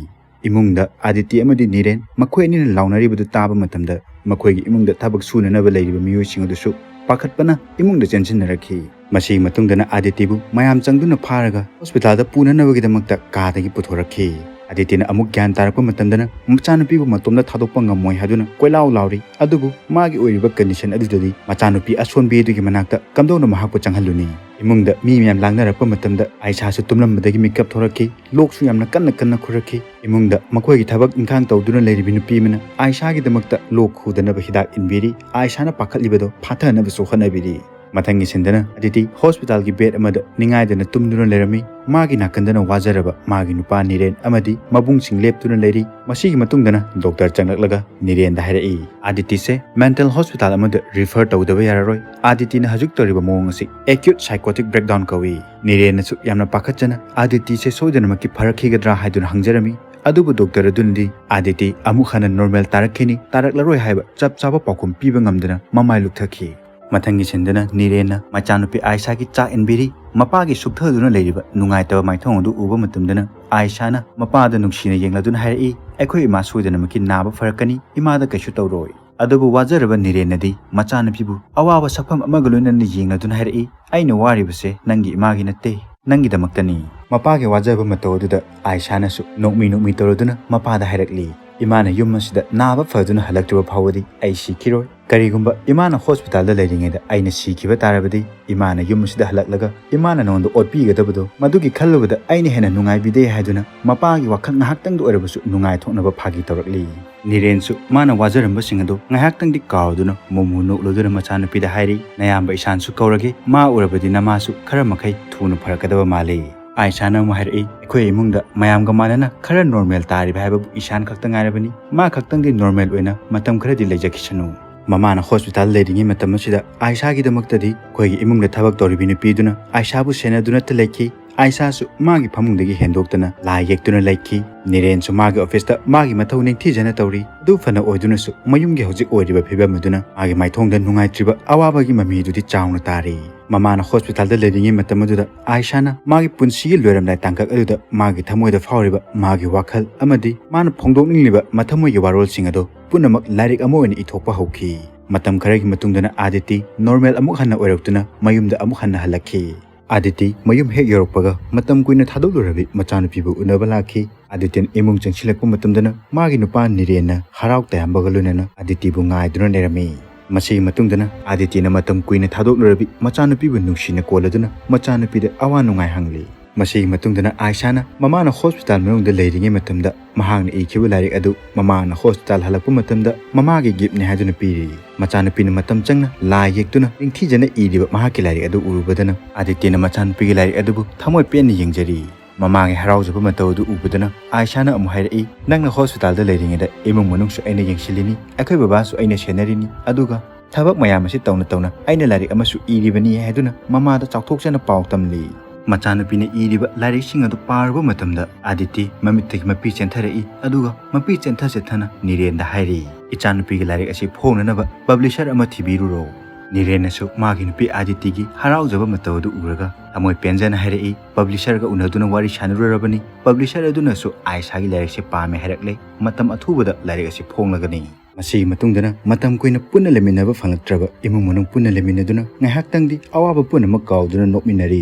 ꯏꯃꯨꯡꯗ ꯑꯥꯗꯤꯇꯤ ꯑꯃꯗꯤ ꯅꯤꯔꯦꯟ ꯃꯈꯣꯏ ꯑꯅꯤꯅ ꯂꯥꯎꯅꯔꯤꯕꯗꯨ ꯇꯥꯕ ꯃꯇꯝꯗ ꯃꯈꯣꯏꯒꯤ ꯏꯃꯨꯡꯗ ꯊꯕꯛ ꯁꯨꯅꯅꯕ ꯂꯩꯔꯤꯕ ꯃꯤꯑꯣꯏꯁꯤꯡ ꯑꯗꯨꯁꯨ ꯄꯥꯈꯠꯄꯅ ꯏꯃꯨꯡꯗ ꯆꯦꯟꯁꯤꯟꯅꯔꯛꯈꯤ꯫ ꯃꯁꯤꯒꯤ ꯃꯇꯨꯡꯗꯅ ꯑꯥꯗꯤꯇꯤꯕꯨ ꯃꯌꯥꯝ ꯆꯪꯗꯨꯅ ꯐꯥꯔꯒ ꯍꯣꯁꯄꯤꯇꯥꯜꯗ ꯄꯨꯅꯅꯕꯒꯤꯗꯃꯛꯇ ꯀꯥꯗꯒꯤ ꯄꯨꯊꯣꯔꯛꯈꯤ꯫ ꯑꯥꯗꯤꯇꯤꯅ ꯑꯃꯨꯛ ꯒ꯭ꯌꯥꯟ ꯇꯥꯔꯛꯄ ꯃꯇꯝꯗꯅ ꯃꯆꯥꯅꯨꯄꯤꯕꯨ ꯃꯇꯣꯝꯗ ꯊꯥꯗꯣꯛꯄ ꯉꯝꯃꯣꯏ ꯍꯥꯏꯗꯨꯅ ꯀꯣꯏꯂꯥꯎ ꯂꯥꯎꯔꯤ꯫ ꯑꯗꯨꯕꯨ ꯃꯥꯒꯤ ꯑꯣꯏꯔꯤꯕ ꯀꯟꯗꯤꯁꯟ ꯑꯗꯨꯗꯗꯤ ꯃꯆꯥꯅꯨꯄꯤ ꯑꯁꯣꯟꯕꯤ ꯑꯗꯨꯒꯤ ꯃꯅꯥꯛꯇ ꯀꯝꯗꯧꯅ ꯃꯍꯥꯛꯄꯨ ꯆꯪꯍꯜꯂꯨꯅꯤ? ꯏꯃꯨꯡꯗ ꯃꯤ ꯃꯌꯥꯝ ꯂꯥꯡꯅꯔꯛꯄ ꯃꯇꯝꯗ ꯑꯥꯏꯁꯥꯁꯨ ꯇꯨꯝꯂꯝꯕꯗꯒꯤ ꯃꯤꯀꯞ ꯊꯣꯔꯛꯈꯤ꯫ ꯂꯣꯛꯁꯨ ꯌꯥꯝꯅ ꯀꯟꯅ ꯀꯟꯅ ꯈꯨꯔꯛꯈꯤ꯫ ꯏꯃꯨꯡꯗ ꯃꯈꯣꯏꯒꯤ ꯊꯕꯛ ꯏꯪꯈꯥꯡ ꯇꯧꯗꯨꯅ ꯂꯩꯔꯤꯕꯤ ꯅꯨꯄꯤ ꯑꯃꯅ ꯑꯥꯏꯁꯥꯒꯤꯗꯃꯛꯇ ꯂꯣꯛ ꯈꯨꯗꯅꯕ ꯍꯤꯗꯥꯛ ꯏꯟꯕꯤꯔꯤ꯫ ꯑꯥꯏꯁꯥꯅ ꯄꯥꯈꯠꯂꯤꯕꯗꯣ ꯐꯥꯊꯅꯕꯁꯨ ꯍꯣꯠꯅꯕꯤꯔꯤ꯫ ꯃꯊꯪꯒꯤ ꯁꯤꯟꯗꯅ ꯑꯗꯤꯇꯤ ꯍꯣꯁꯄꯤꯇꯥꯜꯒꯤ ꯕꯦꯗ ꯑꯃꯗ ꯅꯤꯡꯉꯥꯏꯗꯅ ꯇꯨꯝꯗꯨꯅ ꯂꯩꯔꯝꯃꯤ꯫ ꯃꯥꯒꯤ ꯅꯥꯀꯟꯗꯅ ꯋꯥꯖꯔꯕ ꯃꯥꯒꯤ ꯅꯨꯄꯥ ꯅꯤꯔꯦꯟ ꯑꯃꯗꯤ ꯃꯕꯨꯡꯁꯤꯡ ꯂꯦꯞꯇꯨꯅ ꯂꯩꯔꯤ꯫ ꯃꯁꯤꯒꯤ ꯃꯇꯨꯡꯗꯅ ꯗꯣꯛꯇꯔ ꯆꯪꯂꯛꯂꯒ ꯅꯤꯔꯦꯟꯗ ꯍꯥꯏꯔꯛꯏ, "ꯑꯥꯗꯤꯇꯤꯁꯦ ꯃꯦꯟꯇꯦꯜ ꯍꯣꯁꯄꯤꯇꯥꯜ ꯑꯃꯗ ꯔꯤꯐꯔ ꯇꯧꯗꯕ ꯌꯥꯔꯔꯣꯏ꯫ ꯑꯥꯗꯤꯇꯤꯅ ꯍꯧꯖꯤꯛ ꯇꯧꯔꯤꯕ ꯃꯑꯣꯡ ꯑꯁꯤ ꯑꯦꯀ꯭ꯌꯨꯠ ꯁꯥꯏꯀꯣꯇꯤꯛ ꯕ꯭ꯔꯦꯛꯗꯥꯎꯟ ꯀꯧꯏ꯫" ꯅꯤꯔꯦꯟꯅꯁꯨ ꯌꯥꯝꯅ ꯄꯥꯈꯠꯆꯅ ꯑꯥꯗꯤꯇꯤꯁꯦ ꯁꯣꯏꯗꯅꯃꯛꯀꯤ ꯐꯔꯛꯈꯤꯒꯗ꯭ꯔꯥ ꯍꯥꯏꯗꯨꯅ ꯍꯪꯖꯔꯝꯃꯤ꯫ ꯑꯗꯨꯕꯨ ꯗꯣꯛꯇꯔ ꯑꯗꯨꯅꯗꯤ ꯑꯥꯗꯤꯇꯤ ꯑꯃꯨꯛ ꯍꯟꯅ ꯅꯣꯔꯃꯦꯜ ꯇꯥꯔꯛꯈꯤꯅꯤ, ꯇꯥꯔꯛꯂꯔꯣꯏ ꯍꯥꯏꯕ ꯆꯞ ꯆꯥꯕ ꯄꯥꯎꯈꯨꯝ ꯄꯤꯕ ꯉꯝꯗꯅ ꯃꯃꯥꯏ ꯂꯨꯞꯊꯈꯤ꯫ ꯃꯊꯪꯒꯤ ꯁꯤꯟꯗꯅ ꯅꯤꯔꯦꯟꯅ ꯃꯆꯥꯅꯨꯄꯤ ꯑꯥꯏꯁꯥꯒꯤ ꯆꯥꯛ ꯏꯟꯕꯤꯔꯤ꯫ ꯃꯄꯥꯒꯤ ꯁꯨꯛꯊꯗꯨꯅ ꯂꯩꯔꯤꯕ ꯅꯨꯡꯉꯥꯏꯇꯕ ꯃꯥꯏꯊꯣꯡ ꯑꯗꯨ ꯎꯕ ꯃꯇꯝꯗꯅ ꯑꯥꯏꯁꯥꯅ ꯃꯄꯥꯗ ꯅꯨꯡꯁꯤꯅ ꯌꯦꯡꯂꯗꯨꯅ ꯍꯥꯏꯔꯛꯏ, "ꯑꯩꯈꯣꯏ ꯏꯃꯥ ꯁꯣꯏꯗꯅꯃꯛꯀꯤ ꯅꯥꯕ ꯐꯔꯛꯀꯅꯤ, ꯏꯃꯥꯗ ꯀꯩꯁꯨ ꯇꯧꯔꯣꯏ꯫" ꯑꯗꯨꯕꯨ ꯋꯥꯖꯔꯕ ꯅꯤꯔꯦꯟꯅꯗꯤ ꯃꯆꯥꯅꯨꯄꯤꯕꯨ ꯑꯋꯥꯕ ꯁꯛꯐꯝ ꯑꯃꯒ ꯂꯣꯏꯅꯅ ꯌꯦꯡꯂꯗꯨꯅ ꯍꯥꯏꯔꯛꯏ, "ꯑꯩꯅ ꯋꯥꯔꯤꯕꯁꯦ ꯅꯪꯒꯤ ꯏꯃꯥꯒꯤ ꯅꯠꯇꯦ, ꯅꯪꯒꯤꯗꯃꯛꯇꯅꯤ꯫" ꯃꯄꯥꯒꯤ ꯋꯥꯖꯕ ꯃꯇꯧ ꯑꯗꯨꯗ ꯑꯥꯏꯁꯥꯅꯁꯨ ꯅꯣꯛꯃꯤ ꯅꯣꯛꯃꯤ ꯇꯧꯔꯗꯨꯅ ꯃꯄꯥꯗ ꯍꯥꯏꯔꯛꯂꯤ, "ꯏꯃꯥꯅ ꯌꯨꯝ ꯑꯁꯤꯗ ꯅꯥꯕ ꯐꯗꯨꯅ ꯍꯜꯂꯛꯇ꯭ꯔꯤꯕ ꯐꯥꯎꯕꯗꯤ ꯑꯩ ꯁꯤꯈꯤꯔꯣꯏ꯫ ꯀꯔꯤꯒꯨꯝꯕ ꯏꯃꯥꯅ ꯍꯣꯁꯄꯤꯇꯥꯜꯗ ꯂꯩꯔꯤꯉꯩꯗ ꯑꯩꯅ ꯁꯤꯈꯤꯕ ꯇꯥꯔꯕꯗꯤ, ꯏꯃꯥꯅ ꯌꯨꯝ ꯑꯁꯤꯗ ꯍꯜꯂꯛꯂꯒ ꯏꯃꯥꯅ ꯅꯉꯣꯟꯗ ꯑꯣꯠꯄꯤꯒꯗꯕꯗꯣ, ꯃꯗꯨꯒꯤ ꯈꯜꯂꯨꯕꯗ ꯑꯩꯅ ꯍꯦꯟꯅ ꯅꯨꯡꯉꯥꯏꯕꯤꯗꯦ" ꯍꯥꯏꯗꯨꯅ ꯃꯄꯥꯒꯤ ꯋꯥꯈꯜ ꯉꯥꯏꯍꯥꯛꯇꯪꯗ ꯑꯣꯏꯔꯕꯁꯨ ꯅꯨꯡꯉꯥꯏꯊꯣꯛꯅꯕ ꯐꯥꯒꯤ ꯇꯧꯔꯛꯂꯤ꯫ ꯅꯤꯔꯦꯟꯁꯨ ꯃꯥꯅ ꯋꯥꯖꯔꯝꯕꯁꯤꯡ ꯑꯗꯨ ꯉꯥꯏꯍꯥꯛꯇꯪꯗꯤ ꯀꯥꯎꯗꯨꯅ ꯃꯣꯃꯣ ꯅꯣꯛꯂꯗꯨꯅ ꯃꯆꯥꯅꯨꯄꯤꯗ ꯍꯥꯏꯔꯤ, "ꯅꯌꯥꯝꯕ ꯏꯁꯥꯟꯁꯨ ꯀꯧꯔꯒꯦ, ꯃꯥ ꯎꯔꯕꯗꯤ ꯅꯃꯥꯁꯨ ꯈꯔ ꯃꯈꯩ ꯊꯨꯅ ꯐꯔꯛꯀꯗꯕ ꯃꯥꯜꯂꯤ"꯫ ꯑꯥꯏꯁꯥꯅ ꯑꯃꯨꯛ ꯍꯥꯏꯔꯛꯏ, "ꯑꯩꯈꯣꯏ ꯏꯃꯨꯡꯗ ꯃꯌꯥꯝꯒ ꯃꯥꯟꯅꯅ ꯈꯔ ꯅꯣꯔꯃꯦꯜ ꯇꯥꯔꯤꯕ ꯍꯥꯏꯕꯕꯨ ꯏꯁꯥꯟ ꯈꯛꯇ ꯉꯥꯏꯔꯕꯅꯤ꯫ ꯃꯥ ꯈꯛꯇꯪꯗꯤ ꯅꯣꯔꯃꯦꯜ ꯑꯣꯏꯅ ꯃꯇꯝ ꯈꯔꯗꯤ ꯂꯩꯖꯈꯤꯁꯅꯨ"꯫ ꯃꯃꯥꯅ ꯍꯣꯁꯄꯤꯇꯥꯜ ꯂꯩꯔꯤꯉꯩ ꯃꯇꯝ ꯑꯁꯤꯗ ꯑꯥꯏꯁꯥꯒꯤꯗꯃꯛꯇꯗꯤ ꯑꯩꯈꯣꯏꯒꯤ ꯏꯃꯨꯡꯗ ꯊꯕꯛ ꯇꯧꯔꯤꯕꯤ ꯅꯨꯄꯤꯗꯨꯅ ꯑꯥꯏꯁꯥꯕꯨ ꯁꯦꯟꯅꯗꯨꯅꯇ ꯂꯩꯈꯤ꯫ ꯑꯥꯏꯁꯥꯁꯨ ꯃꯥꯒꯤ ꯐꯃꯨꯡꯗꯒꯤ ꯍꯦꯟꯗꯣꯛꯇꯅ ꯂꯥꯏ ꯌꯦꯛꯇꯨꯅ ꯂꯩꯈꯤ꯫ ꯅꯤꯔꯦꯟꯁꯨ ꯃꯥꯒꯤ ꯑꯣꯐꯤꯁꯇ ꯃꯥꯒꯤ ꯃꯊꯧ ꯅꯤꯡꯊꯤꯖꯅ ꯇꯧꯔꯤ꯫ ꯑꯗꯨ ꯐꯅ ꯑꯣꯏꯗꯨꯅꯁꯨ ꯃꯌꯨꯝꯒꯤ ꯍꯧꯖꯤꯛ ꯑꯣꯏꯔꯤꯕ ꯐꯤꯕꯝ ꯑꯗꯨꯅ ꯃꯥꯒꯤ ꯃꯥꯏꯊꯣꯡꯗ ꯅꯨꯡꯉꯥꯏꯇ꯭ꯔꯤꯕ ꯑꯋꯥꯕꯒꯤ ꯃꯃꯤ ꯑꯗꯨꯗꯤ ꯆꯥꯎꯅ ꯇꯥꯔꯤ꯫ ꯃꯃꯥꯅ ꯍꯣꯁꯄꯤꯇꯥꯜꯗ ꯂꯩꯔꯤꯉꯩ ꯃꯇꯝ ꯑꯗꯨꯗ ꯑꯥꯏꯁꯥꯅ ꯃꯥꯒꯤ ꯄꯨꯟꯁꯤꯒꯤ ꯂꯣꯏꯔꯝꯗꯥꯏ ꯇꯥꯡꯀꯛ ꯑꯗꯨꯗ ꯃꯥꯒꯤ ꯊꯃꯣꯏꯗ ꯐꯥꯎꯔꯤꯕ ꯃꯥꯒꯤ ꯋꯥꯈꯜ ꯑꯃꯗꯤ ꯃꯥꯅ ꯐꯣꯡꯗꯣꯛꯅꯤꯡꯂꯤꯕ ꯃꯊꯃꯣꯏꯒꯤ ꯋꯥꯔꯣꯜꯁꯤꯡ ꯑꯗꯨ ꯄꯨꯝꯅꯃꯛ ꯂꯥꯏꯔꯤꯛ ꯑꯃ ꯑꯣꯏꯅ ꯏꯊꯣꯛꯄ ꯍꯧꯈꯤ꯫ ꯃꯇꯝ ꯈꯔꯒꯤ ꯃꯇꯨꯡꯗꯅ ꯑꯥꯗꯤꯇꯤ ꯅꯣꯔꯃꯦꯜ ꯑꯃꯨꯛ ꯍꯟꯅ ꯑꯣꯏꯔꯛꯇꯨꯅ ꯃꯌꯨꯝꯗ ꯑꯃꯨꯛ ꯍꯟꯅ ꯍꯜꯂꯛꯈꯤ꯫ ꯑꯥꯗꯤꯇꯤ ꯃꯌꯨꯝ ꯍꯦꯛ ꯌꯧꯔꯛꯄꯒ ꯃꯇꯝ ꯀꯨꯏꯅ ꯊꯥꯗꯣꯛꯂꯨꯔꯕꯤ ꯃꯆꯥꯅꯨꯄꯤꯕꯨ ꯎꯅꯕ ꯂꯥꯛꯈꯤ꯫ ꯑꯥꯗꯤꯇꯤꯅ ꯏꯃꯨꯡ ꯆꯪꯁꯤꯜꯂꯛꯄ ꯃꯇꯝꯗꯅ ꯃꯥꯒꯤ ꯅꯨꯄꯥ ꯅꯤꯔꯦꯟꯅ ꯍꯔꯥꯎ ꯇꯌꯥꯝꯕꯒ ꯂꯣꯏꯅꯅ ꯑꯥꯗꯤꯇꯤꯕꯨ ꯉꯥꯏꯗꯨꯅ ꯂꯩꯔꯝꯃꯤ꯫ ꯃꯁꯤꯒꯤ ꯃꯇꯨꯡꯗꯅ ꯑꯥꯗꯤꯇꯤꯅ ꯃꯇꯝ ꯀꯨꯏꯅ ꯊꯥꯗꯣꯛꯂꯨꯔꯕꯤ ꯃꯆꯥꯅꯨꯄꯤꯕꯨ ꯅꯨꯡꯁꯤꯅ ꯀꯣꯜꯂꯗꯨꯅ ꯃꯆꯥꯅꯨꯄꯤꯗ ꯑꯋꯥ ꯅꯨꯡꯉꯥꯏ ꯍꯪꯂꯤ꯫ ꯃꯁꯤꯒꯤ ꯃꯇꯨꯡꯗꯅ ꯑꯥꯏꯁꯥꯅ ꯃꯃꯥꯅ ꯍꯣꯁꯄꯤꯇꯥꯜ ꯃꯅꯨꯡꯗ ꯂꯩꯔꯤꯉꯩ ꯃꯇꯝꯗ ꯃꯍꯥꯛꯅ ꯏꯈꯤꯕ ꯂꯥꯏꯔꯤꯛ ꯑꯗꯨ ꯃꯃꯥꯅ ꯍꯣꯁꯄꯤꯇꯥꯜ ꯍꯜꯂꯛꯄ ꯃꯇꯝꯗ ꯃꯃꯥꯒꯤ ꯒꯤꯐꯅꯤ ꯍꯥꯏꯗꯨꯅ ꯄꯤꯔꯤ꯫ ꯃꯆꯥꯅꯨꯄꯤꯅ ꯃꯇꯝ ꯆꯪꯅ ꯂꯥꯏ ꯌꯦꯛꯇꯨꯅ ꯅꯤꯡꯊꯤꯖꯅ ꯏꯔꯤꯕ ꯃꯍꯥꯛꯀꯤ ꯂꯥꯏꯔꯤꯛ ꯑꯗꯨ ꯎꯔꯨꯕꯗꯅ ꯑꯥꯗꯤꯇꯤꯅ ꯃꯆꯥꯅꯨꯄꯤꯒꯤ ꯂꯥꯏꯔꯤꯛ ꯑꯗꯨꯕꯨ ꯊꯃꯣꯏ ꯄꯦꯟꯅ ꯌꯦꯡꯖꯔꯤ꯫ ꯃꯃꯥꯒꯤ ꯍꯔꯥꯎꯖꯕ ꯃꯇꯧ ꯑꯗꯨ ꯎꯕꯗꯅ ꯑꯥꯏꯁꯥꯅ ꯑꯃꯨꯛ ꯍꯥꯏꯔꯛꯏ, "ꯅꯪꯅ ꯍꯣꯁꯄꯤꯇꯥꯜꯗ ꯂꯩꯔꯤꯉꯩꯗ ꯏꯃꯨꯡ ꯃꯅꯨꯡꯁꯨ ꯑꯩꯅ ꯌꯦꯡꯁꯤꯜꯂꯤꯅꯤ, ꯑꯩꯈꯣꯏ ꯕꯕꯥꯁꯨ ꯑꯩꯅ ꯁꯦꯟꯅꯔꯤꯅꯤ, ꯑꯗꯨꯒ ꯊꯕꯛ ꯃꯌꯥꯝ ꯑꯁꯤ ꯇꯧꯅ ꯇꯧꯅ ꯑꯩꯅ ꯂꯥꯏꯔꯤꯛ ꯑꯃꯁꯨ ꯏꯔꯤꯕꯅꯤ" ꯍꯥꯏꯗꯨꯅ ꯃꯃꯥꯗ ꯆꯥꯎꯊꯣꯛꯆꯅ ꯄꯥꯎ ꯇꯝꯂꯤ꯫ ꯃꯆꯥꯅꯨꯄꯤꯅ ꯏꯔꯤꯕ ꯂꯥꯏꯔꯤꯛꯁꯤꯡ ꯑꯗꯨ ꯄꯥꯔꯨꯕ ꯃꯇꯝꯗ ꯑꯥꯗꯤꯇꯤ ꯃꯃꯤꯠꯇꯒꯤ ꯃꯄꯤ ꯆꯦꯟꯊꯔꯛꯏ, ꯑꯗꯨꯒ ꯃꯄꯤ ꯆꯦꯟꯊ ꯆꯦꯟꯊꯅ ꯅꯤꯔꯦꯟꯗ ꯍꯥꯏꯔꯤ, "ꯏꯆꯥꯅꯨꯄꯤꯒꯤ ꯂꯥꯏꯔꯤꯛ ꯑꯁꯤ ꯐꯣꯡꯅꯅꯕ ꯄꯕ꯭ꯂꯤꯁꯔ ꯑꯃ ꯊꯤꯕꯤꯔꯨꯔꯣ"꯫ ꯅꯤꯔꯦꯟꯅꯁꯨ ꯃꯥꯒꯤ ꯅꯨꯄꯤ ꯑꯥꯗꯤꯇꯤꯒꯤ ꯍꯔꯥꯎꯖꯕ ꯃꯇꯧ ꯑꯗꯨ ꯎꯔꯒ ꯊꯃꯣꯏ ꯄꯦꯟꯖꯅ ꯍꯥꯏꯔꯛꯏ, "ꯄꯕ꯭ꯂꯤꯁꯔꯒ ꯎꯅꯗꯨꯅ ꯋꯥꯔꯤ ꯁꯥꯟꯅꯔꯨꯔꯕꯅꯤ꯫ ꯄꯕ꯭ꯂꯤꯁꯔ ꯑꯗꯨꯅꯁꯨ ꯑꯥꯏꯁꯥꯒꯤ ꯂꯥꯏꯔꯤꯛꯁꯦ ꯄꯥꯝꯃꯦ ꯍꯥꯏꯔꯛꯂꯦ꯫ ꯃꯇꯝ ꯑꯊꯨꯕꯗ ꯂꯥꯏꯔꯤꯛ ꯑꯁꯤ ꯐꯣꯡꯂꯒꯅꯤ"꯫ ꯃꯁꯤꯒꯤ ꯃꯇꯨꯡꯗꯅ ꯃꯇꯝ ꯀꯨꯏꯅ ꯄꯨꯟꯅ ꯂꯩꯃꯤꯟꯅꯕ ꯐꯪꯂꯛꯇ꯭ꯔꯕ ꯏꯃꯨꯡ ꯃꯅꯨꯡ ꯄꯨꯟꯅ ꯂꯩꯃꯤꯟꯅꯗꯨꯅ ꯉꯥꯏꯍꯥꯛꯇꯪꯗꯤ ꯑꯋꯥꯕ ꯄꯨꯝꯅꯃꯛ ꯀꯥꯎꯗꯨꯅ ꯅꯣꯛꯃꯤꯟꯅꯔꯤ꯫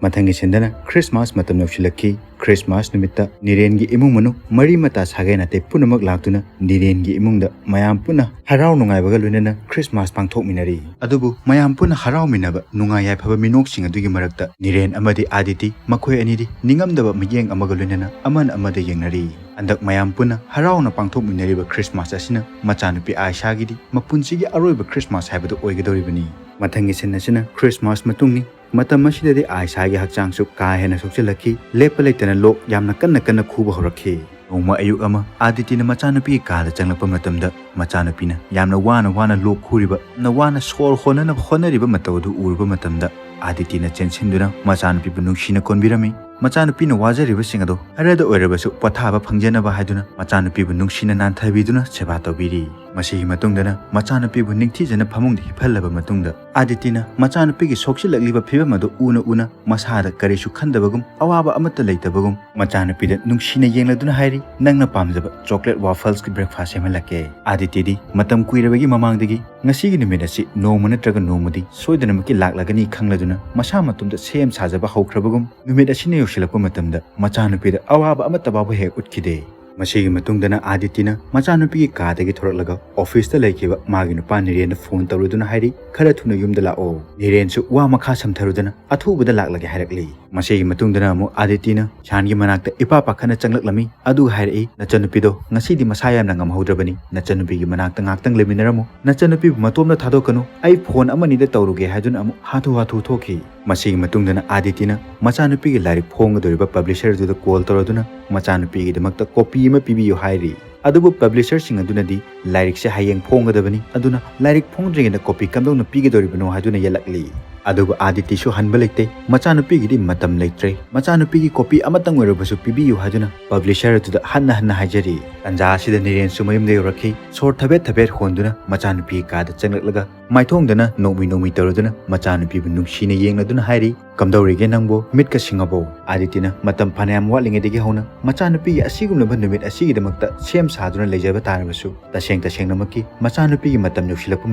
ꯃꯊꯪꯒꯤ ꯁꯤꯟꯗꯅ ꯈ꯭ꯔꯤꯁꯃꯥꯁ ꯃꯇꯝ ꯌꯧꯁꯤꯜꯂꯛꯈꯤ꯫ ꯈ꯭ꯔꯤꯁꯃꯥꯁ ꯅꯨꯃꯤꯠꯇ ꯅꯤꯔꯦꯟꯒꯤ ꯏꯃꯨꯡ ꯃꯅꯨꯡ, ꯃꯔꯤ ꯃꯇꯥ, ꯁꯥꯒꯩ ꯅꯥꯇꯩ ꯄꯨꯝꯅꯃꯛ ꯂꯥꯛꯇꯨꯅ ꯅꯤꯔꯦꯟꯒꯤ ꯏꯃꯨꯡꯗ ꯃꯌꯥꯝ ꯄꯨꯟꯅ ꯍꯔꯥꯎ ꯅꯨꯡꯉꯥꯏꯕꯒ ꯂꯣꯏꯅꯅ ꯈ꯭ꯔꯤꯁꯃꯥꯁ ꯄꯥꯡꯊꯣꯛꯃꯤꯟꯅꯔꯤ꯫ ꯑꯗꯨꯕꯨ ꯃꯌꯥꯝ ꯄꯨꯟꯅ ꯍꯔꯥꯎꯃꯤꯟꯅꯕ ꯅꯨꯡꯉꯥꯏ ꯌꯥꯏꯐꯕ ꯃꯤꯅꯣꯛꯁꯤꯡ ꯑꯗꯨꯒꯤ ꯃꯔꯛꯇ ꯅꯤꯔꯦꯟ ꯑꯃꯗꯤ ꯑꯥꯗꯤꯇꯤ, ꯃꯈꯣꯏ ꯑꯅꯤꯗꯤ ꯅꯤꯡꯉꯝꯗꯕ ꯃꯤꯠꯌꯦꯡ ꯑꯃꯒ ꯂꯣꯏꯅꯅ ꯑꯃꯅ ꯑꯃꯗ ꯌꯦꯡꯅꯔꯤ꯫ ꯍꯟꯗꯛ ꯃꯌꯥꯝ ꯄꯨꯟꯅ ꯍꯔꯥꯎꯅ ꯄꯥꯡꯊꯣꯛꯃꯤꯟꯅꯔꯤꯕ ꯈ꯭ꯔꯤꯁꯃꯥꯁ ꯑꯁꯤꯅ ꯃꯆꯥꯅꯨꯄꯤ ꯑꯥꯏꯁꯥꯒꯤꯗꯤ ꯃꯄꯨꯟꯁꯤꯒꯤ ꯑꯔꯣꯏꯕ ꯈ꯭ꯔꯤꯁꯃꯥꯁ ꯍꯥꯏꯕꯗꯨ ꯑꯣꯏꯒꯗꯧꯔꯤꯕꯅꯤ꯫ ꯃꯊꯪꯒꯤ ꯁꯤꯟ ꯑꯁꯤꯅ ꯈ꯭ꯔꯤꯁꯃꯥꯁ ꯃꯇꯨꯡꯅꯤ꯫ ꯃꯇꯝ ꯑꯁꯤꯗꯗꯤ ꯑꯥꯏꯁꯥꯒꯤ ꯍꯛꯆꯥꯡꯁꯨ ꯀꯥ ꯍꯦꯟꯅ ꯁꯣꯛꯆꯤꯜꯂꯛꯈꯤ꯫ ꯂꯦꯞꯄ ꯂꯩꯇꯅ ꯂꯣꯛ ꯌꯥꯝꯅ ꯀꯟꯅ ꯀꯟꯅ ꯈꯨꯕ ꯍꯧꯔꯛꯈꯤ꯫ ꯅꯣꯡꯃ ꯑꯌꯨꯛ ꯑꯃ ꯑꯥꯗꯤꯇꯤꯅ ꯃꯆꯥꯅꯨꯄꯤꯒꯤ ꯀꯥꯗ ꯆꯪꯂꯛꯄ ꯃꯇꯝꯗ, ꯃꯆꯥꯅꯨꯄꯤꯅ ꯌꯥꯝꯅ ꯋꯥꯅ ꯋꯥꯅ ꯂꯣꯛ ꯈꯨꯔꯤꯕ, ꯌꯥꯝꯅ ꯋꯥꯅ ꯁꯣꯔ ꯍꯣꯟꯅꯅꯕ ꯍꯣꯠꯅꯔꯤꯕ ꯃꯇꯧ ꯑꯗꯨ ꯎꯔꯨꯕ ꯃꯇꯝꯗ, ꯑꯥꯗꯤꯇꯤꯅ ꯆꯦꯟꯁꯤꯟꯗꯨꯅ ꯃꯆꯥꯅꯨꯄꯤꯕꯨ ꯅꯨꯡꯁꯤꯅ ꯀꯣꯟꯕꯤꯔꯝꯃꯤ꯫ ꯃꯆꯥꯅꯨꯄꯤꯅ ꯋꯥꯖꯔꯤꯕꯁꯤꯡ ꯑꯗꯨ ꯈꯔꯗ ꯑꯣꯏꯔꯕꯁꯨ ꯄꯣꯊꯥꯕ ꯐꯪꯖꯅꯕ ꯍꯥꯏꯗꯨꯅ ꯃꯆꯥꯅꯨꯄꯤꯕꯨ ꯅꯨꯡꯁꯤꯅ ꯅꯥꯟꯊꯕꯤꯗꯨꯅ ꯁꯦꯕꯥ ꯇꯧꯕꯤꯔꯤ꯫ ꯃꯁꯤꯒꯤ ꯃꯇꯨꯡꯗꯅ ꯃꯆꯥꯅꯨꯄꯤꯕꯨ ꯅꯤꯡꯊꯤꯖꯅ ꯐꯃꯨꯡꯗ ꯍꯤꯞꯍꯜꯂꯕ ꯃꯇꯨꯡꯗ, ꯑꯥꯗꯤꯇꯤꯅ ꯃꯆꯥꯅꯨꯄꯤꯒꯤ ꯁꯣꯛꯆꯤꯜꯂꯛꯂꯤꯕ ꯐꯤꯕꯝ ꯑꯗꯨ ꯎꯅ ꯎꯅ ꯃꯁꯥꯗ ꯀꯔꯤꯁꯨ ꯈꯟꯗꯕꯒꯨꯝ, ꯑꯋꯥꯕ ꯑꯃꯠꯇ ꯂꯩꯇꯕꯒꯨꯝ, ꯃꯆꯥꯅꯨꯄꯤꯗ ꯅꯨꯡꯁꯤꯅ ꯌꯦꯡꯂꯗꯨꯅ ꯍꯥꯏꯔꯤ, "ꯅꯪꯅ ꯄꯥꯝꯖꯕ ꯆꯣꯀ꯭ꯂꯦꯠ ꯋꯥꯐꯜꯁꯀꯤ ꯕ꯭ꯔꯦꯛꯐꯥꯁ ꯁꯦꯝꯍꯜꯂꯛꯀꯦ꯫" ꯑꯥꯗꯤꯇꯤꯗꯤ ꯃꯇꯝ ꯀꯨꯏꯔꯕꯒꯤ ꯃꯃꯥꯡꯗꯒꯤ ꯉꯁꯤꯒꯤ ꯅꯨꯃꯤꯠ ꯑꯁꯤ ꯅꯣꯡꯃ ꯅꯠꯇ꯭ꯔꯒ ꯅꯣꯡꯃꯗꯤ ꯁꯣꯏꯗꯅꯃꯛꯀꯤ ꯂꯥꯛꯂꯒꯅꯤ ꯈꯪꯂꯗꯨꯅ ꯃꯁꯥ ꯃꯇꯣꯝꯇ ꯁꯦꯝ ꯁꯥꯖꯕ ꯍꯧꯈ꯭ꯔꯕꯒꯨꯝ, ꯅꯨꯃꯤꯠ ꯑꯁꯤꯅ ꯌꯧꯁꯤꯜꯂꯛꯄ ꯃꯇꯝꯗ ꯃꯆꯥꯅꯨꯄꯤꯗ ꯑꯋꯥꯕ ꯑꯃꯠꯇ ꯐꯥꯎꯕ ꯍꯦꯛ ꯎꯠꯈꯤꯗꯦ꯫ ꯃꯁꯤꯒꯤ ꯃꯇꯨꯡꯗꯅ ꯑꯥꯗꯤꯇꯤꯅ ꯃꯆꯥꯅꯨꯄꯤꯒꯤ ꯀꯥꯗꯒꯤ ꯊꯣꯔꯛꯂꯒ ꯑꯣꯐꯤꯁꯇ ꯂꯩꯈꯤꯕ ꯃꯥꯒꯤ ꯅꯨꯄꯥ ꯅꯤꯔꯦꯟꯗ ꯐꯣꯟ ꯇꯧꯔꯗꯨꯅ ꯍꯥꯏꯔꯤ, "ꯈꯔ ꯊꯨꯅ ꯌꯨꯝꯗ ꯂꯥꯛꯑꯣ꯫" ꯅꯤꯔꯦꯟꯁꯨ ꯋꯥ ꯃꯈꯥ ꯁꯝꯊꯔꯨꯗꯅ ꯑꯊꯨꯕꯗ ꯂꯥꯛꯂꯒꯦ ꯍꯥꯏꯔꯛꯂꯤ꯫ ꯃꯁꯤꯒꯤ ꯃꯇꯨꯡꯗꯅ ꯑꯃꯨꯛ ꯑꯥꯗꯤꯇꯤꯅ ꯁꯥꯟꯒꯤ ꯃꯅꯥꯛꯇ ꯏꯄꯥ ꯄꯥꯈꯠꯅ ꯆꯪꯂꯛꯂꯝꯃꯤ꯫ ꯑꯗꯨꯒ ꯍꯥꯏꯔꯛꯏ, "ꯅꯆꯟꯅꯨꯄꯤꯗꯣ ꯉꯁꯤꯗꯤ ꯃꯁꯥ ꯌꯥꯝꯅ ꯉꯝꯍꯧꯗ꯭ꯔꯕꯅꯤ꯫ ꯅꯆꯟꯅꯨꯄꯤꯒꯤ ꯃꯅꯥꯛꯇ ꯉꯥꯛꯇꯪ ꯂꯩꯃꯤꯟꯅꯔꯝꯃꯨ꯫ ꯅꯆꯟꯅꯨꯄꯤꯕꯨ ꯃꯇꯣꯝꯗ ꯊꯥꯗꯣꯛꯀꯅꯨ꯫ ꯑꯩ ꯐꯣꯟ ꯑꯃꯅꯤꯗ ꯇꯧꯔꯨꯒꯦ," ꯍꯥꯏꯗꯨꯅ ꯑꯃꯨꯛ ꯍꯥꯊꯨ ꯍꯥꯊꯨ ꯊꯣꯛꯈꯤ꯫ ꯃꯁꯤꯒꯤ ꯃꯇꯨꯡꯗꯅ ꯑꯥꯗꯤꯇꯤꯅ ꯃꯆꯥꯅꯨꯄꯤꯒꯤ ꯂꯥꯏꯔꯤꯛ ꯐꯣꯡꯒꯗꯧꯔꯤꯕ ꯄꯕ꯭ꯂꯤꯁꯔ ꯑꯗꯨꯗ ꯀꯣꯜ ꯇꯧꯔꯗꯨꯅ ꯃꯆꯥꯅꯨꯄꯤꯒꯤꯗꯃꯛꯇ ꯀꯣꯄꯤ ꯑꯃ ꯄꯤꯕꯤꯌꯨ ꯍꯥꯏꯔꯤ꯫ ꯑꯗꯨꯕꯨ ꯄꯕ꯭ꯂꯤꯁꯔꯁꯤꯡ ꯑꯗꯨꯅꯗꯤ ꯂꯥꯏꯔꯤꯛꯁꯦ ꯍꯌꯦꯡ ꯐꯣꯡꯒꯗꯕꯅꯤ, ꯑꯗꯨꯅ ꯂꯥꯏꯔꯤꯛ ꯐꯣꯡꯗ꯭ꯔꯤꯉꯩꯗ ꯀꯣꯄꯤ ꯀꯝꯗꯧꯅ ꯄꯤꯒꯗꯧꯔꯤꯕꯅꯣ ꯍꯥꯏꯗꯨꯅ ꯌꯦꯠꯂꯛꯂꯤ꯫ ꯑꯗꯨꯕꯨ ꯑꯥꯗꯤꯇꯤꯁꯨ ꯍꯟꯕ ꯂꯩꯇꯦ꯫ ꯃꯆꯥꯅꯨꯄꯤꯒꯤꯗꯤ ꯃꯇꯝ ꯂꯩꯇ꯭ꯔꯦ꯫ ꯃꯆꯥꯅꯨꯄꯤꯒꯤ ꯀꯣꯄꯤ ꯑꯃꯇꯪ ꯑꯣꯏꯔꯕꯁꯨ ꯄꯤꯕꯤꯌꯨ ꯍꯥꯏꯗꯨꯅ ꯄꯕ꯭ꯂꯤꯁꯔ ꯑꯗꯨꯗ ꯍꯟꯅ ꯍꯟꯅ ꯍꯥꯏꯖꯔꯤ꯫ ꯇꯟꯖꯥ ꯑꯁꯤꯗ ꯅꯤꯔꯦꯟꯁꯨ ꯃꯌꯨꯝꯗ ꯌꯧꯔꯛꯈꯤ꯫ ꯁꯣꯔ ꯊꯕꯦꯠ ꯊꯕꯦꯠ ꯍꯣꯟꯗꯨꯅ ꯃꯆꯥꯅꯨꯄꯤꯒꯤ ꯀꯥꯗ ꯆꯪꯂꯛꯂꯒ ꯃꯥꯏꯊꯣꯡꯗꯅ ꯅꯣꯛꯃꯤ ꯅꯣꯛꯃꯤ ꯇꯧꯔꯗꯨꯅ ꯃꯆꯥꯅꯨꯄꯤꯕꯨ ꯅꯨꯡꯁꯤꯅ ꯌꯦꯡꯂꯗꯨꯅ ꯍꯥꯏꯔꯤ, "ꯀꯝꯗꯧꯔꯤꯒꯦ ꯅꯪꯕꯣ? ꯃꯤꯠꯀ ꯁꯤꯡꯉꯕꯣ?" ꯑꯥꯗꯤꯇꯤꯅ ꯃꯇꯝ ꯐꯅꯌꯥꯝ ꯋꯥꯠꯂꯤꯉꯩꯗꯒꯤ ꯍꯧꯅ ꯃꯆꯥꯅꯨꯄꯤꯒꯤ ꯑꯁꯤꯒꯨꯝꯂꯕ ꯅꯨꯃꯤꯠ ꯑꯁꯤꯒꯤꯗꯃꯛꯇ ꯁꯦꯝ ꯁꯥꯗꯨꯅ ꯂꯩꯖꯕ ꯇꯥꯔꯕꯁꯨ, ꯇꯁꯦꯡ ꯇꯁꯦꯡꯅꯃꯛꯀꯤ ꯃꯆꯥꯅꯨꯄꯤꯒꯤ ꯃꯇꯝ ꯌꯧꯁꯤꯜꯂꯛꯄ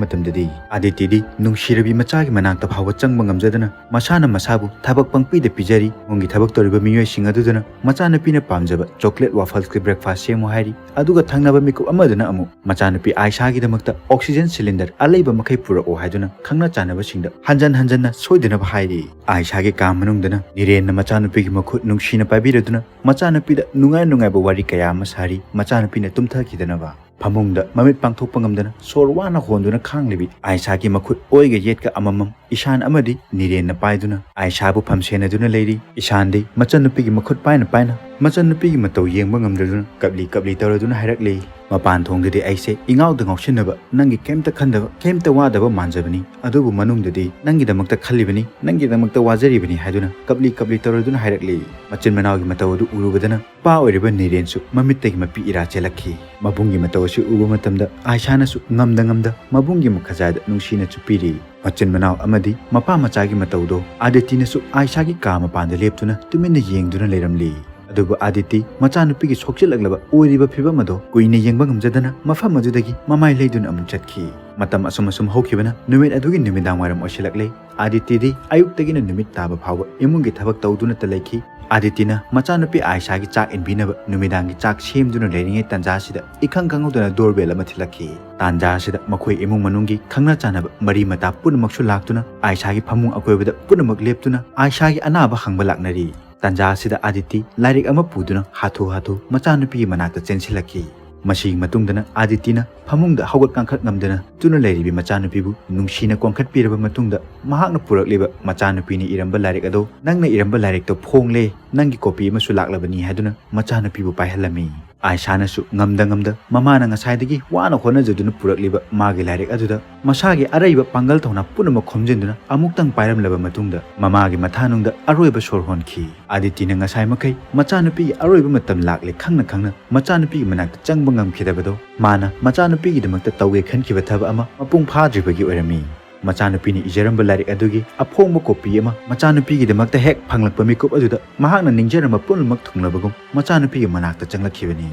ꯃꯇꯝꯗꯗꯤ ꯑꯥꯗꯤꯇꯤꯗꯤ ꯅꯨꯡꯁꯤꯔꯕꯤ ꯃꯆꯥꯒꯤ ꯃꯅꯥꯛꯇ ꯐꯥꯎꯕ ꯆꯪꯕ ꯉꯝꯖꯗꯅ ꯃꯁꯥꯅ ꯃꯁꯥꯕꯨ ꯊꯕꯛ ꯄꯪꯄꯤꯗ ꯄꯤꯖꯔꯤ꯫ ꯏꯃꯨꯡꯒꯤ ꯊꯕꯛ ꯇꯧꯔꯤꯕ ꯃꯤꯑꯣꯏꯁꯤꯡ ꯑꯗꯨꯗꯅ ꯃꯆꯥꯅꯨꯄꯤꯅ ꯄꯥꯝꯖꯕ ꯆꯣꯀ꯭ꯂꯦꯠ ꯋꯥꯐꯜꯁꯀꯤ ꯕ꯭ꯔꯦꯛꯐꯥꯁ ꯁꯦꯝꯃꯨ ꯍꯥꯏꯔꯤ꯫ ꯑꯗꯨꯒ ꯊꯪꯅꯕ ꯃꯤꯀꯨꯞ ꯑꯃꯗꯨꯅ ꯑꯃꯨꯛ ꯃꯆꯥꯅꯨꯄꯤ ꯑꯥꯏꯁꯥꯒꯤꯗꯃꯛꯇ ꯑꯣꯛꯁꯤꯖꯦꯟ ꯁꯤꯂꯤꯟꯗꯔ ꯑꯂꯩꯕ ꯃꯈꯩ ꯄꯨꯔꯛꯑꯣ ꯍꯥꯏꯗꯨꯅ ꯈꯪꯅ ꯆꯥꯟꯅꯕꯁꯤꯡꯗ ꯍꯟꯖꯟ ꯍꯟꯖꯟꯅ ꯁꯣꯏꯗꯅꯕ ꯍꯥꯏꯔꯤ꯫ ꯑꯥꯏꯁꯥꯒꯤ ꯀꯥ ꯃꯅꯨꯡꯗꯅ ꯅꯤꯔꯦꯟꯅ ꯃꯆꯥꯅꯨꯄꯤꯒꯤ ꯃꯈꯨꯠ ꯅꯨꯡꯁꯤꯅ ꯄꯥꯏꯕꯤꯔꯗꯨꯅ ꯃꯆꯥꯅꯨꯄꯤꯗ ꯅꯨꯡꯉꯥꯏ ꯅꯨꯡꯉꯥꯏꯕ ꯋꯥꯔꯤ ꯀꯌꯥ ꯑꯃ ꯁꯥꯔꯤ꯫ ꯃꯆꯥꯅꯨꯄꯤꯅ ꯇꯨꯝꯊꯈꯤꯗꯅꯕ ꯐꯃꯨꯡꯗ ꯃꯃꯤꯠ ꯄꯥꯡꯊꯣꯛꯄ ꯉꯝꯗꯅ ꯁꯣꯔ ꯋꯥꯅ ꯍꯣꯟꯗꯨꯅ ꯈꯥꯡꯂꯤꯕꯤ ꯑꯥꯏꯁꯥꯒꯤ ꯃꯈꯨꯠ ꯑꯣꯏꯒ ꯌꯦꯠꯀ ꯑꯃꯃꯝ ꯏꯁꯥꯟ ꯑꯃꯗꯤ ꯅꯤꯔꯦꯟꯅ ꯄꯥꯏꯗꯨꯅ ꯑꯥꯏꯁꯥꯕꯨ ꯐꯝꯁꯦꯟꯅꯗꯨꯅ ꯂꯩꯔꯤ꯫ ꯏꯁꯥꯟꯗꯤ ꯃꯆꯟꯅꯨꯄꯤꯒꯤ ꯃꯈꯨꯠ ꯄꯥꯏꯅ ꯄꯥꯏꯅ ꯃꯆꯟꯅꯨꯄꯤꯒꯤ ꯃꯇꯧ ꯌꯦꯡꯕ ꯉꯝꯗ꯭ꯔꯗꯨꯅ ꯀꯞꯂꯤ ꯀꯞꯂꯤ ꯇꯧꯔꯗꯨꯅ ꯍꯥꯏꯔꯛꯂꯤ, "ꯃꯄꯥꯟ ꯊꯣꯡꯗꯗꯤ ꯑꯩꯁꯦ ꯏꯉꯥꯎꯗ ꯉꯥꯎꯁꯤꯟꯅꯕ, ꯅꯪꯒꯤ ꯀꯩꯝꯇ ꯈꯟꯗꯕ, ꯀꯩꯝꯇ ꯋꯥꯗꯕ ꯃꯥꯟꯖꯕꯅꯤ, ꯑꯗꯨꯕꯨ ꯃꯅꯨꯡꯗꯗꯤ ꯅꯪꯒꯤꯗꯃꯛꯇ ꯈꯜꯂꯤꯕꯅꯤ, ꯅꯪꯒꯤꯗꯃꯛꯇ ꯋꯥꯖꯔꯤꯕꯅꯤ" ꯍꯥꯏꯗꯨꯅ ꯀꯞꯂꯤ ꯀꯞꯂꯤ ꯇꯧꯔꯗꯨꯅ ꯍꯥꯏꯔꯛꯂꯤ꯫ ꯃꯆꯤꯟ ꯃꯅꯥꯎꯒꯤ ꯃꯇꯧ ꯑꯗꯨ ꯎꯔꯨꯕꯗꯅ ꯅꯨꯄꯥ ꯑꯣꯏꯔꯤꯕ ꯅꯤꯔꯦꯟꯁꯨ ꯃꯃꯤꯠꯇꯒꯤ ꯃꯄꯤ ꯏꯔꯥ ꯆꯦꯜꯂꯛꯈꯤ꯫ ꯃꯕꯨꯡꯒꯤ ꯃꯇꯧ ꯑꯁꯤ ꯎꯕ ꯃꯇꯝꯗ ꯑꯥꯏꯁꯥꯅꯁꯨ ꯉꯝꯗ ꯉꯝꯗ ꯃꯕꯨꯡꯒꯤ ꯃꯈꯖꯥꯏꯗ ꯅꯨꯡꯁꯤꯅ ꯆꯨꯞꯄꯤꯔꯤ꯫ ꯃꯆꯤꯟ ꯃꯅꯥꯎ ꯑꯃꯗꯤ ꯃꯄꯥ ꯃꯆꯥꯒꯤ ꯃꯇꯧꯗꯣ ꯑꯥꯗꯤꯇꯤꯅꯁꯨ ꯑꯥꯏꯁꯥꯒꯤ ꯀꯥ ꯃꯄꯥꯟꯗ ꯂꯦꯞꯇꯨꯅ ꯇꯨꯃꯤꯟꯅ ꯌꯦꯡꯗꯨꯅ ꯂꯩꯔꯝꯂꯤ꯫ ꯑꯗꯨꯕꯨ ꯑꯥꯗꯤꯇꯤ ꯃꯆꯥꯅꯨꯄꯤꯒꯤ ꯁꯣꯛꯆꯤꯜꯂꯛꯂꯕ ꯑꯣꯏꯔꯤꯕ ꯐꯤꯕꯝ ꯑꯗꯣ ꯀꯨꯏꯅ ꯌꯦꯡꯕ ꯉꯝꯖꯗꯅ ꯃꯐꯝ ꯑꯗꯨꯗꯒꯤ ꯃꯃꯥꯏ ꯂꯩꯗꯨꯅ ꯑꯃꯨꯛ ꯆꯠꯈꯤ꯫ ꯃꯇꯝ ꯑꯁꯨꯝ ꯑꯁꯨꯝ ꯍꯧꯈꯤꯕꯅ ꯅꯨꯃꯤꯠ ꯑꯗꯨꯒꯤ ꯅꯨꯃꯤꯗꯥꯡ ꯋꯥꯏꯔꯝ ꯑꯣꯏꯁꯤꯜꯂꯛꯂꯦ꯫ ꯑꯥꯗꯤꯇꯤꯗꯤ ꯑꯌꯨꯛꯇꯒꯤꯅ ꯅꯨꯃꯤꯠ ꯇꯥꯕ ꯐꯥꯎꯕ ꯏꯃꯨꯡꯒꯤ ꯊꯕꯛ ꯇꯧꯗꯨꯅꯇ ꯂꯩꯈꯤ꯫ ꯑꯥꯗꯤꯇꯤꯅ ꯃꯆꯥꯅꯨꯄꯤ ꯑꯥꯏꯁꯥꯒꯤ ꯆꯥꯛ ꯏꯟꯕꯤꯅꯕ ꯅꯨꯃꯤꯗꯥꯡꯒꯤ ꯆꯥꯛ ꯁꯦꯝꯗꯨꯅ ꯂꯩꯔꯤꯉꯩ ꯇꯥꯟꯖꯥꯁꯤꯗ ꯏꯈꯪ ꯈꯪꯍꯧꯗꯅ ꯗꯣꯔꯕꯦꯜ ꯑꯃ ꯊꯤꯜꯂꯛꯈꯤ꯫ ꯇꯥꯟꯖꯥ ꯑꯁꯤꯗ ꯃꯈꯣꯏ ꯏꯃꯨꯡ ꯃꯅꯨꯡꯒꯤ ꯈꯪꯅ ꯆꯥꯟꯅꯕ ꯃꯔꯤ ꯃꯇꯥ ꯄꯨꯝꯅꯃꯛꯁꯨ ꯂꯥꯛꯇꯨꯅ ꯑꯥꯏꯁꯥꯒꯤ ꯐꯃꯨꯡ ꯑꯀꯣꯏꯕꯗ ꯄꯨꯝꯅꯃꯛ ꯂꯦꯞꯇꯨꯅ ꯑꯥꯏꯁꯥꯒꯤ ꯑꯅꯥꯕ ꯍꯪꯕ ꯂꯥꯛꯅꯔꯤ꯫ ꯇꯥꯟꯖꯥ ꯑꯁꯤꯗ ꯑꯥꯗꯤꯇꯤ ꯂꯥꯏꯔꯤꯛ ꯑꯃ ꯄꯨꯗꯨꯅ ꯍꯥꯊꯨ ꯍꯥꯊꯨ ꯃꯆꯥꯅꯨꯄꯤꯒꯤ ꯃꯅꯥꯛꯇ ꯆꯦꯟꯁꯤꯜꯂꯛꯈꯤ꯫ ꯃꯁꯤꯒꯤ ꯃꯇꯨꯡꯗꯅ ꯑꯥꯗꯤꯇꯤꯅ ꯐꯃꯨꯡꯗ ꯍꯧꯒꯠ ꯀꯥꯡꯈꯠ ꯉꯝꯗꯅ ꯇꯨꯅ ꯂꯩꯔꯤꯕꯤ ꯃꯆꯥꯅꯨꯄꯤꯕꯨ ꯅꯨꯡꯁꯤꯅ ꯀꯣꯟꯈꯠꯄꯤꯔꯕ ꯃꯇꯨꯡꯗ ꯃꯍꯥꯛꯅ ꯄꯨꯔꯛꯂꯤꯕ ꯃꯆꯥꯅꯨꯄꯤꯅ ꯏꯔꯝꯕ ꯂꯥꯏꯔꯤꯛ ꯑꯗꯣ, "ꯅꯪꯅ ꯏꯔꯝꯕ ꯂꯥꯏꯔꯤꯛꯇꯣ ꯐꯣꯡꯂꯦ, ꯅꯪꯒꯤ ꯀꯣꯄꯤ ꯑꯃꯁꯨ ꯂꯥꯛꯂꯕꯅꯤ" ꯍꯥꯏꯗꯨꯅ ꯃꯆꯥꯅꯨꯄꯤꯕꯨ ꯄꯥꯏꯍꯜꯂꯝꯃꯤ꯫ ꯑꯥꯏꯁꯥꯅꯁꯨ ꯉꯝꯗ ꯉꯝꯗ ꯃꯃꯥꯅ ꯉꯁꯥꯏꯗꯒꯤ ꯋꯥꯅ ꯍꯣꯠꯅꯖꯗꯨꯅ ꯄꯨꯔꯛꯂꯤꯕ ꯃꯥꯒꯤ ꯂꯥꯏꯔꯤꯛ ꯑꯗꯨꯗ ꯃꯁꯥꯒꯤ ꯑꯔꯩꯕ ꯄꯥꯡꯒꯜ ꯊꯧꯅꯥ ꯄꯨꯝꯅꯃꯛ ꯈꯣꯝꯖꯤꯟꯗꯨꯅ ꯑꯃꯨꯛꯇꯪ ꯄꯥꯏꯔꯝꯂꯕ ꯃꯇꯨꯡꯗ, ꯃꯃꯥꯒꯤ ꯃꯊꯥꯅꯨꯡꯗ ꯑꯔꯣꯏꯕ ꯁꯣꯔ ꯍꯣꯟꯈꯤ꯫ ꯑꯥꯗꯤꯇꯤꯅ ꯉꯁꯥꯏ ꯃꯈꯩ ꯃꯆꯥꯅꯨꯄꯤꯒꯤ ꯑꯔꯣꯏꯕ ꯃꯇꯝ ꯂꯥꯛꯂꯦ ꯈꯪꯅ ꯈꯪꯅ ꯃꯆꯥꯅꯨꯄꯤꯒꯤ ꯃꯅꯥꯛꯇ ꯆꯪꯕ ꯉꯝꯈꯤꯗꯕꯗꯣ, ꯃꯥꯅ ꯃꯆꯥꯅꯨꯄꯤꯒꯤꯗꯃꯛꯇ ꯇꯧꯒꯦ ꯈꯟꯈꯤꯕ ꯊꯕꯛ ꯑꯃ ꯃꯄꯨꯡ ꯐꯥꯗ꯭ꯔꯤꯕꯒꯤ ꯑꯣꯏꯔꯝꯃꯤ꯫ ꯃꯆꯥꯅꯨꯄꯤꯅ ꯏꯖꯔꯝꯕ ꯂꯥꯏꯔꯤꯛ ꯑꯗꯨꯒꯤ ꯑꯐꯣꯡꯕ ꯀꯣꯄꯤ ꯑꯃ ꯃꯆꯥꯅꯨꯄꯤꯒꯤꯗꯃꯛꯇ ꯍꯦꯛ ꯐꯪꯂꯛꯄ ꯃꯤꯀꯨꯞ ꯑꯗꯨꯗ, ꯃꯍꯥꯛꯅ ꯅꯤꯡꯖꯔꯝꯕ ꯄꯨꯝꯅꯃꯛ ꯊꯨꯡꯂꯕꯒꯨꯝ ꯃꯆꯥꯅꯨꯄꯤꯒꯤ ꯃꯅꯥꯛꯇ ꯆꯪꯂꯛꯈꯤꯕꯅꯤ꯫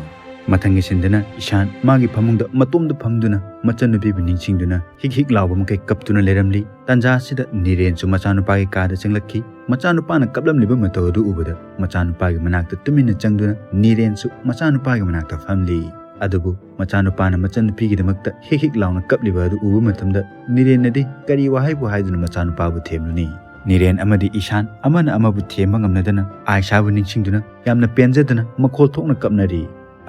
ꯃꯊꯪꯒꯤ ꯁꯤꯟꯗꯅ ꯏꯁꯥꯟ ꯃꯥꯒꯤ ꯐꯃꯨꯡꯗ ꯃꯇꯣꯝꯗ ꯐꯝꯗꯨꯅ ꯃꯆꯟꯅꯨꯄꯤꯕꯨ ꯅꯤꯡꯁꯤꯡꯗꯨꯅ ꯍꯤꯛ ꯍꯤꯛ ꯂꯥꯎꯕ ꯃꯈꯩ ꯀꯞꯇꯨꯅ ꯂꯩꯔꯝꯂꯤ꯫ ꯇꯥꯟꯖꯥ ꯑꯁꯤꯗ ꯅꯤꯔꯦꯟꯁꯨ ꯃꯆꯥꯅꯨꯄꯥꯒꯤ ꯀꯥꯗ ꯆꯪꯂꯛꯈꯤ꯫ ꯃꯆꯥꯅꯨꯄꯥꯅ ꯀꯞꯂꯝꯂꯤꯕ ꯃꯇꯧ ꯑꯗꯨ ꯎꯕꯗ, ꯃꯆꯥꯅꯨꯄꯥꯒꯤ ꯃꯅꯥꯛꯇ ꯇꯨꯃꯤꯟꯅ ꯆꯪꯗꯨꯅ ꯅꯤꯔꯦꯟꯁꯨ ꯃꯆꯥꯅꯨꯄꯥꯒꯤ ꯃꯅꯥꯛꯇ ꯐꯝꯂꯤ꯫ ꯑꯗꯨꯕꯨ ꯃꯆꯥꯅꯨꯄꯥꯅ ꯃꯆꯟꯅꯨꯄꯤꯒꯤꯗꯃꯛꯇ ꯍꯤꯛ ꯍꯤꯛ ꯂꯥꯎꯅ ꯀꯞꯂꯤꯕ ꯑꯗꯨ ꯎꯕ ꯃꯇꯝꯗ, ꯅꯤꯔꯦꯟꯅꯗꯤ ꯀꯔꯤ ꯋꯥꯍꯩꯕꯨ ꯍꯥꯏꯗꯨꯅ ꯃꯆꯥꯅꯨꯄꯥꯕꯨ ꯊꯦꯝꯂꯨꯅꯤ? ꯅꯤꯔꯦꯟ ꯑꯃꯗꯤ ꯏꯁꯥꯟ ꯑꯃꯅ ꯑꯃꯕꯨ ꯊꯦꯝꯕ ꯉꯝꯅꯗꯅ ꯑꯥꯏꯁꯥꯕꯨ ꯅꯤꯡꯁꯤꯡꯗꯨꯅ ꯌꯥꯝꯅ ꯄꯦꯟꯖꯗꯅ ꯃꯈꯣꯜ ꯊꯣꯛꯅ ꯀꯞꯅꯔꯤ꯫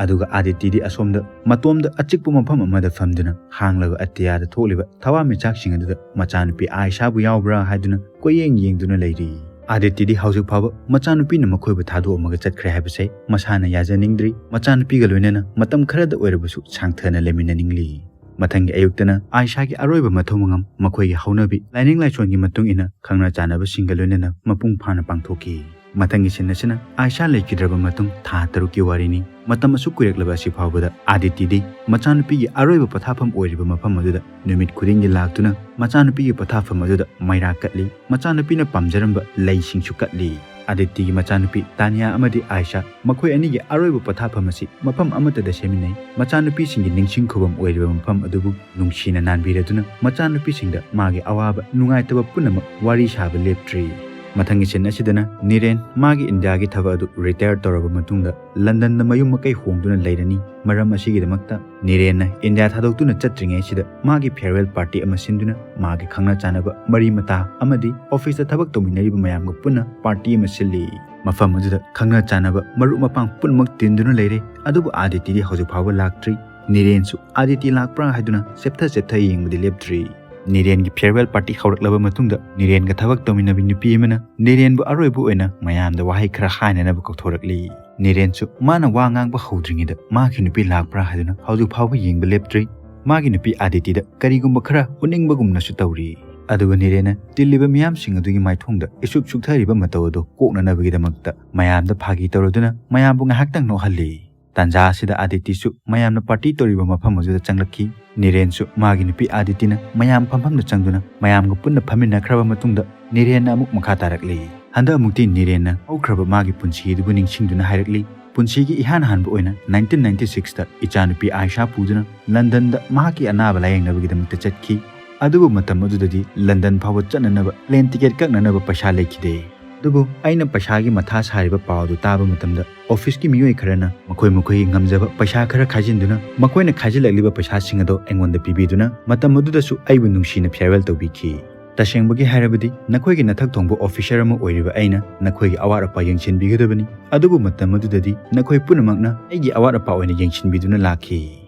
ꯑꯗꯨꯒ ꯑꯥꯗꯤꯇꯤꯗꯤ ꯑꯁꯣꯝꯗ ꯃꯇꯣꯝꯗ ꯑꯆꯤꯛꯄ ꯃꯐꯝ ꯑꯃꯗ ꯐꯝꯗꯨꯅ ꯍꯥꯡꯂꯕ ꯑꯇꯤꯌꯥꯗ ꯊꯣꯛꯂꯤꯕ ꯊꯋꯥꯟꯃꯤꯆꯥꯛꯁꯤꯡ ꯑꯗꯨꯗ ꯃꯆꯥꯅꯨꯄꯤ ꯑꯥꯏꯁꯥꯕꯨ ꯌꯥꯎꯕ꯭ꯔꯥ ꯍꯥꯏꯗꯨꯅ ꯀꯣꯏꯌꯦꯡ ꯌꯦꯡꯗꯨꯅ ꯂꯩꯔꯤ꯫ ꯑꯥꯗꯤꯇꯤꯗꯤ ꯍꯧꯖꯤꯛ ꯐꯥꯎꯕ ꯃꯆꯥꯅꯨꯄꯤꯅ ꯃꯈꯣꯏꯕꯨ ꯊꯥꯗꯣꯛꯑꯝꯃꯒ ꯆꯠꯈ꯭ꯔꯦ ꯍꯥꯏꯕꯁꯦ ꯃꯁꯥꯅ ꯌꯥꯖꯅꯤꯡꯗ꯭ꯔꯤ꯫ ꯃꯆꯥꯅꯨꯄꯤꯒ ꯂꯣꯏꯅꯅ ꯃꯇꯝ ꯈꯔꯗ ꯑꯣꯏꯔꯕꯁꯨ ꯁꯥꯡꯊꯅ ꯂꯩꯃꯤꯟꯅꯅꯤꯡꯂꯤ꯫ ꯃꯊꯪꯒꯤ ꯑꯌꯨꯛꯇꯅ ꯑꯥꯏꯁꯥꯒꯤ ꯑꯔꯣꯏꯕ ꯃꯊꯧ ꯃꯉꯝ ꯃꯈꯣꯏꯒꯤ ꯍꯧꯅꯕꯤ ꯂꯥꯏꯅꯤꯡ ꯂꯥꯏꯁꯣꯟꯒꯤ ꯃꯇꯨꯡ ꯏꯟꯅ ꯈꯪꯅ ꯆꯥꯟꯅꯕꯁꯤꯡꯒ ꯂꯣꯏꯅꯅ ꯃꯄꯨꯡ ꯐꯥꯅ ꯄꯥꯡꯊꯣꯛꯈꯤ꯫ ꯃꯊꯪꯒꯤ ꯁꯤꯟ ꯑꯁꯤꯅ ꯑꯥꯏꯁꯥ ꯂꯩꯈꯤꯗ꯭ꯔꯕ ꯃꯇꯨꯡ ꯊꯥ ꯇꯔꯨꯛꯀꯤ ꯋꯥꯔꯤꯅꯤ꯫ ꯃꯇꯝ ꯑꯁꯨꯛ ꯀꯨꯏꯔꯛꯂꯕ ꯑꯁꯤ ꯐꯥꯎꯕꯗ ꯑꯥꯗꯤꯇꯤꯗꯤ ꯃꯆꯥꯅꯨꯄꯤꯒꯤ ꯑꯔꯣꯏꯕ ꯄꯣꯊꯥꯐꯝ ꯑꯣꯏꯔꯤꯕ ꯃꯐꯝ ꯑꯗꯨꯗ ꯅꯨꯃꯤꯠ ꯈꯨꯗꯤꯡꯒꯤ ꯂꯥꯛꯇꯨꯅ ꯃꯆꯥꯅꯨꯄꯤꯒꯤ ꯄꯣꯊꯥꯐꯝ ꯑꯗꯨꯗ ꯃꯩꯔꯥ ꯀꯠꯂꯤ꯫ ꯃꯆꯥꯅꯨꯄꯤꯅ ꯄꯥꯝꯖꯔꯝꯕ ꯂꯩꯁꯤꯡꯁꯨ ꯀꯠꯂꯤ꯫ ꯑꯥꯗꯤꯇꯤꯒꯤ ꯃꯆꯥꯅꯨꯄꯤ ꯇꯥꯅꯤꯌꯥ ꯑꯃꯗꯤ ꯑꯥꯏꯁꯥ ꯃꯈꯣꯏ ꯑꯅꯤꯒꯤ ꯑꯔꯣꯏꯕ ꯄꯣꯊꯥꯐꯝ ꯑꯁꯤ ꯃꯐꯝ ꯑꯃꯠꯇꯗ ꯁꯦꯝꯃꯤꯟꯅꯩ꯫ ꯃꯆꯥꯅꯨꯄꯤꯁꯤꯡꯒꯤ ꯅꯤꯡꯁꯤꯡ ꯈꯨꯕꯝ ꯑꯣꯏꯔꯤꯕ ꯃꯐꯝ ꯑꯗꯨꯕꯨ ꯅꯨꯡꯁꯤꯅ ꯅꯥꯟꯕꯤꯔꯗꯨꯅ ꯃꯆꯥꯅꯨꯄꯤꯁꯤꯡꯗ ꯃꯥꯒꯤ ꯑꯋꯥꯕ ꯅꯨꯡꯉꯥꯏꯇꯕ ꯄꯨꯝꯅꯃꯛ ꯋꯥꯔꯤ ꯁꯥꯕ ꯂꯦꯞꯇ꯭ꯔꯤ꯫ ꯃꯊꯪꯒꯤ ꯁꯤꯟ ꯑꯁꯤꯗꯅ ꯅꯤꯔꯦꯟ ꯃꯥꯒꯤ ꯏꯟꯗꯤꯌꯥꯒꯤ ꯊꯕꯛ ꯑꯗꯨ ꯔꯤꯇꯥꯌꯔ ꯇꯧꯔꯕ ꯃꯇꯨꯡꯗ ꯂꯟꯗꯟꯗ ꯃꯌꯨꯝ ꯃꯀꯩ ꯍꯣꯡꯗꯨꯅ ꯂꯩꯔꯅꯤ꯫ ꯃꯔꯝ ꯑꯁꯤꯒꯤꯗꯃꯛꯇ ꯅꯤꯔꯦꯟꯅ ꯏꯟꯗꯤꯌꯥ ꯊꯥꯗꯣꯛꯇꯨꯅ ꯆꯠꯇ꯭ꯔꯤꯉꯩꯁꯤꯗ ꯃꯥꯒꯤ farewell party ꯑꯃ ꯁꯤꯟꯗꯨꯅ ꯃꯥꯒꯤ ꯈꯪꯅ ꯆꯥꯟꯅꯕ ꯃꯔꯤ ꯃꯇꯥ ꯑꯃꯗꯤ ꯑꯣꯐꯤꯁꯇ ꯊꯕꯛ ꯇꯧꯃꯤꯟꯅꯔꯤꯕ ꯃꯌꯥꯝꯒ ꯄꯨꯟꯅ party ꯑꯃ ꯁꯤꯜꯂꯤ꯫ ꯃꯐꯝ ꯑꯗꯨꯗ ꯈꯪꯅ ꯆꯥꯟꯅꯕ ꯃꯔꯨꯞ ꯃꯄꯥꯡ ꯄꯨꯝꯅꯃꯛ ꯇꯤꯟꯗꯨꯅ ꯂꯩꯔꯦ꯫ ꯑꯗꯨꯕꯨ ꯑꯥꯗꯤꯇꯤꯗꯤ ꯍꯧꯖꯤꯛ ꯐꯥꯎꯕ ꯂꯥꯛꯇ꯭ꯔꯤ꯫ ꯅꯤꯔꯦꯟꯁꯨ ꯑꯥꯗꯤꯇꯤ ꯂꯥꯛꯄ꯭ꯔꯥ ꯍꯥꯏꯗꯨꯅ ꯆꯦꯞꯊ ꯆꯦꯞꯊ ꯌꯦꯡꯕꯗꯤ ꯂꯦꯞꯇ꯭ꯔꯤ꯫ ꯅꯤꯔꯦꯟꯒꯤ farewell party ꯍꯧꯔꯛꯂꯕ ꯃꯇꯨꯡꯗ ꯅꯤꯔꯦꯟꯒ ꯊꯕꯛ ꯇꯧꯃꯤꯟꯅꯕꯤ ꯅꯨꯄꯤ ꯑꯃꯅ ꯅꯤꯔꯦꯟꯕꯨ ꯑꯔꯣꯏꯕ ꯑꯣꯏꯅ ꯃꯌꯥꯝꯗ ꯋꯥꯍꯩ ꯈꯔ ꯍꯥꯏꯅꯅꯕ ꯀꯧꯊꯣꯔꯛꯂꯤ꯫ ꯅꯤꯔꯦꯟꯁꯨ ꯃꯥꯅ ꯋꯥ ꯉꯥꯡꯕ ꯍꯧꯗ꯭ꯔꯤꯉꯩꯗ ꯃꯥꯒꯤ ꯅꯨꯄꯤ ꯂꯥꯛꯄ꯭ꯔꯥ ꯍꯥꯏꯗꯨꯅ ꯍꯧꯖꯤꯛ ꯐꯥꯎꯕ ꯌꯦꯡꯕ ꯂꯦꯞꯇ꯭ꯔꯤ꯫ ꯃꯥꯒꯤ ꯅꯨꯄꯤ ꯑꯗꯤꯇꯤꯗ ꯀꯔꯤꯒꯨꯝꯕ ꯈꯔ ꯎꯠꯅꯤꯡꯕꯒꯨꯝꯅꯁꯨ ꯇꯧꯔꯤ꯫ ꯑꯗꯨꯕꯨ ꯅꯤꯔꯦꯟꯅ ꯇꯤꯜꯂꯤꯕ ꯃꯤꯌꯥꯝꯁꯤꯡ ꯑꯗꯨꯒꯤ ꯃꯥꯏꯊꯣꯡꯗ ꯏꯁꯨꯛ ꯁꯨꯛꯊꯔꯤꯕ ꯃꯇꯧ ꯑꯗꯨ ꯀꯣꯛꯅꯅꯕꯒꯤꯗꯃꯛꯇ ꯃꯌꯥꯝꯗ ꯐꯥꯒꯤ ꯇꯧꯔꯗꯨꯅ ꯃꯌꯥꯝꯕꯨ ꯉꯥꯏꯍꯥꯛꯇꯪ ꯅꯣꯛꯍꯜꯂꯤ꯫ ꯇꯥꯟꯖꯥ ꯑꯁꯤꯗ ꯑꯗꯤꯇꯤꯁꯨ ꯃꯌꯥꯝꯅ party ꯇꯧꯔꯤꯕ ꯃꯐꯝ ꯑꯗꯨꯗ ꯆꯪꯂꯛꯈꯤ꯫ ꯅꯤꯔꯦꯟꯁꯨ ꯃꯥꯒꯤ ꯅꯨꯄꯤ ꯑꯗꯤꯇꯤꯅ ꯃꯌꯥꯝ ꯐꯝꯐꯝꯗ ꯆꯪꯗꯨꯅ ꯃꯌꯥꯝꯒ ꯄꯨꯟꯅ ꯐꯝꯃꯤꯟꯅꯈ꯭ꯔꯕ ꯃꯇꯨꯡꯗ ꯅꯤꯔꯦꯟꯅ ꯑꯃꯨꯛ ꯃꯈꯥ ꯇꯥꯔꯛꯂꯤ꯫ ꯍꯟꯗꯛ ꯑꯃꯨꯛꯇꯤ ꯅꯤꯔꯦꯟꯅ ꯍꯧꯈ꯭ꯔꯕ ꯃꯥꯒꯤ ꯄꯨꯟꯁꯤ ꯑꯗꯨꯕꯨ ꯅꯤꯡꯁꯤꯡꯗꯨꯅ ꯍꯥꯏꯔꯛꯂꯤ, ꯄꯨꯟꯁꯤꯒꯤ ꯏꯍꯥꯟ ꯍꯥꯟꯕ ꯑꯣꯏꯅ nineteen ninety sixꯇ ꯏꯆꯥꯅꯨꯄꯤ ꯑꯥꯏꯁꯥ ꯄꯨꯗꯨꯅ ꯂꯟꯗꯟꯗ ꯃꯍꯥꯛꯀꯤ ꯑꯅꯥꯕ ꯂꯥꯌꯦꯡꯅꯕꯒꯤꯗꯃꯛꯇ ꯆꯠꯈꯤ꯫ ꯑꯗꯨꯕꯨ ꯃꯇꯝ ꯑꯗꯨꯗꯗꯤ ꯂꯟꯗꯟ ꯐꯥꯎꯕ ꯆꯠꯅꯅꯕ plane ticket ꯀꯛꯅꯅꯕ ꯄꯩꯁꯥ ꯂꯩꯈꯤꯗꯦ꯫ ꯑꯗꯨꯕꯨ ꯑꯩꯅ ꯄꯩꯁꯥꯒꯤ ꯃꯊꯥ ꯁꯥꯔꯤꯕ ꯄꯥꯎ ꯑꯗꯨ ꯇꯥꯕ ꯃꯇꯝꯗ officeꯀꯤ ꯃꯤꯑꯣꯏ ꯈꯔꯅ ꯃꯈꯣꯏ ꯃꯈꯣꯏꯒꯤ ꯉꯝꯖꯕ ꯄꯩꯁꯥ ꯈꯔ ꯈꯥꯏꯖꯤꯟꯗꯨꯅ ꯃꯈꯣꯏꯅ ꯈꯥꯏꯖꯤꯜꯂꯛꯂꯤꯕ ꯄꯩꯁꯥꯁꯤꯡ ꯑꯗꯨ ꯑꯩꯉꯣꯟꯗ ꯄꯤꯕꯤꯗꯨꯅ ꯃꯇꯝ ꯑꯗꯨꯗꯁꯨ ꯑꯩꯕꯨ ꯅꯨꯡꯁꯤꯅ farewell ꯇꯧꯕꯤꯈꯤ꯫ ꯇꯁꯦꯡꯕꯒꯤ ꯍꯥꯏꯔꯕꯗꯤ ꯅꯈꯣꯏꯒꯤ ꯅꯊꯛ ꯊꯣꯡꯕ officer ꯑꯃ ꯑꯣꯏꯔꯤꯕ ꯑꯩꯅ ꯅꯈꯣꯏꯒꯤ ꯑꯋꯥꯠ ꯑꯄꯥ ꯌꯦꯡꯁꯤꯟꯕꯤꯒꯗꯕꯅꯤ꯫ ꯑꯗꯨꯕꯨ ꯃꯇꯝ ꯑꯗꯨꯗꯗꯤ ꯅꯈꯣꯏ ꯄꯨꯝꯅꯃꯛꯅ ꯑꯩꯒꯤ ꯑꯋꯥꯠ ꯑꯄꯥ ꯑꯣꯏꯅ ꯌꯦꯡꯁꯤꯟꯕꯤꯗꯨꯅ ꯂꯥꯛꯈꯤ꯫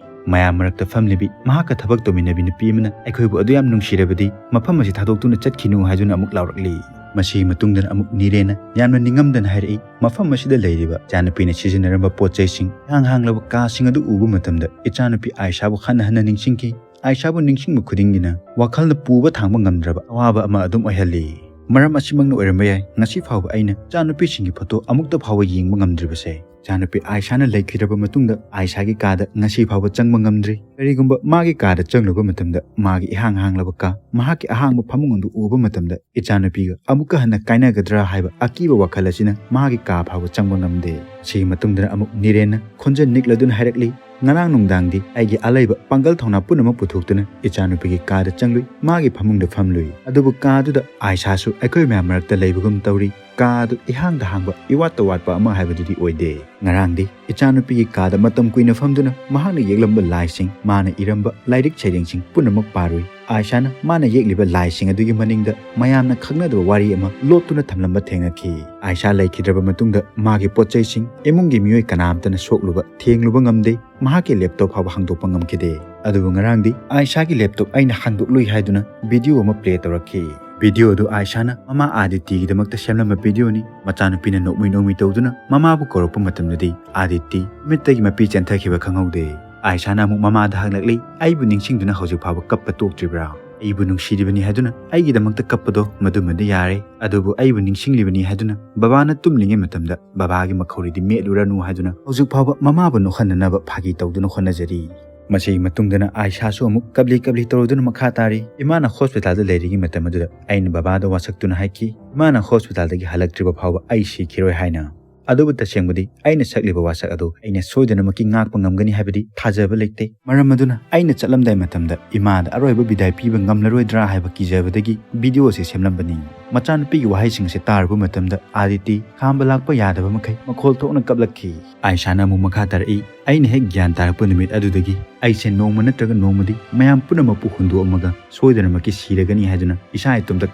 ꯃꯌꯥꯝ ꯃꯔꯛꯇ ꯐꯝꯂꯤꯕꯤ ꯃꯍꯥꯛꯀ ꯊꯕꯛ ꯇꯧꯃꯤꯟꯅꯕꯤ ꯅꯨꯄꯤ ꯑꯃꯅ ꯑꯩꯈꯣꯏꯕꯨ ꯑꯗꯨ ꯌꯥꯝ ꯅꯨꯡꯁꯤꯔꯕꯗꯤ ꯃꯐꯝ ꯑꯁꯤ ꯊꯥꯗꯣꯛꯇꯨꯅ ꯆꯠꯈꯤꯅꯨ ꯍꯥꯏꯗꯨꯅ ꯑꯃꯨꯛ ꯂꯥꯎꯔꯛꯂꯤ꯫ ꯃꯁꯤꯒꯤ ꯃꯇꯨꯡꯗꯅ ꯑꯃꯨꯛ ꯅꯤꯔꯦꯟꯅ ꯌꯥꯝꯅ ꯅꯤꯡꯉꯝꯗꯅ ꯍꯥꯏꯔꯛꯏ, ꯃꯐꯝ ꯑꯁꯤꯗ ꯂꯩꯔꯤꯕ ꯏꯆꯥꯅꯨꯄꯤꯅ ꯁꯤꯖꯤꯟꯅꯔꯝꯕ ꯄꯣꯠ ꯆꯩꯁꯤꯡ, ꯏꯍꯥꯡ ꯍꯥꯡꯂꯕ ꯀꯥꯁꯤꯡ ꯑꯗꯨ ꯎꯕ ꯃꯇꯝꯗ ꯏꯆꯥꯅꯨꯄꯤ ꯑꯥꯏꯁꯥꯕꯨ ꯍꯟꯅ ꯍꯟꯅ ꯅꯤꯡꯁꯤꯡꯈꯤ꯫ ꯑꯥꯏꯁꯥꯕꯨ ꯅꯤꯡꯁꯤꯡꯕ ꯈꯨꯗꯤꯡꯒꯤꯅ ꯋꯥꯈꯜꯅ ꯄꯨꯕ ꯊꯥꯡꯕ ꯉꯝꯗ꯭ꯔꯕ ꯑꯋꯥꯕ ꯑꯃ ꯑꯗꯨꯝ ꯑꯣꯏꯍꯜꯂꯤ꯫ ꯃꯔꯝ ꯑꯁꯤꯃꯛꯅ ꯑꯣꯏꯔꯝꯕ ꯌꯥꯏ ꯉꯁꯤ ꯐꯥꯎꯕ ꯑꯩꯅ ꯏꯆꯥꯅꯨꯄꯤꯁꯤꯡꯒꯤ photo ꯑꯃꯨꯛꯇ ꯐꯥꯎꯕ ꯌꯦꯡꯕ ꯉꯝꯗ꯭ꯔꯤꯕꯁꯦ꯫ ꯏꯆꯥꯅꯨꯄꯤ ꯑꯥꯏꯁꯥꯅ ꯂꯩꯈꯤꯗ꯭ꯔꯕ ꯃꯇꯨꯡꯗ ꯑꯥꯏꯁꯥꯒꯤ ꯀꯥꯗ ꯉꯁꯤ ꯐꯥꯎꯕ ꯆꯪꯕ ꯉꯝꯗ꯭ꯔꯤ꯫ ꯀꯔꯤꯒꯨꯝꯕ ꯃꯥꯒꯤ ꯀꯥꯗ ꯆꯪꯂꯨꯕ ꯃꯇꯝꯗ ꯃꯥꯒꯤ ꯏꯍꯥꯡ ꯍꯥꯡꯂꯕ ꯀꯥ, ꯃꯍꯥꯛꯀꯤ ꯑꯍꯥꯡꯕ ꯐꯃꯨꯡ ꯑꯗꯨ ꯎꯕ ꯃꯇꯝꯗ ꯏꯆꯥꯅꯨꯄꯤꯒ ꯑꯃꯨꯛꯀ ꯍꯟꯅ ꯀꯥꯏꯅꯒꯗ꯭ꯔꯥ ꯍꯥꯏꯕ ꯑꯀꯤꯕ ꯋꯥꯈꯜ ꯑꯁꯤꯅ ꯃꯥꯒꯤ ꯀꯥ ꯐꯥꯎꯕ ꯆꯪꯕ ꯉꯝꯗꯦ꯫ ꯁꯤꯒꯤ ꯃꯇꯨꯡꯗ ꯑꯃꯨꯛ ꯅꯤꯔꯦꯟꯅ ꯈꯣꯟꯖꯦꯜ ꯅꯤꯛꯂꯗꯨꯅ ꯍꯥꯏꯔꯛꯂꯤ, "ꯉꯔꯥꯡ ꯅꯨꯡꯗꯥꯡꯗꯤ ꯑꯩꯒꯤ ꯑꯂꯩꯕ ꯄꯥꯡꯒꯜ ꯊꯧꯅꯥ ꯄꯨꯝꯅꯃꯛ ꯄꯨꯊꯣꯛꯇꯨꯅ ꯏꯆꯥꯅꯨꯄꯤꯒꯤ ꯀꯥꯗ ꯆꯪꯂꯨꯏ, ꯃꯥꯒꯤ ꯐꯃꯨꯡꯗ ꯐꯝꯂꯨꯏ꯫ ꯑꯗꯨꯕꯨ ꯀꯥꯗꯨꯗ ꯑꯥꯏꯁꯥꯁꯨ ꯑꯩꯈꯣꯏ ꯃꯌꯥꯝ ꯃꯔꯛꯇ ꯂꯩꯕꯒꯨꯝ ꯇꯧꯔꯤ꯫ ꯀꯥ ꯑꯗꯨ ꯏꯍꯥꯡꯗ ꯍꯥꯡꯕ, ꯏꯋꯥꯠꯇ ꯋꯥꯠꯄ ꯑꯃ ꯍꯥꯏꯕꯗꯨꯗꯤ ꯑꯣꯏꯗꯦ꯫ ꯉꯔꯥꯡꯗꯤ ꯏꯆꯥꯅꯨꯄꯤꯒꯤ ꯀꯥꯗ ꯃꯇꯝ ꯀꯨꯏꯅ ꯐꯝꯗꯨꯅ ꯃꯍꯥꯛꯅ ꯌꯦꯛꯂꯝꯕ ꯂꯥꯏꯁꯤꯡ, ꯃꯥꯅ ꯏꯔꯝꯕ ꯂꯥꯏꯔꯤꯛ ꯁꯩꯔꯦꯡꯁꯤꯡ ꯄꯨꯝꯅꯃꯛ ꯄꯥꯔꯨꯏ꯫ ꯑꯥꯏꯁꯥꯅ ꯃꯥꯅ ꯌꯦꯛꯂꯤꯕ ꯂꯥꯏꯁꯤꯡ ꯑꯗꯨꯒꯤ ꯃꯅꯤꯡꯗ ꯃꯌꯥꯝꯅ ꯈꯪꯅꯗꯕ ꯋꯥꯔꯤ ꯑꯃ ꯂꯣꯠꯇꯨꯅ ꯊꯝꯂꯝꯕ ꯊꯦꯡꯅꯈꯤ꯫ ꯑꯥꯏꯁꯥ ꯂꯩꯈꯤꯗ꯭ꯔꯕ ꯃꯇꯨꯡꯗ ꯃꯥꯒꯤ ꯄꯣꯠ ꯆꯩꯁꯤꯡ, ꯏꯃꯨꯡꯒꯤ ꯃꯤꯑꯣꯏ ꯀꯅꯥꯝꯇꯅ ꯁꯣꯛꯂꯨꯕ, ꯊꯦꯡꯂꯨꯕ ꯉꯝꯗꯦ꯫ ꯃꯍꯥꯛꯀꯤ ꯂꯦꯞꯇꯣꯞ ꯐꯥꯎꯕ ꯍꯥꯡꯗꯣꯛꯄ ꯉꯝꯈꯤꯗꯦ꯫ ꯑꯗꯨꯕꯨ ꯉꯔꯥꯡꯗꯤ ꯑꯥꯏꯁꯥꯒꯤ ꯂꯦꯞꯇꯣꯞ ꯑꯩꯅ ꯍꯥꯡꯗꯣꯛꯂꯨꯏ ꯍꯥꯏꯗꯨꯅ ꯚꯤꯗꯤꯑꯣ ꯑꯃ ꯄ꯭ꯂꯦ ꯇꯧꯔꯛꯈꯤ꯫ ꯚꯤꯗꯤꯑꯣ ꯑꯗꯨ ꯑꯥꯏꯁꯥꯅ ꯃꯃꯥ ꯑꯥꯗꯤꯇꯤꯒꯤꯗꯃꯛꯇ ꯁꯦꯝꯂꯝꯕ ꯚꯤꯗꯤꯑꯣꯅꯤ꯫ ꯃꯆꯥꯅꯨꯄꯤꯅ ꯅꯣꯛꯃꯤ ꯅꯣꯛꯃꯤ ꯇꯧꯗꯨꯅ ꯃꯃꯥꯕꯨ ꯀꯧꯔꯛꯄ ꯃꯇꯝꯗꯗꯤ ꯑꯥꯗꯤꯇꯤ ꯃꯤꯠꯇꯒꯤ ꯃꯄꯤ ꯆꯦꯟꯊꯈꯤꯕ ꯈꯪꯍꯧꯗꯦ꯫ ꯑꯥꯏꯁꯥꯅ ꯑꯃꯨꯛ ꯃꯃꯥꯗ ꯍꯪꯂꯛꯂꯤ, "ꯑꯩꯕꯨ ꯅꯤꯡꯁꯤꯡꯗꯨꯅ ꯍꯧꯖꯤꯛ ꯐꯥꯎꯕ ꯀꯞꯄ ꯇꯣꯛꯇ꯭ꯔꯤꯕ꯭ꯔꯥ? ꯑꯩꯕꯨ ꯅꯨꯡꯁꯤꯔꯤꯕꯅꯤ ꯍꯥꯏꯗꯨꯅ ꯑꯩꯒꯤꯗꯃꯛꯇ ꯀꯞꯄꯗꯣ ꯃꯗꯨꯃꯗꯤ ꯌꯥꯔꯦ, ꯑꯗꯨꯕꯨ ꯑꯩꯕꯨ ꯅꯤꯡꯁꯤꯡꯂꯤꯕꯅꯤ ꯍꯥꯏꯗꯨꯅ ꯕꯕꯥꯅ ꯇꯨꯝꯂꯤꯉꯩ ꯃꯇꯝꯗ ꯕꯕꯥꯒꯤ ꯃꯈꯧꯔꯤꯗꯤ ꯃꯦꯠꯂꯨꯔꯅꯨ" ꯍꯥꯏꯗꯨꯅ ꯍꯧꯖꯤꯛ ꯐꯥꯎꯕ ꯃꯃꯥꯕꯨ ꯅꯣꯛꯍꯟꯅꯅꯕ ꯐꯥꯒꯤ ꯇꯧꯗꯨꯅ ꯍꯣꯠꯅꯖꯔꯤ꯫ ꯃꯁꯤꯒꯤ ꯃꯇꯨꯡꯗꯅ ꯑꯥꯏꯁꯥꯁꯨ ꯑꯃꯨꯛ ꯀꯞꯂꯤ ꯀꯞꯂꯤ ꯇꯧꯔꯗꯨꯅ ꯃꯈꯥ ꯇꯥꯔꯤ꯫ ꯏꯃꯥꯅ ꯍꯣꯁꯄꯤꯇꯥꯜꯗ ꯂꯩꯔꯤꯉꯩ ꯃꯇꯝ ꯑꯗꯨꯗ ꯑꯩꯅ ꯕꯕꯥꯗ ꯋꯥꯁꯛꯇꯨꯅ ꯍꯥꯏꯈꯤ, "ꯏꯃꯥꯅ ꯍꯣꯁꯄꯤꯇꯥꯜꯗꯒꯤ ꯍꯜꯂꯛꯇ꯭ꯔꯤꯕ ꯐꯥꯎꯕ ꯑꯩ ꯁꯤꯈꯤꯔꯣꯏ" ꯍꯥꯏꯅ꯫ ꯑꯗꯨꯕꯨ ꯇꯁꯦꯡꯕꯗꯤ ꯑꯩꯅ ꯁꯛꯂꯤꯕ ꯋꯥꯁꯛ ꯑꯗꯨ ꯑꯩꯅ ꯁꯣꯏꯗꯅꯃꯛꯀꯤ ꯉꯥꯛꯄ ꯉꯝꯒꯅꯤ ꯍꯥꯏꯕꯗꯤ ꯊꯥꯖꯕ ꯂꯩꯇꯦ꯫ ꯃꯔꯝ ꯑꯗꯨꯅ ꯑꯩꯅ ꯆꯠꯂꯝꯗꯥꯏ ꯃꯇꯝꯗ ꯏꯃꯥꯗ ꯑꯔꯣꯏꯕ ꯕꯤꯗꯥꯏ ꯄꯤꯕ ꯉꯝꯂꯔꯣꯏꯗ꯭ꯔꯥ ꯍꯥꯏꯕ ꯀꯤꯖꯕꯗꯒꯤ ꯚꯤꯗꯤꯑꯣ ꯑꯁꯤ ꯁꯦꯝꯂꯝꯕꯅꯤ꯫ ꯃꯆꯥꯅꯨꯄꯤꯒꯤ ꯋꯥꯍꯩꯁꯤꯡ ꯑꯁꯤ ꯇꯥꯔꯨꯕ ꯃꯇꯝꯗ ꯑꯥꯗꯤꯇꯤ ꯈꯥꯝꯕ ꯂꯥꯛꯄ ꯌꯥꯗꯕ ꯃꯈꯩ ꯃꯈꯣꯜ ꯊꯣꯛꯅ ꯀꯞꯂꯛꯈꯤ꯫ ꯑꯥꯏꯁꯥꯅ ꯑꯃꯨꯛ ꯃꯈꯥ ꯇꯥꯔꯛꯏ, "ꯑꯩꯅ ꯍꯦꯛ ꯒ꯭ꯌꯥꯟ ꯇꯥꯔꯛꯄ ꯅꯨꯃꯤꯠ ꯑꯗꯨꯗꯒꯤ ꯑꯩꯁꯦ ꯅꯣꯡꯃ ꯅꯠꯇ꯭ꯔꯒ ꯅꯣꯡꯃꯗꯤ ꯃꯌꯥꯝ ꯄꯨꯝꯅꯃꯛꯄꯨ ꯍꯨꯟꯗꯣꯛꯑꯝꯃꯒ ꯁꯣꯏꯗꯅꯃꯛꯀꯤ ꯁꯤꯔꯒꯅꯤ ꯍꯥꯏꯗꯨꯅ ꯏꯁꯥ ꯏꯇꯣꯝꯇ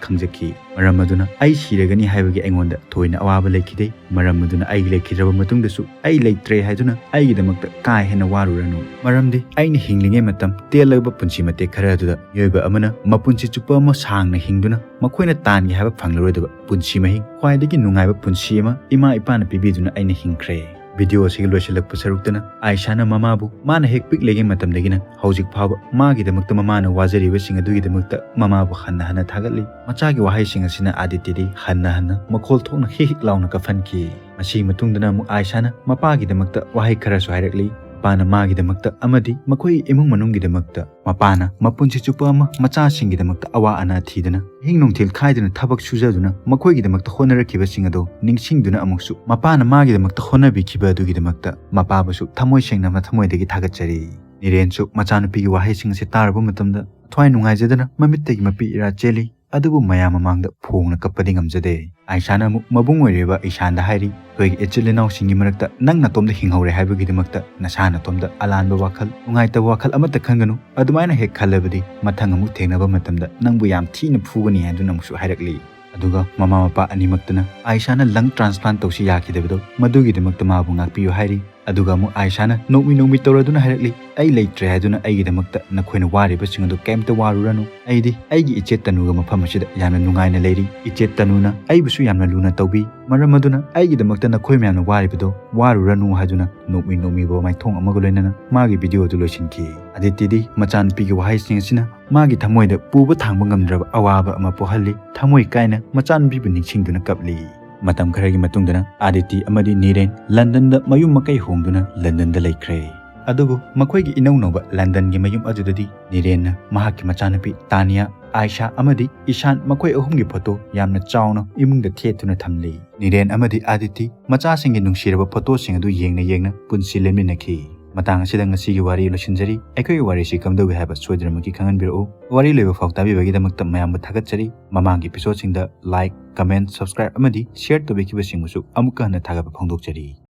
ꯈꯪꯖꯈꯤ꯫ ꯃꯔꯝ ꯑꯗꯨꯅ ꯑꯩ ꯁꯤꯔꯒꯅꯤ ꯍꯥꯏꯕꯒꯤ ꯑꯩꯉꯣꯟꯗ ꯊꯣꯏꯅ ꯑꯋꯥꯕ ꯂꯩꯈꯤꯗꯦ꯫ ꯃꯔꯝ ꯑꯗꯨꯅ ꯑꯩ ꯂꯩꯈꯤꯗ꯭ꯔꯕ ꯃꯇꯨꯡꯗꯁꯨ ꯑꯩ ꯂꯩꯇ꯭ꯔꯦ ꯍꯥꯏꯗꯨꯅ ꯑꯩꯒꯤꯗꯃꯛꯇ ꯀꯥ ꯍꯦꯟꯅ ꯋꯥꯔꯨꯔꯅꯨ꯫ ꯃꯔꯝꯗꯤ ꯑꯩꯅ ꯍꯤꯡꯂꯤꯉꯩ ꯃꯇꯝ ꯇꯦꯜꯂꯕ ꯄꯨꯟꯁꯤ ꯃꯇꯦꯛ ꯈꯔ ꯑꯗꯨꯗ ꯃꯤꯑꯣꯏꯕ ꯑꯃꯅ ꯃꯄꯨꯟꯁꯤ ꯆꯨꯞꯄ ꯑꯃ ꯁꯥꯡꯅ ꯍꯤꯡꯗꯨꯅ ꯃꯈꯣꯏꯅ ꯇꯥꯟꯒꯦ ꯍꯥꯏꯕ ꯐꯪꯂꯔꯣꯏꯗꯕ ꯄꯨꯟꯁꯤ ꯃꯍꯤꯡ, ꯈ꯭ꯋꯥꯏꯗꯒꯤ ꯅꯨꯡꯉꯥꯏꯕ ꯄꯨꯟꯁꯤ ꯑꯃ ꯏꯃꯥ ꯏꯄꯥꯅ ꯄꯤꯕꯤꯗꯨꯅ ꯑꯩꯅ ꯍꯤꯡꯈ꯭ꯔꯦ"꯫ ꯚꯤꯗꯤꯑꯣ ꯑꯁꯤꯒꯤ ꯂꯣꯏꯁꯤꯜꯂꯛꯄ ꯁꯔꯨꯛꯇꯅ ꯑꯥꯏꯁꯥꯅ ꯃꯃꯥꯕꯨ ꯃꯥꯅ ꯍꯦꯛ ꯄꯤꯛꯂꯤꯉꯩ ꯃꯇꯝꯗꯒꯤꯅ ꯍꯧꯖꯤꯛ ꯐꯥꯎꯕ ꯃꯥꯒꯤꯗꯃꯛꯇ ꯃꯃꯥꯅ ꯋꯥꯖꯔꯤꯕꯁꯤꯡ ꯑꯗꯨꯒꯤꯗꯃꯛꯇ ꯃꯃꯥꯕꯨ ꯍꯟꯅ ꯍꯟꯅ ꯊꯥꯒꯠꯂꯤ꯫ ꯃꯆꯥꯒꯤ ꯋꯥꯍꯩꯁꯤꯡ ꯑꯁꯤꯅ ꯑꯥꯗꯤꯇꯤꯗꯤ ꯍꯟꯅ ꯍꯟꯅ ꯃꯈꯣꯜ ꯊꯣꯛꯅ ꯍꯤꯛ ꯍꯤꯛ ꯂꯥꯎꯅ ꯀꯞꯍꯟꯈꯤ꯫ ꯃꯁꯤꯒꯤ ꯃꯇꯨꯡꯗꯅ ꯑꯃꯨꯛ ꯑꯥꯏꯁꯥꯅ ꯃꯄꯥꯒꯤꯗꯃꯛꯇ ꯋꯥꯍꯩ ꯈꯔꯁꯨ ꯍꯥꯏꯔꯛꯂꯤ꯫ ꯃꯄꯥꯅ ꯃꯥꯒꯤꯗꯃꯛꯇ ꯑꯃꯗꯤ ꯃꯈꯣꯏ ꯏꯃꯨꯡ ꯃꯅꯨꯡꯒꯤꯗꯃꯛꯇ ꯃꯄꯥꯅ ꯃꯄꯨꯟꯁꯤ ꯆꯨꯞꯄ ꯑꯃ ꯃꯆꯥꯁꯤꯡꯒꯤꯗꯃꯛꯇ ꯑꯋꯥ ꯑꯅꯥ ꯊꯤꯗꯅ, ꯑꯍꯤꯡ ꯅꯨꯡꯊꯤꯜ ꯈꯥꯏꯗꯅ ꯊꯕꯛ ꯁꯨꯖꯗꯨꯅ ꯃꯈꯣꯏꯒꯤꯗꯃꯛꯇ ꯍꯣꯠꯅꯔꯛꯈꯤꯕꯁꯤꯡ ꯑꯗꯨ ꯅꯤꯡꯁꯤꯡꯗꯨꯅ ꯑꯃꯨꯛꯁꯨ ꯃꯄꯥꯅ ꯃꯥꯒꯤꯗꯃꯛꯇ ꯍꯣꯠꯅꯕꯤꯈꯤꯕ ꯑꯗꯨꯒꯤꯗꯃꯛꯇ ꯃꯄꯥꯕꯨꯁꯨ ꯊꯃꯣꯏ ꯁꯦꯡꯅ ꯃꯊꯃꯣꯏꯗꯒꯤ ꯊꯥꯒꯠꯆꯔꯤ꯫ ꯅꯤꯔꯦꯟꯁꯨ ꯃꯆꯥꯅꯨꯄꯤꯒꯤ ꯋꯥꯍꯩꯁꯤꯡ ꯑꯁꯤ ꯇꯥꯔꯨꯕ ꯃꯇꯝꯗ ꯊꯋꯥꯏ ꯅꯨꯡꯉꯥꯏꯖꯗꯅ ꯃꯃꯤꯠꯇꯒꯤ ꯃꯄꯤ ꯏꯔꯥ ꯆꯦꯜꯂꯤ꯫ ꯑꯗꯨꯕꯨ ꯃꯌꯥꯝ ꯃꯃꯥꯡꯗ ꯐꯣꯡꯅ ꯀꯞꯄꯗꯤ ꯉꯝꯖꯗꯦ꯫ ꯑꯥꯏꯁꯥꯅ ꯑꯃꯨꯛ ꯃꯕꯨꯡ ꯑꯣꯏꯔꯤꯕ ꯏꯁꯥꯟꯗ ꯍꯥꯏꯔꯤ, "ꯑꯩꯈꯣꯏꯒꯤ ꯏꯆꯤꯜ ꯏꯅꯥꯎꯁꯤꯡꯒꯤ ꯃꯔꯛꯇ ꯅꯪ ꯅꯇꯣꯝꯗ ꯍꯤꯡꯍꯧꯔꯦ ꯍꯥꯏꯕꯒꯤꯗꯃꯛꯇ ꯅꯁꯥ ꯅꯇꯣꯝꯗ ꯑꯂꯥꯟꯕ ꯋꯥꯈꯜ, ꯅꯨꯡꯉꯥꯏꯇꯕ ꯋꯥꯈꯜ ꯑꯃꯠꯇ ꯈꯟꯒꯅꯨ꯫ ꯑꯗꯨꯃꯥꯏꯅ ꯍꯦꯛ ꯈꯜꯂꯕꯗꯤ ꯃꯊꯪ ꯑꯃꯨꯛ ꯊꯦꯡꯅꯕ ꯃꯇꯝꯗ ꯅꯪꯕꯨ ꯌꯥꯝ ꯊꯤꯅ ꯐꯨꯒꯅꯤ" ꯍꯥꯏꯗꯨꯅ ꯑꯃꯨꯛꯁꯨ ꯍꯥꯏꯔꯛꯂꯤ꯫ ꯑꯗꯨꯒ ꯃꯃꯥ ꯃꯄꯥ ꯑꯅꯤꯃꯛꯇꯅ ꯑꯥꯏꯁꯥꯅ ꯂꯪ ꯇ꯭ꯔꯥꯟꯁꯄ꯭ꯂꯥꯟ ꯇꯧꯁꯤ ꯌꯥꯈꯤꯗꯕꯗꯣ, ꯃꯗꯨꯒꯤꯗꯃꯛꯇ ꯃꯥꯕꯨ ꯉꯥꯛꯄꯤꯌꯨ ꯍꯥꯏꯔꯤ꯫ ꯑꯗꯨꯒ ꯑꯃꯨꯛ ꯑꯥꯏꯁꯥꯅ ꯅꯣꯛꯃꯤ ꯅꯣꯛꯃꯤ ꯇꯧꯔꯗꯨꯅ ꯍꯥꯏꯔꯛꯂꯤ, "ꯑꯩ ꯂꯩꯇ꯭ꯔꯦ ꯍꯥꯏꯗꯨꯅ ꯑꯩꯒꯤꯗꯃꯛꯇ ꯅꯈꯣꯏꯅ ꯋꯥꯔꯤꯕꯁꯤꯡ ꯑꯗꯨ ꯀꯩꯝꯇ ꯋꯥꯔꯨꯔꯅꯨ꯫ ꯑꯩꯗꯤ ꯑꯩꯒꯤ ꯏꯆꯦ ꯇꯅꯨꯒ ꯃꯐꯝ ꯑꯁꯤꯗ ꯌꯥꯝꯅ ꯅꯨꯡꯉꯥꯏꯅ ꯂꯩꯔꯤ꯫ ꯏꯆꯦ ꯇꯅꯨꯅ ꯑꯩꯕꯨꯁꯨ ꯌꯥꯝꯅ ꯂꯨꯅ ꯇꯧꯕꯤ꯫ ꯃꯔꯝ ꯑꯗꯨꯅ ꯑꯩꯒꯤꯗꯃꯛꯇ ꯅꯈꯣꯏ ꯃꯌꯥꯝꯅ ꯋꯥꯔꯤꯕꯗꯣ ꯋꯥꯔꯨꯔꯅꯨ" ꯍꯥꯏꯗꯨꯅ ꯅꯣꯛꯃꯤ ꯅꯣꯛꯃꯤꯕ ꯃꯥꯏꯊꯣꯡ ꯑꯃꯒ ꯂꯣꯏꯅꯅ ꯃꯥꯒꯤ ꯚꯤꯗꯤꯑꯣ ꯑꯗꯨ ꯂꯣꯏꯁꯤꯟꯈꯤ꯫ ꯑꯗꯤꯇꯤꯗꯤ ꯃꯆꯥꯅꯨꯄꯤꯒꯤ ꯋꯥꯍꯩꯁꯤꯡ ꯑꯁꯤꯅ ꯃꯥꯒꯤ ꯊꯃꯣꯏꯗ ꯄꯨꯕ ꯊꯥꯡꯕ ꯉꯝꯗ꯭ꯔꯕ ꯑꯋꯥꯕ ꯑꯃ ꯄꯣꯛꯍꯜꯂꯤ꯫ ꯊꯃꯣꯏ ꯀꯥꯏꯅ ꯃꯆꯥꯅꯨꯄꯤꯕꯨ ꯅꯤꯡꯁꯤꯡꯗꯨꯅ ꯀꯞꯂꯤ꯫ ꯃꯇꯝ ꯈꯔꯒꯤ ꯃꯇꯨꯡꯗꯅ ꯑꯥꯗꯤꯇꯤ ꯑꯃꯗꯤ ꯅꯤꯔꯦꯟ ꯂꯟꯗꯟꯗ ꯃꯌꯨꯝ ꯃꯀꯩ ꯍꯣꯡꯗꯨꯅ ꯂꯟꯗꯟꯗ ꯂꯩꯈ꯭ꯔꯦ꯫ ꯑꯗꯨꯕꯨ ꯃꯈꯣꯏꯒꯤ ꯏꯅꯧꯅꯧꯕ ꯂꯟꯗꯟꯒꯤ ꯃꯌꯨꯝ ꯑꯗꯨꯗꯗꯤ ꯅꯤꯔꯦꯟꯅ ꯃꯍꯥꯛꯀꯤ ꯃꯆꯥꯅꯨꯄꯤ ꯇꯥꯅꯤꯌꯥ, ꯑꯥꯏꯁꯥ ꯑꯃꯗꯤ ꯏꯁꯥꯟ ꯃꯈꯣꯏ ꯑꯍꯨꯝꯒꯤ ꯐꯣꯇꯣ ꯌꯥꯝꯅ ꯆꯥꯎꯅ ꯏꯃꯨꯡꯗ ꯊꯦꯠꯇꯨꯅ ꯊꯝꯂꯤ꯫ ꯅꯤꯔꯦꯟ ꯑꯃꯗꯤ ꯑꯥꯗꯤꯇꯤ ꯃꯆꯥꯁꯤꯡꯒꯤ ꯅꯨꯡꯁꯤꯔꯕ ꯐꯣꯇꯣꯁꯤꯡ ꯑꯗꯨ ꯌꯦꯡꯅ ꯌꯦꯡꯅ ꯄꯨꯟꯁꯤ ꯂꯦꯟꯃꯤꯟꯅꯈꯤ꯫ ꯃꯇꯥꯡ ꯑꯁꯤꯗ ꯉꯁꯤꯒꯤ ꯋꯥꯔꯤ ꯂꯣꯏꯁꯤꯟꯖꯔꯤ꯫ ꯑꯩꯈꯣꯏꯒꯤ ꯋꯥꯔꯤꯁꯤ ꯀꯝꯗꯧꯏ ꯍꯥꯏꯕ ꯁꯣꯏꯗꯅꯃꯛꯀꯤ ꯈꯪꯍꯟꯕꯤꯔꯛꯎ꯫ ꯋꯥꯔꯤ ꯂꯣꯏꯕ ꯐꯥꯎ ꯇꯥꯕꯤꯕꯒꯤꯗꯃꯛꯇ ꯃꯌꯥꯝꯕꯨ ꯊꯥꯒꯠꯆꯔꯤ꯫ ꯃꯃꯥꯡꯒꯤ episode ꯁꯤꯡꯗ like, comment, subscribe ꯑꯃꯗꯤ share ꯇꯧꯕꯤꯈꯤꯕꯁꯤꯡꯕꯨꯁꯨ ꯑꯃꯨꯛꯀ ꯍꯟꯅ ꯊꯥꯒꯠꯄ ꯐꯣꯡꯗꯣꯛꯆꯔꯤ꯫